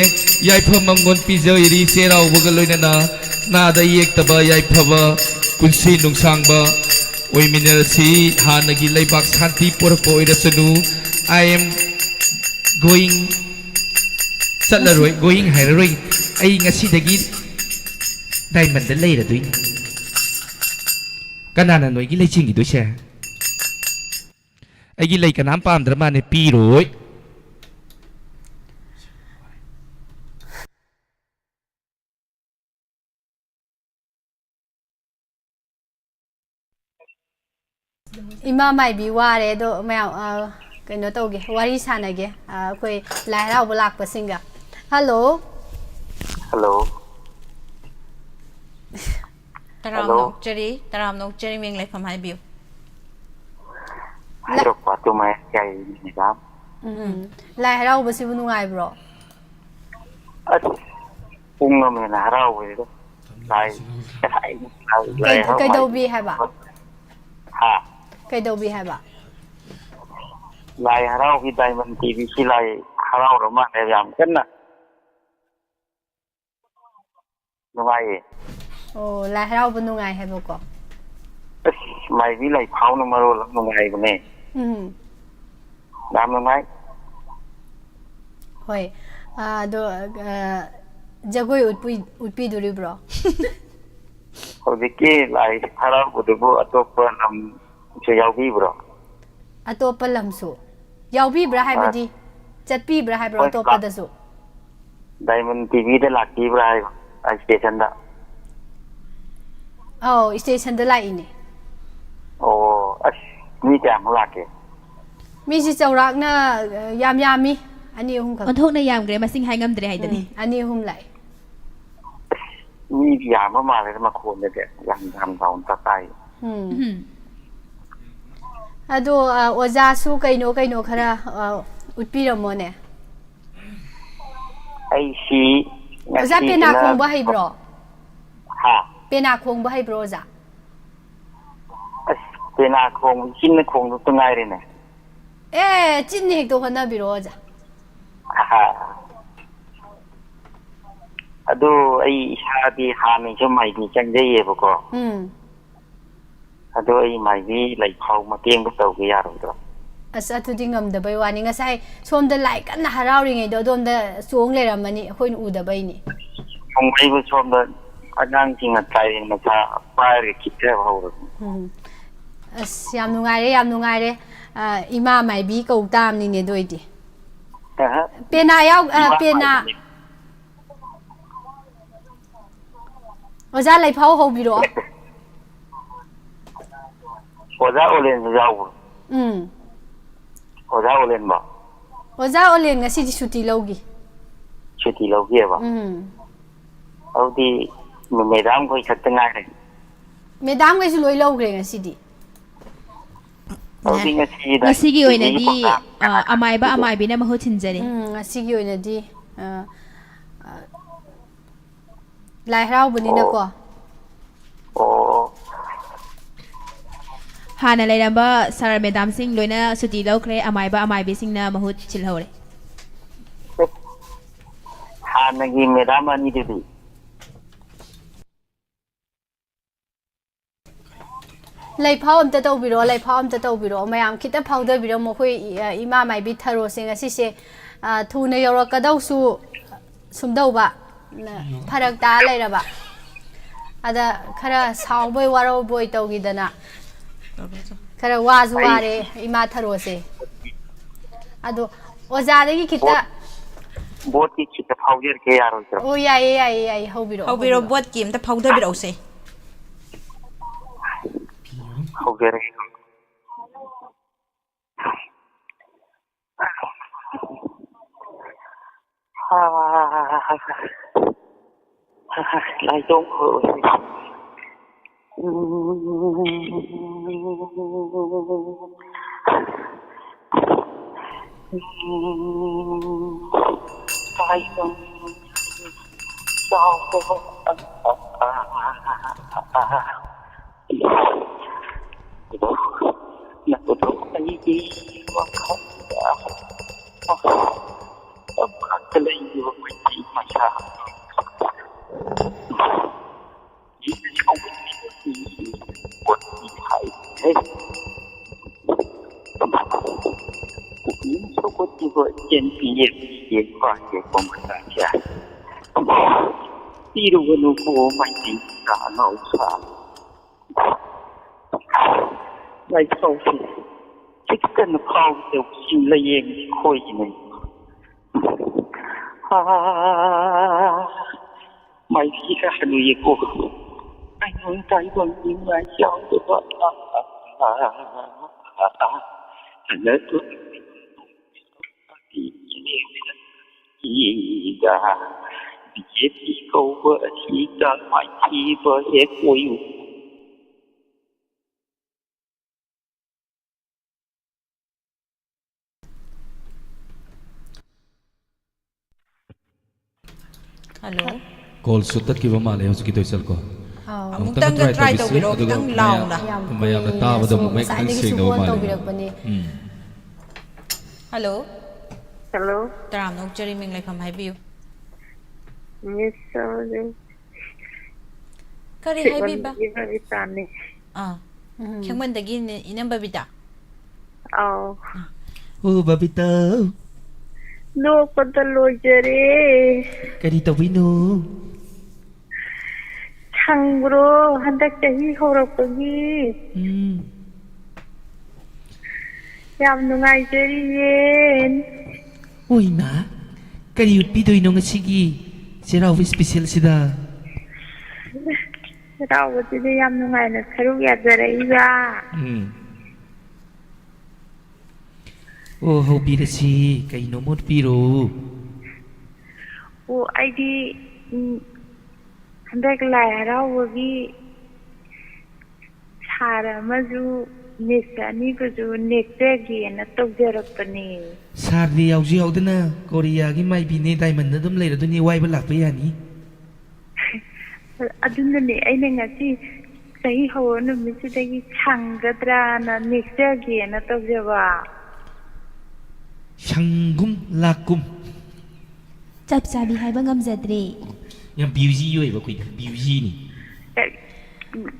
ꯌꯥꯏꯐ ꯃꯪꯒꯣꯜ ꯄꯤꯖꯔꯤ꯫ ꯆꯩꯔꯥꯎꯕꯒ ꯂꯣꯏꯅꯅ ꯅꯥꯗ ꯌꯦꯛꯇꯕ ꯌꯥꯏꯐꯕ ꯄꯨꯟꯁꯤ ꯅꯨꯡꯁꯥꯡꯕ ꯑꯣꯏꯃꯤꯟꯅꯔꯁꯤ꯫ ꯍꯥꯟꯅꯒꯤ ꯂꯩꯕꯥꯛ ꯁꯥꯟꯇꯤ ꯄꯣꯔꯛꯄ ꯑꯣꯏꯔꯁꯅꯨ꯫ I am going, ꯆꯠꯂꯔꯣꯏ, going ꯍꯥꯏꯔꯔꯣꯏ꯫ ꯑꯩ ꯉꯁꯤꯗꯒꯤ ꯗꯥꯏꯃꯟꯗ ꯂꯩꯔꯗꯣꯏꯅꯤ꯫ ꯀꯅꯥꯅ ꯅꯣꯏꯒꯤ ꯂꯩꯆꯤꯡꯈꯤꯗꯣꯏꯁꯦ? ꯑꯩꯒꯤ ꯂꯩ ꯀꯅꯥꯝ ꯄꯥꯝꯗ꯭ꯔ ꯃꯥꯅꯦ, ꯄꯤꯔꯣꯏ꯫ ꯏꯃꯥ ꯃꯥꯏꯕꯤ ꯋꯥꯔꯦ ꯑꯗꯣ ꯃꯌꯥꯝ, ꯑ, ꯀꯩꯅꯣ ꯇꯧꯒꯦ, ꯋꯥꯔꯤ ꯁꯥꯟꯅꯒꯦ, ꯑ, ꯑꯩꯈꯣꯏ ꯂꯥꯏ ꯍꯔꯥꯎꯕ ꯂꯥꯛꯄꯁꯤꯡꯒ꯫ ꯍꯜꯂꯣ꯫ ꯍꯜꯂꯣ꯫ ꯇꯔꯥꯝꯅ ꯍꯜꯂꯣ꯫ ꯑꯣꯛꯆꯔꯤ, ꯇꯔꯥꯝꯅ ꯑꯣꯛꯆꯔꯤ, ꯃꯤꯡ ꯂꯩꯐꯝ ꯍꯥꯏꯕꯤꯌꯨ꯫ ꯍꯩꯔꯣꯛ ꯄꯥꯠꯇꯨ ꯃꯌꯥꯏ ꯂꯩꯀꯥꯏꯒꯤ ꯃꯦꯗꯥꯝ꯫ ꯎꯝ꯫ ꯂꯥꯏ ꯍꯔꯥꯎꯕꯁꯤꯕꯨ ꯅꯨꯡꯉꯥꯏꯕ꯭ꯔꯣ? ꯑꯁ, ꯄꯨꯡ ꯑꯃ ꯍꯦꯟꯅ ꯍꯔꯥꯎꯕꯁꯤꯗ꯫ ꯂꯥꯏ, ꯉꯁꯥꯏ ꯂꯥꯏ ꯀꯩ-, ꯍꯔꯥꯎ ꯀꯩꯗꯧꯕꯤ ꯍꯥꯏꯕ? ꯍꯥ? ꯀꯩꯗꯧꯕꯤ ꯍꯥꯏꯕ? ꯂꯥꯏ ꯍꯔꯥꯎꯒꯤ ꯗꯥꯏꯃꯟ ꯇꯤꯚꯤꯁꯤ ꯂꯥꯏ ꯍꯔꯥꯎꯔ ꯃꯥꯜꯂꯦ ꯌꯥꯝ ꯀꯟꯅ꯫ ꯅꯨꯡꯉꯥꯏꯌꯦ꯫ ꯑꯣ, ꯂꯥꯏ ꯍꯔꯥꯎꯕ ꯅꯨꯡꯉꯥꯏ ꯍꯥꯏꯕꯀꯣ? ꯑꯁ, ꯃꯥꯏꯕꯤ ꯂꯥꯏꯐꯥꯎꯅ ꯃꯔꯣꯜ ꯑꯃ ꯅꯨꯡꯉꯥꯏꯕꯅꯦ꯫ ꯎꯝ꯫ ꯌꯥꯝ ꯅꯨꯡꯉꯥꯏ꯫ ꯍꯣꯏ꯫ ꯑ, ꯑꯗꯣ, ꯑ, ꯖꯒꯣꯏ ꯎꯠꯄꯨꯏ-, ꯎꯠꯄꯤꯗꯣꯔꯤꯕ꯭ꯔꯣ? ꯍꯧꯖꯤꯛꯀꯤ ꯂꯥꯏ ꯍꯔꯥꯎꯕꯗꯨꯕꯨ ꯑꯇꯣꯞꯄ ꯂꯝꯁꯨ ꯌꯥꯎꯕꯤꯕ꯭ꯔꯣ? ꯑꯇꯣꯞꯄ ꯂꯝꯁꯨ ꯌꯥꯎꯕꯤꯕ꯭ꯔꯥ ꯑ, ꯍꯥꯏꯕꯗꯤ, ꯆꯠꯄꯤꯕ꯭ꯔꯥ ꯍꯥꯏꯕ꯭ꯔꯣ ꯍꯣꯏ, ꯀ-, ꯑꯇꯣꯞꯄꯗꯁꯨ? ꯗꯥꯏꯃꯟ ꯇꯤꯚꯤꯗ ꯂꯥꯛꯄꯤꯕ꯭ꯔꯥ ꯍꯥꯏꯕ, ꯑ, ꯁ꯭ꯇꯦꯁꯟꯗ? ꯑꯧ, ꯁ꯭ꯇꯦꯁꯟꯗ ꯂꯥꯛꯏꯅꯦ꯫ ꯑꯣ, ꯑꯁ, ꯃꯤ ꯀꯌꯥꯃꯨꯛ ꯂꯥꯛꯀꯦ? ꯃꯤꯁꯤ ꯆꯥꯎꯔꯥꯛꯅ, ꯑ, ꯌꯥꯝ ꯌꯥꯝꯃꯤ, ꯑꯅꯤ ꯑꯍꯨꯝꯈꯛ꯫ ꯑꯣꯟꯊꯣꯛꯅ ꯌꯥꯝꯈ꯭ꯔꯦ, ꯃꯁꯤꯡ ꯍꯥꯏ ꯉꯝꯗ꯭ꯔꯦ ꯍꯥꯏꯗꯨꯅꯤ꯫ ꯎꯝ, ꯑꯅꯤ ꯑꯍꯨꯝ ꯂꯥꯛꯑꯦ꯫ ꯃꯤꯗꯤ ꯌꯥꯝꯕ ꯃꯥꯜꯂꯦꯗ ꯃꯈꯣꯟꯗꯗꯤ꯫ ꯌꯥꯝ, ꯌꯥꯝ ꯆꯥꯎꯅ ꯇꯥꯏ꯫ ꯎꯝ꯫ ꯎꯝ꯫ ꯑꯗꯣ, ꯑ, ꯑꯣꯖꯥꯁꯨ ꯀꯩꯅꯣ ꯀꯩꯅꯣ ꯈꯔ, ꯑ, ꯎꯠꯄꯤꯔꯝꯃꯣꯅꯦ꯫ ꯑꯩꯁꯤ ꯑꯣꯖꯥ, ꯄꯦꯅꯥ ꯉꯁꯤꯁꯤꯅ ꯈꯣꯡꯕ ꯍꯩꯕ꯭ꯔꯣ? ꯍꯥ? ꯄꯦꯅꯥ ꯈꯣꯡꯕ ꯍꯩꯕ꯭ꯔꯣ, ꯑꯣꯖꯥ? ꯑꯁ, ꯄꯦꯅꯥ ꯈꯣꯡꯕ ꯆꯤꯟꯅ ꯈꯣꯡꯗꯣꯛꯇ ꯉꯥꯏꯔꯦꯅꯦ꯫ ꯑꯦ, ꯆꯤꯟꯅ ꯍꯦꯛꯇ ꯍꯣꯠꯅꯕꯤꯔꯣ, ꯑꯣꯖꯥ꯫ ꯑꯍꯥ꯫ ꯑꯗꯨ ꯑꯩ ꯏꯁꯥꯗꯤ ꯍꯥꯟꯅꯁꯨ ꯃꯥꯏꯕꯤ ꯆꯪꯖꯩꯌꯦꯕꯀꯣ꯫ ꯎꯝ꯫ ꯑꯗꯣ ꯑꯩ ꯃꯥꯏꯕꯤ ꯂꯩꯐꯥꯎ ꯃꯇꯦꯡꯗꯣ ꯇꯧꯒꯦ ꯌꯥꯔꯣꯏꯗ꯭ꯔꯣ? ꯑꯁ, ꯑꯗꯨꯗꯤ ꯉꯝꯗꯕꯩ ꯋꯥꯅꯤ꯫ ꯉꯁꯥꯏ ꯁꯣꯝꯗ ꯂꯥꯏ ꯀꯟꯅ ꯍꯔꯥꯎꯔꯤꯉꯩꯗꯣ ꯑꯗꯣꯝꯗ ꯆꯣꯡ ꯂꯩꯔꯝꯃꯅꯤ, ꯑꯩꯈꯣꯏꯅ ꯎꯗꯕꯩꯅꯤ꯫ ꯈꯣꯡꯕꯩꯕꯨ ꯁꯣꯝꯗ ꯑꯉꯥꯡꯁꯤꯡꯅ ꯇꯥꯏꯔꯦꯟ ꯃꯆꯥ ꯄꯥꯏꯔꯒ ꯈꯤꯠꯊꯕ ꯍꯧꯔꯕꯅꯤ꯫ ꯎꯝ꯫ ꯑꯁ, ꯌꯥꯝ ꯅꯨꯡꯉꯥꯏꯔꯦ, ꯌꯥꯝ ꯅꯨꯡꯉꯥꯏꯔꯦ꯫ ꯑ, ꯏꯃꯥ ꯃꯥꯏꯕꯤ ꯀꯧ ꯇꯥꯕꯅꯤꯅꯦ ꯑꯗꯨ ꯑꯣꯏꯗꯤ꯫ ꯑꯍ꯫ ꯄꯦꯅꯥ ꯌꯥꯎ-, ꯑ, ꯏꯃꯥ ꯄꯦꯅꯥ꯫ ꯃꯥꯏꯕꯤ꯫ ꯑꯣꯖꯥ ꯂꯩꯐꯥꯎ ꯍꯧꯕꯤꯔꯛꯑꯣ꯫ ꯑꯣꯖꯥ ꯑꯣꯂꯦꯟꯁꯨ ꯌꯥꯎꯕ꯭ꯔꯣ? ꯎꯝ꯫ ꯑꯣꯖꯥ ꯑꯣꯂꯦꯟꯕꯣ? ꯑꯣꯖꯥ ꯑꯣꯂꯦꯟ ꯉꯁꯤꯗꯤ ꯁꯨꯇꯤ ꯂꯧꯈꯤ꯫ ꯁꯨꯇꯤ ꯂꯧꯈꯤꯑꯕ? ꯎꯝ꯫ ꯑꯗꯨꯗꯤ ꯃꯦꯗꯥꯝ ꯈꯣꯏ ꯈꯛꯇ ꯉꯥꯏꯔꯦ꯫ ꯃꯦꯗꯥꯝꯈꯩꯁꯨ ꯂꯣꯏ ꯂꯧꯈ꯭ꯔꯦ ꯉꯁꯤꯗꯤ꯫ ꯑꯗꯨꯗꯤ ꯉꯁꯤ ꯉꯁꯤꯒꯤ ꯗꯥꯏ-, ꯑꯣꯏꯅꯗꯤ, ꯄ꯭ꯔꯣꯒ꯭ꯔꯥꯝ ꯑ, ꯑꯃꯥꯏꯕ ꯄ꯭ꯔꯣꯒ꯭ꯔꯥꯝ ꯑꯃꯥꯏꯕꯤꯅ ꯃꯍꯨꯠ ꯁꯤꯟꯖꯔꯦ꯫ ꯎꯝ, ꯉꯁꯤꯒꯤ ꯑꯣꯏꯅꯗꯤ, ꯑ, ꯑ, ꯂꯥꯏ ꯍꯔꯥꯎꯕꯅꯤꯅꯀꯣ꯫ ꯑꯣ꯫ ꯑꯣ꯫ ꯍꯥꯟꯅ ꯂꯩꯔꯝꯕ ꯁꯥꯔ ꯃꯦꯗꯥꯝꯁꯤꯡ ꯂꯣꯏꯅ ꯁꯨꯇꯤ ꯂꯧꯈ꯭ꯔꯦ, ꯑꯃꯥꯏꯕ ꯑꯃꯥꯏꯕꯤꯁꯤꯡꯅ ꯃꯍꯨꯠ ꯁꯤꯜꯍꯧꯔꯦ꯫ ꯍꯥꯟꯅꯒꯤ ꯃꯦꯗꯥꯝ ꯑꯅꯤꯗꯨꯗꯤ? ꯂꯩꯐꯥꯎ ꯑꯝꯇ ꯇꯧꯕꯤꯔꯛꯑꯣ, ꯂꯩꯐꯥꯎ ꯑꯝꯇ ꯇꯧꯕꯤꯔꯛꯑꯣ꯫ ꯃꯌꯥꯝ ꯈꯤꯇ ꯐꯥꯎꯗꯕꯤꯔꯝꯃꯣ꯫ ꯑꯩꯈꯣꯏ ꯏ-, ꯏꯃꯥ ꯃꯥꯏꯕꯤ ꯊꯔꯣꯁꯦ ꯉꯁꯤꯁꯦ, ꯑ, ꯊꯨꯅ ꯌꯧꯔꯛꯀꯗꯧꯁꯨ ꯁꯨꯝꯗꯧꯕ, ꯅ-, ꯐꯔꯛ ꯇꯥ ꯂꯩꯔꯕ꯫ ꯑꯗ ꯈꯔ ꯁꯥꯎꯕꯣꯏ ꯋꯥꯔꯧꯕꯣꯏ ꯇꯧꯈꯤꯗꯅ ꯈꯔ ꯋꯥꯁꯨ ꯑꯩ ꯋꯥꯔꯦ ꯏꯃꯥ ꯊꯔꯣꯁꯦ꯫ ꯑꯗꯣ ꯑꯣꯖꯥꯗꯒꯤ ꯈꯤꯇ ꯚꯣꯠ, ꯚꯣꯠꯀꯤ ꯈꯤꯇ ꯐꯥꯎꯖꯔꯛꯀꯦ ꯌꯥꯔꯣꯏꯗ꯭ꯔꯣ? ꯑꯣ, ꯌꯥꯏꯌꯦ, ꯌꯥꯏꯌꯦ, ꯌꯥꯏꯌꯦ, ꯍꯧꯕꯤꯔꯛꯑꯣ, ꯍꯧꯕꯤꯔꯣ, ꯍꯧꯕꯤꯔꯛꯑꯣ꯫ ꯚꯣꯠꯀꯤ ꯑꯝꯇ ꯐꯥꯎꯗꯕꯤꯔꯛꯎꯁꯦ꯫ ꯍꯧꯖꯔꯒꯦ꯫ ꯂꯥꯏꯇꯣꯡ ꯈꯨꯔꯨꯝꯁꯤ꯫ ꯇꯥꯏꯕꯪ ꯆꯥꯎꯕ ꯅꯈꯨꯗꯣꯜ ꯑꯩꯒꯤ ꯋꯥꯈꯜꯗ ꯑꯃꯈꯛꯇ ꯂꯩꯔꯤꯕ ꯃꯩꯇꯩ ꯃꯆꯥ꯫ ꯄꯨꯛꯅꯤꯡ ꯁꯧꯒꯠꯄꯤꯕ ꯆꯦꯟꯕꯤ ꯌꯦꯡꯕꯤ ꯌꯦꯡꯕ ꯌꯦꯡꯕ ꯃꯇꯥꯡꯁꯦ꯫ ꯄꯤꯔꯨꯒꯅꯨꯀꯣ ꯃꯩꯇꯩ ꯃꯆꯥ ꯑꯉꯥꯎ ꯁꯥ꯫ ꯂꯥꯏꯐꯥꯎꯁꯤ ꯍꯦꯛꯇꯅ ꯐꯥꯎꯗꯕꯁꯤ ꯂꯥꯌꯦꯡꯗꯤ ꯈꯣꯏꯒꯤꯅꯦ꯫ ꯑꯥ, ꯃꯥꯏꯕꯤ ꯈꯔ ꯍꯅꯨꯌꯦꯀꯣ꯫ ꯑꯩꯉꯣꯟ ꯇꯥꯏꯕꯪ ꯅꯤꯡꯉꯥꯏ ꯌꯥꯎꯗꯕ꯫ ꯑꯥ, ꯑꯥ, ꯑꯥ, ꯑꯥ, ꯑꯥ꯫ ꯍꯟꯗꯛ ꯏꯗ ꯕꯤ ꯖꯦ ꯄꯤ ꯀꯧꯕ ꯑꯁꯤꯗ ꯃꯥꯏꯊꯤꯕ ꯍꯦꯛ ꯑꯣꯏꯌꯨ꯫ ꯍꯜꯂꯣ꯫ ꯀꯣꯜꯁꯨ ꯇꯠꯈꯤꯕ ꯃꯥꯜꯂꯦ ꯍꯧꯖꯤꯛꯀꯤꯗꯣ, ꯏꯆꯜ ꯀꯣ꯫ ꯑꯥꯎ, ꯑꯃꯨꯛꯇꯪꯒ ꯑꯃꯨꯛꯇꯪꯒ try try ꯇꯧꯕꯤꯔꯣ, ꯇꯧꯕꯤꯔꯣ, ꯑꯗꯨꯒ ꯈꯤꯇꯪ ꯃꯌꯥꯝ, ꯂꯥꯎꯅ꯫ ꯌꯥꯝ ꯃꯌꯥꯝꯅ ꯀꯨꯏꯅ ꯇꯥꯕꯗ ꯑꯃꯨꯛ ꯃꯌꯦꯛ ꯈꯤꯇꯪ ꯉꯁꯥꯏꯗꯒꯤꯁꯨ ꯁꯦꯡꯗꯕ call ꯃꯥꯜꯂꯦ꯫ ꯇꯧꯕꯤꯔꯛꯄꯅꯦ꯫ ꯎꯝ꯫ ꯍꯜꯂꯣ꯫ ꯍꯜꯂꯣ꯫ ꯇꯔꯥꯝꯅ ꯑꯣꯛꯆꯔꯤ, ꯃꯤꯡ ꯂꯩꯐꯝ ꯍꯥꯏꯕꯤꯌꯨ꯫ ꯃꯤꯁ ꯁꯣꯖꯤ꯫ ꯀꯔꯤ ꯍꯥꯏꯕꯤꯕ? ꯁꯤꯠꯃꯟꯕꯒꯤ ꯕꯕꯤꯇꯥꯅꯤ꯫ ꯑꯥ꯫ ꯎꯝ꯫ ꯈꯦꯡꯃꯟꯗꯒꯤꯅꯦ, ꯏꯅꯝ ꯕꯕꯤꯇꯥ? ꯑꯥꯎ꯫ ꯑꯥ꯫ ꯑꯣ, ꯕꯕꯤꯇꯥ꯫ ꯅꯣꯛꯄꯗ ꯂꯣꯏꯖꯔꯦ꯫ ꯀꯔꯤ ꯇꯧꯕꯩꯅꯣ? ꯁꯪꯕ꯭ꯔꯣ? ꯍꯟꯗꯛ ꯆꯍꯤ ꯍꯧꯔꯛꯄꯒꯤ꯫ ꯎꯝ꯫ ꯌꯥꯝ ꯅꯨꯡꯉꯥꯏꯖꯔꯤꯌꯦ꯫ ꯑꯣ ꯏꯃꯥ, ꯀꯔꯤ ꯎꯠꯄꯤꯗꯣꯏꯅꯣ ꯉꯁꯤꯒꯤ ꯆꯩꯔꯥꯎꯕ specialꯁꯤꯗ? ꯆꯩꯔꯥꯎꯕꯁꯤꯗ ꯌꯥꯝ ꯅꯨꯡꯉꯥꯏꯅ ꯁꯔꯨꯛ ꯌꯥꯖꯔꯛꯏꯕ꯫ ꯎꯝ꯫ ꯑꯣ, ꯍꯧꯕꯤꯔꯁꯤ, ꯀꯩꯅꯣꯝ ꯎꯠꯄꯤꯔꯣ꯫ ꯑꯣ, ꯑꯩꯗꯤ, ꯎꯝ, ꯍꯟꯗꯛ ꯂꯥꯏ ꯍꯔꯥꯎꯕꯒꯤ ꯁꯥꯔ ꯑꯃꯁꯨ ꯃꯤꯁ ꯑꯅꯤꯕꯨꯁꯨ ꯅꯦꯛꯆꯒꯦꯅ ꯇꯧꯖꯔꯛꯄꯅꯦ꯫ ꯁꯥꯔꯗꯤ ꯌꯥꯎꯁꯨ ꯌꯥꯎꯗꯅ ꯀꯣꯔꯤꯌꯥꯒꯤ ꯃꯥꯏꯕꯤꯅꯦ, diamondꯅ ꯑꯗꯨꯝ ꯂꯩꯔꯗꯣꯏꯅꯤ, ꯋꯥꯏꯕ ꯂꯥꯛꯄ ꯌꯥꯅꯤ꯫ ꯑꯗꯨꯅꯅꯦ ꯑꯩꯅ ꯉꯁꯤ ꯆꯍꯤ ꯍꯧꯕ ꯅꯨꯃꯤꯠꯁꯤꯗꯒꯤ ꯁꯪꯒꯗ꯭ꯔꯥꯅ ꯅꯦꯛꯆꯒꯦꯅ ꯇꯧꯖꯕ꯫ ꯁꯪꯒꯨꯝ ꯂꯥꯛꯀꯨꯝ꯫ ꯆꯞ ꯆꯥꯕꯤ ꯍꯥꯏꯕ ꯉꯝꯖꯗ꯭ꯔꯦ꯫ ꯌꯥꯝ busy ꯑꯣꯏꯕ ꯑꯩꯈꯣꯏꯗꯤ, busyꯅꯤ꯫ ꯑꯦ,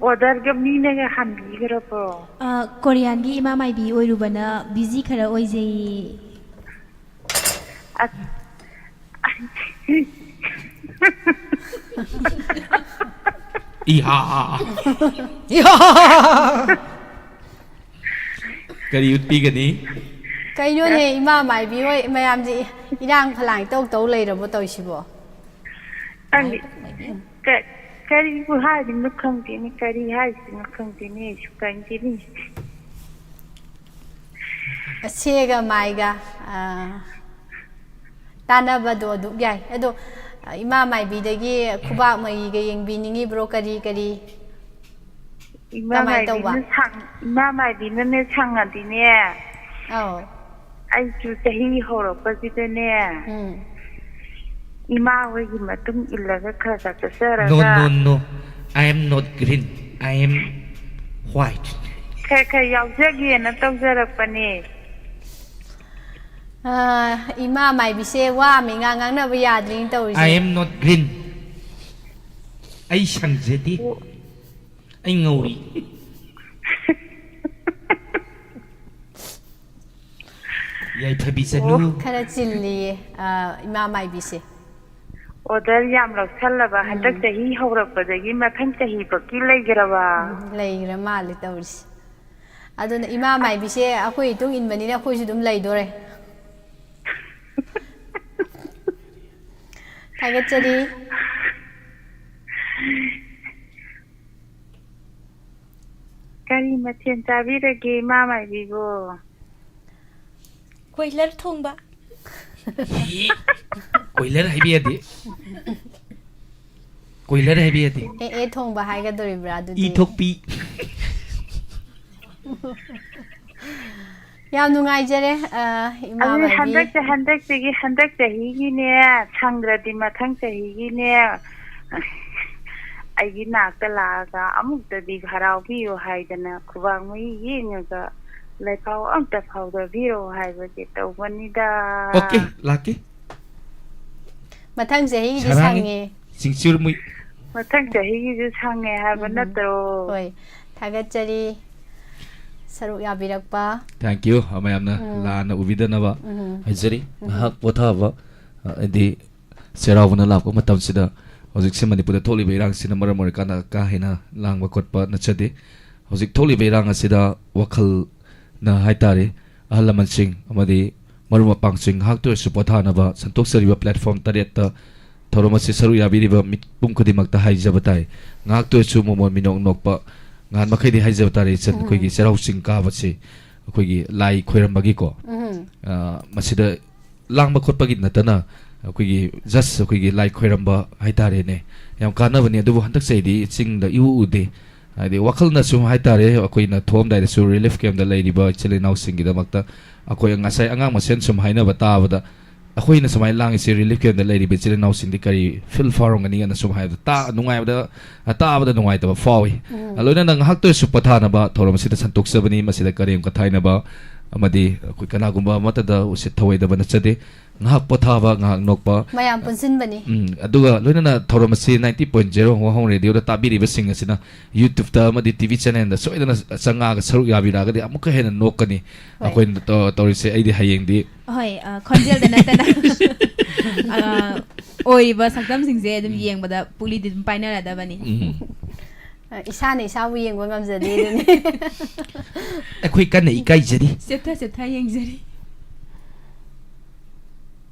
orderꯒ ꯃꯤꯅꯒ ꯍꯟꯕꯤꯈ꯭ꯔꯕꯣ? ꯑ, ꯀꯣꯔꯤꯌꯥꯟꯒꯤ ꯏꯃꯥ ꯃꯥꯏꯕꯤ ꯑꯣꯏꯔꯨꯕꯅ busy ꯈꯔ ꯑꯣꯏꯖꯩꯌꯦ꯫ ꯑꯁ, ꯏꯍꯥ꯫ ꯏꯍꯥ꯫ ꯀꯔꯤ ꯎꯠꯄꯤꯒꯅꯤ? ꯀꯩꯅꯣꯅꯦ, ꯏꯃꯥ ꯃꯥꯏꯕꯤ ꯍꯣꯏ ꯃꯌꯥꯝꯁꯦ ꯏꯔꯥꯡ ꯐꯂꯥꯡ ꯇꯧ ꯇꯧ ꯂꯩꯔꯕꯣ ꯇꯧꯔꯤꯁꯤꯕꯣ? ꯈꯪꯗꯦ꯫ ꯀ- ꯀꯔꯤꯕꯨ ꯍꯥꯏꯗꯣꯏꯅꯣ ꯈꯪꯗꯦꯅꯦ, ꯀꯔꯤ ꯍꯥꯏꯗꯣꯏꯅꯣ ꯈꯪꯗꯦꯅꯦ, ꯑꯩꯁꯨ ꯈꯪꯗꯦꯅꯦ꯫ ꯁꯦꯒ ꯃꯥꯏꯒ, ꯑꯥ, ꯇꯥꯟꯅꯕꯗꯣ ꯑꯗꯨꯛ ꯌꯥꯏ꯫ ꯑꯗꯣ, ꯑ, ꯏꯃꯥ ꯃꯥꯏꯕꯤꯗꯒꯤ ꯈꯨꯕꯥꯛ ꯃꯔꯤꯒ ꯌꯦꯡꯕꯤꯅꯤꯡꯉꯤꯕ꯭ꯔꯣ? ꯀꯔꯤ ꯀꯔꯤ? ꯏꯃꯥ ꯀꯃꯥꯏꯅ ꯇꯧꯕ? ꯃꯥꯏꯕꯤꯅ ꯁꯪ- ꯏꯃꯥ ꯃꯥꯏꯕꯤꯅꯅꯦ ꯁꯪꯉꯗꯤꯅꯦ, ꯑꯧ꯫ ꯑꯩꯁꯨ ꯆꯍꯤ ꯍꯧꯔꯛꯄꯁꯤꯗꯅꯦ, ꯎꯝ꯫ ꯏꯃꯥ ꯍꯣꯏꯒꯤ ꯃꯇꯨꯡ ꯏꯜꯂꯒ ꯈꯔ ꯈꯔ No, ꯆꯠꯆꯔꯒ, no, no. I am not green. I am white. ꯈꯔ ꯈꯔ ꯌꯥꯎꯖꯒꯦꯅ ꯇꯧꯖꯔꯛꯄꯅꯦ꯫ ꯑꯥ, ꯏꯃꯥ ꯃꯥꯏꯕꯤꯁꯦ ꯋꯥ ꯑꯃ ꯏꯉꯥꯡ ꯉꯥꯡꯅꯕ ꯌꯥꯗ꯭ꯔꯤꯅ ꯇꯧꯔꯤꯁꯦ꯫ I am not green. ꯑꯩ ꯁꯪꯖꯗꯦ꯫ ꯑꯩ ꯉꯧꯔꯤ꯫ ꯌꯥꯏꯐꯕꯤ ꯆꯅꯨ꯫ ꯈꯔ ꯆꯤꯜꯂꯤꯌꯦ, ꯑꯥ, ꯏꯃꯥ ꯃꯥꯏꯕꯤꯁꯦ꯫ ꯑꯣꯔꯗꯔ ꯌꯥꯝ ꯂꯧꯁꯜꯂꯕ, ꯍꯟꯗꯛ ꯆꯍꯤ ꯍꯧꯔꯛꯄꯗꯒꯤ ꯃꯊꯪ ꯆꯍꯤ ꯐꯥꯎꯀꯤ ꯂꯩꯈ꯭ꯔꯕ? ꯎꯝ, ꯂꯩꯈ꯭ꯔ ꯃꯥꯜꯂꯦ ꯇꯧꯔꯤꯁꯦ꯫ ꯑꯗꯨꯅ ꯏꯃꯥ ꯃꯥꯏꯕꯤꯁꯦ ꯑꯩꯈꯣꯏ ꯏꯇꯨꯡ ꯏꯟꯕꯅꯤꯅ ꯑꯩꯈꯣꯏꯁꯨ ꯑꯗꯨꯝ ꯂꯩꯗꯣꯔꯦ꯫ ꯊꯥꯒꯠꯆꯔꯤ꯫ ꯀꯔꯤ ꯃꯊꯦꯜ ꯆꯥꯕꯤꯔꯒꯦ, ꯏꯃꯥ ꯃꯥꯏꯕꯤꯕꯨ? ꯀꯣꯏꯂꯔ ꯊꯣꯡꯕ꯫ ꯀꯣꯏꯂꯔ ꯍꯥꯏꯕ ꯌꯥꯗꯦ꯫ ꯀꯣꯏꯂꯔ ꯍꯥꯏꯕ ꯌꯥꯗꯦ꯫ ꯑꯦ ꯑꯦ ꯊꯣꯡꯕ ꯍꯥꯏꯒꯗꯣꯔꯤꯕ꯭ꯔꯥ ꯑꯗꯨꯗꯤ? ꯏ ꯊꯣꯛꯄꯤ꯫ ꯌꯥꯝ ꯅꯨꯡꯉꯥꯏꯖꯔꯦ, ꯑ, ꯏꯃꯥ ꯑꯗꯨꯗꯤ ꯃꯥꯏꯕꯤ꯫ ꯍꯟꯗꯛ ꯆ- ꯍꯟꯗꯛꯇꯒꯤ, ꯍꯟꯗꯛ ꯆꯍꯤꯒꯤꯅꯦ, ꯁꯪꯗ꯭ꯔꯗꯤ ꯃꯊꯪ ꯆꯍꯤꯒꯤꯅꯦ, ꯑꯩꯒꯤ ꯅꯥꯛꯇ ꯂꯥꯛꯑꯒ ꯑꯃꯨꯛꯇꯗꯤ ꯍꯔꯥꯎꯕꯤꯌꯨ ꯍꯥꯏꯗꯅ ꯈꯨꯕꯥꯛ ꯃꯩ ꯌꯦꯡꯉꯒ ꯂꯩꯈꯥꯎ ꯑꯝꯇ ꯐꯥꯎꯗꯕꯤꯔꯣ ꯍꯥꯏꯕꯒꯤ ꯇꯧꯕꯅꯤꯗ꯫ ꯑꯣꯀꯦ, ꯂꯥꯛꯀꯦ꯫ ꯃꯊꯪ ꯆꯍꯤꯒꯤꯗꯤ ꯁꯥꯔꯥꯡꯉꯤ꯫ ꯁꯪꯉꯦ꯫ ꯆꯤꯡꯆꯨꯔ ꯃꯨꯏ꯫ ꯃꯊꯪ ꯆꯍꯤꯒꯤꯁꯨ ꯁꯪꯉꯦ ꯍꯥꯏꯕ ꯅꯠꯇ꯭ꯔꯣ? ꯍꯣꯏ, ꯊꯥꯒꯠꯆꯔꯤ ꯁꯔꯨꯛ ꯌꯥꯕꯤꯔꯛꯄ꯫ Thank you, ꯃꯌꯥꯝꯅ ꯂꯥꯟꯅ ꯎꯕꯤꯗꯅꯕ ꯎꯝ꯫ ꯍꯥꯏꯖꯔꯤ꯫ ꯉꯥꯏꯍꯥꯛ ꯄꯣꯊꯥꯕ, ꯍꯥꯏꯗꯤ ꯆꯩꯔꯥꯎꯕꯅ ꯂꯥꯛꯄ ꯃꯇꯝꯁꯤꯗ ꯍꯧꯖꯤꯛꯁꯦ ꯃꯅꯤꯄꯨꯔꯗ ꯊꯣꯛꯂꯤꯕ ꯏꯔꯥꯡꯁꯤꯅ ꯃꯔꯝ ꯑꯣꯏꯔꯀꯥꯟꯗ ꯀꯥ ꯍꯦꯟꯅ ꯂꯥꯡꯕ ꯈꯣꯠꯄ ꯅꯠꯆꯗꯦ꯫ ꯍꯧꯖꯤꯛ ꯊꯣꯛꯂꯤꯕ ꯏꯔꯥꯡ ꯑꯁꯤꯗ ꯋꯥꯈꯜ ꯅ ꯍꯥꯏꯇꯥꯔꯦ, ꯑꯍꯜ ꯂꯃꯟꯁꯤꯡ ꯑꯃꯗꯤ ꯃꯔꯨꯞ ꯃꯄꯥꯡꯁꯤꯡ ꯉꯥꯏꯍꯥꯛꯇ ꯑꯣꯏꯔꯁꯨ ꯄꯣꯊꯥꯅꯕ ꯁꯟꯇꯣꯛꯆꯔꯤꯕ platform ꯇꯔꯦꯠꯇ ꯊꯧꯔꯝ ꯑꯁꯤ ꯁꯔꯨꯛ ꯌꯥꯕꯤꯔꯤꯕ ꯃꯤꯄꯨꯝ ꯈꯨꯗꯤꯡꯃꯛꯇ ꯍꯥꯏꯖꯕ ꯇꯥꯏ꯫ ꯉꯥꯏꯍꯥꯛꯇ ꯑꯣꯏꯔꯁꯨ ꯃꯣꯃꯣꯟ ꯃꯤꯅꯣꯛ ꯅꯣꯛꯄ, ꯉꯍꯥꯟ ꯃꯈꯩꯗꯤ ꯍꯥꯏꯖꯕ ꯇꯥꯔꯦ, ꯏꯆꯟ, ꯎꯝ꯫ ꯑꯩꯈꯣꯏꯒꯤ ꯆꯩꯔꯥꯎ ꯆꯤꯡ ꯀꯥꯕꯁꯤ ꯑꯩꯈꯣꯏꯒꯤ ꯂꯥꯏ ꯈꯣꯏꯔꯝꯕꯒꯤꯀꯣ, ꯎꯝ꯫ ꯑ, ꯃꯁꯤꯗ ꯂꯥꯡꯕ ꯈꯣꯠꯄꯒꯤ ꯅꯠꯇꯅ ꯑꯩꯈꯣꯏꯒꯤ just ꯑꯩꯈꯣꯏꯒꯤ ꯂꯥꯏ ꯈꯣꯏꯔꯝꯕ ꯍꯥꯏꯇꯥꯔꯦꯅꯦ, ꯌꯥꯝ ꯀꯥꯟꯅꯕꯅꯤ꯫ ꯑꯗꯨꯕꯨ ꯍꯟꯗꯛ ꯆꯍꯤꯗꯤ ꯆꯤꯡꯗ ꯏꯎ ꯎꯗꯦ꯫ ꯍꯥꯏꯗꯤ ꯋꯥꯈꯜꯅ ꯁꯨꯝ ꯍꯥꯏꯇꯥꯔꯦ, ꯑꯩꯈꯣꯏꯅ ꯊꯣꯛꯑꯝꯗꯥꯏꯗꯁꯨ relief camp ꯇ ꯂꯩꯔꯤꯕ ꯏꯆꯤꯜ ꯏꯅꯥꯎꯁꯤꯡꯒꯤꯗꯃꯛꯇ ꯑꯩꯈꯣꯏ ꯉꯁꯥꯏ ꯑꯉꯥꯡ ꯃꯁꯦꯟ ꯁꯨꯝ ꯍꯥꯏꯅꯕ ꯇꯥꯕꯗ, ꯑꯩꯈꯣꯏꯅ ꯁꯨꯃꯥꯏꯅ ꯂꯥꯡꯉꯤꯁꯤ relief camp ꯇ ꯂꯩꯔꯤꯕ ꯏꯆꯤꯜ ꯏꯅꯥꯎꯁꯤꯡꯗꯤ ꯀꯔꯤ feel ꯐꯥꯎꯔꯝꯒꯅꯤ ꯑꯅ ꯁꯨꯝ ꯍꯥꯏꯕꯗ, ꯇꯥ-, ꯅꯨꯡꯉꯥꯏꯕꯗ, ꯇꯥꯕꯗ ꯅꯨꯡꯉꯥꯏꯇꯕ ꯐꯥꯎꯏ꯫ ꯎꯝ꯫ ꯂꯣꯏꯅꯅ ꯉꯥꯏꯍꯥꯛꯇ ꯑꯣꯏꯔꯁꯨ ꯄꯣꯊꯥꯅꯕ ꯊꯧꯔꯝ ꯑꯁꯤꯗ ꯁꯟꯗꯣꯛꯆꯕꯅꯤ꯫ ꯃꯁꯤꯗ ꯀꯔꯦꯝ ꯀꯊꯥꯏꯅꯕ ꯑꯃꯗꯤ ꯑꯩꯈꯣꯏ ꯀꯅꯥꯒꯨꯝꯕ ꯑꯃꯠꯇꯗ ꯎꯁꯤꯠ ꯊꯑꯣꯏꯗꯕ ꯅꯠꯆꯗꯦ꯫ ꯉꯥꯏꯍꯥꯛ ꯄꯣꯊꯥꯕ, ꯉꯥꯏꯍꯥꯛ ꯅꯣꯛꯄ꯫ ꯃꯌꯥꯝ ꯄꯨꯟꯁꯤꯟꯕꯅꯤ꯫ ꯎꯝ, ꯑꯗꯨꯒ ꯂꯣꯏꯅꯅ ꯊꯧꯔꯝ ꯑꯁꯤ ninety point zero ꯋꯥꯍꯣꯡ ꯔꯦꯗꯤꯑꯣꯗ ꯇꯥꯕꯤꯔꯤꯕꯁꯤꯡ ꯑꯁꯤꯅ YouTube ꯇ ꯑꯃꯗꯤ T V channel ꯗ ꯁꯣꯏꯗꯅ ꯆꯪꯉꯛꯑꯒ ꯁꯔꯨꯛ ꯌꯥꯕꯤꯔꯛꯑꯒꯗꯤ ꯑꯃꯨꯛꯀ ꯍꯦꯟꯅ ꯅꯣꯛꯀꯅꯤ꯫ ꯍꯣꯏ꯫ ꯑꯩꯈꯣꯏꯅ ꯇꯧ-, ꯇꯧꯔꯤꯁꯦ, ꯑꯩꯗꯤ ꯍꯌꯦꯡꯗꯤ ꯍꯣꯏ, ꯑ, ꯈꯣꯟꯖꯦꯜꯗ ꯅꯠꯇꯅ, ꯑ, ꯑꯣꯏꯔꯤꯕ ꯁꯛꯇꯝꯁꯤꯡꯁꯦ ꯑꯗꯨꯝ ꯎꯝ꯫ ꯌꯦꯡꯕꯗ ꯄꯨꯛꯂꯤꯗꯤ ꯑꯗꯨꯝ ꯄꯥꯏꯅꯔꯗꯕꯅꯤ꯫ ꯎꯝ꯫ ꯑ, ꯏꯁꯥꯅ ꯏꯁꯥꯕꯨ ꯌꯦꯡꯕ ꯉꯝꯖꯗꯦ ꯑꯗꯨꯅꯤ꯫ ꯑꯩꯈꯣꯏ ꯀꯟꯅ ꯏꯀꯥꯏꯖꯔꯤ꯫ ꯆꯦꯞꯊ ꯆꯦꯞꯊ ꯌꯦꯡꯖꯔꯤ꯫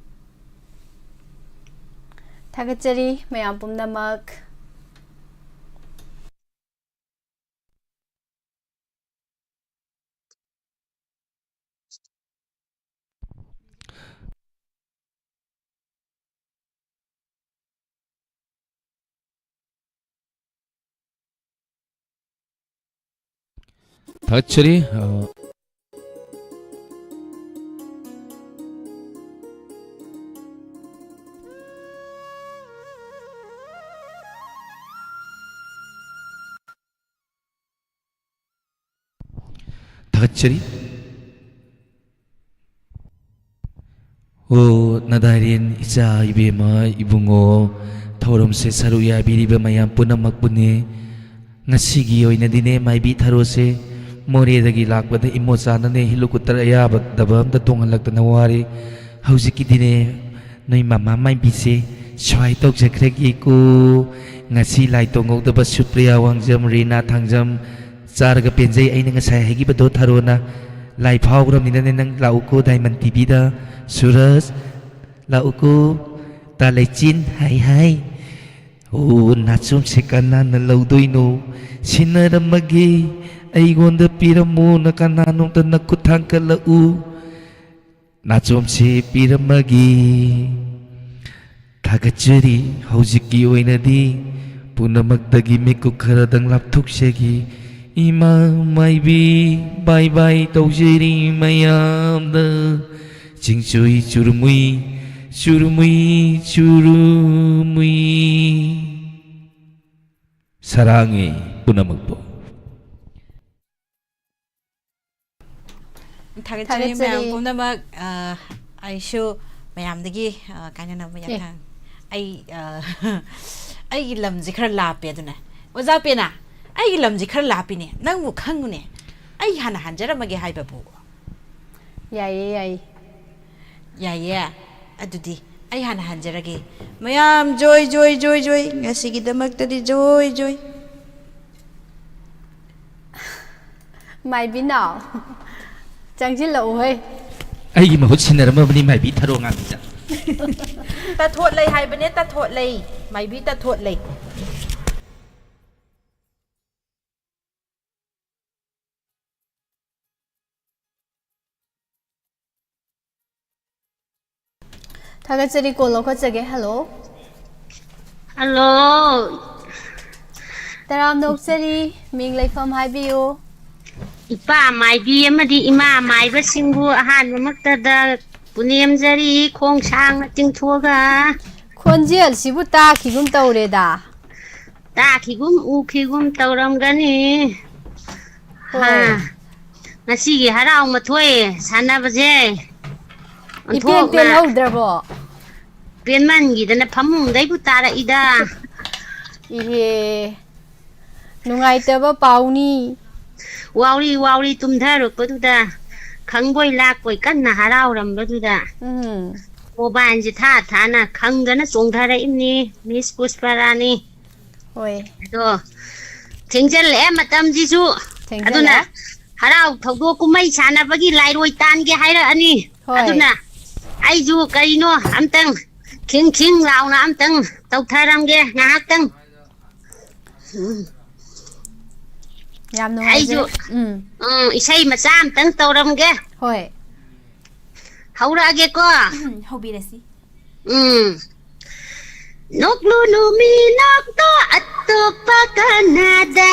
ꯊꯥꯒꯠꯆꯔꯤ ꯃꯌꯥꯝ ꯄꯨꯝꯅꯃꯛ꯫ ꯊꯥꯒꯠꯆꯔꯤ꯫ ꯑ, ꯊꯥꯒꯠꯆꯔꯤ꯫ ꯑꯣ, ꯅꯗꯥꯏꯔꯦꯟ ꯏꯆꯥ ꯏꯕꯦꯝꯃ ꯏꯕꯨꯡꯉꯣ, ꯊꯧꯔꯝꯁꯦ ꯁꯔꯨꯛ ꯌꯥꯕꯤꯔꯤꯕ ꯃꯌꯥꯝ ꯄꯨꯝꯅꯃꯛꯄꯨꯅꯦ꯫ ꯉꯁꯤꯒꯤ ꯑꯣꯏꯅꯗꯤꯅꯦ, ꯃꯥꯏꯕꯤ ꯊꯔꯣꯁꯦ ꯃꯣꯔꯦꯗꯒꯤ ꯂꯥꯛꯄꯗ ꯏꯃꯣꯆꯥꯅꯅꯦ helicopter ꯑꯌꯥꯗꯕ ꯑꯝꯇ ꯇꯣꯡꯍꯜꯂꯛꯇꯅ ꯋꯥꯔꯦ꯫ ꯍꯧꯖꯤꯛꯀꯤꯗꯤꯅꯦ, ꯅꯣꯏ ꯃꯃꯥ ꯃꯥꯏꯕꯤꯁꯦ ꯁ꯭ꯋꯥꯏ ꯇꯧꯖꯈ꯭ꯔꯒꯦꯀꯣ꯫ ꯉꯁꯤ ꯂꯥꯏ ꯇꯣꯡꯍꯧꯗꯕ ꯁꯨꯄ꯭ꯔꯤꯌꯥ ꯋꯥꯡꯖꯝ, ꯔꯤꯅꯥ ꯊꯥꯡꯖꯝ ꯆꯥꯔꯒ ꯄꯦꯟꯖꯩ꯫ ꯑꯩꯅ ꯉꯁꯥꯏ ꯍꯥꯏꯈꯤꯕꯗꯣ ꯊꯔꯣꯅ ꯂꯥꯏ ꯐꯥꯎꯈ꯭ꯔꯕꯅꯤꯅꯅꯦ, ꯅꯪ ꯂꯥꯛꯎꯀꯣ ꯗꯥꯏꯃꯟ ꯇꯤꯚꯤꯗ꯫ ꯁꯨꯔꯖ, ꯂꯥꯛꯎꯀꯣ꯫ ꯇꯥ ꯂꯩꯆꯤꯟ, ꯍꯥꯏ ꯍꯥꯏ꯫ ꯑꯣ, ꯅꯥꯆꯣꯝꯁꯦ ꯀꯅꯥꯅ ꯂꯧꯗꯣꯏꯅꯣ? ꯁꯤꯟꯅꯔꯝꯃꯒꯦ, ꯑꯩꯉꯣꯟꯗ ꯄꯤꯔꯝꯃꯣꯅ ꯀꯅꯥꯅꯣꯝꯇ ꯅꯈꯨꯠ ꯊꯥꯡꯒꯠꯂꯛꯎ꯫ ꯅꯥꯆꯣꯝꯁꯦ ꯄꯤꯔꯝꯃꯒꯦ꯫ ꯊꯥꯒꯠꯆꯔꯤ꯫ ꯍꯧꯖꯤꯛꯀꯤ ꯑꯣꯏꯅꯗꯤ ꯄꯨꯝꯅꯃꯛꯇꯒꯤ ꯃꯤꯀꯨꯞ ꯈꯔꯗꯪ ꯂꯥꯞꯊꯣꯛꯆꯒꯦ꯫ ꯏꯃꯥ ꯃꯥꯏꯕꯤ, ꯕꯥꯏ ꯕꯥꯏ ꯇꯧꯖꯔꯤ ꯃꯌꯥꯝꯗ꯫ ꯆꯤꯡꯆꯨꯏ ꯆꯨꯔꯨꯃꯨꯏ, ꯆꯨꯔꯨꯃꯨꯏ, ꯆꯨꯔꯨꯃꯨꯏ꯫ ꯁꯔꯥꯡꯉꯤ ꯄꯨꯝꯅꯃꯛꯄꯨ꯫ ꯊꯥꯒꯠꯆꯔꯤ ꯊꯥꯒꯠꯆꯔꯤ꯫ ꯃꯌꯥꯝ ꯄꯨꯝꯅꯃꯛ꯫ ꯑ, ꯑꯩꯁꯨ ꯃꯌꯥꯝꯗꯒꯤ, ꯑ, ꯀꯥꯏꯅꯅꯕ ꯑꯦ꯫ ꯌꯥꯊꯪ꯫ ꯑꯩ, ꯑ, ꯑꯩꯒꯤ ꯂꯝꯁꯦ ꯈꯔ ꯂꯥꯞꯄꯦ ꯑꯗꯨꯅ꯫ ꯑꯣꯖꯥ ꯄꯦꯅꯥ, ꯑꯩꯒꯤ ꯂꯝꯁꯦ ꯈꯔ ꯂꯥꯞꯄꯤꯅꯦ꯫ ꯅꯪꯕꯨ ꯈꯪꯉꯨꯅꯦ꯫ ꯑꯩ ꯍꯥꯟꯅ ꯍꯟꯖꯔꯝꯃꯒꯦ ꯍꯥꯏꯕꯕꯨ꯫ ꯌꯥꯏꯌꯦ, ꯌꯥꯏꯌꯦ꯫ ꯌꯥꯏꯌꯦ꯫ ꯑꯗꯨꯗꯤ ꯑꯩ ꯍꯥꯟꯅ ꯍꯟꯖꯔꯒꯦ꯫ ꯃꯌꯥꯝ ꯖꯣꯏ, ꯖꯣꯏ, ꯖꯣꯏ, ꯖꯣꯏ꯫ ꯉꯁꯤꯒꯤꯗꯃꯛꯇꯗꯤ ꯖꯣꯏ, ꯖꯣꯏ꯫ ꯃꯥꯏꯕꯤꯅꯥꯎ, ꯆꯪꯁꯤꯜꯂꯛꯎ ꯍꯩ꯫ ꯑꯩꯒꯤ ꯃꯍꯨꯠ ꯁꯤꯟꯅꯔꯝꯃꯕꯅꯤ ꯃꯥꯏꯕꯤ ꯊꯔꯣ ꯉꯥꯡꯕꯤꯗ꯫ ꯇꯥꯊꯣꯠ ꯂꯩ ꯍꯥꯏꯕꯅꯦ, ꯇꯥꯊꯣꯠ ꯂꯩ꯫ ꯃꯥꯏꯕꯤ ꯇꯥꯊꯣꯠ ꯂꯩ꯫ ꯊꯥꯒꯠꯆꯔꯤ, ꯀꯣꯜ ꯂꯧꯈꯠꯆꯒꯦ꯫ ꯍꯜꯂꯣ꯫ ꯍꯜꯂꯣ꯫ ꯇꯔꯥꯝꯅ ꯑꯣꯛꯆꯔꯤ, ꯃꯤꯡ ꯂꯩꯐꯝ ꯍꯥꯏꯕꯤꯌꯨ꯫ ꯏꯄꯥ ꯃꯥꯏꯕꯤ ꯑꯃꯗꯤ ꯏꯃꯥ ꯃꯥꯏꯕꯁꯤꯡꯕꯨ ꯑꯍꯥꯟꯕꯃꯛꯇꯗ ꯄꯨꯅꯦꯝꯖꯔꯤ, ꯈꯣꯡ ꯁꯥꯡꯅ ꯇꯤꯡꯊꯣꯛꯑꯒ꯫ ꯈꯣꯟꯖꯦꯜꯁꯤꯕꯨ ꯇꯥꯈꯤꯒꯨꯝ ꯇꯧꯔꯦꯗ꯫ ꯇꯥꯈꯤꯒꯨꯝ ꯎꯈꯤꯒꯨꯝ ꯇꯧꯔꯝꯒꯅꯤ꯫ ꯍꯣꯏ꯫ ꯍꯥ, ꯉꯁꯤꯒꯤ ꯍꯔꯥꯎ ꯃꯊꯣꯏ ꯁꯥꯟꯅꯕꯁꯦ ꯏꯄꯦꯟ ꯑꯣꯟꯊꯣꯛꯅ ꯄꯦꯜꯍꯧꯗ꯭ꯔꯕꯣ? ꯄꯦꯟꯃꯟꯒꯤꯗꯅ ꯐꯃꯨꯡꯗꯩꯕꯨ ꯇꯥꯔꯛꯏꯗ꯫ ꯏꯍꯦ, ꯅꯨꯡꯉꯥꯏꯇꯕ ꯄꯥꯎꯅꯤ꯫ ꯋꯥꯎꯔꯤ ꯋꯥꯎꯔꯤ ꯇꯨꯝꯊꯔꯛꯄꯗꯨꯗ, ꯈꯪꯕꯣꯏ ꯂꯥꯛꯄꯣꯏ ꯀꯟꯅ ꯍꯔꯥꯎꯔꯝꯕꯗꯨꯗ, ꯎꯝ꯫ ꯃꯣꯕꯥꯏꯜꯁꯦ ꯊꯥ ꯊꯥꯅ ꯈꯪꯗꯅ ꯆꯣꯡꯊꯔꯛꯏꯕꯅꯤ, ꯃꯤꯁ ꯄꯨꯁꯄꯔꯥꯅꯤ꯫ ꯍꯣꯏ꯫ ꯑꯗꯣ ꯊꯦꯡꯖꯤꯜꯂꯛꯑꯦ ꯃꯇꯝꯁꯤꯁꯨ꯫ ꯊꯦꯡꯖꯤꯜꯂꯛꯑꯦ꯫ ꯑꯗꯨꯅ ꯍꯔꯥꯎ ꯊꯧꯗꯣꯛ ꯀꯨꯝꯍꯩ ꯁꯥꯟꯅꯕꯒꯤ ꯂꯥꯏꯔꯣꯏ ꯇꯥꯟꯒꯦ ꯍꯥꯏꯔꯛꯑꯅꯤ꯫ ꯍꯣꯏ꯫ ꯑꯗꯨꯅ ꯑꯩꯁꯨ ꯀꯩꯅꯣ ꯑꯝꯇꯪ ꯈꯤꯡ ꯈꯤꯡ ꯂꯥꯎꯅ ꯑꯝꯇꯪ ꯇꯧꯊꯔꯝꯒꯦ ꯉꯥꯏꯍꯥꯛꯇꯪ꯫ ꯎꯝ, ꯌꯥꯝ ꯑꯩꯁꯨ ꯅꯨꯡꯉꯥꯏꯖꯔꯦ꯫ ꯎꯝ꯫ ꯎꯝ, ꯏꯁꯩ ꯃꯆꯥ ꯑꯝꯇꯪ ꯇꯧꯔꯝꯒꯦ꯫ ꯍꯣꯏ꯫ ꯍꯧꯔꯛꯑꯒꯦꯀꯣ꯫ ꯎꯝ, ꯍꯧꯕꯤꯔꯁꯤ꯫ ꯎꯝ꯫ ꯅꯣꯛꯂꯨ ꯅꯨꯃꯤ ꯅꯣꯛꯇꯣ ꯑꯇꯣꯞꯄ ꯀꯅꯥꯗ,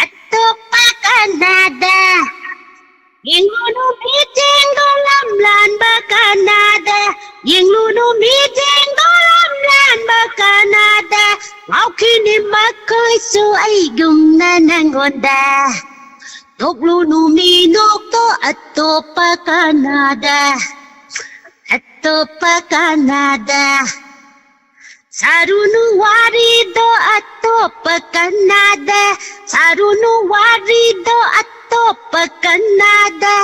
ꯑꯇꯣꯞꯄ ꯀꯅꯥꯗ꯫ ꯌꯦꯡꯂꯨ ꯅꯨꯃꯤ ꯆꯦꯡꯗꯣ ꯂꯝ ꯂꯥꯟꯕ ꯀꯅꯥꯗ, ꯌꯦꯡꯂꯨ ꯅꯨꯃꯤ ꯆꯦꯡꯗꯣ ꯂꯝ ꯂꯥꯟꯕ ꯀꯅꯥꯗ꯫ ꯉꯥꯎꯈꯤꯅꯤ ꯃꯈꯣꯏꯁꯨ ꯑꯩꯒꯨꯝꯅ ꯅꯪꯉꯣꯟꯗ꯫ ꯅꯣꯛꯂꯨ ꯅꯨꯃꯤ ꯅꯣꯛꯇꯣ ꯑꯇꯣꯞꯄ ꯀꯅꯥꯗ, ꯑꯇꯣꯞꯄ ꯀꯅꯥꯗ꯫ ꯁꯥꯔꯨꯅꯨ ꯋꯥꯔꯤꯗꯣ ꯑꯇꯣꯞꯄ ꯀꯅꯥꯗ, ꯁꯥꯔꯨꯅꯨ ꯋꯥꯔꯤꯗꯣ ꯑꯇꯣꯞꯄ ꯀꯅꯥꯗ꯫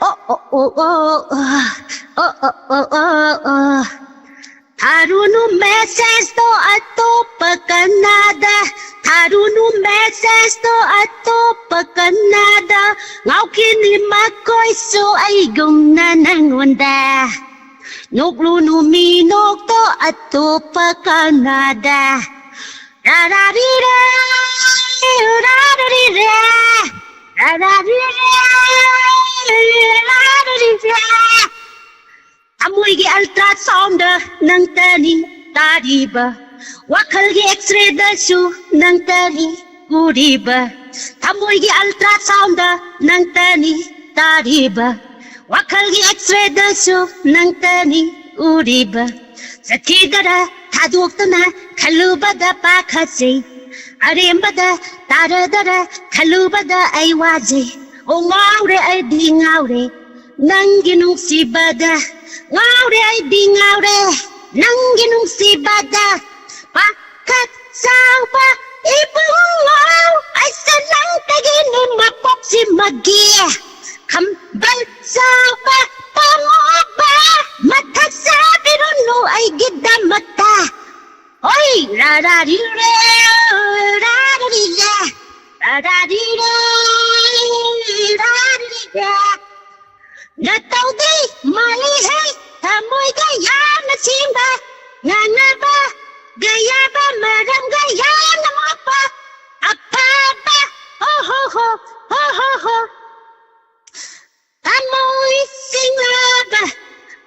ꯑꯣ, ꯑꯣ, ꯑꯣ, ꯑꯣ, ꯑꯣ꯫ ꯑꯣ, ꯑꯣ, ꯑꯣ, ꯑꯣ, ꯑꯣ꯫ ꯊꯥꯔꯨꯅꯨ messageꯇꯣ ꯑꯇꯣꯞꯄ ꯀꯅꯥꯗ, ꯊꯥꯔꯨꯅꯨ messageꯇꯣ ꯑꯇꯣꯞꯄ ꯀꯅꯥꯗ꯫ ꯉꯥꯎꯈꯤꯅꯤ ꯃꯈꯣꯏꯁꯨ ꯑꯩꯒꯨꯝꯅ ꯅꯪꯉꯣꯟꯗ꯫ ꯅꯣꯛꯂꯨ ꯅꯨꯃꯤ ꯅꯣꯛꯇꯣ ꯑꯇꯣꯞꯄ ꯀꯅꯥꯗ꯫ ꯔꯥꯔꯥꯔꯤꯔꯦ, ꯔꯥꯔꯥꯔꯤꯔꯦ, ꯔꯥꯔꯥꯔꯤꯔꯦ, ꯔꯥꯔꯥꯔꯤꯔꯦ꯫ ꯊꯃꯣꯏꯒꯤ ultrasoundꯗ ꯅꯪꯇꯅꯤ ꯇꯥꯔꯤꯕ, ꯋꯥꯈꯜꯒꯤ X-rayꯗꯁꯨ ꯅꯪꯇꯅꯤ ꯎꯔꯤꯕ꯫ ꯊꯃꯣꯏꯒꯤ ultrasoundꯗ ꯅꯪꯇꯅꯤ ꯇꯥꯔꯤꯕ, ꯋꯥꯈꯜꯒꯤ X-rayꯗꯁꯨ ꯅꯪꯇꯅꯤ ꯎꯔꯤꯕ꯫ ꯆꯠꯈꯤꯗꯔ ꯊꯥꯗꯣꯛꯇꯨꯅ ꯈꯜꯂꯨꯕꯗ ꯄꯥꯈꯠꯆꯩ, ꯑꯔꯦꯝꯕꯗ ꯇꯥꯔꯗꯔ ꯈꯜꯂꯨꯕꯗ ꯑꯩ ꯋꯥꯖꯩ꯫ ꯑꯣ ꯉꯥꯎꯔꯦ ꯑꯩꯗꯤ ꯉꯥꯎꯔꯦ ꯅꯪꯒꯤ ꯅꯨꯡꯁꯤꯕꯗ, ꯉꯥꯎꯔꯦ ꯑꯩꯗꯤ ꯉꯥꯎꯔꯦ ꯅꯪꯒꯤ ꯅꯨꯡꯁꯤꯕꯗ꯫ ꯄꯥꯈꯠ ꯆꯥꯎꯕ ꯏꯕꯨꯡꯉꯣ, ꯑꯩꯁꯦ ꯅꯪꯗꯒꯤꯅꯤ ꯃꯄꯣꯛꯁꯤꯃꯒꯤ꯫ ꯈꯝꯕꯜ ꯆꯥꯎꯕ ꯄꯥꯝꯃꯨꯕ, ꯃꯊꯛ ꯆꯥꯕꯤꯔꯨꯅꯨ ꯑꯩꯒꯤꯗꯃꯛꯇ꯫ ꯍꯣꯏ, ꯔꯥ ꯔꯥ ꯔꯤ ꯔꯦ, ꯔꯥ ꯔꯥ ꯔꯤ ꯔꯦ, ꯔꯥ ꯔꯥ ꯔꯤ ꯔꯦ, ꯇꯥꯔꯤꯕ ꯅꯇꯧꯗꯤ ꯃꯥꯜꯂꯤꯍꯦ, ꯊꯃꯣꯏꯒ ꯌꯥꯝꯅ ꯁꯦꯡꯕ, ꯉꯥꯡꯅꯕꯒ ꯌꯥꯕ, ꯃꯔꯝꯒ ꯌꯥꯝꯅ ꯃꯣꯛꯄ, ꯑꯐꯕ, ꯍꯣ ꯍꯣ ꯍꯣ, ꯍꯣ ꯍꯣ ꯍꯣ꯫ ꯊꯃꯣꯏ ꯁꯦꯡꯂꯕ,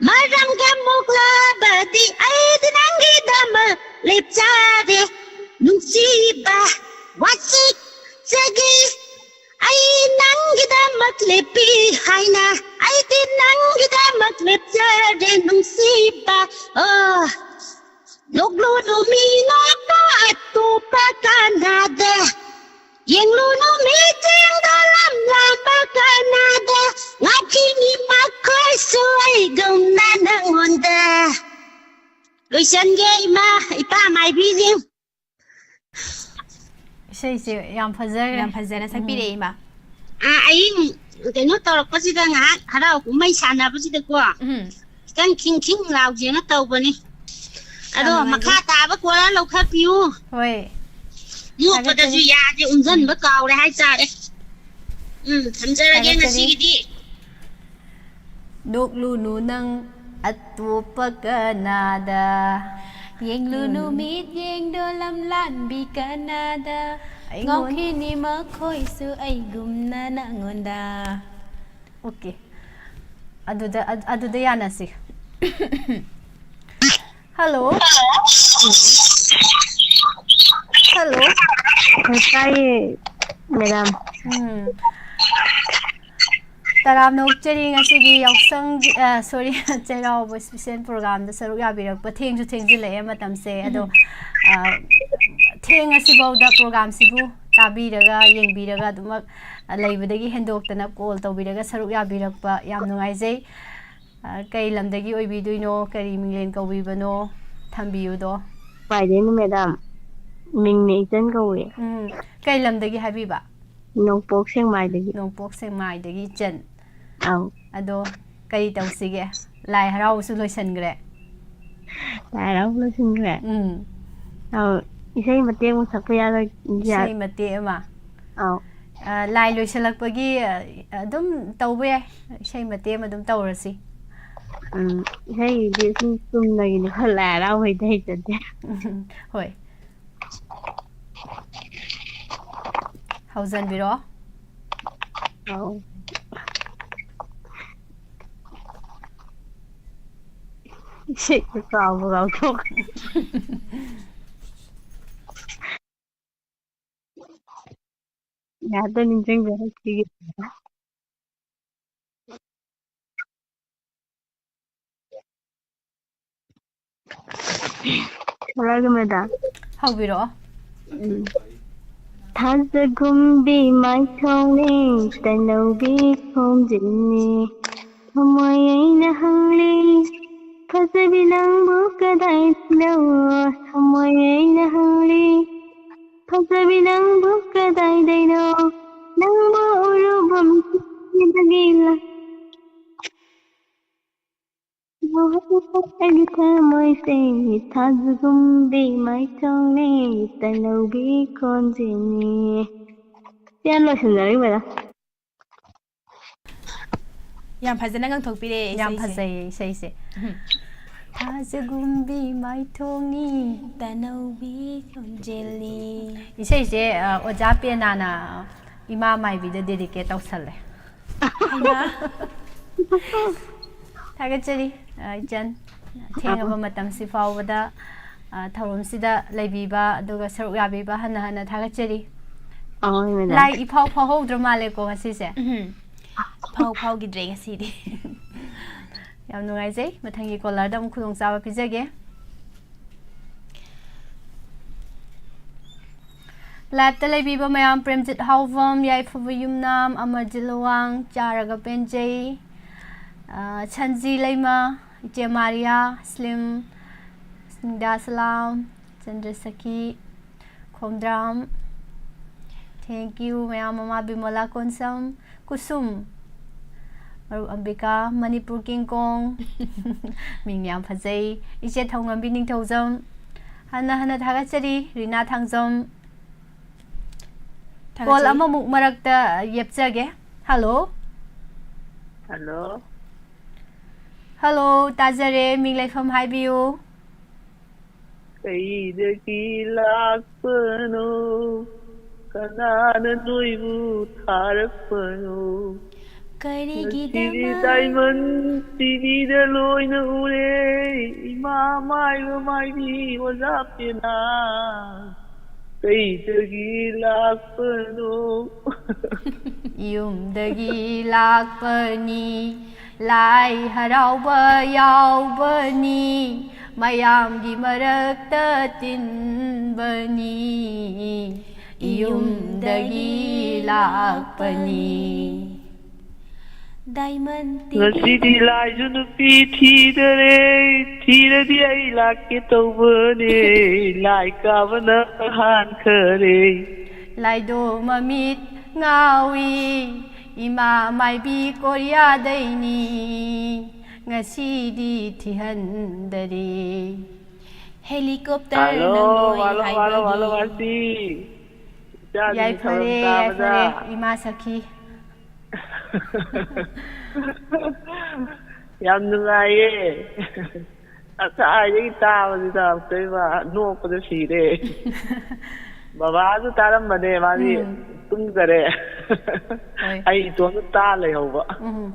ꯃꯔꯝꯒ ꯃꯣꯛꯂꯕꯗꯤ ꯑꯩꯗꯤ ꯅꯪꯒꯤꯗꯃꯛ ꯂꯦꯞꯆꯔꯦ꯫ ꯅꯨꯡꯁꯤꯕ, ꯋꯥꯁꯤꯠꯆꯒꯦ꯫ ꯑꯩ ꯅꯪꯒꯤꯗꯃꯛ ꯂꯦꯞꯄꯤ ꯍꯥꯏꯅ, ꯑꯩꯗꯤ ꯅꯪꯒꯤꯗꯃꯛ ꯂꯦꯞꯆꯔꯦ ꯅꯨꯡꯁꯤꯕ꯫ ꯑꯣ, ꯅꯣꯛꯂꯨꯅꯨ ꯃꯤ ꯅꯣꯛꯄ ꯑꯇꯣꯞꯄ ꯀꯅꯥꯗ, ꯌꯦꯡꯂꯨꯅꯨ ꯃꯤꯠꯌꯦꯡꯗ ꯂꯝ ꯂꯥꯟꯕ ꯀꯅꯥꯗ, ꯉꯥꯎꯈꯤꯅꯤ ꯃꯈꯣꯏꯁꯨ ꯑꯩꯒꯨꯝꯅ ꯅꯪꯉꯣꯟꯗ꯫ ꯂꯣꯏꯁꯟꯒꯦ ꯏꯃꯥ, ꯏꯄꯥ ꯃꯥꯏꯕꯤꯁꯤꯡ꯫ ꯏꯁꯩꯁꯦ ꯌꯥꯝ ꯐꯖꯈ꯭ꯔꯦ꯫ ꯌꯥꯝ ꯐꯖꯅ ꯁꯛꯄꯤꯔꯛꯑꯦ ꯏꯃꯥ꯫ ꯑꯥ, ꯑꯍꯤꯡ ꯀꯩꯅꯣ ꯇꯧꯔꯛꯄꯁꯤꯗ ꯉꯥꯏꯍꯥꯛ ꯍꯔꯥꯎ ꯀꯨꯝꯍꯩ ꯁꯥꯟꯅꯕꯁꯤꯗꯀꯣ ꯎꯝ꯫ ꯈꯤꯇꯪ ꯈꯤꯡ ꯈꯤꯡ ꯂꯥꯎꯒꯦꯅ ꯇꯧꯕꯅꯤ꯫ ꯑꯗꯣ ꯌꯥꯝ ꯅꯨꯡꯉꯥꯏꯖꯩ꯫ ꯃꯈꯥ ꯇꯥꯕ ꯀꯣꯂꯔ ꯂꯧꯈꯠꯄꯤꯌꯨ꯫ ꯍꯣꯏ꯫ ꯅꯣꯛꯄꯗꯁꯨ ꯌꯥꯁꯦ ꯎꯝꯖꯟꯕ ꯀꯥꯎꯔꯦ ꯍꯥꯏꯇꯥꯔꯦ꯫ ꯎꯝ, ꯊꯝꯖꯔꯒꯦ ꯊꯥꯒꯠꯆꯔꯤ꯫ ꯉꯁꯤꯒꯤꯗꯤ꯫ ꯅꯣꯛꯂꯨꯅꯨ ꯅꯪ ꯑꯇꯣꯞꯄ ꯀꯅꯥꯗ, ꯌꯦꯡꯂꯨꯅꯨ ꯃꯤꯠ ꯌꯦꯡꯗꯣ ꯂꯝ ꯂꯥꯟꯕꯤ ꯀꯅꯥꯗ, ꯑꯩꯉꯣꯟ- ꯉꯥꯎꯈꯤꯅꯤ ꯃꯈꯣꯏꯁꯨ ꯑꯩꯒꯨꯝꯅ ꯅꯪꯉꯣꯟꯗ꯫ ꯑꯣꯀꯦ꯫ ꯑꯗꯨꯗ ꯑꯗꯨꯗ ꯌꯥꯅꯁꯤ꯫ ꯍꯜꯂꯣ꯫ ꯍꯜꯂꯣ꯫ ꯇꯥꯏꯌꯦ ꯃꯦꯗꯥꯝ꯫ ꯎꯝ꯫ ꯇꯔꯥꯝꯅ ꯑꯣꯛꯆꯔꯤ ꯉꯁꯤꯒꯤ ꯌꯥꯎꯁꯪꯒꯤ, ꯑ, ꯁꯣꯔꯤ, ꯆꯩꯔꯥꯎꯕ ꯏꯁꯄꯤꯁꯦꯜ ꯄ꯭ꯔꯣꯒꯥꯝꯗ ꯁꯔꯨꯛ ꯌꯥꯕꯤꯔꯛꯄ꯫ ꯊꯦꯡꯁꯨ ꯊꯦꯡꯖꯤꯜꯂꯛꯑꯦ ꯃꯇꯝꯁꯦ꯫ ꯑꯗꯣ, ꯑ, ꯊꯦꯡꯉꯁꯤꯐꯥꯎꯗ ꯄ꯭ꯔꯣꯒꯥꯝꯁꯤꯕꯨ ꯇꯥꯕꯤꯔꯒ, ꯌꯦꯡꯕꯤꯔꯒ ꯑꯗꯨꯃꯛ, ꯑ, ꯂꯩꯕꯗꯒꯤ ꯍꯦꯟꯗꯣꯛꯇꯅ ꯀꯣꯜ ꯇꯧꯕꯤꯔꯒ ꯁꯔꯨꯛ ꯌꯥꯕꯤꯔꯛꯄ ꯌꯥꯝ ꯅꯨꯡꯉꯥꯏꯖꯩ꯫ ꯑ, ꯀꯔꯤ ꯂꯝꯗꯒꯤ ꯑꯣꯏꯕꯤꯗꯣꯏꯅꯣ? ꯀꯔꯤ ꯃꯤꯡꯂꯦꯟ ꯀꯧꯕꯤꯕꯅꯣ? ꯊꯝꯕꯤꯌꯨꯗꯣ꯫ ꯄꯥꯏꯗꯩꯅ ꯃꯦꯗꯥꯝ꯫ ꯃꯤꯡꯅ ꯏꯆꯟ ꯀꯧꯋꯦ꯫ ꯎꯝ, ꯀꯩ ꯂꯝꯗꯒꯤ ꯍꯥꯏꯕꯤꯕ? ꯅꯣꯡꯄꯣꯛ ꯁꯦꯛꯃꯥꯏꯗꯒꯤ꯫ ꯅꯣꯡꯄꯣꯛ ꯁꯦꯛꯃꯥꯏꯗꯒꯤ ꯏꯆꯟ꯫ ꯑꯧ꯫ ꯑꯗꯣ ꯀꯔꯤ ꯇꯧꯁꯤꯒꯦ? ꯂꯥꯏ ꯍꯔꯥꯎꯕꯁꯨ ꯂꯣꯏꯁꯤꯟꯈ꯭ꯔꯦ꯫ ꯂꯥꯏ ꯍꯔꯥꯎꯕ ꯂꯣꯏꯁꯤꯟꯈ꯭ꯔꯦ꯫ ꯎꯝ꯫ ꯑꯧ꯫ ꯏꯁꯩ ꯃꯇꯦꯛ ꯑꯃ ꯁꯛꯄ ꯌꯥꯔꯣꯏ? ꯏꯁꯩ ꯃꯇꯦꯛ ꯑꯃ꯫ ꯑꯧ꯫ ꯑ, ꯂꯥꯏ ꯂꯣꯏꯁꯤꯜꯂꯛꯄꯒꯤ, ꯑ, ꯑꯗꯨꯝ ꯇꯧꯕ ꯌꯥꯏ꯫ ꯏꯁꯩ ꯃꯇꯦꯛ ꯑꯃ ꯑꯗꯨꯝ ꯇꯧꯔꯁꯤ꯫ ꯎꯝ, ꯏꯁꯩꯗꯤ ꯁꯨꯝ ꯆꯨꯝꯅꯒꯤꯅꯤ, ꯈꯔ ꯂꯥꯏ ꯍꯔꯥꯎꯕꯩꯗꯤ ꯍꯩꯖꯗꯦ꯫ ꯍꯣꯏ꯫ ꯍꯧꯖꯟꯕꯤꯔꯛꯑꯣ꯫ ꯑꯧ꯫ ꯏꯁꯩꯒ ꯀꯥꯎꯕꯨ ꯀꯥꯎꯊꯣꯛꯈ꯭ꯔꯦ꯫ ꯉꯥꯏꯍꯥꯛꯇ ꯅꯤꯡꯁꯤꯡꯖꯔꯛꯈꯤꯒꯦ꯫ Hello madam. ꯍꯧꯕꯤꯔꯛꯑꯣ꯫ ꯎꯝ꯫ ꯊꯥꯖꯒꯨꯝꯕꯤ ꯃꯥꯏꯊꯣꯡꯅꯤ, ꯇꯅꯧꯕꯤ ꯈꯣꯟꯖꯦꯜꯅꯤ꯫ ꯊꯃꯣꯏ ꯑꯩꯅ ꯍꯪꯂꯤ, ꯐꯖꯕꯤ ꯅꯪꯕꯨ ꯀꯗꯥꯏꯗꯅꯣ? ꯊꯃꯣꯏ ꯑꯩꯅ ꯍꯪꯂꯤ, ꯐꯖꯕꯤ ꯅꯪꯕꯨ ꯀꯗꯥꯏꯗꯩꯅꯣ? ꯅꯪꯕꯨ ꯎꯔꯨꯕ ꯃꯤꯠꯁꯤꯗꯒꯤ ꯂꯥꯛ-, ꯑꯩꯒꯤ ꯊꯃꯣꯏꯁꯦ ꯊꯥꯖꯒꯨꯝꯕꯤ ꯃꯥꯏꯊꯣꯡꯅꯤ, ꯇꯅꯧꯕꯤ ꯈꯣꯟꯖꯦꯜꯅꯤ꯫ ꯁꯤ ꯌꯥꯝ ꯂꯣꯏꯁꯤꯟꯖꯔꯒꯦ ꯃꯦꯗꯥꯝ꯫ ꯌꯥꯝ ꯐꯖꯅ ꯉꯪꯊꯣꯛꯄꯤꯔꯦ ꯌꯥꯝ ꯏꯁꯩꯁꯦ꯫ ꯐꯖꯩꯌꯦ ꯏꯁꯩꯁꯦ꯫ ꯎꯝ꯫ ꯊꯥꯖꯒꯨꯝꯕꯤ ꯃꯥꯏꯊꯣꯡꯅꯤ꯫ ꯇꯅꯧꯕꯤ ꯈꯣꯟꯖꯦꯜꯅꯤ꯫ ꯏꯁꯩꯁꯦ, ꯑ, ꯑꯣꯖꯥ ꯄꯦꯅꯥꯅ ꯏꯃꯥ ꯃꯥꯏꯕꯤꯗ dedicate ꯇꯧꯁꯜꯂꯦ꯫ ꯍꯩꯃꯥ꯫ ꯊꯥꯒꯠꯆꯔꯤ, ꯑ, ꯏꯆꯟ꯫ ꯊꯦꯡꯉꯕ ꯃꯇꯝꯁꯤ ꯐꯥꯎꯕꯗ, ꯑ, ꯊꯧꯔꯝꯁꯤꯗ ꯂꯩꯕꯤꯕ ꯑꯗꯨꯒ ꯁꯔꯨꯛ ꯌꯥꯕꯤꯕ ꯍꯟꯅ ꯍꯟꯅ ꯊꯥꯒꯠꯆꯔꯤ꯫ ꯑꯍꯣꯏ ꯃꯦꯗꯥꯝ꯫ ꯂꯥꯏ ꯏꯐꯥꯎ ꯐꯥꯎꯍꯧꯗ꯭ꯔ ꯃꯥꯜꯂꯦꯀꯣ ꯉꯁꯤꯁꯦ꯫ ꯎꯝ꯫ ꯐꯥꯎ ꯐꯥꯎꯈꯤꯗ꯭ꯔꯦ ꯉꯁꯤꯗꯤ꯫ ꯌꯥꯝ ꯅꯨꯡꯉꯥꯏꯖꯩ꯫ ꯃꯊꯪꯒꯤ caller ꯗ ꯑꯃꯨꯛ ꯈꯨꯗꯣꯡꯆꯥꯕ ꯄꯤꯖꯒꯦ꯫ Live ꯇ ꯂꯩꯕꯤꯕ ꯃꯌꯥꯝ, ꯄ꯭ꯔꯦꯝꯖꯤꯠ ꯍꯥꯎꯕꯝ, ꯌꯥꯏꯐꯕ ꯌꯨꯝꯅꯥꯝ, ꯑꯃꯔꯖꯤꯠ ꯂꯨꯋꯥꯡ, ꯆꯥꯔꯒ ꯄꯦꯟꯖꯩ, ꯑ, ꯁꯟꯖꯤ ꯂꯩꯃ, ꯏꯆꯦ ꯃꯥꯔꯤꯌꯥ, ꯁ꯭ꯂꯤꯝ, ꯁꯤꯡꯗꯥ ꯁꯂꯥꯝ, ꯆꯟꯗ꯭ꯔꯁꯈꯤ, ꯈꯣꯝꯗ꯭ꯔꯥꯝ, thank you ꯃꯌꯥꯝ ꯑꯃ, ꯕꯤꯃꯣꯂꯥ ꯀꯣꯟꯁꯝ, ꯀꯨꯁꯨꯝ, ꯃꯔꯨꯞ ꯑꯝꯕꯤꯀꯥ, ꯃꯅꯤꯄꯨꯔ ꯀꯤꯡ ꯀꯣꯡ, ꯃꯤꯡ ꯌꯥꯝ ꯐꯖꯩ, ꯏꯆꯦ ꯊꯧꯉꯝꯕꯤ ꯅꯤꯡꯊꯧꯖꯝ, ꯍꯟꯅ ꯍꯟꯅ ꯊꯥꯒꯠꯆꯔꯤ, ꯔꯤꯅꯥ ꯊꯥꯡꯖꯝ꯫ ꯀꯣꯜ ꯑꯃꯃꯨꯛ ꯃꯔꯛꯇ ꯌꯦꯞꯆꯒꯦ꯫ ꯍꯜꯂꯣ꯫ ꯍꯜꯂꯣ꯫ ꯍꯜꯂꯣ, ꯇꯥꯖꯔꯦ꯫ ꯃꯤꯡ ꯂꯩꯐꯝ ꯍꯥꯏꯕꯤꯌꯨ꯫ ꯀꯩꯗꯒꯤ ꯂꯥꯛꯄꯅꯣ? ꯀꯅꯥꯅ ꯅꯣꯏꯕꯨ ꯊꯥꯔꯛꯄꯅꯣ? ꯀꯔꯤꯒꯤꯗꯃꯛ? ꯉꯁꯤꯗꯤ ꯗꯥꯏꯃꯟ ꯇꯤꯚꯤꯗ ꯂꯣꯏꯅ ꯎꯔꯦ, ꯏꯃꯥ ꯃꯥꯏꯕ ꯃꯥꯏꯕꯤ ꯑꯣꯖꯥ ꯄꯦꯅꯥ꯫ ꯀꯩꯗꯒꯤ ꯂꯥꯛꯄꯅꯣ? ꯌꯨꯝꯗꯒꯤ ꯂꯥꯛꯄꯅꯤ, ꯂꯥꯏ ꯍꯔꯥꯎꯕ ꯌꯥꯎꯕꯅꯤ, ꯃꯌꯥꯝꯒꯤ ꯃꯔꯛꯇ ꯇꯤꯟꯕꯅꯤ, ꯌꯨꯝꯗꯒꯤ ꯂꯥꯛꯄꯅꯤ꯫ Diamond TV. ꯉꯁꯤꯗꯤ ꯂꯥꯏꯁꯨ ꯅꯨꯄꯤ ꯊꯤꯗꯔꯦ, ꯊꯤꯔꯗꯤ ꯑꯩ ꯂꯥꯛꯀꯦ ꯇꯧꯕꯅꯦ, ꯂꯥꯏ ꯀꯥꯕꯅ ꯍꯥꯟꯈꯔꯦ꯫ ꯂꯥꯏꯗꯣ ꯃꯃꯤꯠ ꯉꯥꯎꯏ, ꯏꯃꯥ ꯃꯥꯏꯕꯤ ꯀꯣꯔꯤꯌꯥꯗꯩꯅꯤ, ꯉꯁꯤꯗꯤ ꯊꯤꯍꯟꯗꯔꯦ꯫ ꯍꯦꯂꯤꯀꯣꯞꯇꯔ ꯍꯜꯂꯣ, ꯅꯪ ꯂꯣꯏ ꯍꯜꯂꯣ, ꯍꯜꯂꯣ, ꯍꯜꯂꯣ, ꯍꯥꯏꯕꯒꯤ꯫ ꯃꯥꯁꯤ꯫ ꯏꯆꯥꯁꯤꯡ ꯌꯥꯏꯐꯔꯦ, ꯁꯧꯔꯝ ꯇꯥꯕꯗ꯫ ꯌꯥꯏꯐꯔꯦ, ꯏꯃꯥ ꯁꯈꯤ꯫ ꯌꯥꯝ ꯅꯨꯡꯉꯥꯏꯌꯦ꯫ ꯉꯁꯥꯏꯗꯒꯤ ꯇꯥꯕꯁꯤꯗ ꯑꯃꯨꯛꯇꯣꯏꯕ ꯅꯣꯛꯄꯗ ꯁꯤꯔꯦ꯫ ꯕꯕꯥꯁꯨ ꯇꯥꯔꯝꯕꯅꯦ, ꯃꯥꯗꯤ ꯎꯝ꯫ ꯇꯨꯝꯈꯔꯦ꯫ ꯍꯣꯏ꯫ ꯑꯩ ꯏꯇꯣꯝꯇ ꯇꯥ ꯂꯩꯍꯧꯕ꯫ ꯎꯝ꯫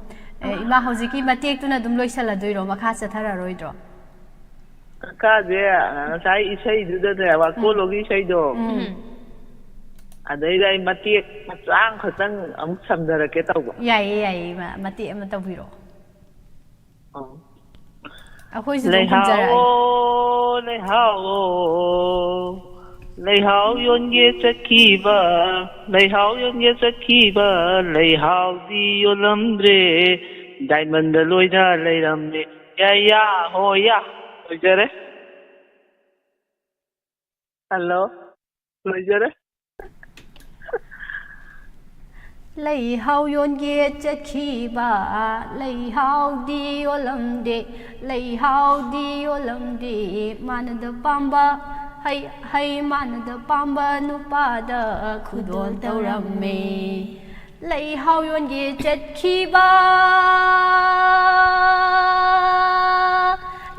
ꯑꯦ, ꯏꯃꯥ, ꯍꯧꯖꯤꯛꯀꯤ ꯃꯇꯦꯛꯇꯨꯅ ꯑꯗꯨꯝ ꯂꯣꯏꯁꯜꯂꯗꯣꯏꯔꯣ? ꯃꯈꯥ ꯆꯠꯊꯔꯔꯣꯏꯗ꯭ꯔꯣ? ꯀꯀꯥꯁꯦ, ꯉꯁꯥꯏ ꯏꯁꯩꯗꯨꯗꯅꯦ, ꯋꯥꯀꯣꯜꯂꯣꯒꯤ ꯏꯁꯩꯗꯣ, ꯎꯝ꯫ ꯑꯗꯩꯗ ꯑꯩ ꯃꯇꯦꯛ ꯃꯆꯥ ꯑꯃꯈꯛꯇꯪ ꯑꯃꯨꯛ ꯁꯝꯊꯔꯛꯀꯦ ꯇꯧꯕ꯫ ꯌꯥꯏꯌꯦ, ꯌꯥꯏꯌꯦ, ꯏꯃꯥ, ꯃꯇꯦꯛ ꯑꯃ ꯇꯧꯕꯤꯔꯛꯑꯣ꯫ ꯑꯧ꯫ ꯑꯩꯈꯣꯏꯁꯨ ꯑꯗꯨꯝ ꯈꯨꯝꯖꯔꯛꯑꯒꯦ꯫ ꯂꯩꯍꯥꯎ, ꯂꯩꯍꯥꯎ, ꯂꯩꯍꯥꯎ ꯌꯣꯟꯒꯦ ꯆꯠꯈꯤꯕ, ꯂꯩꯍꯥꯎ ꯌꯣꯟꯒꯦ ꯆꯠꯈꯤꯕ, ꯂꯩꯍꯥꯎꯗꯤ ꯌꯣꯜꯂꯝꯗ꯭ꯔꯦ, ꯗꯥꯏꯃꯟꯗ ꯂꯣꯏꯅ ꯂꯩꯔꯝꯃꯦ꯫ ꯌꯥ, ꯌꯥ, ꯍꯣ, ꯌꯥ꯫ ꯂꯣꯏꯖꯔꯦ꯫ ꯍꯜꯂꯣ꯫ ꯂꯣꯏꯖꯔꯦ꯫ ꯂꯩꯍꯥꯎ ꯌꯣꯟꯒꯦ ꯆꯠꯈꯤꯕ, ꯂꯩꯍꯥꯎꯗꯤ ꯌꯣꯜꯂꯝꯗꯦ, ꯂꯩꯍꯥꯎꯗꯤ ꯌꯣꯜꯂꯝꯗꯦ, ꯃꯥꯅꯗ ꯄꯥꯝꯕ ꯍꯩ ꯍꯩ ꯃꯥꯟꯅꯗ ꯄꯥꯝꯕ ꯅꯨꯄꯥꯗ ꯈꯨꯗꯣꯜ ꯇꯧꯔꯝꯃꯦ꯫ ꯂꯩꯍꯥꯎ ꯌꯣꯟꯒꯦ ꯆꯠꯈꯤꯕ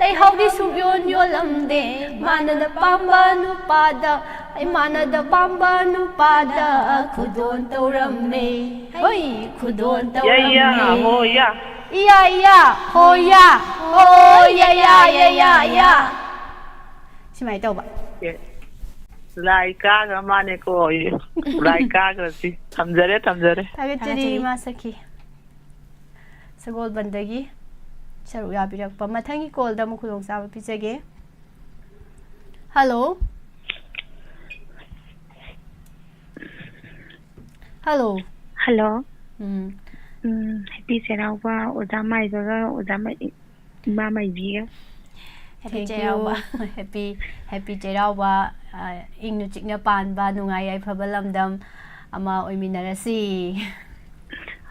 ꯂꯩꯍꯥꯎꯗꯤ ꯁꯨꯛ ꯌꯣꯟ ꯌꯣꯜꯂꯝꯗꯦ꯫ ꯃꯥꯟꯅꯗ ꯄꯥꯝꯕ ꯅꯨꯄꯥꯗ, ꯑꯩ ꯃꯥꯟꯅꯗ ꯄꯥꯝꯕ ꯅꯨꯄꯥꯗ ꯈꯨꯗꯣꯜ ꯇꯧꯔꯝꯃꯦ꯫ ꯍꯣꯏ, ꯈꯨꯗꯣꯜ ꯌꯥ, ꯌꯥ, ꯇꯧꯔꯝꯃꯦ꯫ ꯍꯣ, ꯌꯥ꯫ ꯏꯌꯥ, ꯏꯌꯥ, ꯍꯣ, ꯌꯥ, ꯍꯣ, ꯌꯥ, ꯌꯥ, ꯌꯥ, ꯌꯥ, ꯌꯥ꯫ ꯁꯨꯃꯥꯏꯅ ꯇꯧꯕ꯫ ꯑꯦ, ꯂꯥꯏ ꯀꯥꯈ꯭ꯔ ꯃꯥꯅꯦꯀꯣ꯫ ꯂꯥꯏ ꯀꯥꯈ꯭ꯔꯁꯤ꯫ ꯊꯝꯖꯔꯦ, ꯊꯝꯖꯔꯦ꯫ ꯊꯥꯒꯠꯆꯔꯤ, ꯊꯥꯒꯠꯆꯔꯤ꯫ ꯏꯃꯥ ꯁꯈꯤ꯫ ꯁꯒꯣꯜꯕꯟꯗꯒꯤ ꯁꯔꯨꯛ ꯌꯥꯕꯤꯔꯛꯄ꯫ ꯃꯊꯪꯒꯤ ꯀꯣꯜꯗ ꯑꯃꯨꯛ ꯈꯨꯗꯣꯡꯆꯥꯕ ꯄꯤꯖꯒꯦ꯫ ꯍꯜꯂꯣ꯫ ꯍꯜꯂꯣ꯫ ꯍꯜꯂꯣ꯫ ꯎꯝ꯫ ꯎꯝ, ꯍꯦꯄꯤ ꯆꯩꯔꯥꯎꯕ, ꯑꯣꯖꯥ ꯃꯥꯏꯕꯒ ꯑꯣꯖꯥ ꯃꯥꯏ-, ꯏꯃꯥ ꯃꯥꯏꯕꯤꯒ꯫ Happy Thank you꯫ ꯆꯩꯔꯥꯎꯕ꯫ ꯍꯦꯄꯤ, ꯍꯦꯄꯤ ꯆꯩꯔꯥꯎꯕ꯫ ꯑ, ꯏꯪꯅ ꯆꯤꯛꯅ ꯄꯥꯟꯕ, ꯅꯨꯡꯉꯥꯏ ꯌꯥꯏꯐꯕ ꯂꯝꯗꯝ ꯑꯃ ꯑꯣꯏꯃꯤꯟꯅꯔꯁꯤ꯫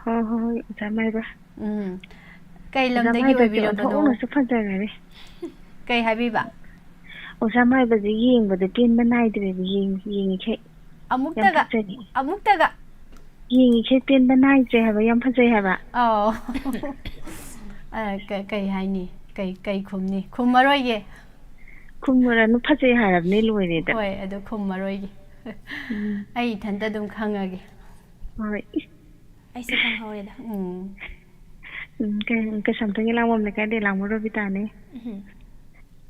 ꯍꯣꯏ, ꯍꯣꯏ, ꯍꯣꯏ, ꯑꯣꯖꯥ ꯃꯥꯏꯕ꯫ ꯎꯝ꯫ ꯀꯩ ꯑꯣꯖꯥ ꯂꯝꯗꯒꯤ ꯃꯥꯏꯕꯁꯦ ꯑꯣꯏꯕꯤꯔꯕꯅꯣ? ꯑꯣꯟꯊꯣꯛꯅꯁꯨ ꯐꯖꯈꯔꯦ꯫ ꯀꯩ ꯍꯥꯏꯕꯤꯕ? ꯑꯣꯖꯥ ꯃꯥꯏꯕꯁꯦ ꯌꯦꯡꯕꯗ ꯄꯦꯟꯕ ꯅꯥꯏꯗ꯭ꯔꯦꯕ, ꯌꯦꯡ-, ꯌꯦꯡꯉꯤꯈꯩ꯫ ꯌꯥꯝ ꯑꯃꯨꯛꯇꯒ, ꯐꯖꯔꯦ꯫ ꯑꯃꯨꯛꯇꯒ꯫ ꯌꯦꯡꯉꯤꯈꯩ ꯄꯦꯟꯕ ꯅꯥꯏꯗ꯭ꯔꯦ ꯍꯥꯏꯕ, ꯌꯥꯝ ꯐꯖꯩ ꯍꯥꯏꯕ꯫ ꯑꯧ꯫ ꯑ, ꯀ-, ꯀꯩ ꯍꯥꯏꯅꯤ? ꯀꯩ, ꯀꯩ ꯈꯨꯝꯅꯤ? ꯈꯨꯝꯃꯔꯣꯏꯒꯦ꯫ ꯈꯨꯝꯃꯨꯔꯅꯨ, ꯐꯖꯩ ꯍꯥꯏꯔꯕꯅꯦ, ꯂꯣꯏꯔꯦꯗ꯫ ꯍꯣꯏ, ꯑꯗꯨ ꯈꯨꯝꯃꯔꯣꯏꯒꯦ꯫ ꯎꯝ꯫ ꯑꯩ ꯏꯊꯟꯇ ꯑꯗꯨꯝ ꯈꯪꯉꯒꯦ꯫ ꯍꯣꯏ꯫ ꯑꯩꯁꯨ ꯈꯪꯍꯧꯔꯦꯗ꯫ ꯎꯝ꯫ ꯎꯝ, ꯀꯩ-, ꯀꯩꯁꯥꯝꯊꯣꯡꯒꯤ ꯂꯥꯡꯕꯝ ꯂꯩꯀꯥꯏꯗꯩ ꯂꯥꯡꯕ ꯔꯣꯕꯤꯇꯥꯅꯦ꯫ ꯎꯝ꯫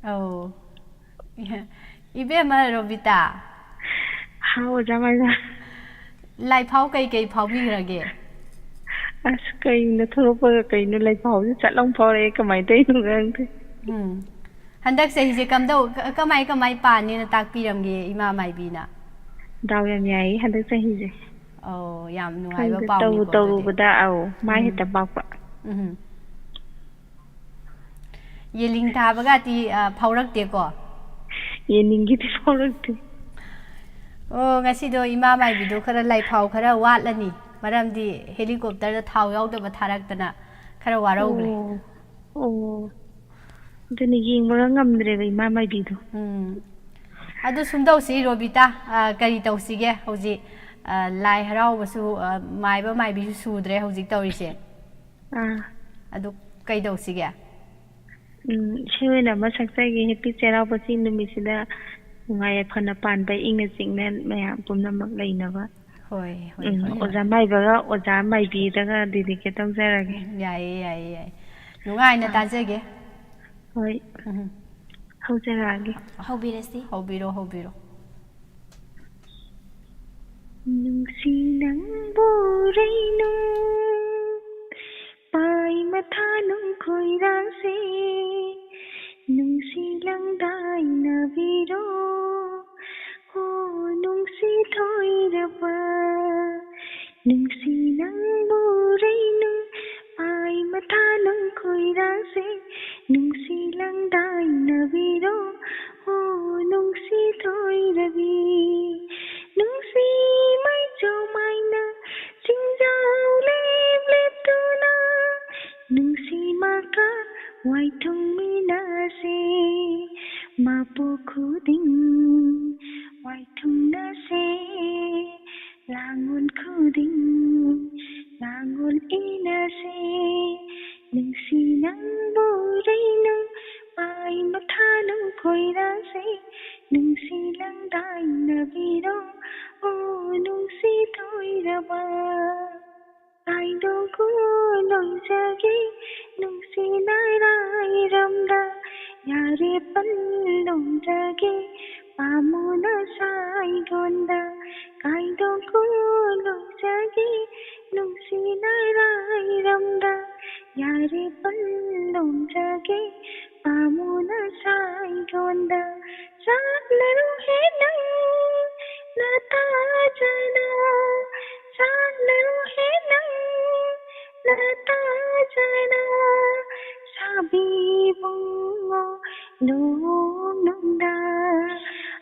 ꯑꯧ꯫ ꯏꯕꯦꯝꯃ ꯔꯣꯕꯤꯇꯥ꯫ ꯍꯥꯎ, ꯑꯣꯖꯥ ꯃꯥꯏꯕ꯫ ꯂꯥꯏꯐꯥꯎ ꯀꯩ ꯀꯩ ꯐꯥꯎꯕꯤꯈ꯭ꯔꯒꯦ? ꯑꯁ, ꯀꯩꯅꯣ, ꯊꯣꯛꯂꯛꯄꯒ ꯀꯩꯅꯣ, ꯂꯥꯏꯐꯥꯎꯁꯦ ꯆꯠ ꯂꯥꯎ ꯐꯥꯎꯔꯛꯑꯦ, ꯀꯃꯥꯏꯅ ꯇꯧꯔꯤꯅꯣ ꯈꯪꯗꯦ꯫ ꯎꯝ꯫ ꯍꯟꯗꯛ ꯆꯍꯤꯁꯦ ꯀꯝꯗꯧ-, ꯀ-, ꯀꯃꯥꯏ ꯀꯃꯥꯏ ꯄꯥꯟꯅꯤꯅ ꯇꯥꯛꯄꯤꯔꯝꯒꯦ ꯏꯃꯥ ꯃꯥꯏꯕꯤꯅ? ꯗꯥꯎ ꯌꯥꯝ ꯌꯥꯏꯌꯦ ꯍꯟꯗꯛ ꯆꯍꯤꯁꯦ꯫ ꯑꯧ, ꯌꯥꯝ ꯅꯨꯡꯉꯥꯏꯕ ꯈꯪꯗꯦ, ꯄꯥꯎꯅꯤꯀꯣ ꯇꯧꯔꯨ ꯑꯗꯨꯗꯤ꯫ ꯇꯧꯔꯨꯕꯗ, ꯑꯧ, ꯃꯥꯏ ꯎꯝ꯫ ꯍꯦꯛꯇ ꯄꯥꯛꯄ꯫ ꯎꯝ꯫ ꯌꯦꯟꯅꯤꯡ ꯊꯥꯕꯒꯗꯤ, ꯑ, ꯐꯥꯎꯔꯛꯇꯦꯀꯣ? ꯌꯦꯟꯅꯤꯡꯒꯤꯗꯤ ꯐꯥꯎꯔꯛꯇꯦ꯫ ꯑꯣ, ꯉꯁꯤꯗꯣ ꯏꯃꯥ ꯃꯥꯏꯕꯤꯗꯣ ꯈꯔ ꯂꯥꯏꯐꯥꯎ ꯈꯔ ꯋꯥꯠꯂꯅꯤ꯫ ꯃꯔꯝꯗꯤ ꯍꯦꯂꯤꯀꯣꯞꯇꯔꯗ ꯊꯥꯎ ꯌꯥꯎꯗꯕ ꯊꯥꯔꯛꯇꯅ ꯈꯔ ꯋꯥꯔꯧꯈ꯭ꯔꯦ꯫ ꯑꯣ, ꯑꯣ꯫ ꯑꯗꯨꯅ ꯌꯦꯡꯕꯒ ꯉꯝꯗ꯭ꯔꯦꯕ ꯏꯃꯥ ꯃꯥꯏꯕꯤꯗꯣ꯫ ꯎꯝ꯫ ꯑꯗꯨ ꯁꯨꯝ ꯇꯧꯁꯤ, ꯔꯣꯕꯤꯇꯥ, ꯑ, ꯀꯔꯤ ꯇꯧꯁꯤꯒꯦ ꯍꯧꯖꯤꯛ? ꯑ, ꯂꯥꯏ ꯍꯔꯥꯎꯕꯁꯨ, ꯑ, ꯃꯥꯏꯕ ꯃꯥꯏꯕꯤꯁꯨ ꯁꯨꯗ꯭ꯔꯦ ꯍꯧꯖꯤꯛ ꯇꯧꯔꯤꯁꯦ꯫ ꯑꯥ꯫ ꯑꯗꯨ ꯀꯩ ꯇꯧꯁꯤꯒꯦ? ꯎꯝ, ꯏꯁꯩ ꯑꯣꯏꯅ ꯑꯃ ꯁꯛꯆꯒꯦ꯫ Happy ꯆꯩꯔꯥꯎꯕ ꯆꯤꯡ ꯅꯨꯃꯤꯠꯁꯤꯗ ꯅꯨꯡꯉꯥꯏ ꯌꯥꯏꯐꯅ ꯄꯥꯟꯕ, ꯏꯪꯅ ꯆꯤꯛꯅ ꯃꯌꯥꯝ ꯄꯨꯝꯅꯃꯛ ꯂꯩꯅꯕ꯫ ꯍꯣꯏ, ꯍꯣꯏ, ꯎꯝ, ꯍꯣꯏ, ꯍꯣꯏ꯫ ꯑꯣꯖꯥ ꯃꯥꯏꯕꯒ ꯑꯣꯖꯥ ꯃꯥꯏꯕꯤꯗꯒ dedicate ꯇꯧꯖꯔꯒꯦ꯫ ꯎꯝ, ꯌꯥꯏꯌꯦ, ꯌꯥꯏꯌꯦ, ꯌꯥꯏꯌꯦ꯫ ꯅꯨꯡꯉꯥꯏꯅ ꯑꯥ꯫ ꯇꯥꯖꯒꯦ꯫ ꯍꯣꯏ꯫ ꯎꯝ꯫ ꯍꯧꯖꯔꯛꯑꯒꯦ꯫ ꯍꯧꯕꯤꯔꯁꯤ꯫ ꯍꯧꯕꯤꯔꯣ, ꯍꯧꯕꯤꯔꯣ꯫ ꯅꯨꯡꯁꯤ ꯅꯪꯕꯨ ꯔꯩꯅꯨ, ꯄꯥꯏ ꯃꯊꯥꯅꯨꯡ ꯈꯣꯏꯔꯥꯡꯁꯦ, ꯅꯨꯡꯁꯤ ꯂꯪꯗꯥꯏꯅꯕꯤꯔꯣ, ꯍꯣ ꯅꯨꯡꯁꯤ ꯊꯣꯏꯔꯕ꯫ ꯅꯨꯡꯁꯤ ꯅꯪꯕꯨ ꯔꯩꯅꯨ, ꯄꯥꯏ ꯃꯊꯥꯅꯨꯡ ꯈꯣꯏꯔꯥꯡꯁꯦ, ꯅꯨꯡꯁꯤ ꯂꯪꯗꯥꯏꯅꯕꯤꯔꯣ, ꯍꯣ ꯅꯨꯡꯁꯤ ꯊꯣꯏꯔꯕꯤ꯫ ꯅꯨꯡꯁꯤ ꯃꯩꯆꯧ ꯃꯥꯏꯅ ꯆꯤꯡꯖꯥꯎ ꯂꯦꯞ ꯂꯦꯞꯇꯨꯅ, ꯅꯨꯡꯁꯤ ꯃꯀꯥ ꯋꯥꯏꯊꯨꯡ ꯃꯤꯅꯁꯦ, ꯃꯄꯣꯛ ꯈꯨꯗꯤꯡ ꯋꯥꯏꯊꯨꯡꯅꯁꯦ, ꯂꯥꯡꯉꯣꯟ ꯈꯨꯗꯤꯡ ꯂꯥꯡꯉꯣꯟ ꯏꯅꯁꯦ, ꯅꯨꯡꯁꯤ ꯅꯪꯕꯨ ꯔꯩꯅꯨ, ꯄꯥꯏ ꯃꯊꯥꯅꯨꯡ ꯈꯣꯏꯔꯥꯡꯁꯦ, ꯅꯨꯡꯁꯤ ꯂꯪꯗꯥꯏꯅꯕꯤꯔꯣ, ꯑꯣ ꯅꯨꯡꯁꯤ ꯊꯣꯏꯔꯕ꯫ ꯀꯥꯏꯗꯣꯛꯀꯣ ꯂꯣꯏꯖꯒꯦ ꯅꯨꯡꯁꯤ ꯅꯥꯏꯔꯥꯏꯔꯝꯗ, ꯌꯥꯔꯦ ꯄꯜꯂꯣꯝꯖꯒꯦ ꯄꯥꯝꯃꯨꯅ ꯁꯥꯏꯒꯣꯟꯗ꯫ ꯀꯥꯏꯗꯣꯛꯀꯣ ꯂꯣꯏꯖꯒꯦ ꯅꯨꯡꯁꯤ ꯅꯥꯏꯔꯥꯏꯔꯝꯗ, ꯌꯥꯔꯦ ꯄꯜꯂꯣꯝꯖꯒꯦ ꯄꯥꯝꯃꯨꯅ ꯁꯥꯏꯒꯣꯟꯗ꯫ ꯆꯠꯂꯔꯣꯍꯦ ꯅꯪ ꯅꯇꯥꯖꯅ, ꯆꯠꯂꯔꯣꯍꯦ ꯅꯪ ꯅꯇꯥꯖꯅ, ꯁꯥꯕꯤꯕꯨꯡꯉꯣ ꯂꯣꯡꯅꯨꯡꯗ,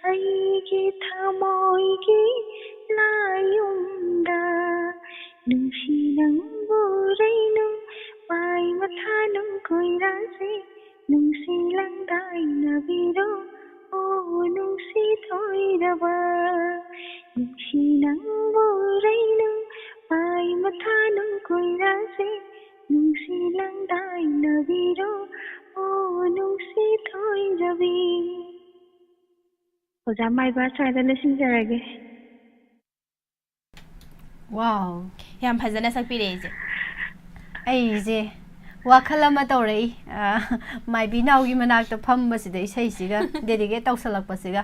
ꯑꯩꯒꯤ ꯊꯃꯣꯏꯒꯤ ꯂꯥꯏꯌꯨꯝꯗ꯫ ꯅꯨꯡꯁꯤ ꯅꯪꯕꯨ ꯔꯩꯅꯨ, ꯄꯥꯏ ꯃꯊꯥꯅꯨꯡ ꯈꯣꯏꯔꯥꯡꯁꯦ, ꯅꯨꯡꯁꯤ ꯂꯪꯗꯥꯏꯅꯕꯤꯔꯣ, ꯑꯣ ꯅꯨꯡꯁꯤ ꯍꯥꯏꯅꯕꯤꯔꯣ, ꯑꯣ ꯅꯨꯡꯁꯤ ꯊꯣꯏꯖꯕꯤ꯫ ꯑꯣꯖꯥ ꯃꯥꯏꯕ, ꯁ꯭ꯋꯥꯏꯗ ꯂꯣꯏꯁꯤꯟꯖꯔꯒꯦ꯫ ꯋꯥꯎ꯫ ꯌꯥꯝ ꯐꯖꯅ ꯁꯛꯄꯤꯔꯛꯑꯦ ꯏꯆꯦ꯫ ꯑꯩꯁꯦ ꯋꯥꯈꯜ ꯑꯃ ꯇꯧꯔꯛꯏ꯫ ꯑ, ꯃꯥꯏꯕꯤ ꯅꯥꯎꯒꯤ ꯃꯅꯥꯛꯇ ꯐꯝꯕꯁꯤꯗ ꯏꯁꯩꯁꯤꯒ dedicate ꯇꯧꯁꯜꯂꯛꯄꯁꯤꯒ꯫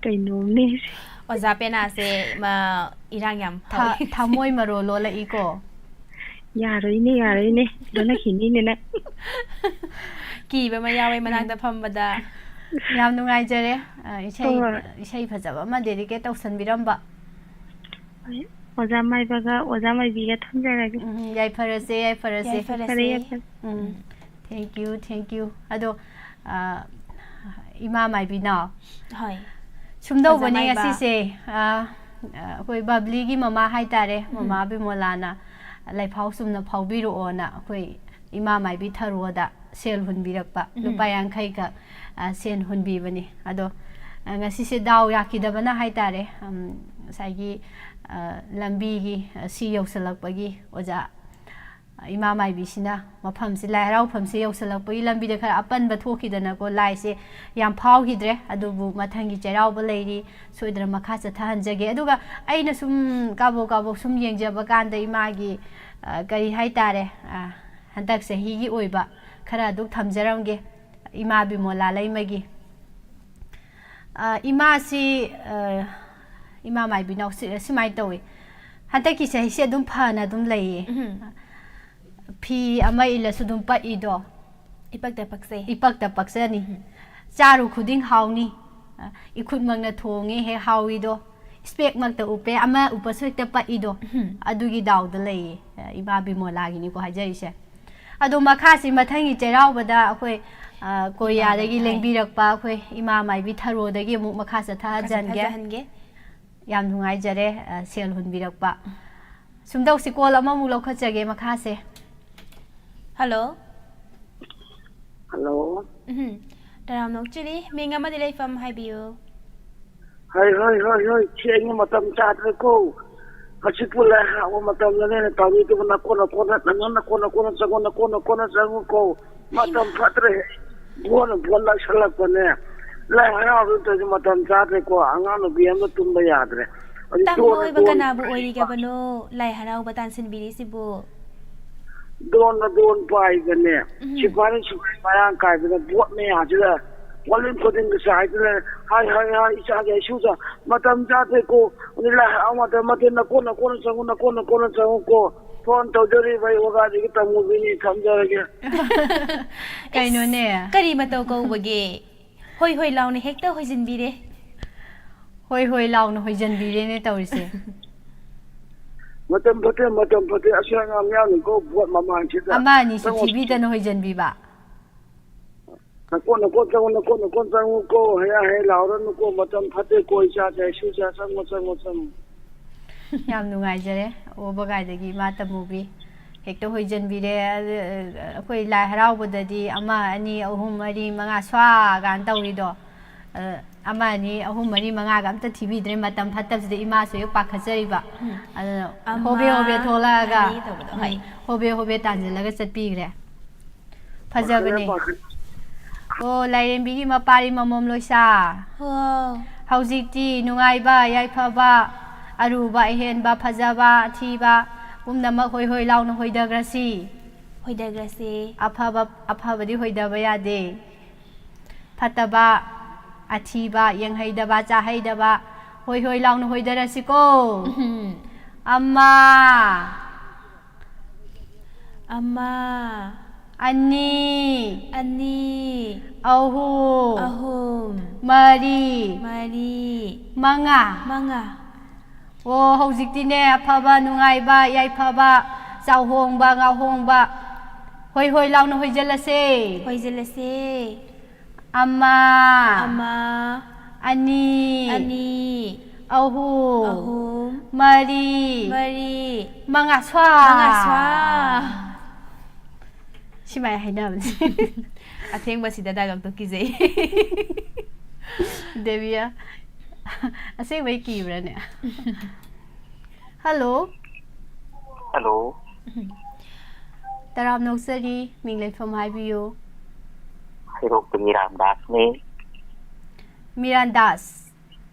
ꯀꯩꯅꯣꯝꯅꯦ꯫ ꯑꯣꯖꯥ ꯄꯦꯅꯥꯁꯦ ꯃ, ꯏꯔꯥꯡ ꯌꯥꯝ ꯊ- ꯐꯥꯎꯏ꯫ ꯊꯃꯣꯏ ꯃꯔꯣ ꯂꯣꯜꯂꯛꯏꯀꯣ꯫ ꯌꯥꯔꯣꯏꯅꯦ, ꯌꯥꯔꯣꯏꯅꯦ꯫ ꯂꯣꯜꯂꯛꯈꯤꯅꯤꯅꯦ ꯅꯪ꯫ ꯀꯤꯕ ꯑꯃ ꯌꯥꯎꯋꯦ ꯃꯅꯥꯛꯇ ꯐꯝꯕꯗ꯫ ꯌꯥꯝ ꯅꯨꯡꯉꯥꯏꯖꯔꯦ꯫ ꯑ, ꯏꯁꯩ ꯍꯣꯏ꯫ ꯏꯁꯩ ꯐꯖꯕ ꯑꯃ dedicate ꯇꯧꯁꯟꯕꯤꯔꯝꯕ꯫ ꯍꯣꯏ, ꯑꯣꯖꯥ ꯃꯥꯏꯕꯒ ꯑꯣꯖꯥ ꯃꯥꯏꯕꯤꯒ ꯊꯝꯖꯔꯒꯦ꯫ ꯎꯝ, ꯌꯥꯏꯐꯔꯁꯦ, ꯌꯥꯏꯐꯔꯁꯦ꯫ ꯌꯥꯏꯐꯔꯁꯦ꯫ ꯐꯔꯦ, ꯌꯥꯏꯐꯔꯦ꯫ ꯎꯝ, thank you, thank you꯫ ꯑꯗꯣ, ꯑ, ꯏꯃꯥ ꯃꯥꯏꯕꯤꯅꯥꯎ, ꯍꯣꯏ꯫ ꯁꯨꯝꯗꯧꯕꯅꯦ ꯑꯣꯖꯥ ꯃꯥꯏꯕ꯫ ꯉꯁꯤꯁꯦ꯫ ꯑ, ꯑ, ꯑꯩꯈꯣꯏ ꯕꯕ꯭ꯂꯤꯒꯤ ꯃꯃꯥ ꯍꯥꯏꯇꯥꯔꯦ, ꯃꯃꯥ ꯕꯤꯃꯣꯂꯥꯅ ꯂꯩꯐꯥꯎ ꯆꯨꯝꯅ ꯐꯥꯎꯕꯤꯔꯛꯑꯣꯅ ꯑꯩꯈꯣꯏ ꯏꯃꯥ ꯃꯥꯏꯕꯤ ꯊꯔꯣꯗ ꯁꯦꯜ ꯍꯨꯟꯕꯤꯔꯛꯄ, ꯎꯝ꯫ ꯂꯨꯄꯥ ꯌꯥꯡꯈꯩꯈꯛ, ꯑ, ꯁꯦꯜ ꯍꯨꯟꯕꯤꯕꯅꯤ꯫ ꯑꯗꯣ, ꯑ, ꯉꯁꯤꯁꯦ ꯗꯥꯎ ꯌꯥꯈꯤꯗꯕꯅ ꯍꯥꯏꯇꯥꯔꯦ, ꯎꯝ, ꯉꯁꯥꯏꯒꯤ, ꯑ, ꯂꯝꯕꯤꯒꯤ, ꯑ, ꯁꯤ ꯌꯧꯁꯜꯂꯛꯄꯒꯤ ꯑꯣꯖꯥ ꯏꯃꯥ ꯃꯥꯏꯕꯤꯁꯤꯅ ꯃꯐꯝꯁꯤ, ꯂꯥꯏ ꯍꯔꯥꯎꯐꯝꯁꯤ ꯌꯧꯁꯜꯂꯛꯄꯒꯤ ꯂꯝꯕꯤꯗ ꯈꯔ ꯑꯄꯟꯕ ꯊꯣꯛꯈꯤꯗꯅꯀꯣ, ꯂꯥꯏꯁꯦ ꯌꯥꯝ ꯐꯥꯎꯈꯤꯗ꯭ꯔꯦ꯫ ꯑꯗꯨꯕꯨ ꯃꯊꯪꯒꯤ ꯆꯩꯔꯥꯎꯕ ꯂꯩꯔꯤ, ꯁꯣꯏꯗꯅ ꯃꯈꯥ ꯆꯠꯊꯍꯟꯖꯒꯦ꯫ ꯑꯗꯨꯒ ꯑꯩꯅ ꯁꯨꯝ ꯀꯥꯕꯣꯛ ꯀꯥꯕꯣꯛ ꯁꯨꯝ ꯌꯦꯡꯖꯕ ꯀꯥꯟꯗ ꯏꯃꯥꯒꯤ, ꯑ, ꯀꯔꯤ ꯍꯥꯏꯇꯥꯔꯦ, ꯑ, ꯍꯟꯗꯛ ꯆꯍꯤꯒꯤ ꯑꯣꯏꯕ ꯈꯔ ꯑꯗꯨꯛ ꯊꯝꯖꯔꯝꯒꯦ꯫ ꯏꯃꯥ ꯕꯤꯃꯣꯂꯥ ꯂꯩꯃꯒꯤ꯫ ꯑ, ꯏꯃꯥꯁꯤ, ꯑ, ꯏꯃꯥ ꯃꯥꯏꯕꯤꯅꯥꯎ ꯁꯤ-, ꯁꯨꯃꯥꯏꯅ ꯇꯧꯏ꯫ ꯍꯟꯗꯛꯀꯤ ꯆꯍꯤꯁꯦ ꯑꯗꯨꯝ ꯐꯅ ꯑꯗꯨꯝ ꯂꯩꯌꯦ꯫ ꯎꯝ꯫ ꯐꯤ ꯑꯃ ꯏꯜꯂꯁꯨ ꯑꯗꯨꯝ ꯄꯛꯏꯗꯣ꯫ ꯏꯄꯛꯇ ꯄꯛꯆꯩ꯫ ꯏꯄꯛꯇ ꯄꯛꯆꯅꯤ꯫ ꯆꯥꯔꯨ ꯈꯨꯗꯤꯡ ꯍꯥꯎꯅꯤ꯫ ꯑ, ꯏꯈꯨꯠꯃꯛꯅ ꯊꯣꯡꯉꯦ ꯍꯦꯛ ꯍꯥꯎꯏꯗꯣ꯫ ꯏꯁꯄꯦꯛꯃꯛꯇ ꯎꯞꯄꯦ, ꯑꯃ ꯎꯞꯄꯁꯨ ꯍꯦꯛꯇ ꯄꯛꯏꯗꯣ꯫ ꯎꯝ꯫ ꯑꯗꯨꯒꯤ ꯗꯥꯎꯗ ꯂꯩꯌꯦ꯫ ꯑ, ꯏꯃꯥ ꯕꯤꯃꯣꯂꯥꯒꯤꯅꯤꯀꯣ ꯍꯥꯏꯖꯔꯤꯁꯦ꯫ ꯑꯗꯣ ꯃꯈꯥꯁꯤ ꯃꯊꯪꯒꯤ ꯆꯩꯔꯥꯎꯕꯗ ꯑꯩꯈꯣꯏ, ꯑ, ꯀꯣꯔꯤꯌꯥꯗꯒꯤ ꯏꯃꯥ ꯃꯥꯏꯕꯤ, ꯂꯦꯡꯕꯤꯔꯛꯄ ꯑꯩꯈꯣꯏ ꯏꯃꯥ ꯃꯥꯏꯕꯤ ꯊꯔꯣꯗꯒꯤ ꯑꯃꯨꯛ ꯃꯈꯥ ꯆꯠꯊꯍꯟꯖꯟꯒꯦ꯫ ꯐꯖꯍꯟꯒꯦ꯫ ꯌꯥꯝ ꯅꯨꯡꯉꯥꯏꯖꯔꯦ, ꯑ, ꯁꯦꯜ ꯍꯨꯟꯕꯤꯔꯛꯄ꯫ ꯁꯨꯝꯗꯧꯁꯤ, ꯀꯣꯜ ꯑꯃꯃꯨꯛ ꯂꯧꯈꯠꯆꯒꯦ ꯃꯈꯥꯁꯦ꯫ ꯍꯜꯂꯣ꯫ ꯍꯜꯂꯣ꯫ ꯎꯝ꯫ ꯇꯔꯥꯝꯅ ꯑꯣꯛꯆꯔꯤ꯫ ꯃꯤꯡ ꯑꯃꯗꯤ ꯂꯩꯐꯝ ꯍꯥꯏꯕꯤꯌꯨ꯫ ꯍꯣꯏ, ꯍꯣꯏ, ꯍꯣꯏ, ꯍꯣꯏ꯫ ꯊꯦꯡꯉꯦ, ꯃꯇꯝ ꯆꯥꯗ꯭ꯔꯦꯀꯣ꯫ ꯍꯧꯖꯤꯛꯄꯨ ꯂꯥꯏ ꯍꯔꯥꯎꯕ ꯃꯇꯝꯗꯅꯦ ꯇꯧꯔꯤꯗꯨꯕꯨ, ꯅꯀꯣꯟ ꯅꯀꯣꯟꯗ, ꯅꯪ ꯅꯀꯣꯟ ꯅꯀꯣꯟꯗ ꯆꯪꯉꯨ, ꯅꯀꯣꯟ ꯅꯀꯣꯟꯗ ꯆꯪꯉꯨꯀꯣ꯫ ꯃꯇꯝ ꯐꯠꯇ꯭ꯔꯦ꯫ ꯚꯣꯠꯅ ꯚꯣꯠ ꯂꯥꯛꯁꯜꯂꯛꯄꯅꯦ꯫ ꯂꯥꯏ ꯍꯔꯥꯎꯕ ꯅꯠꯇ꯭ꯔꯗꯤ ꯃꯇꯝ ꯆꯥꯗ꯭ꯔꯦꯀꯣ꯫ ꯑꯉꯥꯡ ꯅꯨꯄꯤ ꯑꯃ ꯇꯨꯝꯕ ꯌꯥꯗ꯭ꯔꯦ꯫ ꯍꯧꯖꯤꯛ ꯇꯝꯕ ꯗꯣꯟꯅ ꯑꯣꯏꯕ ꯗꯣꯟ ꯀꯅꯥꯕꯨ ꯑꯣꯏꯔꯤꯒꯕꯅꯣ ꯂꯥꯏ ꯍꯔꯥꯎꯕ ꯇꯥꯟꯁꯤꯟꯕꯤꯔꯤꯁꯤꯕꯨ? ꯗꯣꯟꯅ ꯗꯣꯟ ꯄꯥꯏꯕꯅꯦ꯫ ꯎꯝ꯫ ꯁꯤꯐꯥꯏꯅ ꯁꯤꯐꯥꯏ ꯃꯔꯥꯡ ꯀꯥꯏꯕꯅ ꯚꯣꯠ ꯃꯌꯥꯁꯤꯗ ꯋꯥꯂꯦꯟ ꯈꯨꯗꯤꯡꯒꯤ ꯆꯥꯏꯗꯨꯅ ꯍꯥꯏ, ꯍꯥꯏ, ꯍꯥꯏ, ꯏꯆꯥꯒꯤ ꯏꯁꯨꯗ ꯃꯇꯝ ꯆꯥꯗ꯭ꯔꯦꯀꯣ꯫ ꯑꯗꯨ ꯂꯥꯏ ꯍꯔꯥꯎ ꯃꯇꯝ ꯅꯠꯇꯦ, ꯅꯀꯣꯟ ꯅꯀꯣꯟꯅ ꯆꯪꯉꯨ, ꯅꯀꯣꯟ ꯅꯀꯣꯟꯅ ꯆꯪꯉꯨꯀꯣ꯫ ꯐꯣꯟ ꯇꯧꯖꯔꯤꯕ ꯑꯩ ꯑꯣꯒꯥꯗꯒꯤ ꯇꯃꯨꯕꯤꯅꯤ, ꯊꯝꯖꯔꯒꯦ꯫ ꯀꯩꯅꯣꯅꯦ? ꯀꯔꯤ ꯃꯇꯧ ꯀꯧꯕꯒꯦ? ꯍꯣꯏ ꯍꯣꯏ ꯂꯥꯎꯅ ꯍꯦꯛꯇ ꯍꯣꯏꯖꯤꯟꯕꯤꯔꯦ꯫ ꯍꯣꯏ ꯍꯣꯏ ꯂꯥꯎꯅ ꯍꯣꯏꯖꯟꯕꯤꯔꯦꯅꯦ ꯇꯧꯔꯤꯁꯦ꯫ ꯃꯇꯝ ꯐꯠꯇꯦ, ꯃꯇꯝ ꯐꯠꯇꯦ꯫ ꯑꯁꯣꯏ ꯑꯉꯥꯝ ꯌꯥꯎꯅꯤꯀꯣ ꯚꯣꯠ ꯃꯃꯥꯡꯁꯤꯗ꯫ ꯑꯃ ꯑꯅꯤꯁꯤ ꯆꯪꯉꯣ꯫ ꯊꯤꯕꯤꯗꯅ ꯍꯣꯏꯖꯟꯕꯤꯕ꯫ ꯅꯀꯣꯟ ꯅꯀꯣꯟ ꯆꯪꯉꯨ, ꯅꯀꯣꯟ ꯅꯀꯣꯟ ꯆꯪꯉꯨꯀꯣ꯫ ꯍꯌꯥ ꯍꯌꯥ ꯂꯥꯎꯔꯅꯨꯀꯣ꯫ ꯃꯇꯝ ꯐꯠꯇꯦꯀꯣ꯫ ꯏꯆꯥꯁꯦ ꯏꯁꯨ ꯏꯆꯥ ꯆꯪꯉꯣ, ꯆꯪꯉꯣ, ꯆꯪꯉꯣ꯫ ꯌꯥꯝ ꯅꯨꯡꯉꯥꯏꯖꯔꯦ ꯑꯣꯕꯒꯥꯏꯗꯒꯤ ꯏꯃꯥ ꯇꯃꯨꯕꯤ꯫ ꯍꯦꯛꯇ ꯍꯣꯏꯖꯟꯕꯤꯔꯦ꯫ ꯑꯗ, ꯑꯩꯈꯣꯏ ꯂꯥꯏ ꯍꯔꯥꯎꯕꯗꯗꯤ ꯑꯃ, ꯑꯅꯤ, ꯑꯍꯨꯝ, ꯃꯔꯤ, ꯃꯉꯥ ꯁ꯭ꯋꯥ ꯀꯥꯏꯅ ꯇꯧꯔꯤꯗꯣ꯫ ꯑ, ꯑꯃ, ꯑꯅꯤ, ꯑꯍꯨꯝ, ꯃꯔꯤ, ꯃꯉꯥꯒ ꯑꯝꯇ ꯊꯤꯕꯤꯗ꯭ꯔꯦ꯫ ꯃꯇꯝ ꯐꯠꯇꯕꯁꯤꯗ ꯏꯃꯥꯁꯨ ꯍꯦꯛ ꯄꯥꯈꯠꯆꯔꯤꯕ꯫ ꯎꯝ꯫ ꯑꯗꯨꯅ ꯑꯃ, ꯍꯣꯕꯦ ꯍꯣꯕꯦ ꯊꯣꯛꯂꯛꯑꯒ, ꯑꯅꯤ ꯇꯧꯕꯗꯣ, ꯍꯣꯏ꯫ ꯎꯝ, ꯍꯣꯕꯦ ꯍꯣꯕꯦ ꯇꯥꯟꯁꯤꯜꯂꯒ ꯆꯠꯄꯤꯈ꯭ꯔꯦ꯫ ꯐꯖꯕꯅꯦ꯫ ꯄꯥꯈꯠꯂꯦ, ꯄꯥꯈꯠꯂꯦ꯫ ꯑꯣ, ꯂꯥꯏꯔꯦꯝꯕꯤꯒꯤ ꯃꯄꯥꯔꯤ ꯃꯃꯣꯝ ꯂꯣꯏꯁꯥ꯫ ꯋꯥꯎ꯫ ꯍꯧꯖꯤꯛꯇꯤ ꯅꯨꯡꯉꯥꯏꯕ, ꯌꯥꯏꯐꯕ, ꯑꯔꯨꯕ, ꯑꯍꯦꯟꯕ, ꯐꯖꯕ, ꯑꯊꯤꯕ, ꯄꯨꯝꯅꯃꯛ ꯍꯣꯏ ꯍꯣꯏ ꯂꯥꯎꯅ ꯍꯣꯏꯗꯈ꯭ꯔꯁꯤ꯫ ꯍꯣꯏꯗꯈ꯭ꯔꯁꯤ꯫ ꯑꯐꯕ, ꯑꯐꯕꯗꯤ ꯍꯣꯏꯗꯕ ꯌꯥꯗꯦ꯫ ꯐꯠꯇꯕ, ꯑꯊꯤꯕ, ꯌꯦꯡꯍꯩꯗꯕ, ꯆꯥꯍꯩꯗꯕ, ꯍꯣꯏ ꯍꯣꯏ ꯂꯥꯎꯅ ꯍꯣꯏꯗꯔꯁꯤꯀꯣ꯫ ꯎꯝ꯫ ꯑꯃ꯫ ꯑꯃ꯫ ꯑꯅꯤ꯫ ꯑꯅꯤ꯫ ꯑꯍꯨꯝ꯫ ꯑꯍꯨꯝ꯫ ꯃꯔꯤ꯫ ꯃꯔꯤ꯫ ꯃꯉꯥ꯫ ꯃꯉꯥ꯫ ꯑꯣ, ꯍꯧꯖꯤꯛꯇꯤꯅꯦ, ꯑꯐꯕ, ꯅꯨꯡꯉꯥꯏꯕ, ꯌꯥꯏꯐꯕ, ꯆꯥꯎꯍꯣꯡꯕ, ꯉꯥꯍꯣꯡꯕ, ꯍꯣꯏ ꯍꯣꯏ ꯂꯥꯎꯅ ꯍꯣꯏꯖꯜꯂꯁꯦ꯫ ꯍꯣꯏꯖꯜꯂꯁꯦ꯫ ꯑꯃ꯫ ꯑꯃ꯫ ꯑꯅꯤ꯫ ꯑꯅꯤ꯫ ꯑꯍꯨꯝ꯫ ꯑꯍꯨꯝ꯫ ꯃꯔꯤ꯫ ꯃꯔꯤ꯫ ꯃꯉꯥ ꯁ꯭ꯋꯥ꯫ ꯃꯉꯥ ꯁ꯭ꯋꯥ꯫ ꯁꯨꯃꯥꯏꯅ ꯍꯥꯏꯅꯕꯅꯦ꯫ ꯑꯊꯦꯡꯕꯁꯤꯗ ꯗꯥꯏꯂꯣꯛꯇꯣ ꯀꯤꯖꯩ꯫ ꯗꯦꯕꯤꯌꯥ, ꯑꯁꯦꯡꯕꯩ ꯀꯤꯕ꯭ꯔꯥꯅꯦ? ꯍꯜꯂꯣ꯫ ꯍꯜꯂꯣ꯫ ꯇꯔꯥꯝꯅ ꯑꯣꯛꯆꯔꯤ꯫ ꯃꯤꯡ ꯂꯩꯐꯝ ꯍꯥꯏꯕꯤꯌꯨ꯫ ꯍꯩꯔꯣꯛꯇꯒꯤ ꯔꯥꯝꯗꯥꯁꯅꯤ꯫ ꯃꯤꯔꯥꯟꯗꯥꯁ꯫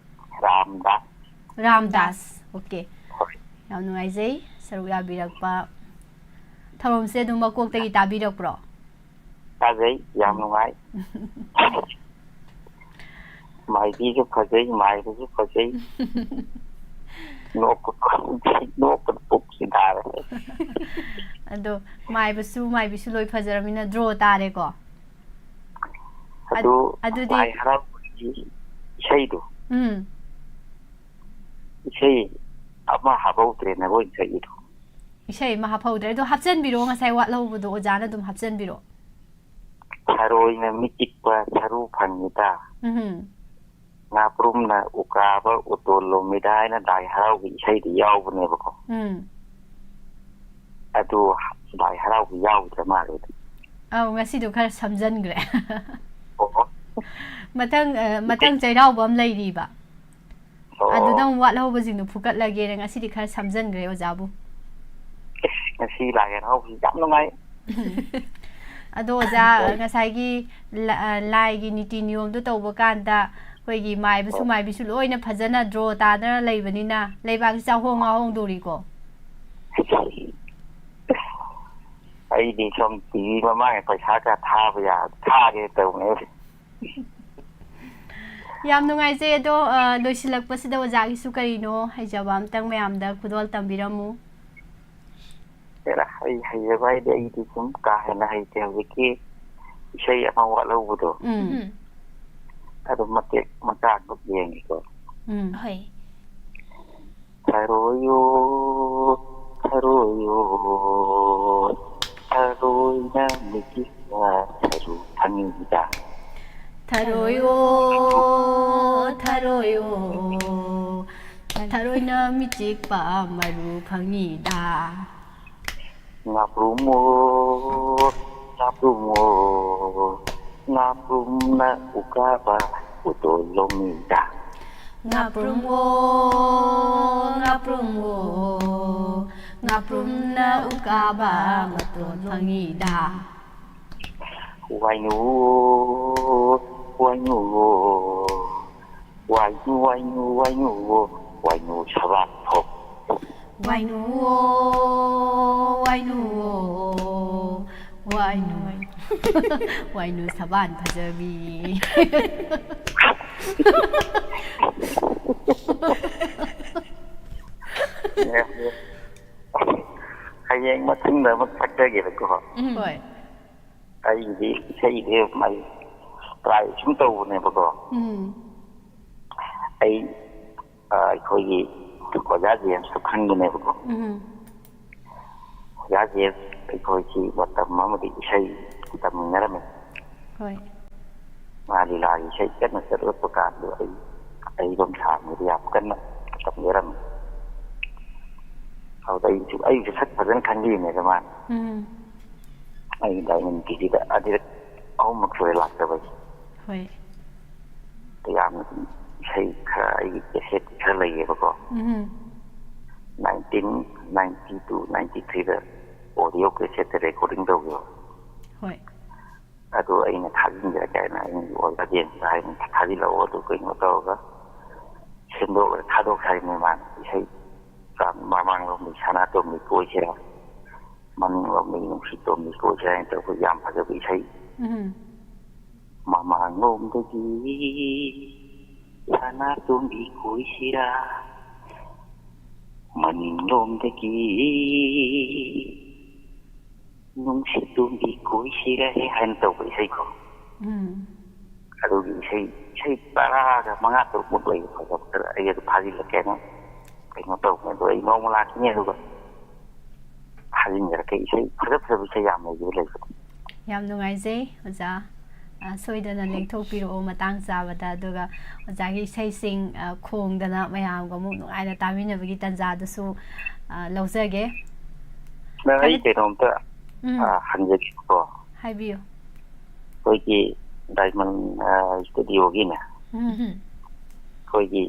ꯔꯥꯝꯗꯥꯁ꯫ ꯔꯥꯝꯗꯥꯁ꯫ ꯑꯣꯀꯦ꯫ ꯍꯣꯏ꯫ ꯌꯥꯝ ꯅꯨꯡꯉꯥꯏꯖꯩ ꯁꯔꯨꯛ ꯌꯥꯕꯤꯔꯛꯄ꯫ ꯊꯧꯔꯝꯁꯦ ꯑꯗꯨꯝ ꯃꯀꯣꯛꯇꯒꯤ ꯇꯥꯕꯤꯔꯛꯄ꯭ꯔꯣ? ꯇꯥꯖꯩ꯫ ꯌꯥꯝ ꯅꯨꯡꯉꯥꯏ꯫ ꯃꯥꯏꯕꯤꯁꯨ ꯐꯖꯩ, ꯃꯥꯏꯕꯁꯨ ꯐꯖꯩ꯫ ꯅꯣꯛꯄ ꯈꯪꯗꯦ, ꯅꯣꯛꯄꯗ ꯄꯨꯛꯁꯤ ꯅꯥꯔꯦ꯫ ꯑꯗꯣ ꯃꯥꯏꯕꯁꯨ ꯃꯥꯏꯕꯤꯁꯨ ꯂꯣꯏ ꯐꯖꯔꯕꯅꯤꯅ ꯗ꯭ꯔꯣ ꯇꯥꯔꯦꯀꯣ꯫ ꯑꯗꯨ ꯑꯗꯨꯗꯤ ꯂꯥꯏ ꯍꯔꯥꯎꯕꯒꯤ ꯏꯁꯩꯗꯣ, ꯎꯝ꯫ ꯏꯁꯩ ꯑꯃ ꯍꯥꯞꯍꯧꯗ꯭ꯔꯦ ꯅꯈꯣꯏꯅ ꯁꯛꯏꯗꯣ꯫ ꯏꯁꯩ ꯑꯃ ꯍꯥꯞꯍꯧꯗ꯭ꯔꯦ꯫ ꯑꯗꯣ ꯍꯥꯞꯆꯤꯟꯕꯤꯔꯣ, ꯉꯁꯥꯏ ꯋꯥꯠꯍꯧꯕꯗꯣ ꯑꯣꯖꯥꯅ ꯑꯗꯨꯝ ꯍꯥꯞꯆꯤꯟꯕꯤꯔꯣ꯫ ꯊꯔꯣꯏꯅ ꯃꯤꯆꯤꯛꯄ ꯁꯔꯨ ꯐꯪꯉꯤꯗ꯫ ꯎꯝ꯫ ꯉꯥꯄ꯭ꯔꯨꯝꯅ ꯎꯀꯥꯕ ꯎꯇꯣꯜ ꯂꯣꯝꯃꯤꯗ ꯍꯥꯏꯅ ꯂꯥꯏ ꯍꯔꯥꯎꯕꯒꯤ ꯏꯁꯩꯗ ꯌꯥꯎꯕꯅꯦꯕꯀꯣ꯫ ꯎꯝ꯫ ꯑꯗꯨ ꯂꯥꯏ ꯍꯔꯥꯎꯕ ꯌꯥꯎꯗ꯭ꯔ ꯃꯥꯜꯂꯦ꯫ ꯑꯧ, ꯉꯁꯤꯗꯣ ꯈꯔ ꯁꯝꯖꯟꯈ꯭ꯔꯦ꯫ ꯑꯣ꯫ ꯃꯊꯪ ꯑ, ꯃꯊꯪ ꯆꯩꯔꯥꯎꯕ ꯑꯃ ꯂꯩꯔꯤꯕ꯫ ꯑꯣ꯫ ꯑꯗꯨꯗ ꯑꯃꯨꯛ ꯋꯥꯠꯍꯧꯕꯁꯤꯡꯗꯣ ꯐꯨꯀꯠꯂꯒꯦꯅ ꯉꯁꯤꯗꯤ ꯈꯔ ꯁꯝꯖꯟꯈ꯭ꯔꯦ ꯑꯣꯖꯥꯕꯨ꯫ ꯉꯁꯤ ꯂꯥꯏ ꯍꯔꯥꯎꯕꯁꯤ ꯌꯥꯝ ꯅꯨꯡꯉꯥꯏ꯫ ꯑꯗꯣ ꯑꯣꯖꯥ, ꯍꯣꯏ꯫ ꯉꯁꯥꯏꯒꯤ ꯂ-, ꯑ, ꯂꯥꯏꯒꯤ ꯅꯤꯇꯤ ꯅꯤꯌꯣꯝꯗꯣ ꯇꯧꯕ ꯀꯥꯟꯗ ꯑꯩꯈꯣꯏꯒꯤ ꯃꯥꯏꯕꯁꯨ ꯍꯣꯏ꯫ ꯃꯥꯏꯕꯤꯁꯨ ꯂꯣꯏꯅ ꯐꯖꯅ ꯗ꯭ꯔꯣ ꯇꯥꯗꯅ ꯂꯩꯕꯅꯤꯅ ꯂꯩꯕꯥꯛꯁꯤ ꯆꯥꯍꯣꯡ ꯉꯥꯍꯣꯡꯗꯧꯔꯤꯀꯣ꯫ ꯑꯩꯗꯤ ꯁꯨꯝ ꯇꯤ ꯚꯤ ꯃꯃꯥꯡꯗ ꯄꯩꯁꯥ ꯀꯌꯥ ꯊꯥꯕ ꯌꯥ-, ꯊꯥꯒꯦ ꯇꯧꯕꯅꯦ꯫ ꯌꯥꯝ ꯅꯨꯡꯉꯥꯏꯖꯩ꯫ ꯑꯗꯣ, ꯑ, ꯂꯣꯏꯁꯤꯜꯂꯛꯄꯁꯤꯗ ꯑꯣꯖꯥꯒꯤꯁꯨ ꯀꯔꯤꯅꯣ ꯍꯩꯖꯕ ꯑꯝꯇꯪ ꯃꯌꯥꯝꯗ ꯈꯨꯗꯣꯜ ꯇꯝꯕꯤꯔꯝꯃꯨ꯫ ꯍꯦꯔꯥ, ꯑꯩ ꯍꯩꯖꯕ ꯍꯥꯏꯗꯤ ꯑꯩꯗꯤ ꯁꯨꯝ ꯀꯥ ꯍꯦꯟꯅ ꯍꯩꯇꯦ꯫ ꯍꯧꯖꯤꯛꯀꯤ ꯏꯁꯩ ꯑꯃ ꯋꯥꯠꯍꯧꯕꯗꯣ, ꯎꯝ꯫ ꯑꯗꯨ ꯃꯇꯦꯛ ꯃꯆꯥ ꯑꯗꯨꯝ ꯌꯦꯡꯒꯦꯀꯣ꯫ ꯎꯝ꯫ ꯍꯣꯏ꯫ ꯊꯔꯣꯏꯌꯣ, ꯊꯔꯣꯏꯌꯣ, ꯊꯔꯣꯏꯅ ꯃꯤꯆꯤꯛꯄ ꯁꯔꯨ ꯐꯪꯉꯤꯗ꯫ ꯊꯔꯣꯏꯌꯣ, ꯊꯔꯣꯏꯌꯣ, ꯊꯔꯣꯏꯅ ꯃꯤꯆꯤꯛꯄ ꯃꯔꯨ ꯐꯪꯉꯤꯗ꯫ ꯉꯥꯄ꯭ꯔꯨꯝꯃꯣ, ꯉꯥꯄ꯭ꯔꯨꯝꯃꯣ, ꯉꯥꯄ꯭ꯔꯨꯝꯅ ꯎꯀꯥꯕ ꯎꯇꯣꯜ ꯂꯣꯝꯃꯤꯗ꯫ ꯉꯥꯄ꯭ꯔꯨꯝꯃꯣ, ꯉꯥꯄ꯭ꯔꯨꯝ ꯉꯥꯄ꯭ꯔꯨꯝꯅ ꯎꯀꯥꯕ ꯃꯇꯣꯟ ꯐꯪꯉꯤꯗ꯫ ꯋꯥꯏꯅꯨ, ꯋꯥꯏꯅꯨ, ꯋꯥꯏꯅꯨ, ꯋꯥꯏꯅꯨ, ꯋꯥꯏꯅꯨ, ꯋꯥꯏꯅꯨ ꯁꯕꯥꯛ ꯐꯣꯛ꯫ ꯋꯥꯏꯅꯨꯋꯣ, ꯋꯥꯏꯅꯨꯋꯣ, ꯋꯥꯏꯅꯨ꯫ ꯋꯥꯏꯅꯨ ꯁꯕꯥꯟ ꯐꯖꯕꯤ꯫ ꯍꯌꯦꯡ ꯃꯊꯪꯗ ꯑꯃ ꯁꯛꯆꯒꯦꯕꯀꯣ꯫ ꯍꯣꯏ꯫ ꯑꯩꯒꯤꯗꯤ ꯏꯁꯩꯁꯦ ꯃꯥꯏ ꯇ꯭ꯔꯥꯏ ꯁꯨꯝ ꯇꯧꯕꯅꯦꯕꯀꯣ꯫ ꯎꯝ꯫ ꯑꯩ ꯑ, ꯑꯩꯈꯣꯏꯒꯤ ꯑꯣꯖꯥ ꯖꯦꯝꯁꯇꯣ ꯈꯪꯕꯅꯦꯕꯀꯣ꯫ ꯎꯝ꯫ ꯑꯣꯖꯥ ꯖꯦꯝꯁ ꯑꯩꯈꯣꯏꯁꯤ ꯃꯇꯝ ꯑꯃꯗꯤ ꯏꯁꯩ ꯇꯝꯃꯤꯟꯅꯔꯝꯃꯤ꯫ ꯍꯣꯏ꯫ ꯃꯥ ꯂꯤꯂꯥꯒꯤ ꯏꯁꯩ ꯀꯟꯅ ꯆꯠꯂꯛꯄ ꯀꯥꯟꯗꯣ ꯑꯩ, ꯑꯩꯔꯣꯝ ꯁꯥꯡꯕꯗꯤ ꯌꯥꯝ ꯀꯟꯅ ꯇꯝꯖꯔꯝꯃꯤ꯫ ꯑꯗꯨꯗ ꯑꯩꯁꯨ, ꯑꯩꯁꯨ ꯁꯛ ꯐꯖꯅ ꯈꯪꯕꯤꯕꯅꯦꯗ ꯃꯥꯅ꯫ ꯎꯝ꯫ ꯑꯩ ꯗꯥꯏꯃꯟ ꯇꯤꯚꯤꯗ ꯑꯅꯤꯔꯛ ꯑꯍꯨꯝꯃꯛ ꯁꯨꯔꯦ ꯂꯥꯛꯇꯕꯒꯤ꯫ ꯍꯣꯏ꯫ ꯌꯥꯝꯅ ꯏꯁꯩ ꯈꯔ ꯑꯩꯒꯤ ꯀꯦꯁꯦꯠ ꯈꯔ ꯂꯩꯌꯦꯕꯀꯣ꯫ ꯎꯝ꯫ ꯅꯥꯏꯟꯇꯤꯟ ꯅꯥꯏꯟꯇꯤ ꯇꯨ ꯅꯥꯏꯟꯇꯤ ꯊ꯭ꯔꯤꯗ ꯑꯣꯗꯤꯑꯣ ꯀꯦꯁꯦꯠꯇ ꯔꯦꯀꯣꯔꯗꯤꯡ ꯇꯧꯈꯤꯕ꯫ ꯍꯣꯏ꯫ ꯑꯗꯨ ꯑꯩꯅ ꯊꯥꯖꯤꯟꯖꯔꯛꯀꯦ ꯍꯥꯏꯅ ꯑꯩꯒꯤ ꯑꯣꯖꯥ ꯖꯦꯝꯁꯇ ꯍꯥꯏꯅ ꯊꯥꯖꯤꯜꯂꯛꯑꯣ, ꯑꯗꯨ ꯀꯩꯅꯣ ꯇꯧꯔꯒ ꯁꯦꯝꯗꯣꯛꯑꯒ ꯊꯥꯗꯣꯛꯈ꯭ꯔꯦ ꯍꯥꯏꯕꯅꯤ ꯃꯥꯅ꯫ ꯏꯁꯩ ꯃꯃꯥꯡꯂꯣꯝꯗꯒꯤ ꯁꯅꯥꯇꯣꯝꯕꯤ ꯀꯣꯏꯁꯤꯔꯥ, ꯃꯅꯤꯡꯂꯣꯝꯗꯒꯤ ꯅꯨꯡꯁꯤꯇꯣꯝꯕꯤ ꯀꯣꯏꯁꯤꯔꯥ ꯍꯥꯏꯅ ꯇꯧꯕ ꯌꯥꯝ ꯐꯖꯕ ꯏꯁꯩ꯫ ꯎꯝ꯫ ꯃꯃꯥꯡꯂꯣꯝꯗꯒꯤ ꯁꯅꯥꯇꯣꯝꯕꯤ ꯀꯣꯏꯁꯤꯔꯥ, ꯃꯅꯤꯡꯂꯣꯝꯗꯒꯤ ꯅꯨꯡꯁꯤꯇꯣꯝꯕꯤ ꯀꯣꯏꯁꯤꯔꯥ ꯍꯦ ꯍꯥꯏꯅ ꯇꯧꯕ ꯏꯁꯩꯀꯣ꯫ ꯎꯝ꯫ ꯑꯗꯨꯒꯤ ꯏꯁꯩ, ꯏꯁꯩ ꯇꯔꯥꯒ ꯃꯉꯥ ꯇꯔꯨꯛꯃꯨꯛ ꯂꯩꯕ ꯐꯖꯕ ꯈꯔ ꯑꯩ ꯑꯗꯨ ꯐꯥꯖꯤꯜꯂꯛꯀꯦꯅ ꯀꯩꯅꯣ ꯇꯧꯕꯅꯦ꯫ ꯑꯗꯣ ꯑꯩ ꯅꯣꯡꯃ ꯂꯥꯛꯈꯤꯅꯤ ꯑꯗꯨꯒ ꯐꯥꯖꯤꯟꯖꯔꯛꯀꯦ꯫ ꯏꯁꯩ ꯐꯖ ꯐꯖꯕ ꯏꯁꯩ ꯌꯥꯝ ꯂꯩꯕꯗꯤ ꯂꯩꯕꯅꯦ꯫ ꯌꯥꯝ ꯅꯨꯡꯉꯥꯏꯖꯩ ꯑꯣꯖꯥ꯫ ꯑ, ꯁꯣꯏꯗꯅ ꯂꯦꯡꯊꯣꯛꯄꯤꯔꯛꯑꯣ ꯃꯇꯥꯡ ꯆꯥꯕꯗ, ꯑꯗꯨꯒ ꯑꯣꯖꯥꯒꯤ ꯏꯁꯩꯁꯤꯡ, ꯑ, ꯈꯣꯡꯗꯅ ꯃꯌꯥꯝꯒ ꯑꯃꯨꯛ ꯅꯨꯡꯉꯥꯏꯅ ꯇꯥꯃꯤꯟꯅꯕꯒꯤ ꯇꯥꯟꯖꯥꯗꯨꯁꯨ, ꯑ, ꯂꯧꯖꯒꯦ꯫ ꯅꯪ ꯑꯩ ꯍꯥꯏꯕꯗꯤ- ꯀꯩꯅꯣꯝꯇ ꯎꯝ꯫ ꯑ, ꯍꯪꯖꯒꯦꯕꯀꯣ꯫ ꯍꯥꯏꯕꯤꯌꯨ꯫ ꯑꯩꯈꯣꯏꯒꯤ ꯗꯥꯏꯃꯟ ꯑ, ꯁ꯭ꯇꯨꯗꯤꯑꯣꯒꯤꯅꯦ, ꯎꯝ꯫ ꯑꯩꯈꯣꯏꯒꯤ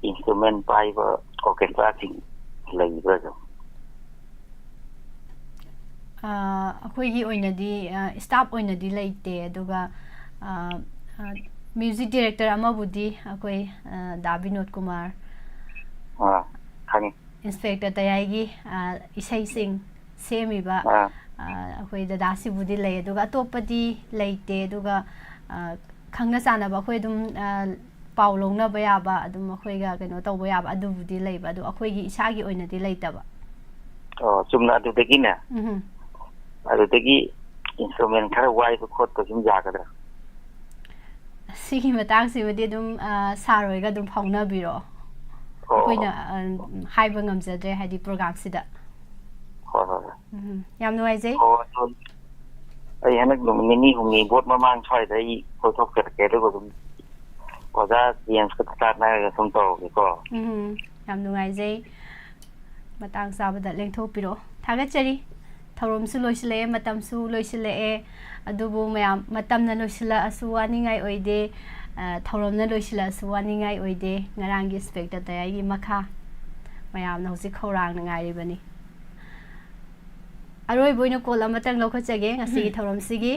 ꯏꯟꯁꯇ꯭ꯔꯨꯃꯦꯟ ꯄꯥꯏꯕ ꯑꯣꯔꯀꯦꯁꯇ꯭ꯔꯥꯁꯤꯡ ꯂꯩꯕ꯭ꯔꯥ ꯑꯗꯨꯝ? ꯑꯩꯈꯣꯏꯒꯤ ꯑꯣꯏꯅꯗꯤ ꯁ꯭ꯇꯥꯐ ꯑꯣꯏꯅꯗꯤ ꯂꯩꯇꯦ꯫ ꯑꯗꯨꯒ ꯃ꯭ꯌꯨꯖꯤꯛ ꯗꯤꯔꯦꯛꯇꯔ ꯑꯃꯕꯨꯗꯤ ꯑꯩꯈꯣꯏ ꯗꯥ ꯕꯤꯅꯣꯗ ꯀꯨꯃꯥꯔ, ꯑꯥ, ꯈꯪꯉꯤ꯫ ꯏꯟꯁꯄꯦꯛꯇꯔ ꯇꯌꯥꯏꯒꯤ ꯏꯁꯩꯁꯤꯡ ꯁꯦꯝꯃꯤꯕ ꯑꯥ꯫ ꯑꯩꯈꯣꯏ ꯗꯗꯥꯁꯤꯕꯨꯗꯤ ꯂꯩ꯫ ꯑꯗꯨꯒ ꯑꯇꯣꯞꯄꯗꯤ ꯂꯩꯇꯦ꯫ ꯑꯗꯨꯒ ꯈꯪꯅ ꯆꯥꯟꯅꯕ ꯑꯩꯈꯣꯏ ꯑꯗꯨꯝ ꯄꯥꯎ ꯂꯧꯅꯕ ꯌꯥꯕ, ꯑꯗꯨꯝ ꯑꯩꯈꯣꯏꯒ ꯀꯩꯅꯣ ꯇꯧꯕ ꯌꯥꯕ ꯑꯗꯨꯕꯨꯗꯤ ꯂꯩꯕ, ꯑꯗꯣ ꯑꯩꯈꯣꯏꯒꯤ ꯏꯁꯥꯒꯤ ꯑꯣꯏꯅꯗꯤ ꯂꯩꯇꯕ꯫ ꯑꯣ, ꯆꯨꯝꯅ ꯑꯗꯨꯗꯒꯤꯅꯦ, ꯎꯝ꯫ ꯑꯗꯨꯗꯒꯤ ꯏꯟꯁꯇ꯭ꯔꯨꯃꯦꯟ ꯈꯔ ꯋꯥꯏꯕ ꯈꯣꯠꯄ ꯁꯨꯝ ꯌꯥꯒꯗ꯭ꯔꯥ? ꯁꯤꯒꯤ ꯃꯇꯥꯡꯁꯤꯃꯗꯤ ꯑꯗꯨꯝ ꯁꯥꯔ ꯍꯣꯏꯒ ꯑꯗꯨꯝ ꯐꯥꯎꯅꯕꯤꯔꯣ꯫ ꯑꯣ꯫ ꯑꯩꯈꯣꯏꯅ ꯍꯥꯏꯕ ꯉꯝꯖꯗ꯭ꯔꯦ, ꯍꯥꯏꯗꯤ ꯄ꯭ꯔꯣꯒ꯭ꯔꯥꯝꯁꯤꯗ꯫ ꯍꯣꯏ, ꯍꯣꯏ, ꯍꯣꯏ꯫ ꯎꯝ, ꯌꯥꯝ ꯅꯨꯡꯉꯥꯏꯖꯩ꯫ ꯑꯣ, ꯑꯗꯨ ꯑꯩ ꯍꯟꯗꯛ ꯅꯨꯃꯤꯠ ꯅꯤꯅꯤ ꯍꯨꯝꯅꯤ ꯕꯣꯠ ꯃꯃꯥꯡ ꯁ꯭ꯋꯥꯏꯗ ꯑꯩ ꯀꯣꯏꯊꯣꯛꯆꯔꯛꯀꯦ, ꯑꯗꯨꯒ ꯑꯗꯨꯝ ꯑꯣꯖꯥ ꯖꯦꯝꯁꯀ ꯇꯥꯟꯅꯔꯒ ꯁꯨꯝ ꯇꯧꯔꯒꯦꯀꯣ꯫ ꯎꯝ, ꯌꯥꯝ ꯅꯨꯡꯉꯥꯏꯖꯩ꯫ ꯃꯇꯥꯡ ꯆꯥꯕꯗ ꯂꯦꯡꯊꯣꯛꯄꯤꯔꯛꯑꯣ꯫ ꯊꯥꯒꯠꯆꯔꯤ꯫ ꯊꯧꯔꯝꯁꯨ ꯂꯣꯏꯁꯤꯜꯂꯛꯑꯦ, ꯃꯇꯝꯁꯨ ꯂꯣꯏꯁꯤꯜꯂꯛꯑꯦ꯫ ꯑꯗꯨꯕꯨ ꯃꯌꯥꯝ, ꯃꯇꯝꯅ ꯂꯣꯏꯁꯤꯜꯂꯛꯑꯁꯨ ꯋꯥꯅꯤꯡꯉꯥꯏ ꯑꯣꯏꯗꯦ, ꯑ, ꯊꯧꯔꯝꯅ ꯂꯣꯏꯁꯤꯜꯂꯛꯑꯁꯨ ꯋꯥꯅꯤꯡꯉꯥꯏ ꯑꯣꯏꯗꯦ꯫ ꯉꯔꯥꯡꯒꯤ ꯏꯟꯁꯄꯦꯛꯇꯔ ꯇꯌꯥꯏꯒꯤ ꯃꯈꯥ ꯃꯌꯥꯝꯅ ꯍꯧꯖꯤꯛ ꯈꯧꯔꯥꯡꯅ ꯉꯥꯏꯔꯤꯕꯅꯤ꯫ ꯑꯔꯣꯏꯕ ꯑꯣꯏꯅ ꯀꯣꯜ ꯑꯃꯇꯪ ꯂꯧꯈꯠꯆꯒꯦ ꯉꯁꯤꯒꯤ ꯊꯧꯔꯝꯁꯤꯒꯤ꯫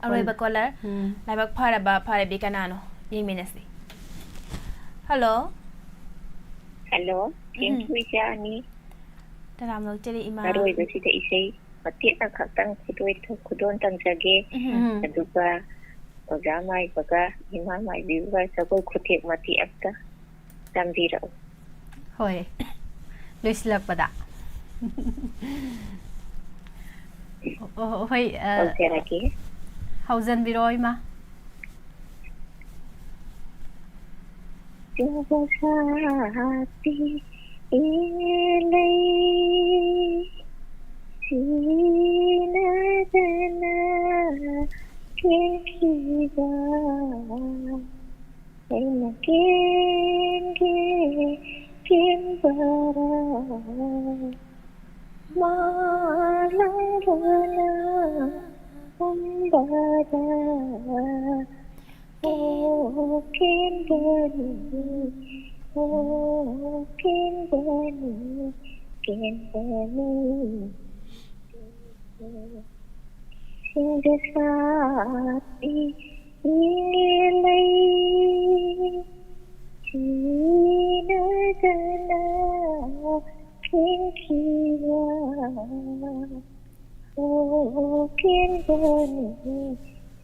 ꯑꯔꯣꯏꯕ ꯀꯣꯂꯔ꯫ ꯎꯝ꯫ ꯂꯥꯏꯕꯛ ꯐꯔꯕ ꯐꯔꯕꯤ ꯀꯅꯥꯅꯣ? ꯌꯦꯡꯃꯤꯟꯅꯁꯤ꯫ ꯍꯜꯂꯣ꯫ ꯍꯜꯂꯣ, ꯊꯦꯡꯀ꯭ꯌꯨ ꯏꯆꯥ ꯑꯅꯤ꯫ ꯇꯔꯥꯝꯅ ꯑꯣꯛꯆꯔꯤ ꯏꯃꯥ꯫ ꯑꯔꯣꯏꯕꯁꯤꯗ ꯏꯁꯩ ꯃꯇꯦꯛ ꯑꯃꯈꯛꯇꯪ ꯈꯨꯗꯣꯏ-, ꯈꯨꯗꯣꯟ ꯇꯝꯖꯒꯦ꯫ ꯎꯝ꯫ ꯎꯝ꯫ ꯑꯗꯨꯒ ꯑꯣꯖꯥ ꯃꯥꯏꯕꯒ ꯏꯃꯥ ꯃꯥꯏꯕꯤꯒ ꯖꯒꯣꯏ ꯈꯨꯊꯦꯛ ꯃꯇꯦꯛ ꯑꯃꯇ ꯇꯝꯕꯤꯔꯛꯎ꯫ ꯍꯣꯏ, ꯂꯣꯏꯁꯤꯜꯂꯛꯄꯗ꯫ ꯑꯣ, ꯑꯣ, ꯍꯣꯏ, ꯑ, ꯇꯧꯖꯔꯒꯦ꯫ ꯍꯧꯖꯟꯕꯤꯔꯛꯑꯣ, ꯏꯃꯥ꯫ ꯆꯨꯕ ꯁꯥꯠꯇꯤ ꯏꯂꯩ ꯁꯤꯅꯗꯅ ꯀꯦꯜꯂꯤꯕ ꯑꯩꯅ ꯀꯦꯟꯒꯦ ꯀꯦꯟꯕꯔ ꯃꯥꯂꯪꯕꯅ ꯍꯨꯝꯕꯗ ꯑꯣ ꯀꯦꯟꯕꯅꯤ ꯑꯣ ꯀꯦꯟꯕꯅꯤ, ꯀꯦꯟꯕꯅꯤ꯫ ꯁꯤꯡꯗ ꯁꯥꯠꯄꯤ ꯏꯪꯉꯦ ꯂꯩ, ꯁꯤꯅꯗꯅ ꯀꯦꯟꯈꯤꯕ꯫ ꯑꯣ ꯀꯦꯟꯕꯅꯤ,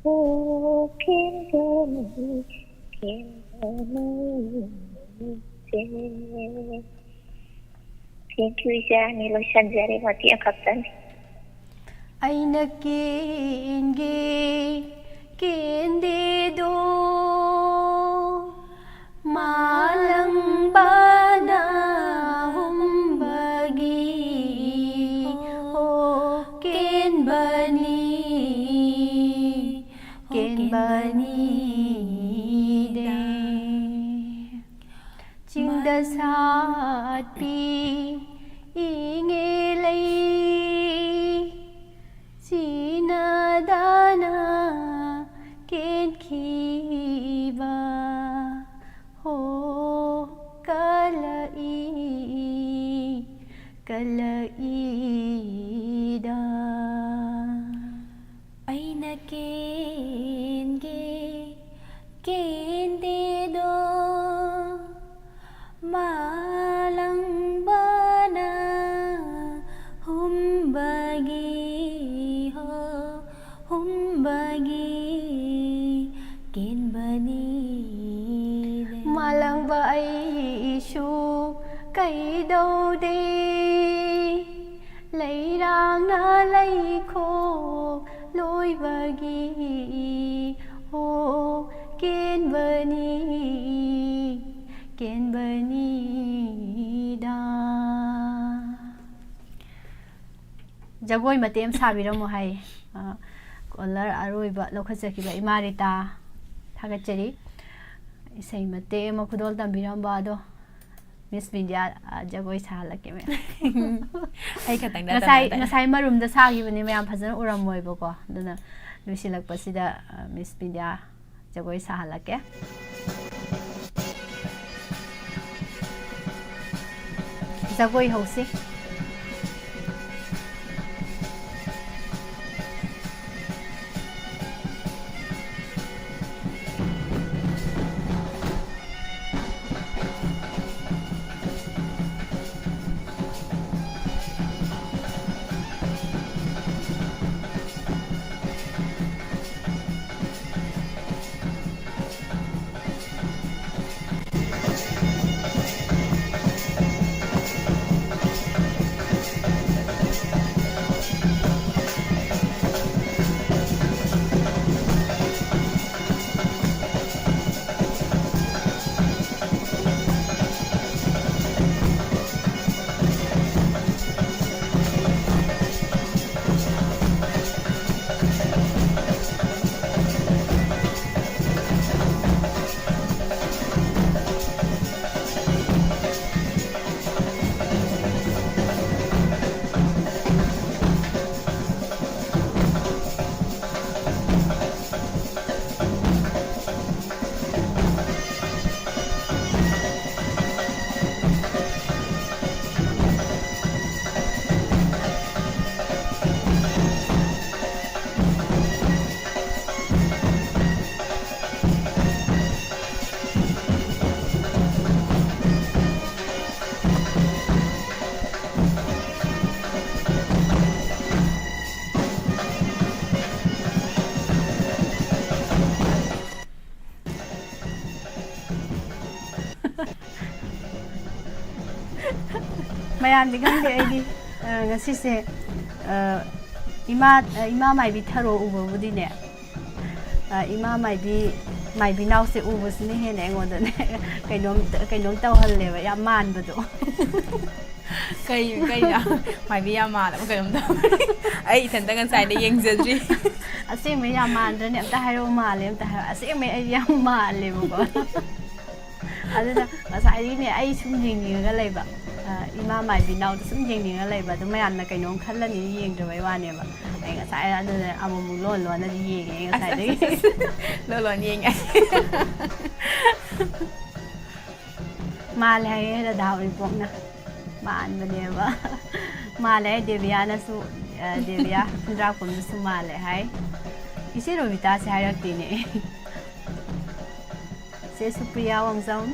ꯑꯣ ꯀꯦꯟꯕꯅꯤ, ꯀꯦꯟꯕꯅꯤ꯫ ꯊꯦꯡꯀ꯭ꯌꯨ ꯏꯆꯥ, ꯑꯅꯤ ꯂꯣꯏꯁꯟꯖꯔꯦ, ꯃꯇꯦꯛ ꯑꯃꯈꯛꯇꯅꯤ꯫ ꯑꯩꯅ ꯀꯦꯟꯒꯦ ꯀꯦꯟꯗꯦꯗꯣ, ꯃꯥꯂꯪꯕꯅ ꯍꯨꯝꯕꯒꯤ ꯍꯣ ꯀꯦꯟꯕꯅꯤ, ꯀꯦꯟꯕꯅꯤꯗꯦ꯫ ꯆꯤꯡꯗ ꯁꯥꯠꯄꯤ ꯏꯉꯦ ꯂꯩ, ꯁꯤꯅꯗꯅ ꯀꯦꯟꯈꯤꯕ ꯍꯣ ꯀꯂꯛꯏ, ꯀꯂꯛꯏꯗ꯫ ꯑꯩꯅ ꯀꯦꯟꯒꯦ ꯀꯦꯟꯗꯦꯗꯣ, ꯃꯥꯂꯪꯕꯅ ꯍꯨꯝꯕꯒꯤ ꯍꯣ, ꯍꯨꯝꯕꯒꯤ ꯀꯦꯟꯕꯅꯤ꯫ ꯃꯥꯂꯪꯕ ꯑꯩꯁꯨ ꯀꯩꯗꯧꯗꯦ, ꯂꯩꯔꯥꯡꯅ ꯂꯩꯈꯣ ꯂꯣꯏꯕꯒꯤ ꯍꯣ ꯀꯦꯟꯕꯅꯤ, ꯀꯦꯟꯕꯅꯤꯗ꯫ ꯖꯒꯣꯏ ꯃꯇꯦꯛ ꯑꯃ ꯁꯥꯕꯤꯔꯝꯃꯣ ꯍꯥꯏ꯫ ꯑ, ꯀꯣꯂꯔ ꯑꯔꯣꯏꯕ ꯂꯧꯈꯠꯆꯈꯤꯕ ꯏꯃꯥ ꯔꯤꯇꯥ, ꯊꯥꯒꯠꯆꯔꯤ꯫ ꯏꯁꯩ ꯃꯇꯦꯛ ꯑꯃ ꯈꯨꯗꯣꯜ ꯇꯝꯕꯤꯔꯝꯕ ꯑꯗꯣ, ꯃꯤꯁ ꯕꯤꯟꯗꯤꯌꯥ, ꯑ, ꯖꯒꯣꯏ ꯁꯥꯍꯜꯂꯛꯀꯦ, ꯃꯦꯝ꯫ ꯑꯩ ꯈꯛꯇꯪ ꯉꯁꯥꯏ, ꯅꯠꯇꯅ ꯉꯁꯥꯏ ꯃꯔꯨꯝꯗ ꯁꯥꯈꯤꯕꯅꯤ, ꯃꯌꯥꯝ ꯐꯖꯅ ꯎꯔꯝꯃꯣꯏꯕꯀꯣ꯫ ꯑꯗꯨꯅ ꯂꯣꯏꯁꯤꯜꯂꯛꯄꯁꯤꯗ, ꯑ, ꯃꯤꯁ ꯕꯤꯟꯗꯤꯌꯥ ꯖꯒꯣꯏ ꯁꯥꯍꯜꯂꯛꯀꯦ꯫ ꯖꯒꯣꯏ ꯍꯧꯁꯤ꯫ ꯃꯌꯥꯝꯗꯤ ꯈꯪꯗꯦ, ꯑꯩꯗꯤ, ꯑ, ꯉꯁꯤꯁꯦ, ꯑ, ꯏꯃꯥ, ꯑ, ꯏꯃꯥ ꯃꯥꯏꯕꯤ ꯊꯔꯣ ꯎꯕꯕꯨꯗꯤꯅꯦ, ꯑ, ꯏꯃꯥ ꯃꯥꯏꯕꯤ, ꯃꯥꯏꯕꯤ ꯅꯥꯎꯁꯦ ꯎꯕꯁꯤꯅ ꯍꯦꯟꯅ ꯑꯩꯉꯣꯟꯗꯅꯦ ꯀꯩꯅꯣꯝ, ꯀꯩꯅꯣꯝ ꯇꯧꯍꯜꯂꯦꯕ, ꯌꯥꯝ ꯃꯥꯟꯕꯗꯣ꯫ ꯀꯩ, ꯀꯩꯅꯣ? ꯃꯥꯏꯕꯤ ꯌꯥꯝ ꯃꯥꯜꯂꯕ ꯀꯩꯅꯣꯝ ꯇꯧꯔꯦ꯫ ꯑꯩ ꯏꯊꯟꯇ ꯉꯁꯥꯏꯗ ꯌꯦꯡꯖꯗ꯭ꯔꯤ꯫ ꯑꯁꯦꯡꯕꯩ ꯌꯥꯝ ꯃꯥꯟꯗ꯭ꯔꯅꯦ? ꯑꯝꯇ ꯍꯥꯏꯔꯛꯑꯣ, ꯃꯥꯜꯂꯦ ꯑꯝꯇ ꯍꯥꯏꯔꯛꯑꯣ꯫ ꯑꯁꯦꯡꯕꯩ ꯑꯩ ꯌꯥꯝ ꯃꯥꯜꯂꯦꯕꯀꯣ꯫ ꯑꯗꯨꯅ ꯉꯁꯥꯏꯗꯒꯤꯅꯦ ꯑꯩ ꯁꯨꯝ ꯌꯦꯡꯅꯤꯡꯉꯒ ꯂꯩꯕ꯫ ꯑ, ꯏꯃꯥ ꯃꯥꯏꯕꯤ ꯅꯥꯎꯗ ꯁꯨꯝ ꯌꯦꯡꯅꯤꯡꯉꯒ ꯂꯩꯕ꯫ ꯑꯗꯨ ꯃꯌꯥꯝꯅ ꯀꯩꯅꯣꯝ ꯈꯜꯂꯅꯤ ꯌꯦꯡꯗꯕꯩ ꯋꯥꯅꯦꯕ꯫ ꯑꯩ ꯉꯁꯥꯏ ꯑꯗꯨꯅ ꯑꯃꯨꯛꯃꯨꯛ ꯂꯣꯟ ꯂꯣꯟꯅꯗꯤ ꯌꯦꯡꯉꯦ ꯑꯁ, ꯑꯁ, ꯉꯁꯥꯏꯗꯒꯤ꯫ ꯑꯁ, ꯑꯁ꯫ ꯂꯣꯟ ꯂꯣꯟ ꯌꯦꯡꯉꯦ꯫ ꯃꯥꯜꯂꯦ ꯍꯥꯏꯌꯦ ꯔꯙꯥ ꯎꯔꯤꯄꯣꯛꯅ꯫ ꯄꯥꯟꯕꯅꯦꯕ꯫ ꯃꯥꯜꯂꯦ ꯍꯥꯏ, ꯗꯦꯕꯤꯌꯥꯅꯁꯨ, ꯑ, ꯗꯦꯕꯤꯌꯥ ꯈꯨꯟꯗ꯭ꯔꯥꯛꯄꯝꯗꯨꯁꯨ ꯃꯥꯜꯂꯦ ꯍꯥꯏ꯫ ꯏꯆꯦ ꯔꯣꯕꯤꯇꯥꯁꯦ ꯍꯥꯏꯔꯛꯇꯦꯅꯦ꯫ ꯆꯦ ꯁꯨꯄ꯭ꯔꯤꯌꯥ ꯋꯥꯡꯖꯝ꯫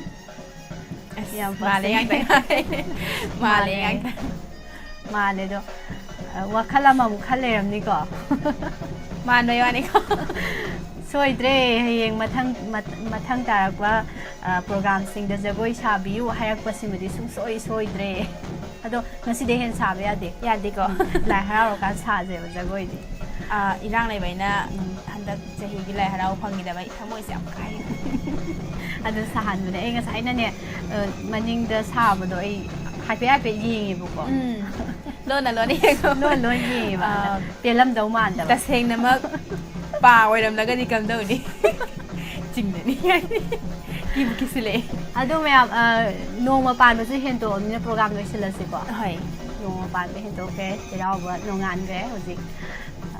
ꯑꯁ, ꯌꯥꯝ ꯃꯥꯜꯂꯦ ꯄꯛꯆꯩ꯫ ꯉꯥꯛꯇ ꯉꯥꯏ꯫ ꯃꯥꯜꯂꯦ ꯃꯥꯜꯂꯦ꯫ ꯉꯥꯛꯇ꯫ ꯃꯥꯜꯂꯦ ꯑꯗꯣ, ꯑ, ꯋꯥꯈꯜ ꯑꯃꯃꯨꯛ ꯈꯜ ꯂꯩꯔꯝꯅꯤꯀꯣ꯫ ꯃꯥꯟꯕꯩ ꯋꯥꯅꯤꯀꯣ꯫ ꯁꯣꯏꯗ꯭ꯔꯦ, ꯍꯌꯦꯡ ꯃꯊꯪ, ꯃꯊ-, ꯃꯊꯪ ꯇꯥꯔꯛꯄ, ꯑ, ꯄ꯭ꯔꯣꯒ꯭ꯔꯥꯝꯁꯤꯡꯗ ꯖꯒꯣꯏ ꯁꯥꯕꯤꯌꯨ ꯍꯥꯏꯔꯛꯄꯁꯤꯃꯗꯤ ꯁꯨꯡꯁꯣꯏ ꯁꯣꯏꯗ꯭ꯔꯦ꯫ ꯑꯗꯣ ꯉꯁꯤꯗꯩ ꯍꯦꯟꯅ ꯁꯥꯕ ꯌꯥꯗꯦ꯫ ꯌꯥꯗꯦꯀꯣ꯫ ꯂꯥꯏ ꯍꯔꯥꯎꯔꯀꯥꯟꯗ ꯁꯥꯁꯦꯕ ꯖꯒꯣꯏꯗꯤ꯫ ꯑ, ꯏꯔꯥꯡ ꯂꯩꯕꯅꯤꯅ, ꯎꯝ, ꯍꯟꯗꯛ ꯆꯍꯤꯒꯤ ꯂꯥꯏ ꯍꯔꯥꯎ ꯐꯪꯈꯤꯗꯕ ꯑꯩ ꯊꯃꯣꯏꯁꯦ ꯌꯥꯝ ꯀꯥꯏꯔꯦ꯫ ꯑꯗꯨ ꯁꯥꯍꯟꯕꯅꯦ꯫ ꯑꯩ ꯉꯁꯥꯏꯅꯅꯦ, ꯑ, ꯃꯅꯤꯡꯗ ꯁꯥꯕꯗꯣ ꯑꯩ ꯍꯥꯏꯐꯦꯠ ꯍꯥꯏꯐꯦꯠ ꯌꯦꯡꯉꯦꯕꯀꯣ꯫ ꯎꯝ꯫ ꯂꯣꯟꯅ ꯂꯣꯟꯅ ꯌꯦꯡꯉꯣ꯫ ꯂꯣꯟ ꯂꯣꯟ ꯌꯦꯡꯉꯦꯕ꯫ ꯑꯗ ꯑꯥ꯫ ꯄꯦꯜꯂꯝꯗꯧ ꯃꯥꯟꯗꯕ꯫ ꯇꯁꯦꯡꯅꯃꯛ ꯄꯥ ꯑꯣꯏꯔꯝꯂꯒꯗꯤ ꯀꯝꯗꯧꯅꯤ? ꯆꯤꯡꯅꯅꯤ꯫ ꯀꯤꯕꯨ ꯀꯤꯁꯤꯜꯂꯛꯑꯦ꯫ ꯑꯗꯣ ꯃꯌꯥꯝ, ꯑ, ꯅꯣꯡꯃ ꯄꯥꯟꯕꯁꯨ ꯍꯦꯟꯇꯣꯛꯑꯕꯅꯤꯅ ꯄ꯭ꯔꯣꯒ꯭ꯔꯥꯝ ꯂꯣꯏꯁꯤꯜꯂꯁꯤꯀꯣ꯫ ꯍꯣꯏ꯫ ꯅꯣꯡꯃ ꯄꯥꯟꯕ ꯍꯦꯟꯇꯣꯛꯈ꯭ꯔꯦ, ꯆꯩꯔꯥꯎꯕ ꯅꯣꯡꯉꯥꯟꯈ꯭ꯔꯦ ꯍꯧꯖꯤꯛ꯫ ꯑ,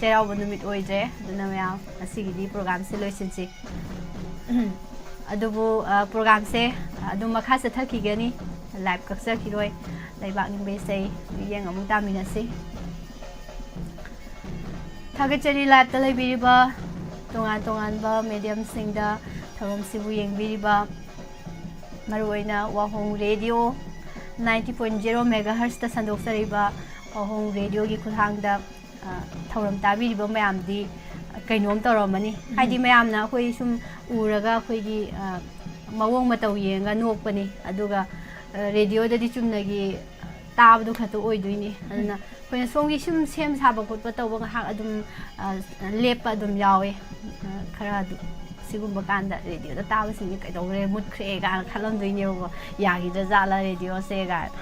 ꯆꯩꯔꯥꯎꯕ ꯅꯨꯃꯤꯠ ꯑꯣꯏꯗ꯭ꯔꯦ, ꯑꯗꯨꯅ ꯃꯌꯥꯝ ꯉꯁꯤꯒꯤꯗꯤ ꯄ꯭ꯔꯣꯒ꯭ꯔꯥꯝꯁꯦ ꯂꯣꯏꯁꯤꯟꯁꯤ꯫ ꯎꯝ꯫ ꯑꯗꯨꯕꯨ, ꯑ, ꯄ꯭ꯔꯣꯒ꯭ꯔꯥꯝꯁꯦ ꯑꯗꯨꯝ ꯃꯈꯥ ꯆꯠꯊꯈꯤꯒꯅꯤ, ꯂꯥꯏꯚ ꯀꯛꯆꯈꯤꯔꯣꯏ꯫ ꯂꯩꯕꯥꯛ ꯅꯤꯡꯕ ꯏꯁꯩ ꯃꯤꯠꯌꯦꯡ ꯑꯃꯨꯛ ꯇꯥꯃꯤꯟꯅꯁꯤ꯫ ꯊꯥꯒꯠꯆꯔꯤ ꯂꯥꯏꯚꯇ ꯂꯩꯕꯤꯔꯤꯕ ꯇꯣꯉꯥꯟ ꯇꯣꯉꯥꯟꯕ ꯃꯦꯗꯤꯌꯝꯁꯤꯡꯗ ꯊꯧꯔꯝꯁꯤꯕꯨ ꯌꯦꯡꯕꯤꯔꯤꯕ, ꯃꯔꯨꯑꯣꯏꯅ ꯋꯥꯍꯣꯡ ꯔꯦꯗꯤꯑꯣ ninety point zero megahertzꯇ ꯁꯟꯗꯣꯛꯆꯔꯤꯕ ꯋꯥꯍꯣꯡ ꯔꯦꯗꯤꯑꯣꯒꯤ ꯈꯨꯠꯊꯥꯡꯗ, ꯑ, ꯊꯧꯔꯝ ꯇꯥꯕꯤꯔꯤꯕ ꯃꯌꯥꯝꯗꯤ ꯀꯩꯅꯣꯝ ꯇꯧꯔꯝꯃꯅꯤ꯫ ꯎꯝ꯫ ꯍꯥꯏꯗꯤ ꯃꯌꯥꯝꯅ ꯑꯩꯈꯣꯏ ꯁꯨꯝ ꯎꯔꯒ ꯑꯩꯈꯣꯏꯒꯤ, ꯑ, ꯃꯑꯣꯡ ꯃꯇꯧ ꯌꯦꯡꯉꯒ ꯅꯣꯛꯄꯅꯤ꯫ ꯑꯗꯨꯒ, ꯑ, ꯔꯦꯗꯤꯑꯣꯗꯗꯤ ꯆꯨꯝꯅꯒꯤ ꯇꯥꯕꯗꯣ ꯈꯛꯇ ꯑꯣꯏꯗꯣꯏꯅꯤ꯫ ꯑꯗꯨꯅ ꯎꯝ꯫ ꯑꯩꯈꯣꯏꯅ ꯁꯣꯝꯒꯤ ꯁꯨꯝ ꯁꯦꯝ ꯁꯥꯕ ꯈꯣꯠꯄ ꯇꯧꯕ ꯉꯥꯏꯍꯥꯛ ꯑꯗꯨꯝ, ꯑ, ꯂꯦꯞꯄ ꯑꯗꯨꯝ ꯌꯥꯎꯋꯦ꯫ ꯑ, ꯈꯔ ꯑꯗꯨ ꯁꯤꯒꯨꯝꯕ ꯀꯥꯟꯗ ꯔꯦꯗꯤꯑꯣꯗ ꯇꯥꯕꯁꯤꯡꯁꯦ ꯀꯩꯗꯧꯈ꯭ꯔꯦ, ꯃꯨꯠꯈ꯭ꯔꯦ ꯀꯥꯏꯅ ꯈꯜꯂꯝꯗꯣꯏꯅꯦꯕꯀꯣ, ꯌꯥꯈꯤꯗ꯭ꯔ ꯖꯥꯠꯂ ꯔꯦꯗꯤꯑꯣꯁꯦ ꯀꯥꯏꯅ꯫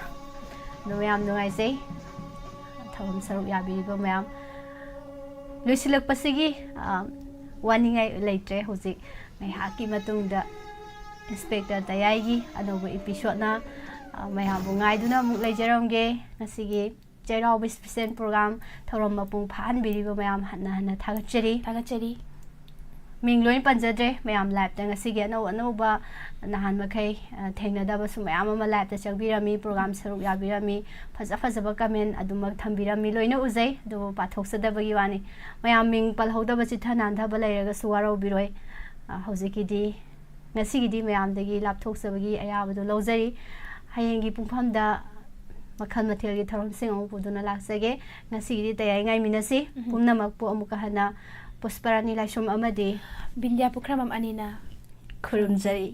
ꯑꯗꯣ ꯃꯌꯥꯝ ꯅꯨꯡꯉꯥꯏꯖꯩ ꯊꯧꯔꯝ ꯁꯔꯨꯛ ꯌꯥꯕꯤꯔꯤꯕ ꯃꯌꯥꯝ꯫ ꯂꯣꯏꯁꯤꯜꯂꯛꯄꯁꯤꯒꯤ, ꯑ, ꯋꯥꯅꯤꯡꯉꯥꯏ ꯂꯩꯇ꯭ꯔꯦ꯫ ꯍꯧꯖꯤꯛ ꯉꯥꯏꯍꯥꯛꯀꯤ ꯃꯇꯨꯡꯗ ꯏꯟꯁꯄꯦꯛꯇꯔ ꯇꯌꯥꯏꯒꯤ ꯑꯅꯧꯕ ꯏꯄꯤꯁꯣꯠꯅ, ꯑ, ꯃꯌꯥꯝꯕꯨ ꯉꯥꯏꯗꯨꯅ ꯑꯃꯨꯛ ꯂꯩꯖꯔꯝꯒꯦ꯫ ꯉꯁꯤꯒꯤ ꯆꯩꯔꯥꯎꯕ ꯏꯁꯄꯤꯁꯦꯜ ꯄ꯭ꯔꯣꯒ꯭ꯔꯥꯝ ꯊꯧꯔꯝ ꯃꯄꯨꯡ ꯐꯥꯍꯟꯕꯤꯔꯤꯕ ꯃꯌꯥꯝ ꯍꯟꯅ ꯍꯟꯅ ꯊꯥꯒꯠꯆꯔꯤ꯫ ꯊꯥꯒꯠꯆꯔꯤ꯫ ꯃꯤꯡ ꯂꯣꯏ ꯄꯟꯖꯗ꯭ꯔꯦ, ꯃꯌꯥꯝ live-ꯇ ꯉꯁꯤꯒꯤ ꯑꯅꯧ ꯑꯅꯧꯕ ꯅꯍꯥꯟ ꯃꯈꯩ, ꯑ, ꯊꯦꯡꯅꯗꯕꯁꯨ ꯃꯌꯥꯝ ꯑꯃ live-ꯇ ꯆꯪꯕꯤꯔꯝꯃꯤ, program ꯁꯔꯨꯛ ꯌꯥꯕꯤꯔꯝꯃꯤ, ꯐꯖ ꯐꯖꯕ comment ꯑꯗꯨꯃꯛ ꯊꯝꯕꯤꯔꯝꯃꯤ, ꯂꯣꯏꯅ ꯎꯖꯩ, ꯑꯗꯨꯕꯨ ꯄꯥꯊꯣꯛꯆꯗꯕꯒꯤ ꯋꯥꯅꯤ꯫ ꯃꯌꯥꯝ ꯃꯤꯡ ꯄꯜꯍꯧꯗꯕ ꯆꯤꯠꯊ ꯅꯥꯟꯊꯕ ꯂꯩꯔꯒꯁꯨ ꯋꯥꯔꯧꯕꯤꯔꯣꯏ꯫ ꯑ, ꯍꯧꯖꯤꯛꯀꯤꯗꯤ, ꯉꯁꯤꯒꯤꯗꯤ ꯃꯌꯥꯝꯗꯒꯤ ꯂꯥꯞꯊꯣꯛꯆꯕꯒꯤ ꯑꯌꯥꯕꯗꯨ ꯂꯧꯖꯔꯤ꯫ ꯍꯌꯦꯡꯒꯤ ꯄꯨꯡꯐꯝꯗ ꯃꯈꯜ ꯃꯊꯦꯜꯒꯤ ꯊꯧꯔꯝꯁꯤꯡ ꯑꯃꯨꯛ ꯄꯨꯗꯨꯅ ꯂꯥꯛꯆꯒꯦ꯫ ꯉꯁꯤꯒꯤꯗꯤ ꯇꯌꯥꯏ ꯉꯥꯏꯃꯤꯟꯅꯁꯤ꯫ ꯎꯝ꯫ ꯄꯨꯝꯅꯃꯛꯄꯨ ꯑꯃꯨꯛꯀ ꯍꯟꯅ ꯄꯨꯁꯄꯔꯥꯅꯤ ꯂꯥꯏꯁ꯭ꯔꯝ ꯑꯃꯗꯤ ꯕꯤꯟꯗ꯭ꯌꯥ ꯄꯨꯈ꯭ꯔꯝꯕꯝ ꯑꯅꯤꯅ ꯈꯨꯔꯨꯝꯖꯔꯤ꯫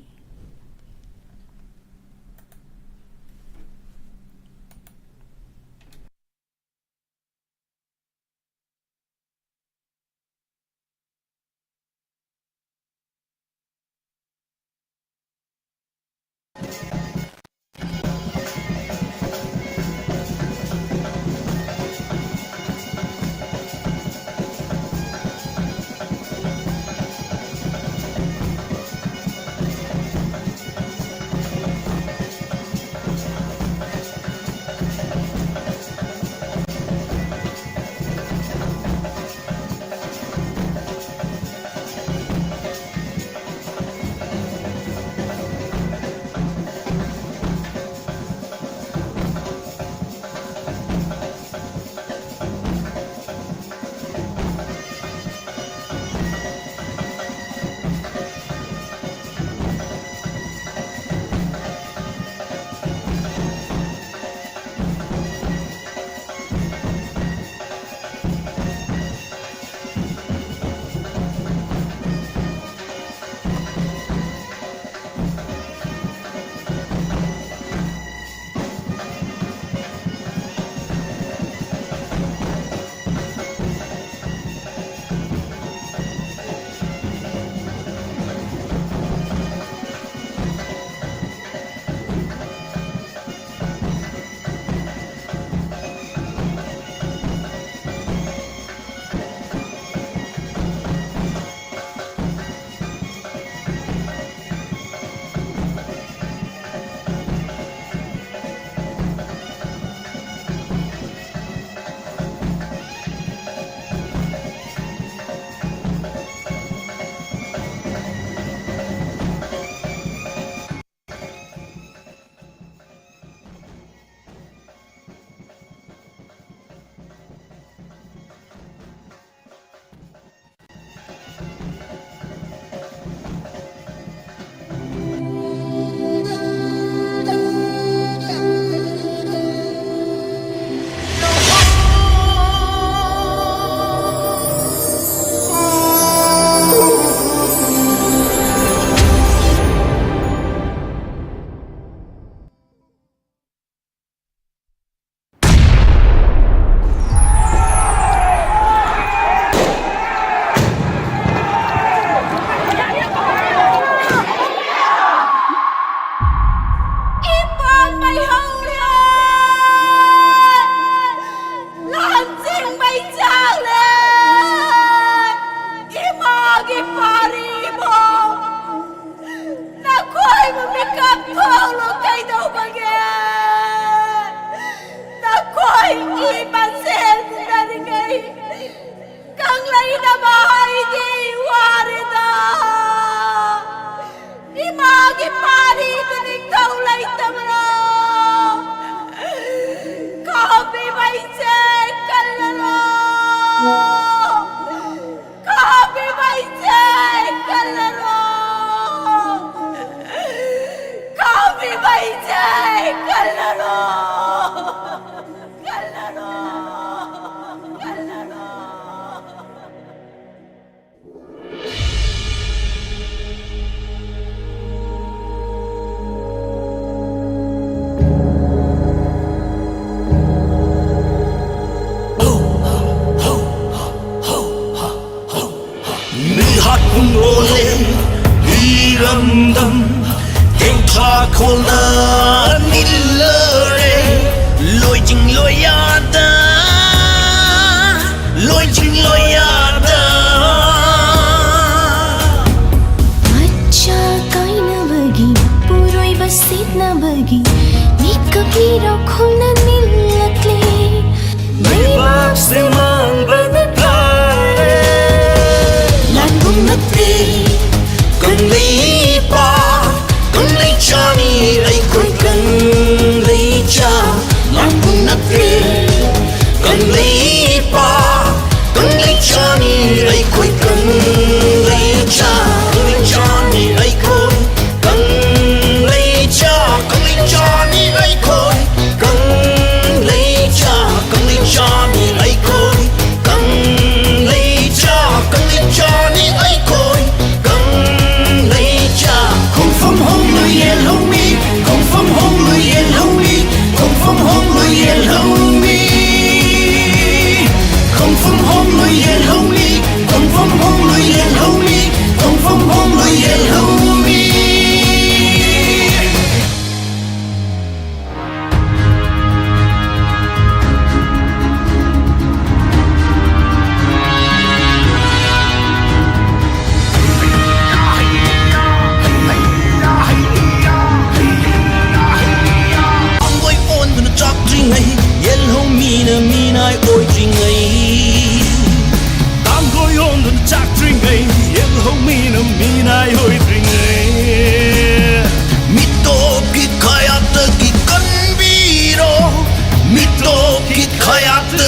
ꯃꯤꯀꯞ ꯃꯤꯔꯥꯎꯈꯣꯡꯅ ꯅꯤꯜꯂꯛꯂꯦ꯫ ꯂꯩꯕꯥꯛꯁꯦ ꯃꯥꯡꯕꯅ ꯊꯥꯔꯦ꯫ ꯂꯥꯟꯕꯨꯡ ꯅꯠꯇꯦ ꯀꯪꯂꯩꯄꯥꯛ, ꯀꯪꯂꯩꯆꯥꯅꯤ ꯑꯩꯈꯣꯏ ꯀꯪꯂꯩꯆꯥ꯫ ꯂꯥꯟꯕꯨꯡ ꯅꯠꯇꯦ ꯀꯪꯂꯩꯄꯥꯛ, ꯀꯪꯂꯩꯆꯥꯅꯤ ꯑꯩꯈꯣꯏ ꯀꯪꯂꯩꯆꯥ꯫ ꯀꯪꯂꯩꯆꯥꯅꯤ ꯑꯩꯈꯣꯏ ꯀꯪꯂꯩꯆꯥ, ꯀꯪꯂꯩꯆꯥꯅꯤ ꯑꯩꯈꯣꯏ ꯀꯪꯂꯩꯆꯥ꯫ ꯀꯪꯂꯩꯆꯥꯅꯤ ꯑꯩꯈꯣꯏ ꯀꯪꯂꯩꯆꯥ, ꯀꯪꯂꯩꯆꯥꯅꯤ ꯑꯩꯈꯣꯏ ꯀꯪꯂꯩꯆꯥ꯫ ꯈꯣꯡꯐꯝ ꯍꯣꯡꯂꯣꯏ ꯌꯦꯜꯍꯧꯃꯤ, ꯈꯣꯡꯐꯝ ꯍꯣꯡꯂꯣꯏ ꯌꯦꯜꯍꯧꯃꯤ, ꯈꯣꯡꯐꯝ ꯍꯣꯡꯂꯣꯏ ꯌꯦꯜꯍꯧꯃꯤ꯫ ꯈꯣꯡꯐꯝ ꯍꯣꯡꯂꯣꯏ ꯌꯦꯜꯍꯧꯃꯤ, ꯈꯣꯡꯐꯝ ꯍꯣꯡꯂꯣꯏ ꯌꯦꯜꯍꯧꯃꯤ, ꯈꯣꯡꯐꯝ ꯍꯣꯡꯂꯣꯏ ꯌꯦꯜꯍꯧꯃꯤ꯫ ꯄꯥꯡꯒꯣꯏ ꯑꯣꯟꯗꯨꯅ ꯆꯥꯛꯇ꯭ꯔꯤꯉꯩ, ꯌꯦꯜꯍꯧ ꯃꯤꯅ ꯃꯤꯅꯥꯏ ꯑꯣꯏꯗ꯭ꯔꯤꯉꯩ꯫ ꯇꯥꯡꯒꯣꯏ ꯑꯣꯟꯗꯨꯅ ꯆꯥꯛꯇ꯭ꯔꯤꯉꯩ, ꯌꯦꯜꯍꯧ ꯃꯤꯅ ꯃꯤꯅꯥꯏ ꯑꯣꯏꯗ꯭ꯔꯤꯉꯩ꯫ ꯃꯤꯇꯣꯞꯀꯤ ꯈꯌꯥꯠꯇꯒꯤ ꯀꯟꯕꯤꯔꯣ, ꯃꯤꯇꯣꯞꯀꯤ ꯈꯌꯥꯠꯇ